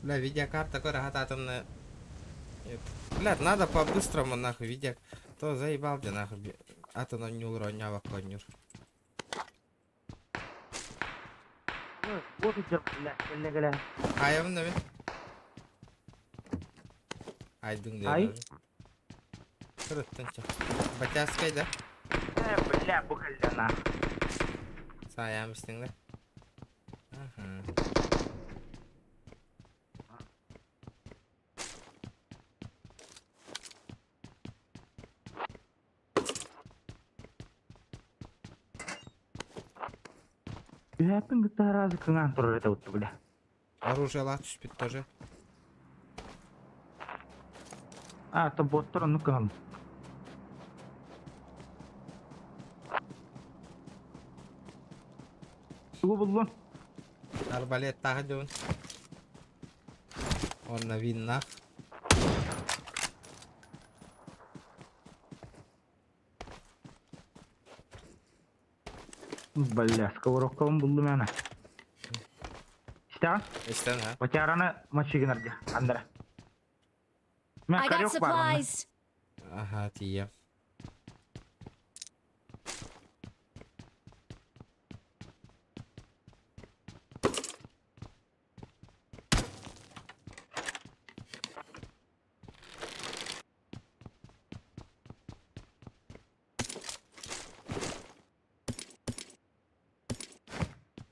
Speaker 1: Бля, видеокарта көрө хатаатымна. Блядь, надо по-быстрому нахуй видео. То заебал где нахуй. Атын онньуулар онньообокко онньуур.
Speaker 10: Вот идет, бля, кэллэ кэлэ.
Speaker 1: Хайабын да мин. Айдың
Speaker 10: Ай.
Speaker 1: диэн. Кырыттан ча. Батяскай да?
Speaker 10: Э, бля, бу кэллэ на.
Speaker 1: Саайаам истиҥ да? Аха.
Speaker 10: Түһээппин кытта араас кыҥаан турар этэ бутта, бля.
Speaker 1: Оружиелаах түспүт тоже.
Speaker 10: А, то боттар оннук кыһам. Тугу буллун?
Speaker 1: Арбалет тааһы дьон. Уонна виннаах.
Speaker 10: Бля, сковородкабын буллум ана. Истэҕин?
Speaker 1: Истэн ha.
Speaker 10: Батяраны мачыгынарга андара. Мен
Speaker 9: I got
Speaker 10: хорек бар манна.
Speaker 9: supplies!
Speaker 1: Аха, тиийэ.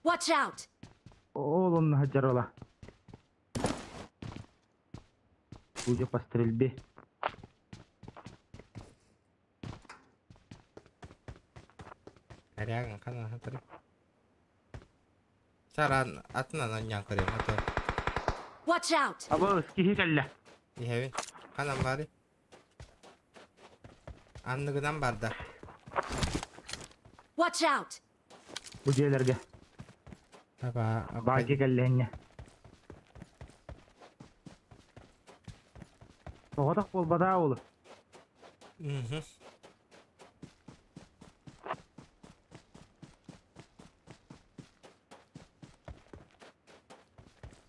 Speaker 9: Watch out!
Speaker 10: Ол онно сылдьар ола. Судя по стрельбе.
Speaker 1: Корягын ханан хатыры. Саран атынан анньан көрүөм ото.
Speaker 9: Watch out!
Speaker 10: Абы киһи кэллэ.
Speaker 1: Иһэбин. Ханан баарый? Анныгынан барда.
Speaker 9: Watch out!
Speaker 10: Бу дьиэлэргэ.
Speaker 1: Аба,
Speaker 10: Баадьы кэллэһиннэ. Оҕотох буолбатаа уолу.
Speaker 1: Мгм.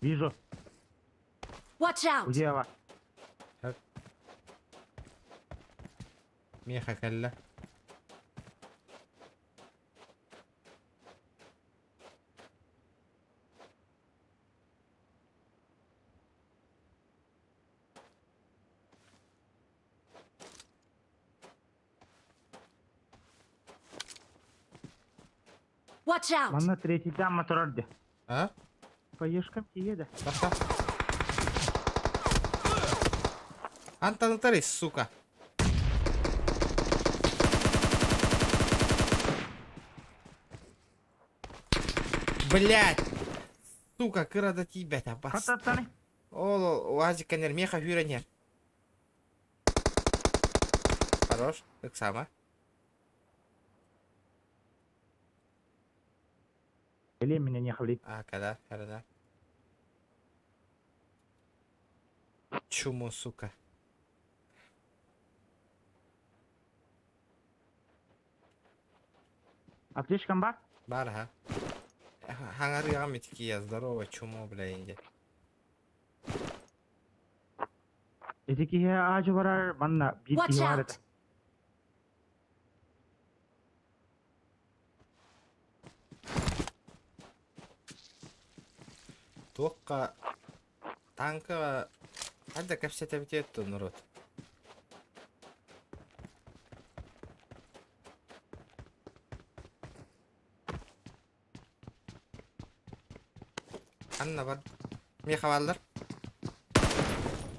Speaker 10: Вижу.
Speaker 9: Watch out!
Speaker 10: Удьява.
Speaker 1: Миэхэ кэллэ.
Speaker 9: Watch out!
Speaker 10: Манна третийдээн моторор дии.
Speaker 1: А?
Speaker 10: Поешкам тиийэ да.
Speaker 1: Тахса. Антон сука. Блять! Сука, кыра да тиийбэтэ, бас.
Speaker 10: Хататтаны.
Speaker 1: Ол уазик кэнэр меха хүрэнер. Хорош, так само.
Speaker 10: Или меня не хвалит.
Speaker 1: А, когда? Когда? Чуму, сука.
Speaker 10: Аптечкам бар?
Speaker 1: Бар, ха. Хаҥарыаҕым итикийэ, здорово, чумо, бля, инде.
Speaker 10: Ити киһи аадьы барар манна биир
Speaker 9: Watch
Speaker 10: киһи баар
Speaker 9: out!
Speaker 10: этэ.
Speaker 1: Туохха танка ханна кэпсэтэбитиэт дуо норуот? Ханна бар? Миэхэ бааллар?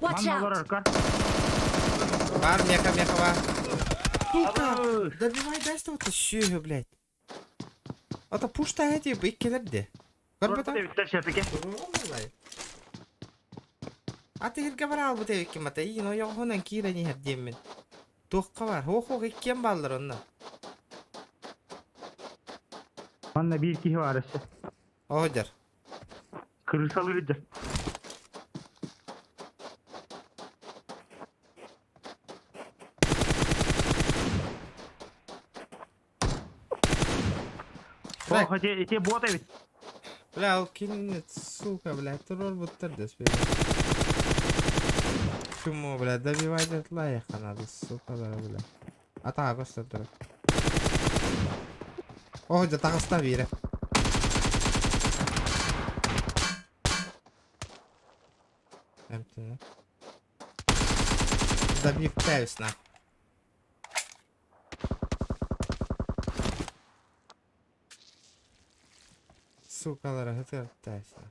Speaker 9: Watch
Speaker 10: Манна
Speaker 9: out!
Speaker 10: олорор көр.
Speaker 1: Бар, миэхэ, миэхэ бар. Сука!
Speaker 10: Абы!
Speaker 1: Добивай дай что то сүөһү, блядь. Ата пушта эти иккилэрди. Көрбөтө?
Speaker 10: Эбиттэр сөпүкэ.
Speaker 1: Аты иһиргэ бараалбыт эбиккин бата иин ойоҕоһунан киирэн иһэр диэммин. Туохха бар? Хуох-хуох иккиэн бааллар онно.
Speaker 10: Манна биир киһи баар өссө.
Speaker 1: Оһодьор.
Speaker 10: Крысалыы дьэ.
Speaker 1: Бля,
Speaker 10: Ох, эти, эти боты ведь.
Speaker 1: бля, ол кинини, сука, бля, туруорбуттар да Чумо, бля, добивать от лайха надо, сука, да, бля. Атаға көстөн турар. Оһодьор таҕыста биирэ. Эмтэнэ. Добивтаюсь нахуй. Сукалара хытыартайся.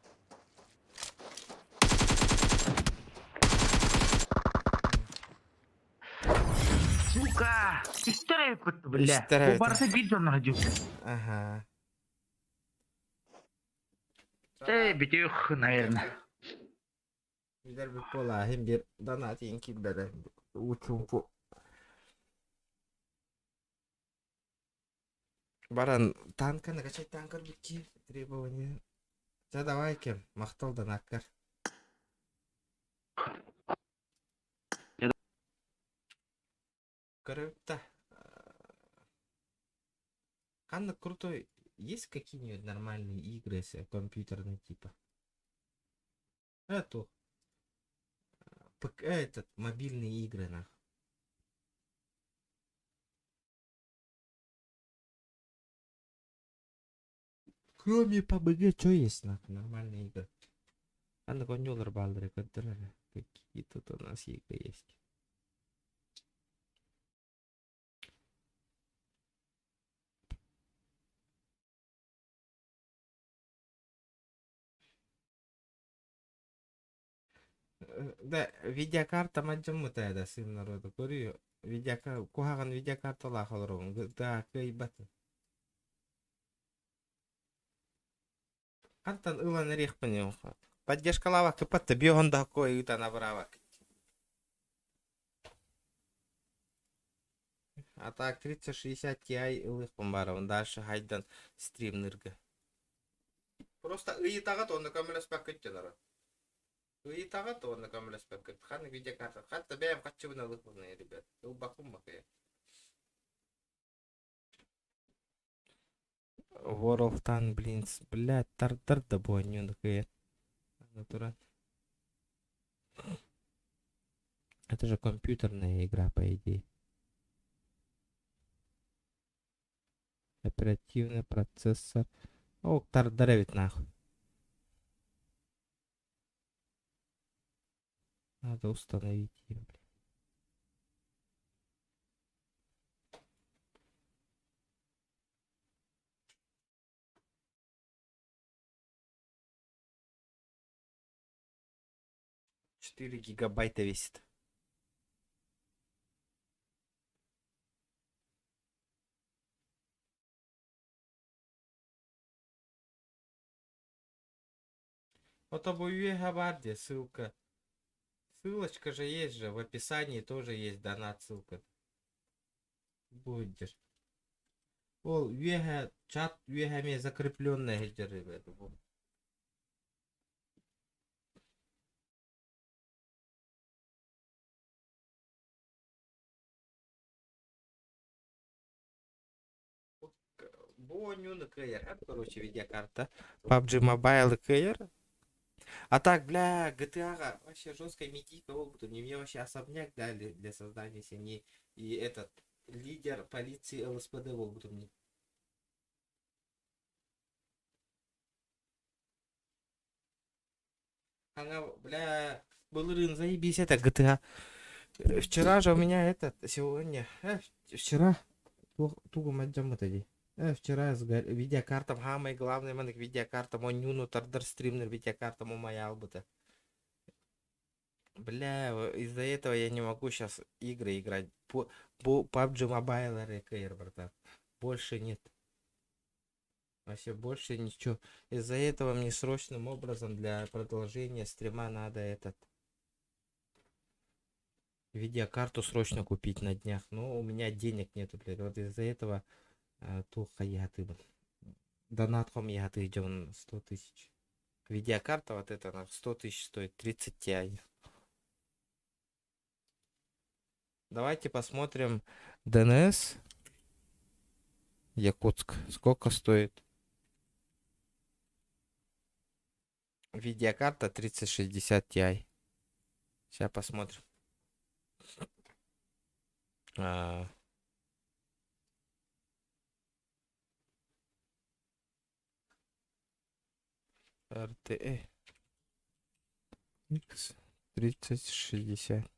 Speaker 10: Сука! Үстэр эбиппит, бля.
Speaker 1: Үстэр
Speaker 10: Бу
Speaker 1: эбит.
Speaker 10: барыта биир дьонноро дьү.
Speaker 1: Ага.
Speaker 10: Э, бүтүөх, наверное.
Speaker 1: Билэр бүт буолааһын биир донатин киирбэтэ уу-чуумпу. Баран танка накачать танкар бүкки требования. Чэ давай кем махтал донаккар. Круто. Ханна крутой. Есть какие-нибудь нормальные игры с компьютерные типа? Эту. Этот, мобильные игры, нах. Кроме PUBG, что есть, нах, нормальные игры? Ханна конюлар балдыры көрдөрөр. Какие тут у нас игры есть? Да, видеокарта мадьаммыта да сын народу. Көрү, видеокарта, куһаҕан видеокарталаах олоробун. Да, кыайбатын. Хантан ылан эриэхпин Поддержкалаабакка патта биоһон да кой ыытан абыраабакка. А так 3060 Ti ылыахпын баарабын дальше хайдан стримнырга. Просто ыйытаҕыт уонна көмөлөспөккүт дьоноро. Ыйытаҕыт уонна көмөлөспөккүт. Ханнык видеокарта? Хатта бэйэм хаччыбын ылыахпын ребят. Ылбаппын бакыйа. World of блин, блядь, тардар да буонньуну кыйан. Натуран. Это же компьютерная игра, по идее. Оперативный процессор. О, тардар эбит нахуй. Надо установить ее, блин. 4 гигабайта весит. Вот об баар ссылка. Ссылочка же есть же, в описании тоже есть донат ссылка. Будешь. Ол үөһэ чат үөһэ закрепленная сылдьар ребята. Бу. Бу оонньууну кыайар, короче, видеокарта. PUBG Mobile кыайар. А так, бля, GTA вообще жесткая медийка, опыта. Мне вообще особняк дали для создания семьи. И этот, лидер полиции ЛСПД буолбутум мне. Она, бля, былырыын заебись, это GTA. Вчера же у меня этот, сегодня, вчера, тугу мадьаммыта дии. Вчера видеокартам, самое главное, маннык видеокартам, оонньууну тардар стримнер видеокартам умайбыта. Бля, из-за этого я не могу сейчас игры играть. По PUBG Mobile РКР, братан. Больше нет. Вообще больше ничего. Из-за этого мне срочным образом для продолжения стрима надо этот видеокарту срочно купить на днях. Но у меня денег нету, блядь. Вот из-за этого туох хайыахтаахпын. Донат хомуйа идем 100 тысяч. Видеокарта вот эта на 100 тысяч стоит, 30 Ti. Давайте посмотрим ДНС Якутск. Сколько стоит видеокарта 3060 Ti? Сейчас посмотрим. А, RTX 3060.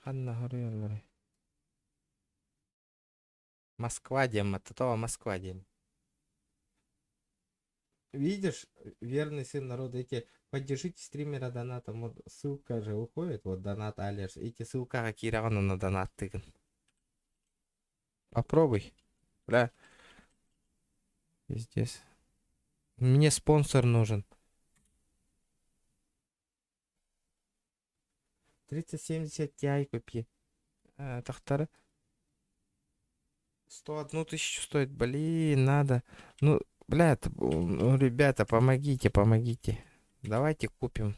Speaker 1: Ханна Гореллары. Москва диэн, Татова Москва диэн. Видишь, верный сын народа, эти поддержите стримера донатом. Вот ссылка же уходит, вот донат алерс. Эти ссылка какие на донат тыгын. Попробуй. Бля. Пиздец. Мне спонсор нужен. 3070 Ti купи. Тахтары. 101 тысячу стоит. Блин, надо. Ну, бля, ну, ребята, помогите, помогите. Давайте купим.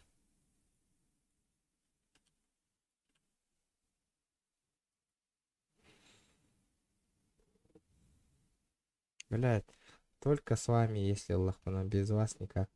Speaker 1: Блядь, только с вами, если ыллахпына, без вас никак.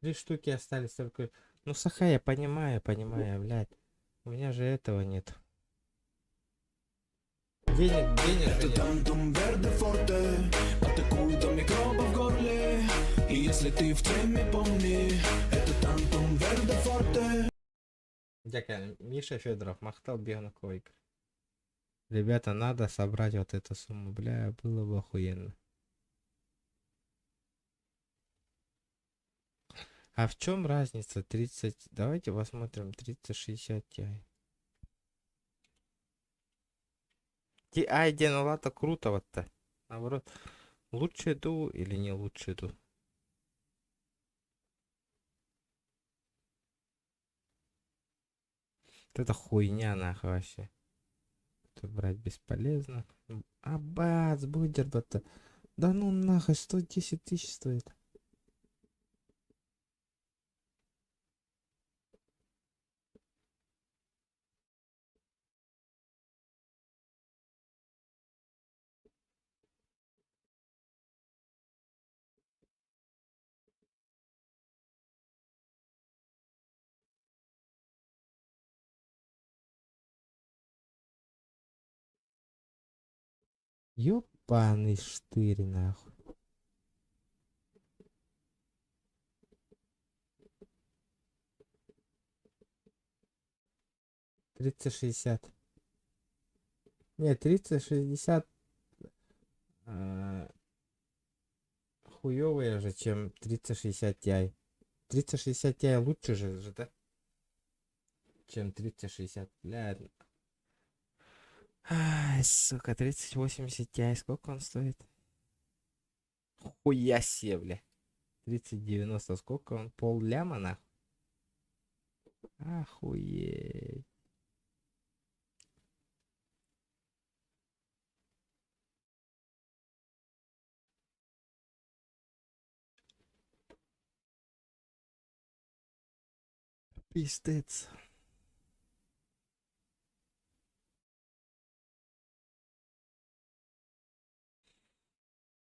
Speaker 1: Три штуки остались только. Ну, Саха, я понимаю, понимаю, блядь. У меня же этого нет. Денег, денег же
Speaker 2: Это
Speaker 1: нет.
Speaker 2: тантум верде форте Атакует до микроба в горле И если ты в теме, помни Это тантум верде форте
Speaker 1: Дякую, Миша Федоров, махтал Бегнаковик. Ребята, надо собрать вот эту сумму, бля, было бы охуенно. А в чем разница 30? Давайте посмотрим 3060 Ti. Ti диэн лата круто вот-то. Наоборот, лучше ду или не лучше ду? Вот это хуйня нахуй вообще. Это брать бесполезно. А бац, будет то Да ну нахуй, 110 тысяч стоит. Ёбаный штырь нахуй. 3060. Не, 3060 хуёвая же, чем 3060 Ti. 3060 Ti лучше же, да? Чем 3060. Бля. Ай, сука, 3080 Ti, сколько он стоит? Хуя себе, бля. 3090, сколько он? Пол ляма, нахуй? Охуеть. Пиздец.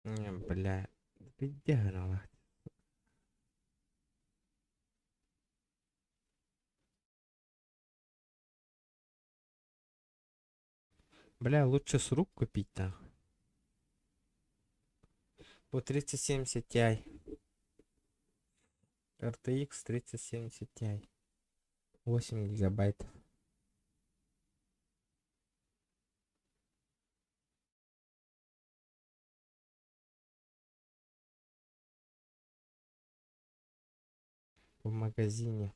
Speaker 1: Не, бля. Пиздец, Бля, лучше с рук купить нахуй. По 3070 Ti. RTX 3070 Ti. 8 гигабайт. В магазине.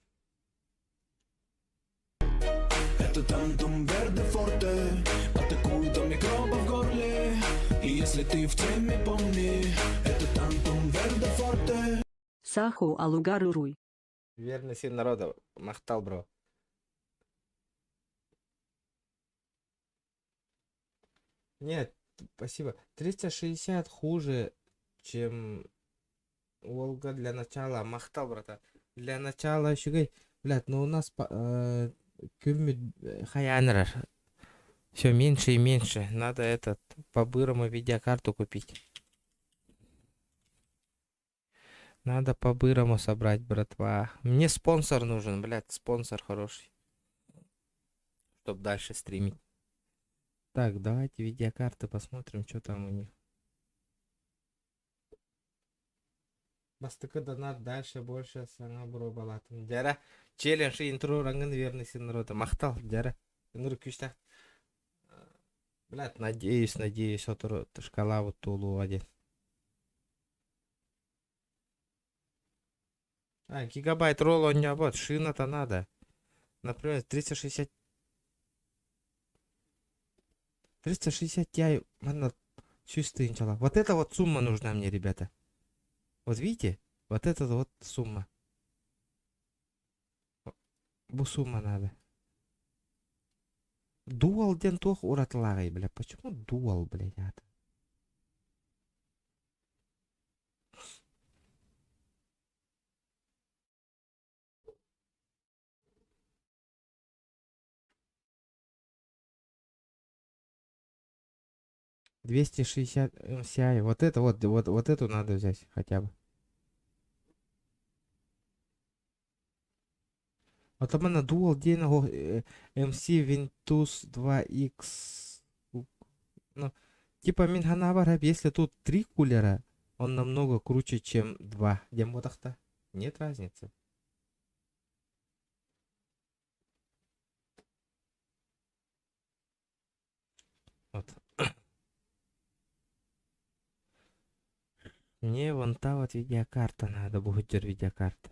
Speaker 2: Это тантум верде форте Атакует до микроба в горле И если ты в теме, помни Это тантум верде форте
Speaker 3: Саху алугаруруй.
Speaker 1: Верный сын народа. Махтал, бро. Нет, спасибо. 360 хуже, чем Волга для начала. Махтал, брата. Для начала еще, блядь, ну у нас күммүт хайаан Все меньше и меньше. Надо этот по-бырому видеокарту купить. Надо по-бырому собрать, братва. Мне спонсор нужен, блядь, спонсор хороший. Чтоб дальше стримить. Так, давайте видеокарты посмотрим, что там у них. Бастакы донат дальше больше саҥа боруобалаатым. Дьэ. Челлендж интро рангын верный сын народа. Махтал, дьэ. Нур күүстээх. Блядь, надеюсь, надеюсь, сотору шкала вот один. А, гигабайт ролла у меня вот, шина-то надо. Например, 360... 360 Ti, манна, чувствую, Вот эта вот сумма нужна мне, ребята. Вот видите? Вот эта вот сумма. Бу сумма надо. Dual диэн туох уратылааҕый, бля? Почему Dual, блядь, аата? 260 MCI. Вот это вот, вот, вот эту надо взять хотя бы. Вот у меня Dual диэн MC Ventus 2X. Ну, типа мин санаабар, если тут три кулера, он намного круче, чем два. Диэн буолбатах Нет разницы. Вот. Мне вон та вот видеокарта надо будет, видеокарта.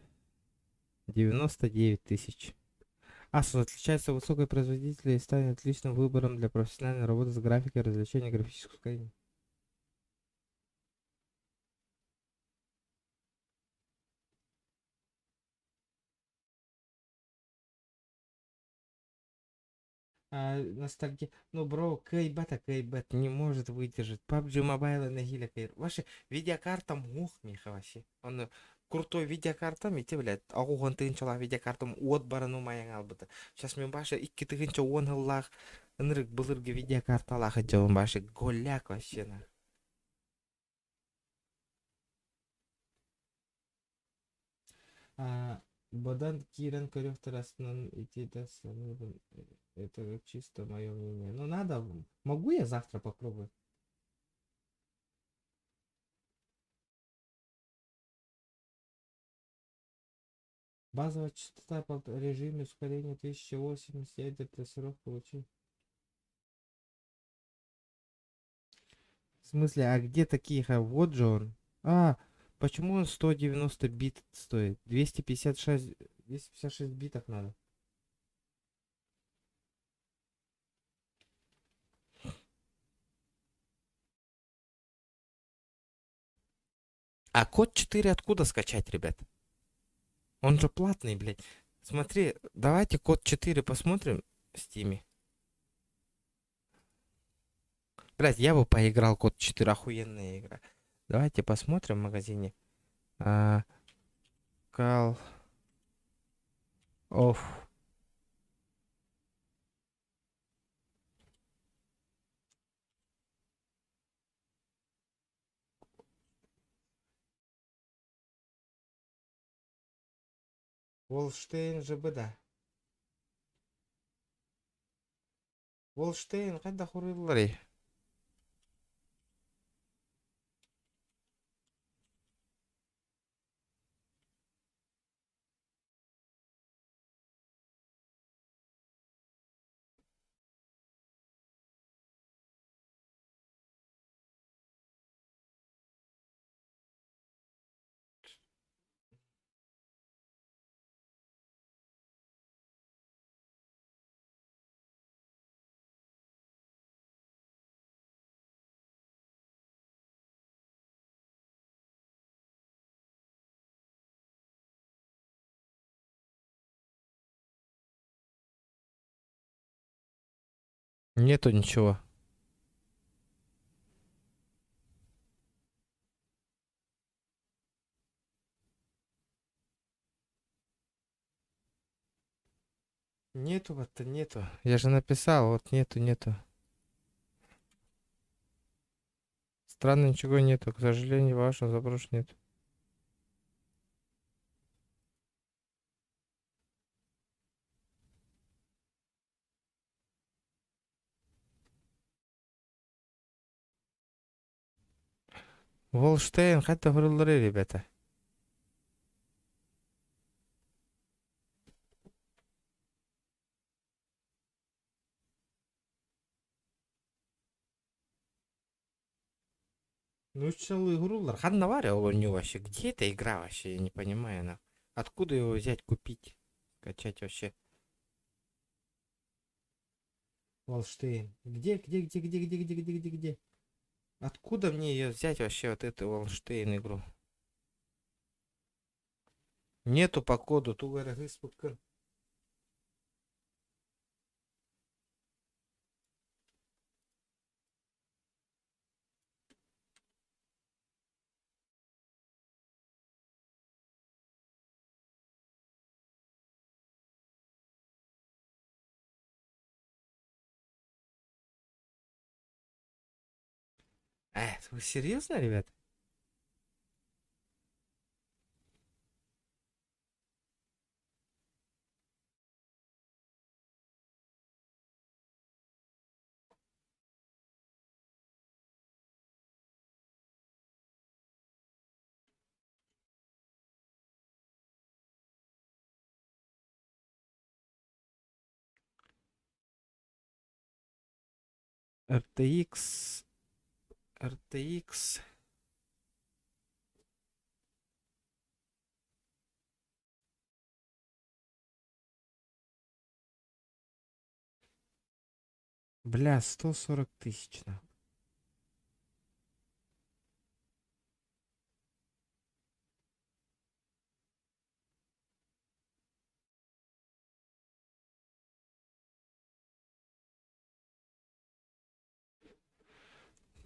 Speaker 1: 99 тысяч. Asus отличается высокой производительностью и станет отличным выбором для профессиональной работы с графикой, развлечения, графического ускорения. А, ностальгия. Ну, бро, кыайбата кыайбат не может выдержать. PUBG Mobile нэһиилэ кыайар. Вообще, видеокартам ух, миха вообще. Он крутой видеокартам, ити, блядь, 80 тыһыынчалаах видеокартам уот баран умайан хаалбыта. Сейчас мин баша 2010 сыллаах ынырык былыргы видеокарталаах дьон баша голяк вообще на. А, Бадан киирэн көрүөхтэр астынан ити да саныыбын. Это чисто мое мнение. Ну надо, могу я завтра попробовать? Базовая частота по режиме ускорения 1080 ядер срок получил. В смысле, а где такие? Вот же он. А, почему он 190 бит стоит? 256, 256 битов надо. А код 4 откуда скачать, ребят? Он же платный, блядь. Смотри, давайте код 4 посмотрим в стиме. Блядь, я бы поиграл код 4, охуенная игра. Давайте посмотрим в магазине. А, Call of Wolfenstein ЖБ, Wolfenstein хайдах уруйулларый? Нету ничего. Нету вот-то нету. Я же написал, вот нету, нету. Странно, ничего нету. К сожалению, вашего запроса нет. Wolfenstein хайдах уруйулларый, ребята. Ну, целую игру Ханна Варя у него вообще. Где эта игра вообще? Я не понимаю. На. Откуда его взять, купить, скачать вообще? Wolfenstein. Где, где, где, где, где, где, где, где, где? Откуда мне ее взять вообще, вот эту Wolfenstein игру? Нету по коду. Тугара. Вы серьезно, ребят? RTX, RTX. Бля, 140 тысяч, нахуй.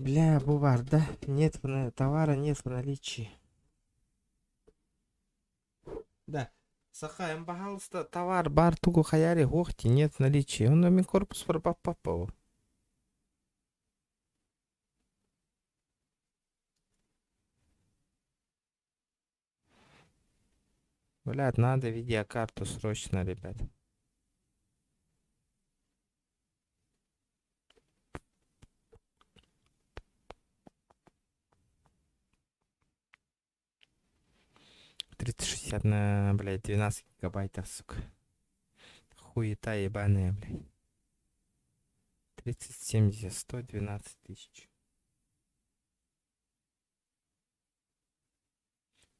Speaker 1: Бля, бу баар да? Нет товара нет в наличии. Да. Саха, эн пожалуйста, товар баар тугу хайыырый суох дии нет в наличии. Он мин корпус папа. Блядь, надо видеокарту срочно, ребят. 3060 на, блядь, 12 гигабайтов, сука. Хуета ебаная, блядь. 3070, 112 тысяч.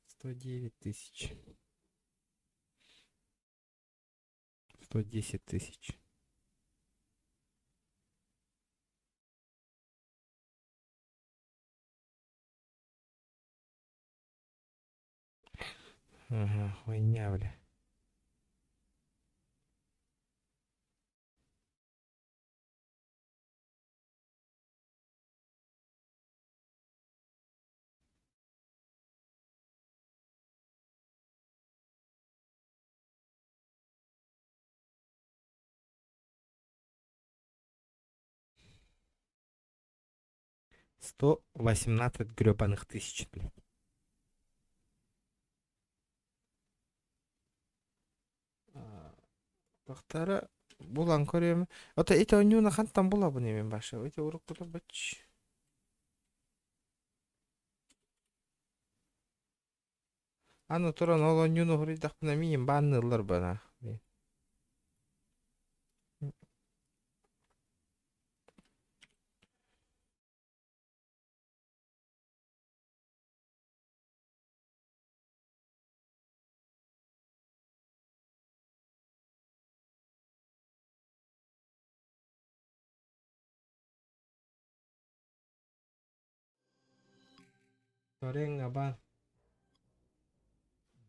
Speaker 1: 109 тысяч. 110 тысяч. Ага, хуйня, бля. 118 гребаных тысяч, блядь. Тохтара булан көрүөм. Ото ити оонньууну хантан булабын мин башы. Ити уруккута бач. Аны туран ол оонньууну хоруйдахпына миин баанныыллар бана. Торенга бан.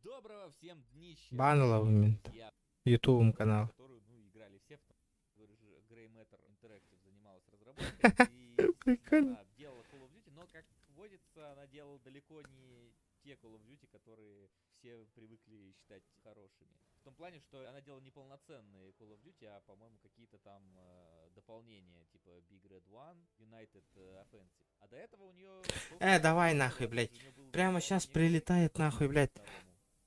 Speaker 13: Доброго всем днища.
Speaker 1: Бан ылабын мин.
Speaker 13: Я,
Speaker 1: Ютубум канал.
Speaker 13: которую, ну, играли все, в том, говорю же, Grey Matter Interactive занималась разработкой. И, естественно,
Speaker 1: Прикольно.
Speaker 13: она делала Call of Duty, но, как водится, она делала далеко не те Call of Duty, которые все привыкли считать хорошими. В том плане, что она делала не полноценные Call of Duty, а, по-моему, какие-то там дополнения, типа Big Red One, United Offensive. А до этого у нее
Speaker 1: Давай нахуй, блядь. Прямо сейчас прилетает нахуй, блядь.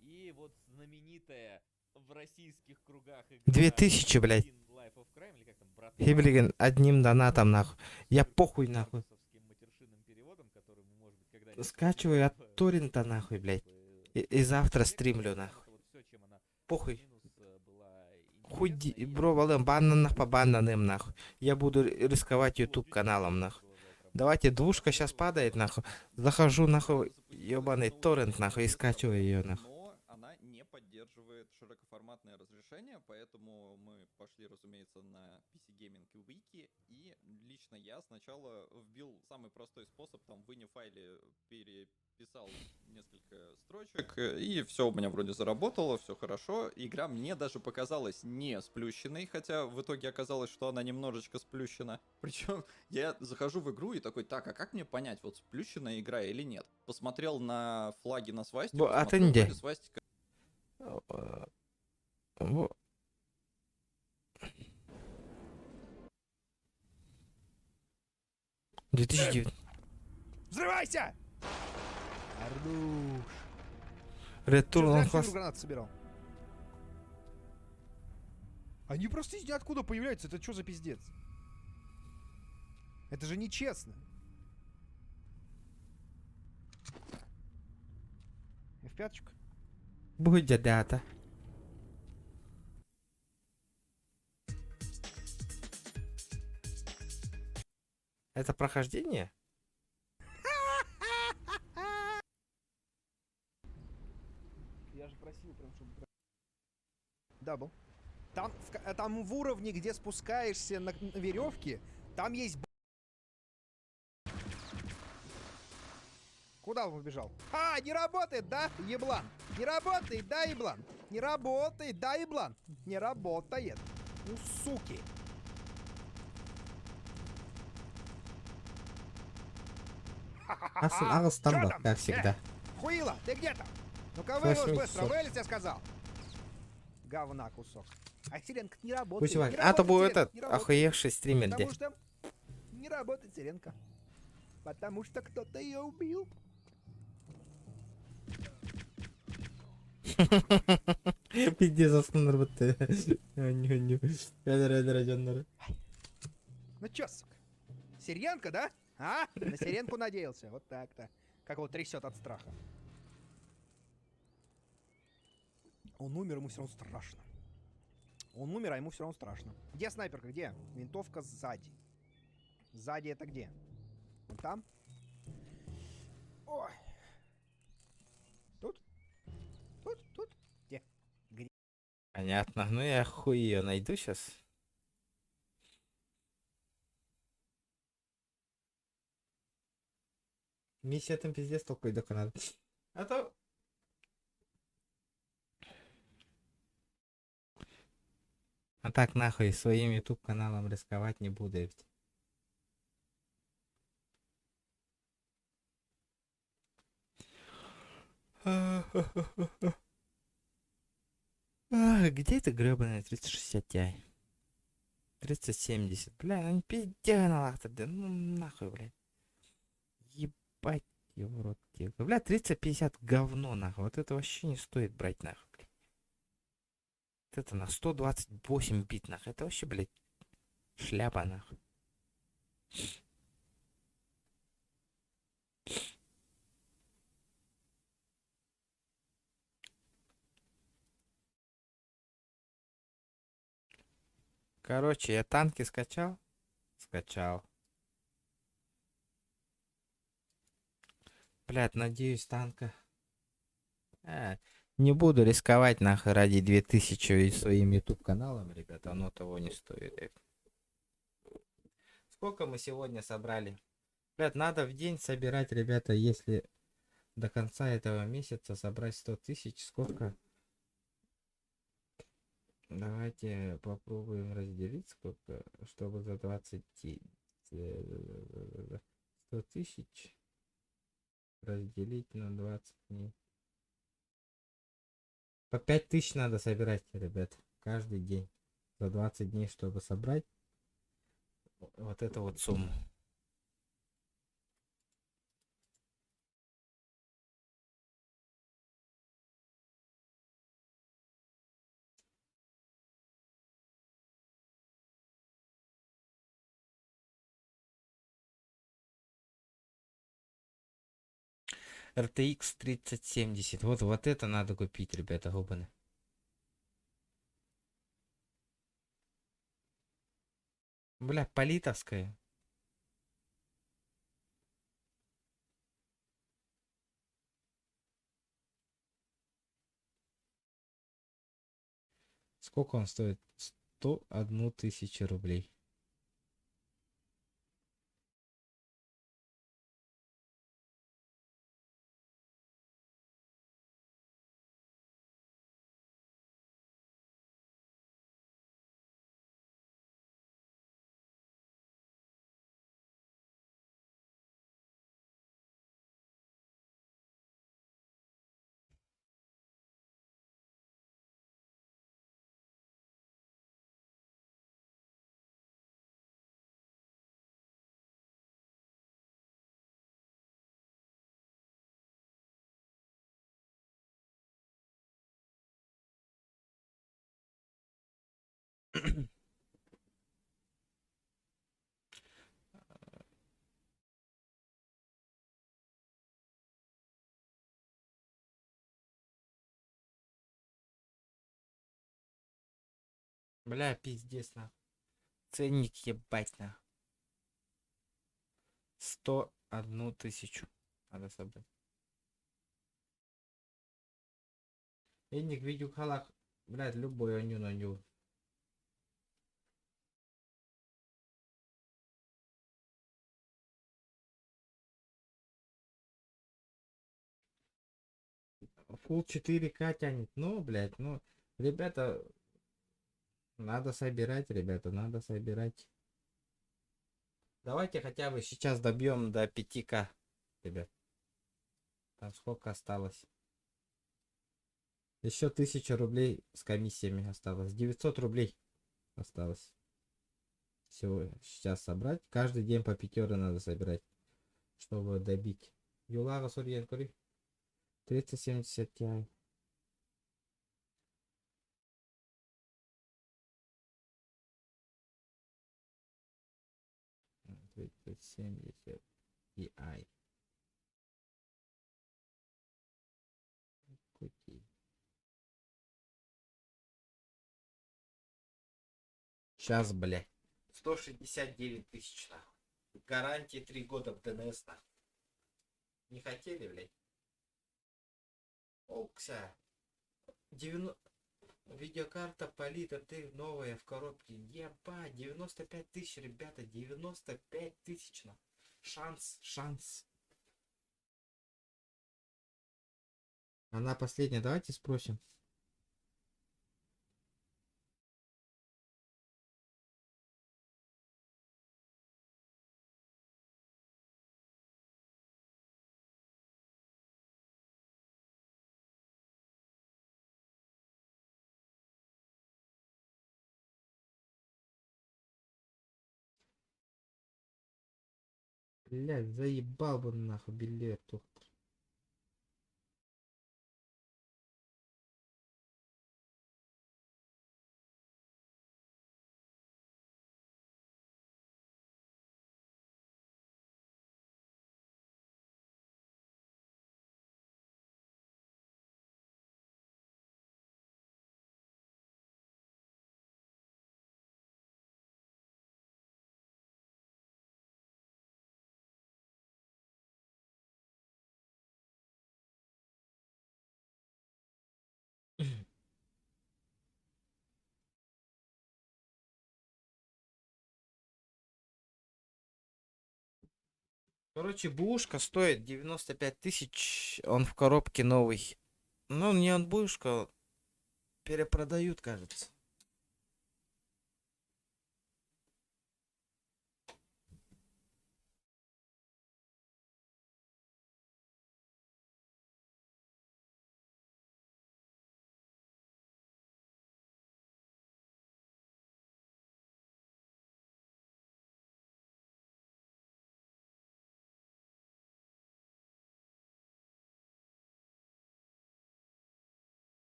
Speaker 13: И вот знаменитая в российских кругах игра
Speaker 1: 2000, блядь.
Speaker 13: Один Life of Crime, или как там, Братва,
Speaker 1: Хиблиген одним донатом нахуй. Я похуй нахуй.
Speaker 13: с матершинным переводом, который мы, может быть, когда-нибудь
Speaker 1: Скачиваю от торрента нахуй, блядь. И завтра стримлю нахуй. Похуй. Хуй бро, балым, баннанах по баннаным нахуй. Я буду рисковать YouTube каналом нахуй. Давайте, двушка сейчас падает нахуй. Захожу нахуй, ебаный торрент нахуй и скачиваю ее нахуй.
Speaker 14: Но она не поддерживает широкоформатное разрешение, поэтому мы пошли, разумеется, на PC Gaming Wiki, и лично я сначала вбил самый простой способ, там в ini файле переписал несколько строчек, и все у меня вроде заработало, все хорошо. Игра мне даже показалась не сплющенной, хотя в итоге оказалось, что она немножечко сплющена. Причем я захожу в игру и такой: так, а как мне понять, вот сплющенная игра или нет? Посмотрел на флаги на свастику,
Speaker 1: Бо, а ты
Speaker 14: смотрю,
Speaker 1: где?
Speaker 14: вроде свастика
Speaker 1: 2009.
Speaker 2: Взрывайся! Хорош.
Speaker 1: Ретур
Speaker 2: Чё, зря
Speaker 1: он
Speaker 2: всю игру
Speaker 1: хос.
Speaker 2: гранаты собирал. Они просто из ниоткуда появляются. Это что за пиздец? Это же нечестно. F5.
Speaker 1: Будет дата. Это прохождение?
Speaker 2: Я же просил прям, чтобы... Double. Там там в уровне, где спускаешься на веревке, там есть... Куда он убежал? А, не работает, да, еблан? Не работает, да, еблан? Не работает, да, еблан? Не работает. Ну, суки.
Speaker 1: Асан Агастан
Speaker 2: Чё
Speaker 1: был,
Speaker 2: там?
Speaker 1: как всегда.
Speaker 2: Хуила, ты где там? Ну-ка вылазь
Speaker 1: 8
Speaker 2: быстро,
Speaker 1: часов.
Speaker 2: вылез, я сказал. Говна кусок. А сиренка не работает.
Speaker 1: Пусть
Speaker 2: не
Speaker 1: Вань. А то
Speaker 2: работает
Speaker 1: был
Speaker 2: сиренка,
Speaker 1: этот
Speaker 2: не работает.
Speaker 1: охуевший стример, где.
Speaker 2: Потому что не работает сиренка. Потому что кто-то ее убил.
Speaker 1: Пиздец, астыныр бітті. Не, не. Ядыр, ядыр, жандар.
Speaker 2: Ну чё, сука? Сиренка, да? А? На сиренку надеялся. Вот так-то. Как его трясет от страха. Он умер, ему все равно страшно. Он умер, а ему все равно страшно. Где снайперка? Где? Винтовка сзади. Сзади это где? Вон там? Ой. Тут? Тут? Тут? Где? Где?
Speaker 1: Понятно. Ну я хуй ее найду сейчас. Миссия там пиздец только и надо. А то... А так нахуй своим YouTube каналом рисковать не буду. Ведь. А, где эта гребаная 3060 Ti? 3070. Бля, ну пиздец на лахта, да ну нахуй, блядь. Ебать его рот. Тебе. Бля, 3050 говно, нахуй. Вот это вообще не стоит брать, нахуй, блядь. Вот это на 128 бит, нахуй. Это вообще, блядь, шляпа, нахуй. Короче, я танки скачал. Скачал. Блядь, надеюсь, танка. А, не буду рисковать нахуй ради 2000 и своим YouTube каналом, ребята, оно того не стоит. Сколько мы сегодня собрали? Блядь, надо в день собирать, ребята, если до конца этого месяца собрать 100 тысяч, сколько? Давайте попробуем разделить, сколько, чтобы за 20 100 тысяч разделить на 20 дней. По 5000 надо собирать, ребят, каждый день. За 20 дней, чтобы собрать вот эту вот сумму. RTX 3070. Вот это надо купить, ребята, губаны. Бля, политовская. Сколько он стоит? 101 тысяча рублей. Бля, пиздец, нахуй. Ценник ебать, нахуй. 101 тысячу надо собрать. Энник видео халак, блядь, любой оню на ню. Фул 4К тянет. Ну, блядь, ну, ребята, надо собирать, ребята, надо собирать. Давайте хотя бы сейчас добьем до 5К, ребят. Там сколько осталось? Еще 1000 рублей с комиссиями осталось. 900 рублей осталось. Всего сейчас собрать. Каждый день по пятеро надо собирать, чтобы добить. Юлага Сурьен, кури. 3070 Ti. 3070 Ti. Кути. Сейчас, блядь. 169 тысяч, нахуй. Гарантии 3 года в ДНС, нахуй. Не хотели, блядь? Окса. 90... Видеокарта Palit ты новая в коробке. Ебать, 95 тысяч, ребята, 95 тысяч. На. Шанс, шанс. Она последняя, давайте спросим. Блядь, заебал бы нахуй билет тут. Короче, бушка стоит 95 тысяч, он в коробке новый. Ну, не он бушка, перепродают, кажется.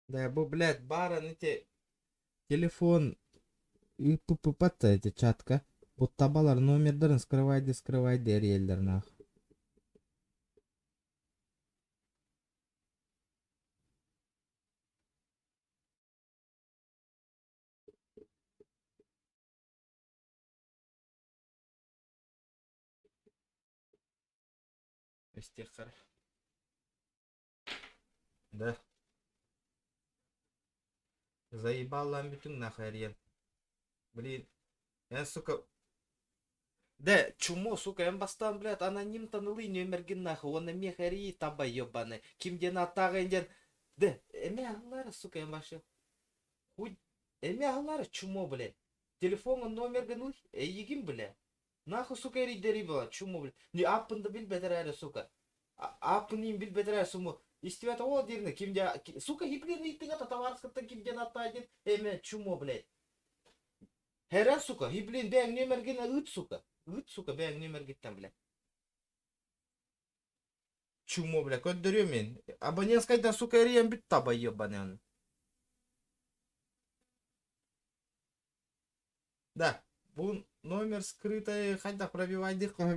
Speaker 1: Да, бу, блядь, баран эти телефон и пуппата эти чатка. Бу табалар номердарын скрывайды, скрывайды эрийэллэр нах. Истехар. Да. Заебал лан бүтүн нахуй эрийэн. Блин. Я, сука, Да, чмо, сука, эн бастаан, блядь, анонимтан ылый нүөмэргин нахуй, уонна миэхэ эрийий таба ебаный. Ким диэн ааттааҕын диэн, да, эмиэ аһыллара, сука, эн вообще. Хуй, эмиэ аһыллара, чмо, блядь. Телефоҥҥа номергын ыл, эйигин, блядь. Нахуй, сука, эрийдэрий была, чмо, блядь. Не, ааппын да билбэтэр эрэ, сука. Ааппын иин билбэтэр эрэ, сумо. Истибэт ол диирнэ, ким диэн, сука, хиплин ыйыттыҥа татаварскаттан ким диэн ааттаах диэн, эмэ, чмо, блядь. Хэрэ, сука, и, блин, бэйэҥ нүөмэргин ыыт, сука. Ыыт, сука, бэйэҥ нүөмэргиттэн, блядь. Чумо, бля, көрдөрүөм мин. Абонентскайдан, сука, эрийэн бүт таба ебаный. Да, бу номер скрытый хайдах пробивайдык хоһо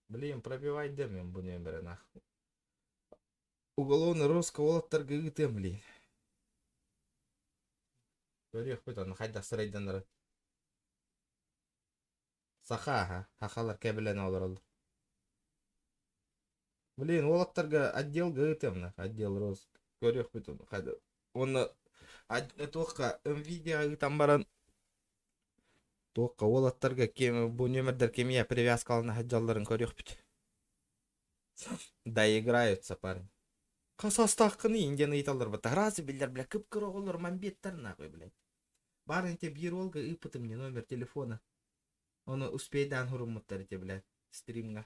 Speaker 1: Блин, пробивайдым мен бу номеры нахуй. Уголовный розыск уолаттарга ыытыам, блин. Көрүөхпүт ону хайдах сырайданары. Саха аха, хахалар кэбилэн олороллор. Блин, уолаттарга отделга ыытыам на, отдел розыск. Көрүөхпүт ону хайда. Уонна туохха МВД-га ыытан баран туохха уолаттарга бу нүөмэрдэр кимиэ привязкалана сылдьалларын көрүөхпүт. Доиграются парни. Хас астааххыный диэн ыйыталлар бата. Разве биллэр, бля, кып-кыра оҕолор мамбеттар нахуй, блядь. Баар ити биир уолга ыыппытым не номер телефона. Ону успейдаан хуруммуттар ити, блядь, стримҥа.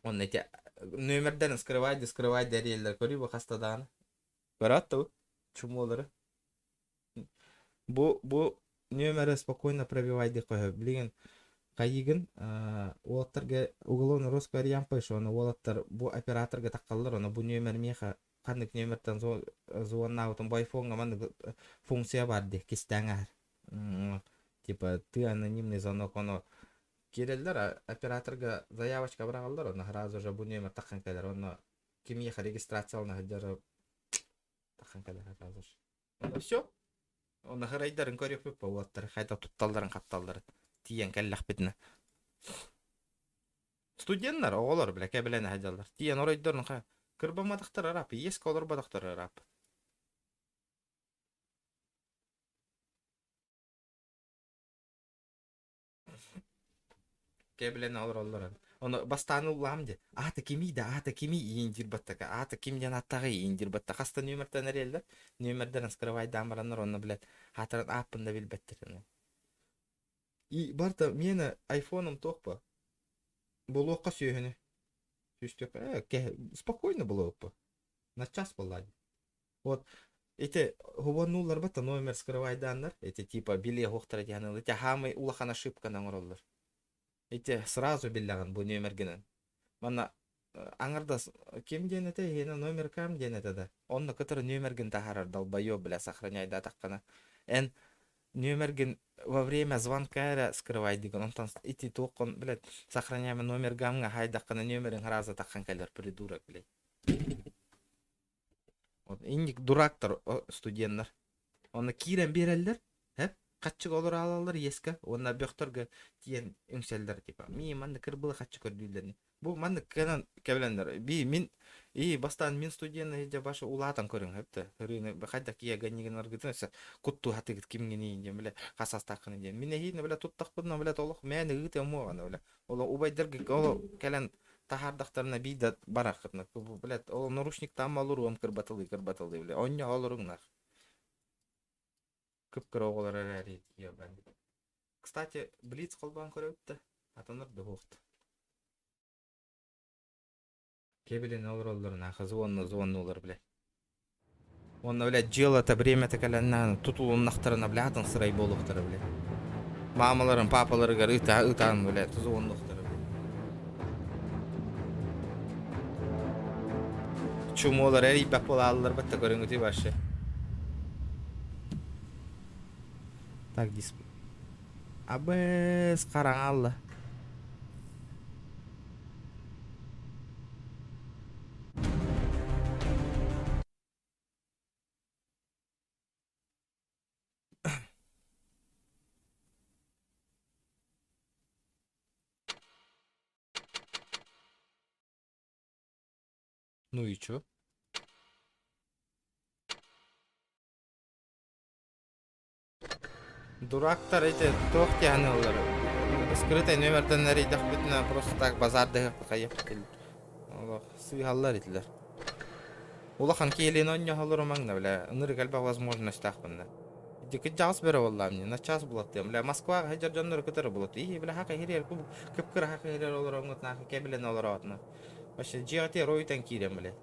Speaker 1: Онно ити нүөмэрдэрин скрывай скрывай дэриэллэр көрүү бу хаста даҕаны. Көрөөт да бу чумуолары. Бу бу нүөмэри спокойно пробивайдык көһө. Билигин хайыгын уолаттарга уголовный розыск арыйан пойшо, ону уолаттар бу операторга таххаллар, ону бу нүөмэр миэхэ ханнык нүөмэртэн звоннаабытын бу айфоҥҥа маннык функция баар дии кистээн ааһар. Типа ты анонимный звонок ону киирэллэр операторга заявочка быраҕаллар онно сразу же бу нүөмэр таххан кэлэр онно кимиэхэ регистрациялана сылдьар таххан кэлэр сразу же онно все онно хырайдарын көрүөхпүт уолаттар хайда тутталларын хапталларын тиийэн кэллэхпитинэ студеннар оҕолор бля кэбилэнэ сылдьаллар тиийэн оройдорун кырбамматахтар ыраап иэскэ олорботохтор ыраап Кэбилэн олороллор. Ону бастаан ыллаам дии. Аата кимий да, аата кимий иин диир баттака. Аата ким диэн ааттааҕый иин диир батта. Хаста нүөмэртэн эрийэллэр. Нүөмэрдэрин скрывайдаан бараннар онно блядь аатыран ааппын да билбэттэр. И барта миэнэ айфоном туох ба? Буолуохха сүөһүнү. Сүүстүөххэ э, спокойно буолуохпа. На час была. Вот эти хубаннулар бата номер скрывайдааннар, эти типа билиэ хуохтара диэн эти хаамай улахан ошибканы оҥороллор. Эти сразу биллэҕин бу нүөмэргинэн. Манна аҥардас ким диэн этэ иһиэнэ номер кам диэн этэ да. Онно кытары нүөмэргин таһаарар долбоеб бля сохраняйдаатаххына. Эн нүөмэргин во время звонка эрэ скрывайдыгын онтон ити туоххун блядь сохраняемый номер гамҥа хайдаххына нүөмэрин сразу таххан кэлэр придурок блядь. Вот инник дурактар студеннар. Онно киирэн биэрэллэр, һэ? Хаччыга олоро аалаллар иэскэ уонна бөхтөргө тиийэн үҥсэллэр типа мии манна кырбылы хаччы көрдүүллэрни. Бу маннык кэнэн кэбилэннэр. Би мин и бастаан мин студент дьэ баша улаатан көрүҥ хөптө. Ырыыны хайдах киһи ганнигин аргытын өссө куттуу хатыгыт кимҥиний диэн билэ хасастааххыны диэн. Мин эһиини билэ туттахпытына билэ толох мээнэ ыытыам муоҕаны билэ. Оло убайдарга оло кэлэн таһаардахтарына биир да бараххытына блядь ол наручниктаан олоруом кырбатылыы кырбатылыы бля онньо олоруҥнар кып-кыра оҕолор эрээри кстати блиц холбоон көрөбүт да атынар да буолта кэбилин олороллорун звонну звоннулар бля Уонна, блядь, дьыалата бириэмэтэ кэлэннээн тутулуннахтарына, бля, атын сырай буолуохтара, блядь. Маамаларын, паапаларыгар ыта ытаан, блядь, тутулуннахтара, блядь. Чумуолар эрийбэт буолааллар батта көрүҥүтүй вообще. Так, дисп... Абыс хараҥа алла. Ну и чё? Дурактар эти туох диэн ыллар? Скрытый нүөмэртэн эрийдэхпитинэ просто так базардаһыахпыт хайыахпыт Олох сыыһаллар итилэр. Улахан киэлиин онньоһолору маҥна бля ынырык элбэх возможностаахпын да. Дьикит дьаҕас бөрө буоллаам дии, начаас булаттыам. Бля Москваҕа сылдьар дьоннору кытары булат. Ии бля хака иһириэр кып-кыра хака иһириэр олороҥҥут наахы кэбилэн олороотуна. Вообще дьиэҕитигэр ойутан киирэн бля.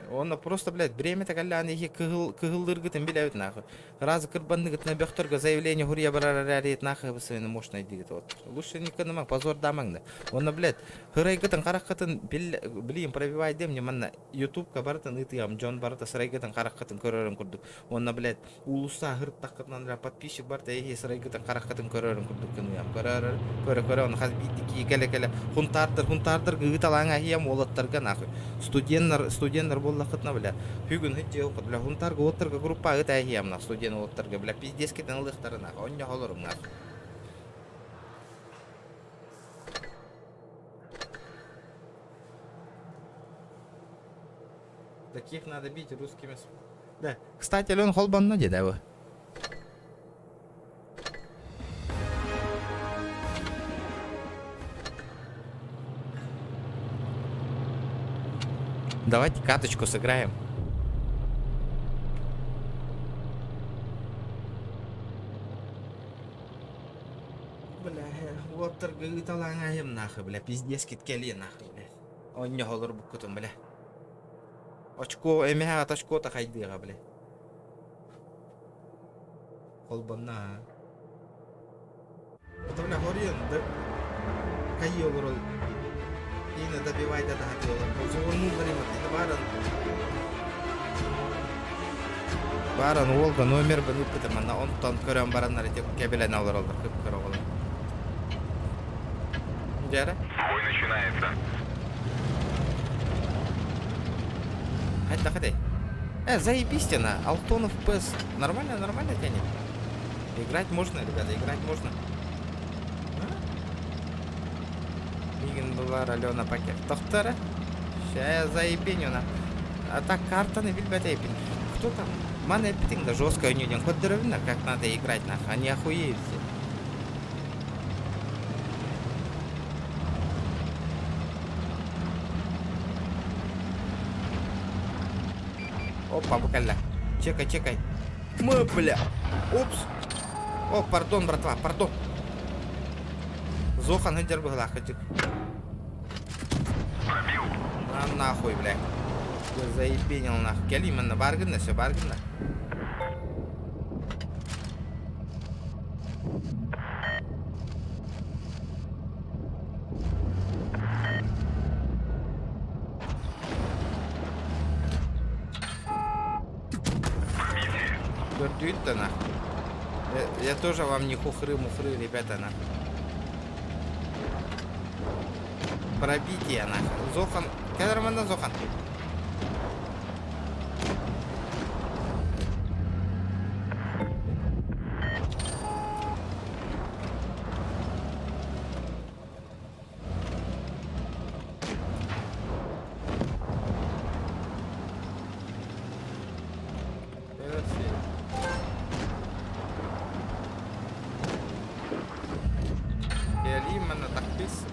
Speaker 1: Онно просто, блядь, бириэмэтэ кэллэҕинэ иһи кыһыл кыһыллыыргытын билэбит нахуй. Раз кырбанныгытына бөхтөргө заявление хуруйа барар эрээри нахуй вы мощный дигит вот. Лучше не кынымаҥ, позордаамаҥ да. Онно, блядь, хырайгытын хараххытын билиим пробивайдым не манна ютубка барытын ыытыам дьон барыта сырайгытын хараххытын көрөрүн курдук. Онно, блядь, уулусса ыһыртаххытынан эрэ подписчик барыта эһиги сырайгытын хараххытын көрөрүн курдук гыныам. Көрөр көрө көрө ону хас биирдии киһи кэлэ кэлэ хунтаардар хунтаардарга ыыталааҥ аһыйам уолаттарга нахуй. Студеннар студеннар буоллаххытына бля бүгүн сылдьыаххыт бля хунтаарга уолаттарга группа ыыта аһыйам нах студент уолаттарга бля пиздец кетен ылыахтара нах онньоһо олоруҥ нах. Таких надо бить русскими. Да. Кстати, Алена холбонно дии да Давайте каточку сыграем. Бля, уоттарга ыыталааҥаайым нахуй, бля, пиздец киткэлиэ нахуй, бля. Онньоһолор буккутун, бля. Очко эмэһэ от очкота хайдыаҕа били. Холбонно аа. Это бля хоруйан да хайыы олорол Тина добивай да таһатыы олор. Зоонуулар имат бааран Бааран уолга номер ыппытым манна онтон көрөн бараннар ити кэбилэнэ олороллор кып-кыра оҕолор. Дьэрэ.
Speaker 15: Бой начинается.
Speaker 1: Хайда хадай. Заебись она. Алтонов ПС. Нормально, нормально тянет. Играть можно, ребята, играть можно. Мигин была Алена пакет. Тохтора. Ща я заебеню на. А так картаны билбэт эпин. Кто там? Ман эпитиң да жестко ойнойдун. Көрдөрөбүн как надо играть нах. Они охуеют все. Опа, букалля. Чекай, чекай. Мы, бля. Упс. О, пардон, братва, пардон. Зохан сылдьар быһылаах кырдьык. На нахуй, бля. Я заебенил нахуй. Кэлий манна баар гынна, все баар гынна. Көрдүүт да нахуй. Я тоже вам не хухры-мухры, ребята, нахуй. Пробитие, нахуй. Зохан. Кэлэр Зохан. Кэлиим манна такпис.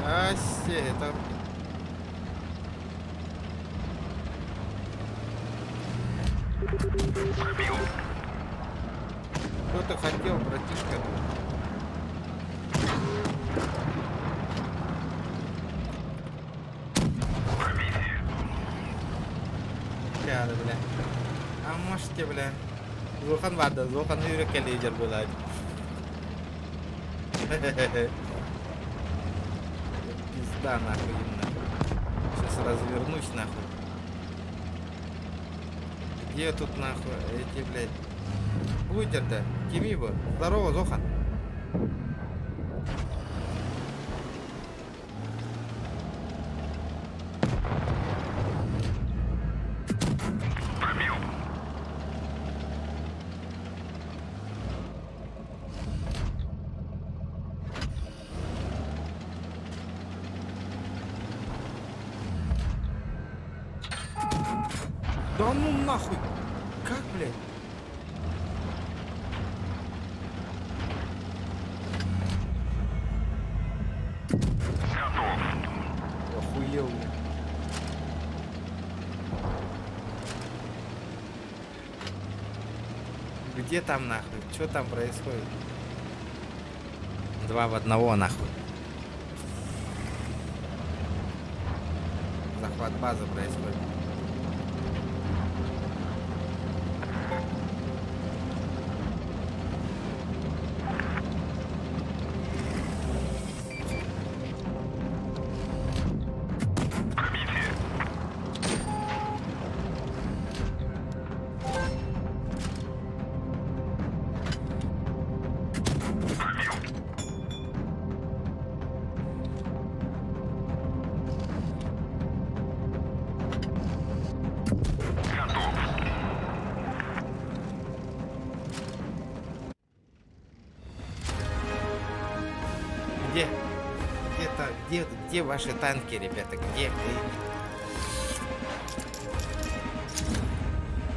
Speaker 1: Ассе, это... Что ты хотел, братишка? Бля, бля. А можете, бля. Зохан барды, Зохан үйрөккө лидер была. Пизда нахуй им нахуй. Сейчас развернусь нахуй. Где тут нахуй эти, блядь? Буйдер-то? Кими бы? Здорово, Зохан. Да ну нахуй! Как, блядь? Охуел, блядь. Где там нахуй? Что там происходит? Два в одного нахуй. Захват базы происходит. Где? Где-то, где, где ваши танки, ребята? Где?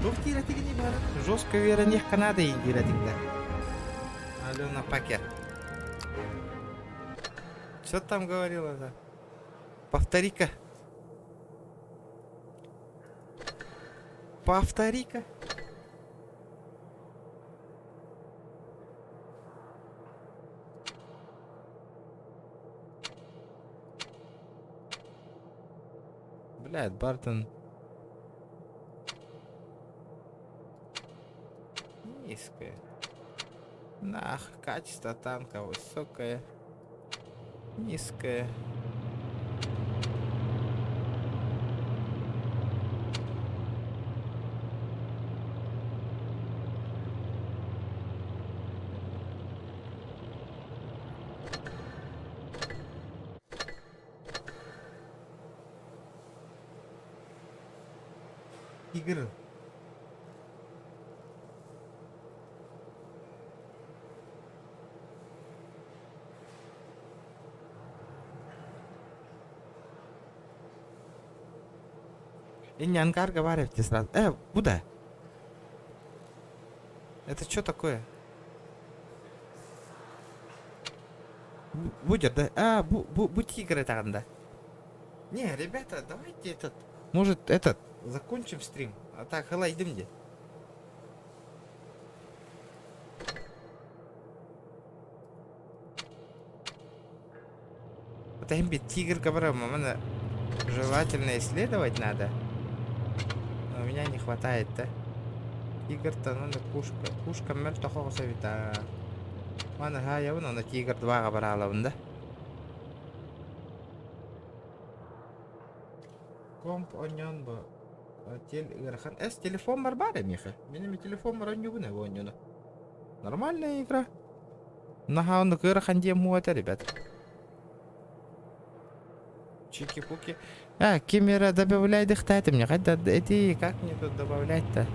Speaker 1: Туох диирэтигини баар? Жестко үөрэниэххэ наада диирэтигдэ. Алена Пакер. Что там говорила-то? Повтори-ка. Повтори-ка. Блядь, Бартон. Низкое. Нах, качество танка высокое. Низкое. Игр. И не ангар говорите сразу. Куда? Это что такое? Будет, да? А, бу, бу, бу тигр это да. Не, ребята, давайте этот... Может, этот, закончим стрим? А так, хала, идем где? Вот тигр говорю, мама, желательно исследовать надо. Но у меня не хватает, да? Тигр-то, ну, пушка. Пушка мөлтөх совета. Мана хаябын, оны Тигр 2-ға бара алабын да. Комп оньон бу. Тел ыарахан. Эс телефон бар бар миха. Менин телефон бар оньюбун эбо оньону. Нормальная игра. Наха он ыарахан диэн муата, ребят. Чики-пуки. А, камера добавляй дыхтать мне. Хотя эти, как мне тут добавлять-то?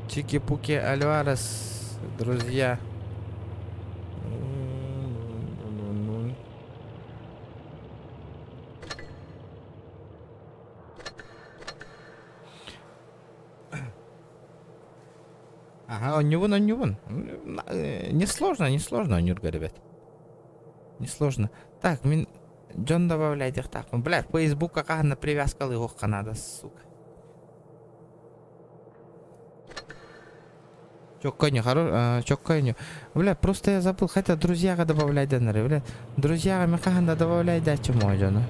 Speaker 1: Чики-пуки Альварес, друзья. Ага, у него на него. Несложно, несложно, Нюрга, ребят. Несложно. Так, мин дьон добавляйте так. Бля, Фейсбука на привязка лыгохка надо, сука. Чоккайню, хоро, чоккайню. Бля, просто я забыл, хотя друзья добавлять да, бля. Друзья механа добавлять да, чему ну.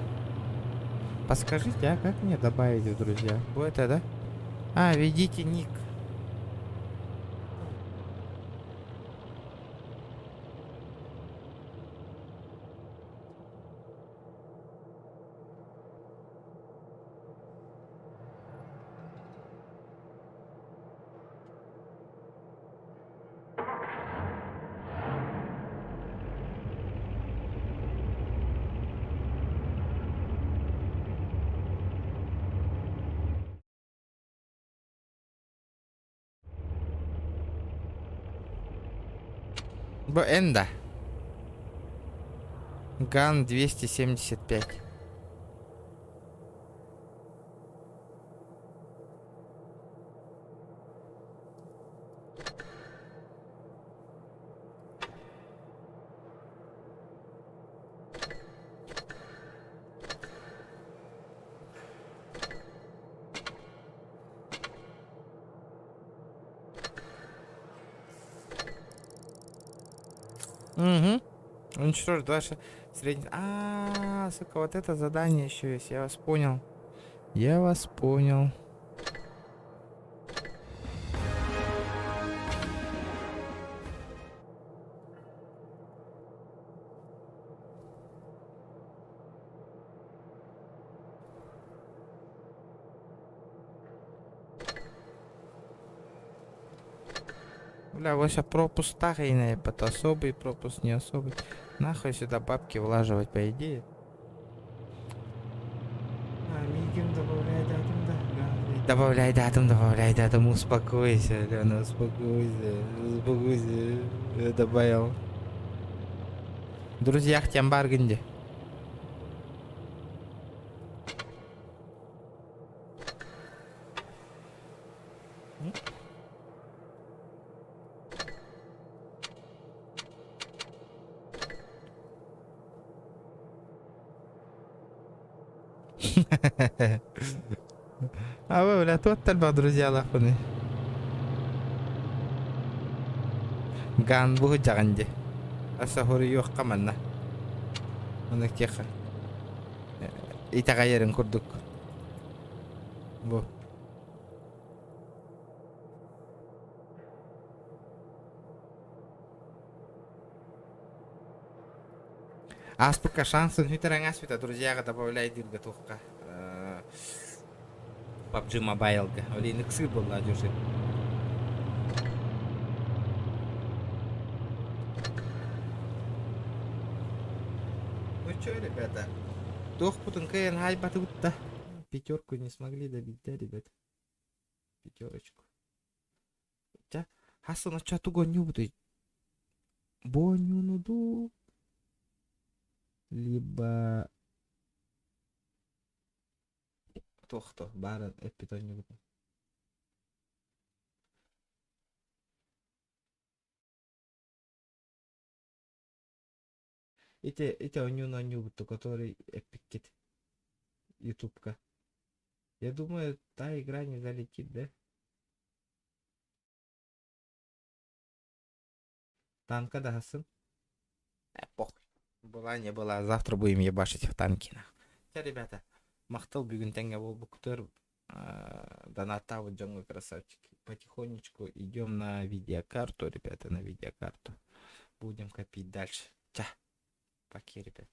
Speaker 1: Подскажите, а как мне добавить в друзья? Будет это, да? А, введите ник. Б Энда. Ган 275. Угу. Уничтожить ваши средний... А, сука, вот это задание еще есть. Я вас понял. Я вас понял. Бля, Вася пропуск тайный, это особый пропуск, не особый. Нахуй сюда бабки влаживать, по идее. А, Мигин добавляй датум, да. Добавляй датум, добавляй датум, успокойся, Алена, успокойся, успокойся. Я добавил. Друзьях тем баргинде. А вы, бля, туох элбэх друзьялаахпыный. Ган бу сылдьаҕын дии. Аса хоруйуохха манна. Ону киэхэ. Итэҕэйэрин курдук. Бу. Ааспыкка шансын сүтэрэн ааспыта друзьяҕа добавляй дииргэ туохха PUBG Mobile-га. Олейник ыксыыр буолла дьуржи. Ну чё, ребята, туохпутун кыайан хаайбатыбыт да. Пятерку не смогли добить, да, ребят? Пятерочку. Ча, хас ону ча тугу оонньуубутуй? Бу оонньууну дуу? Либо туох то баарын эппит оонньуубутун. Ити ити оонньууну оонньуубутту, который эппиккит ютубка. Я думаю, та игра не залетит, да? Танка даһасын. Э, похуй. Была не была, завтра будем ебашить в танки. Чэ, ребята, махтал бүгүн тэҥҥэ буолбуккутугар донаттаабыт дьоҥҥо красавчики. Потихонечку идем на видеокарту, ребята, на видеокарту. Будем копить дальше. Ча, пока, ребят.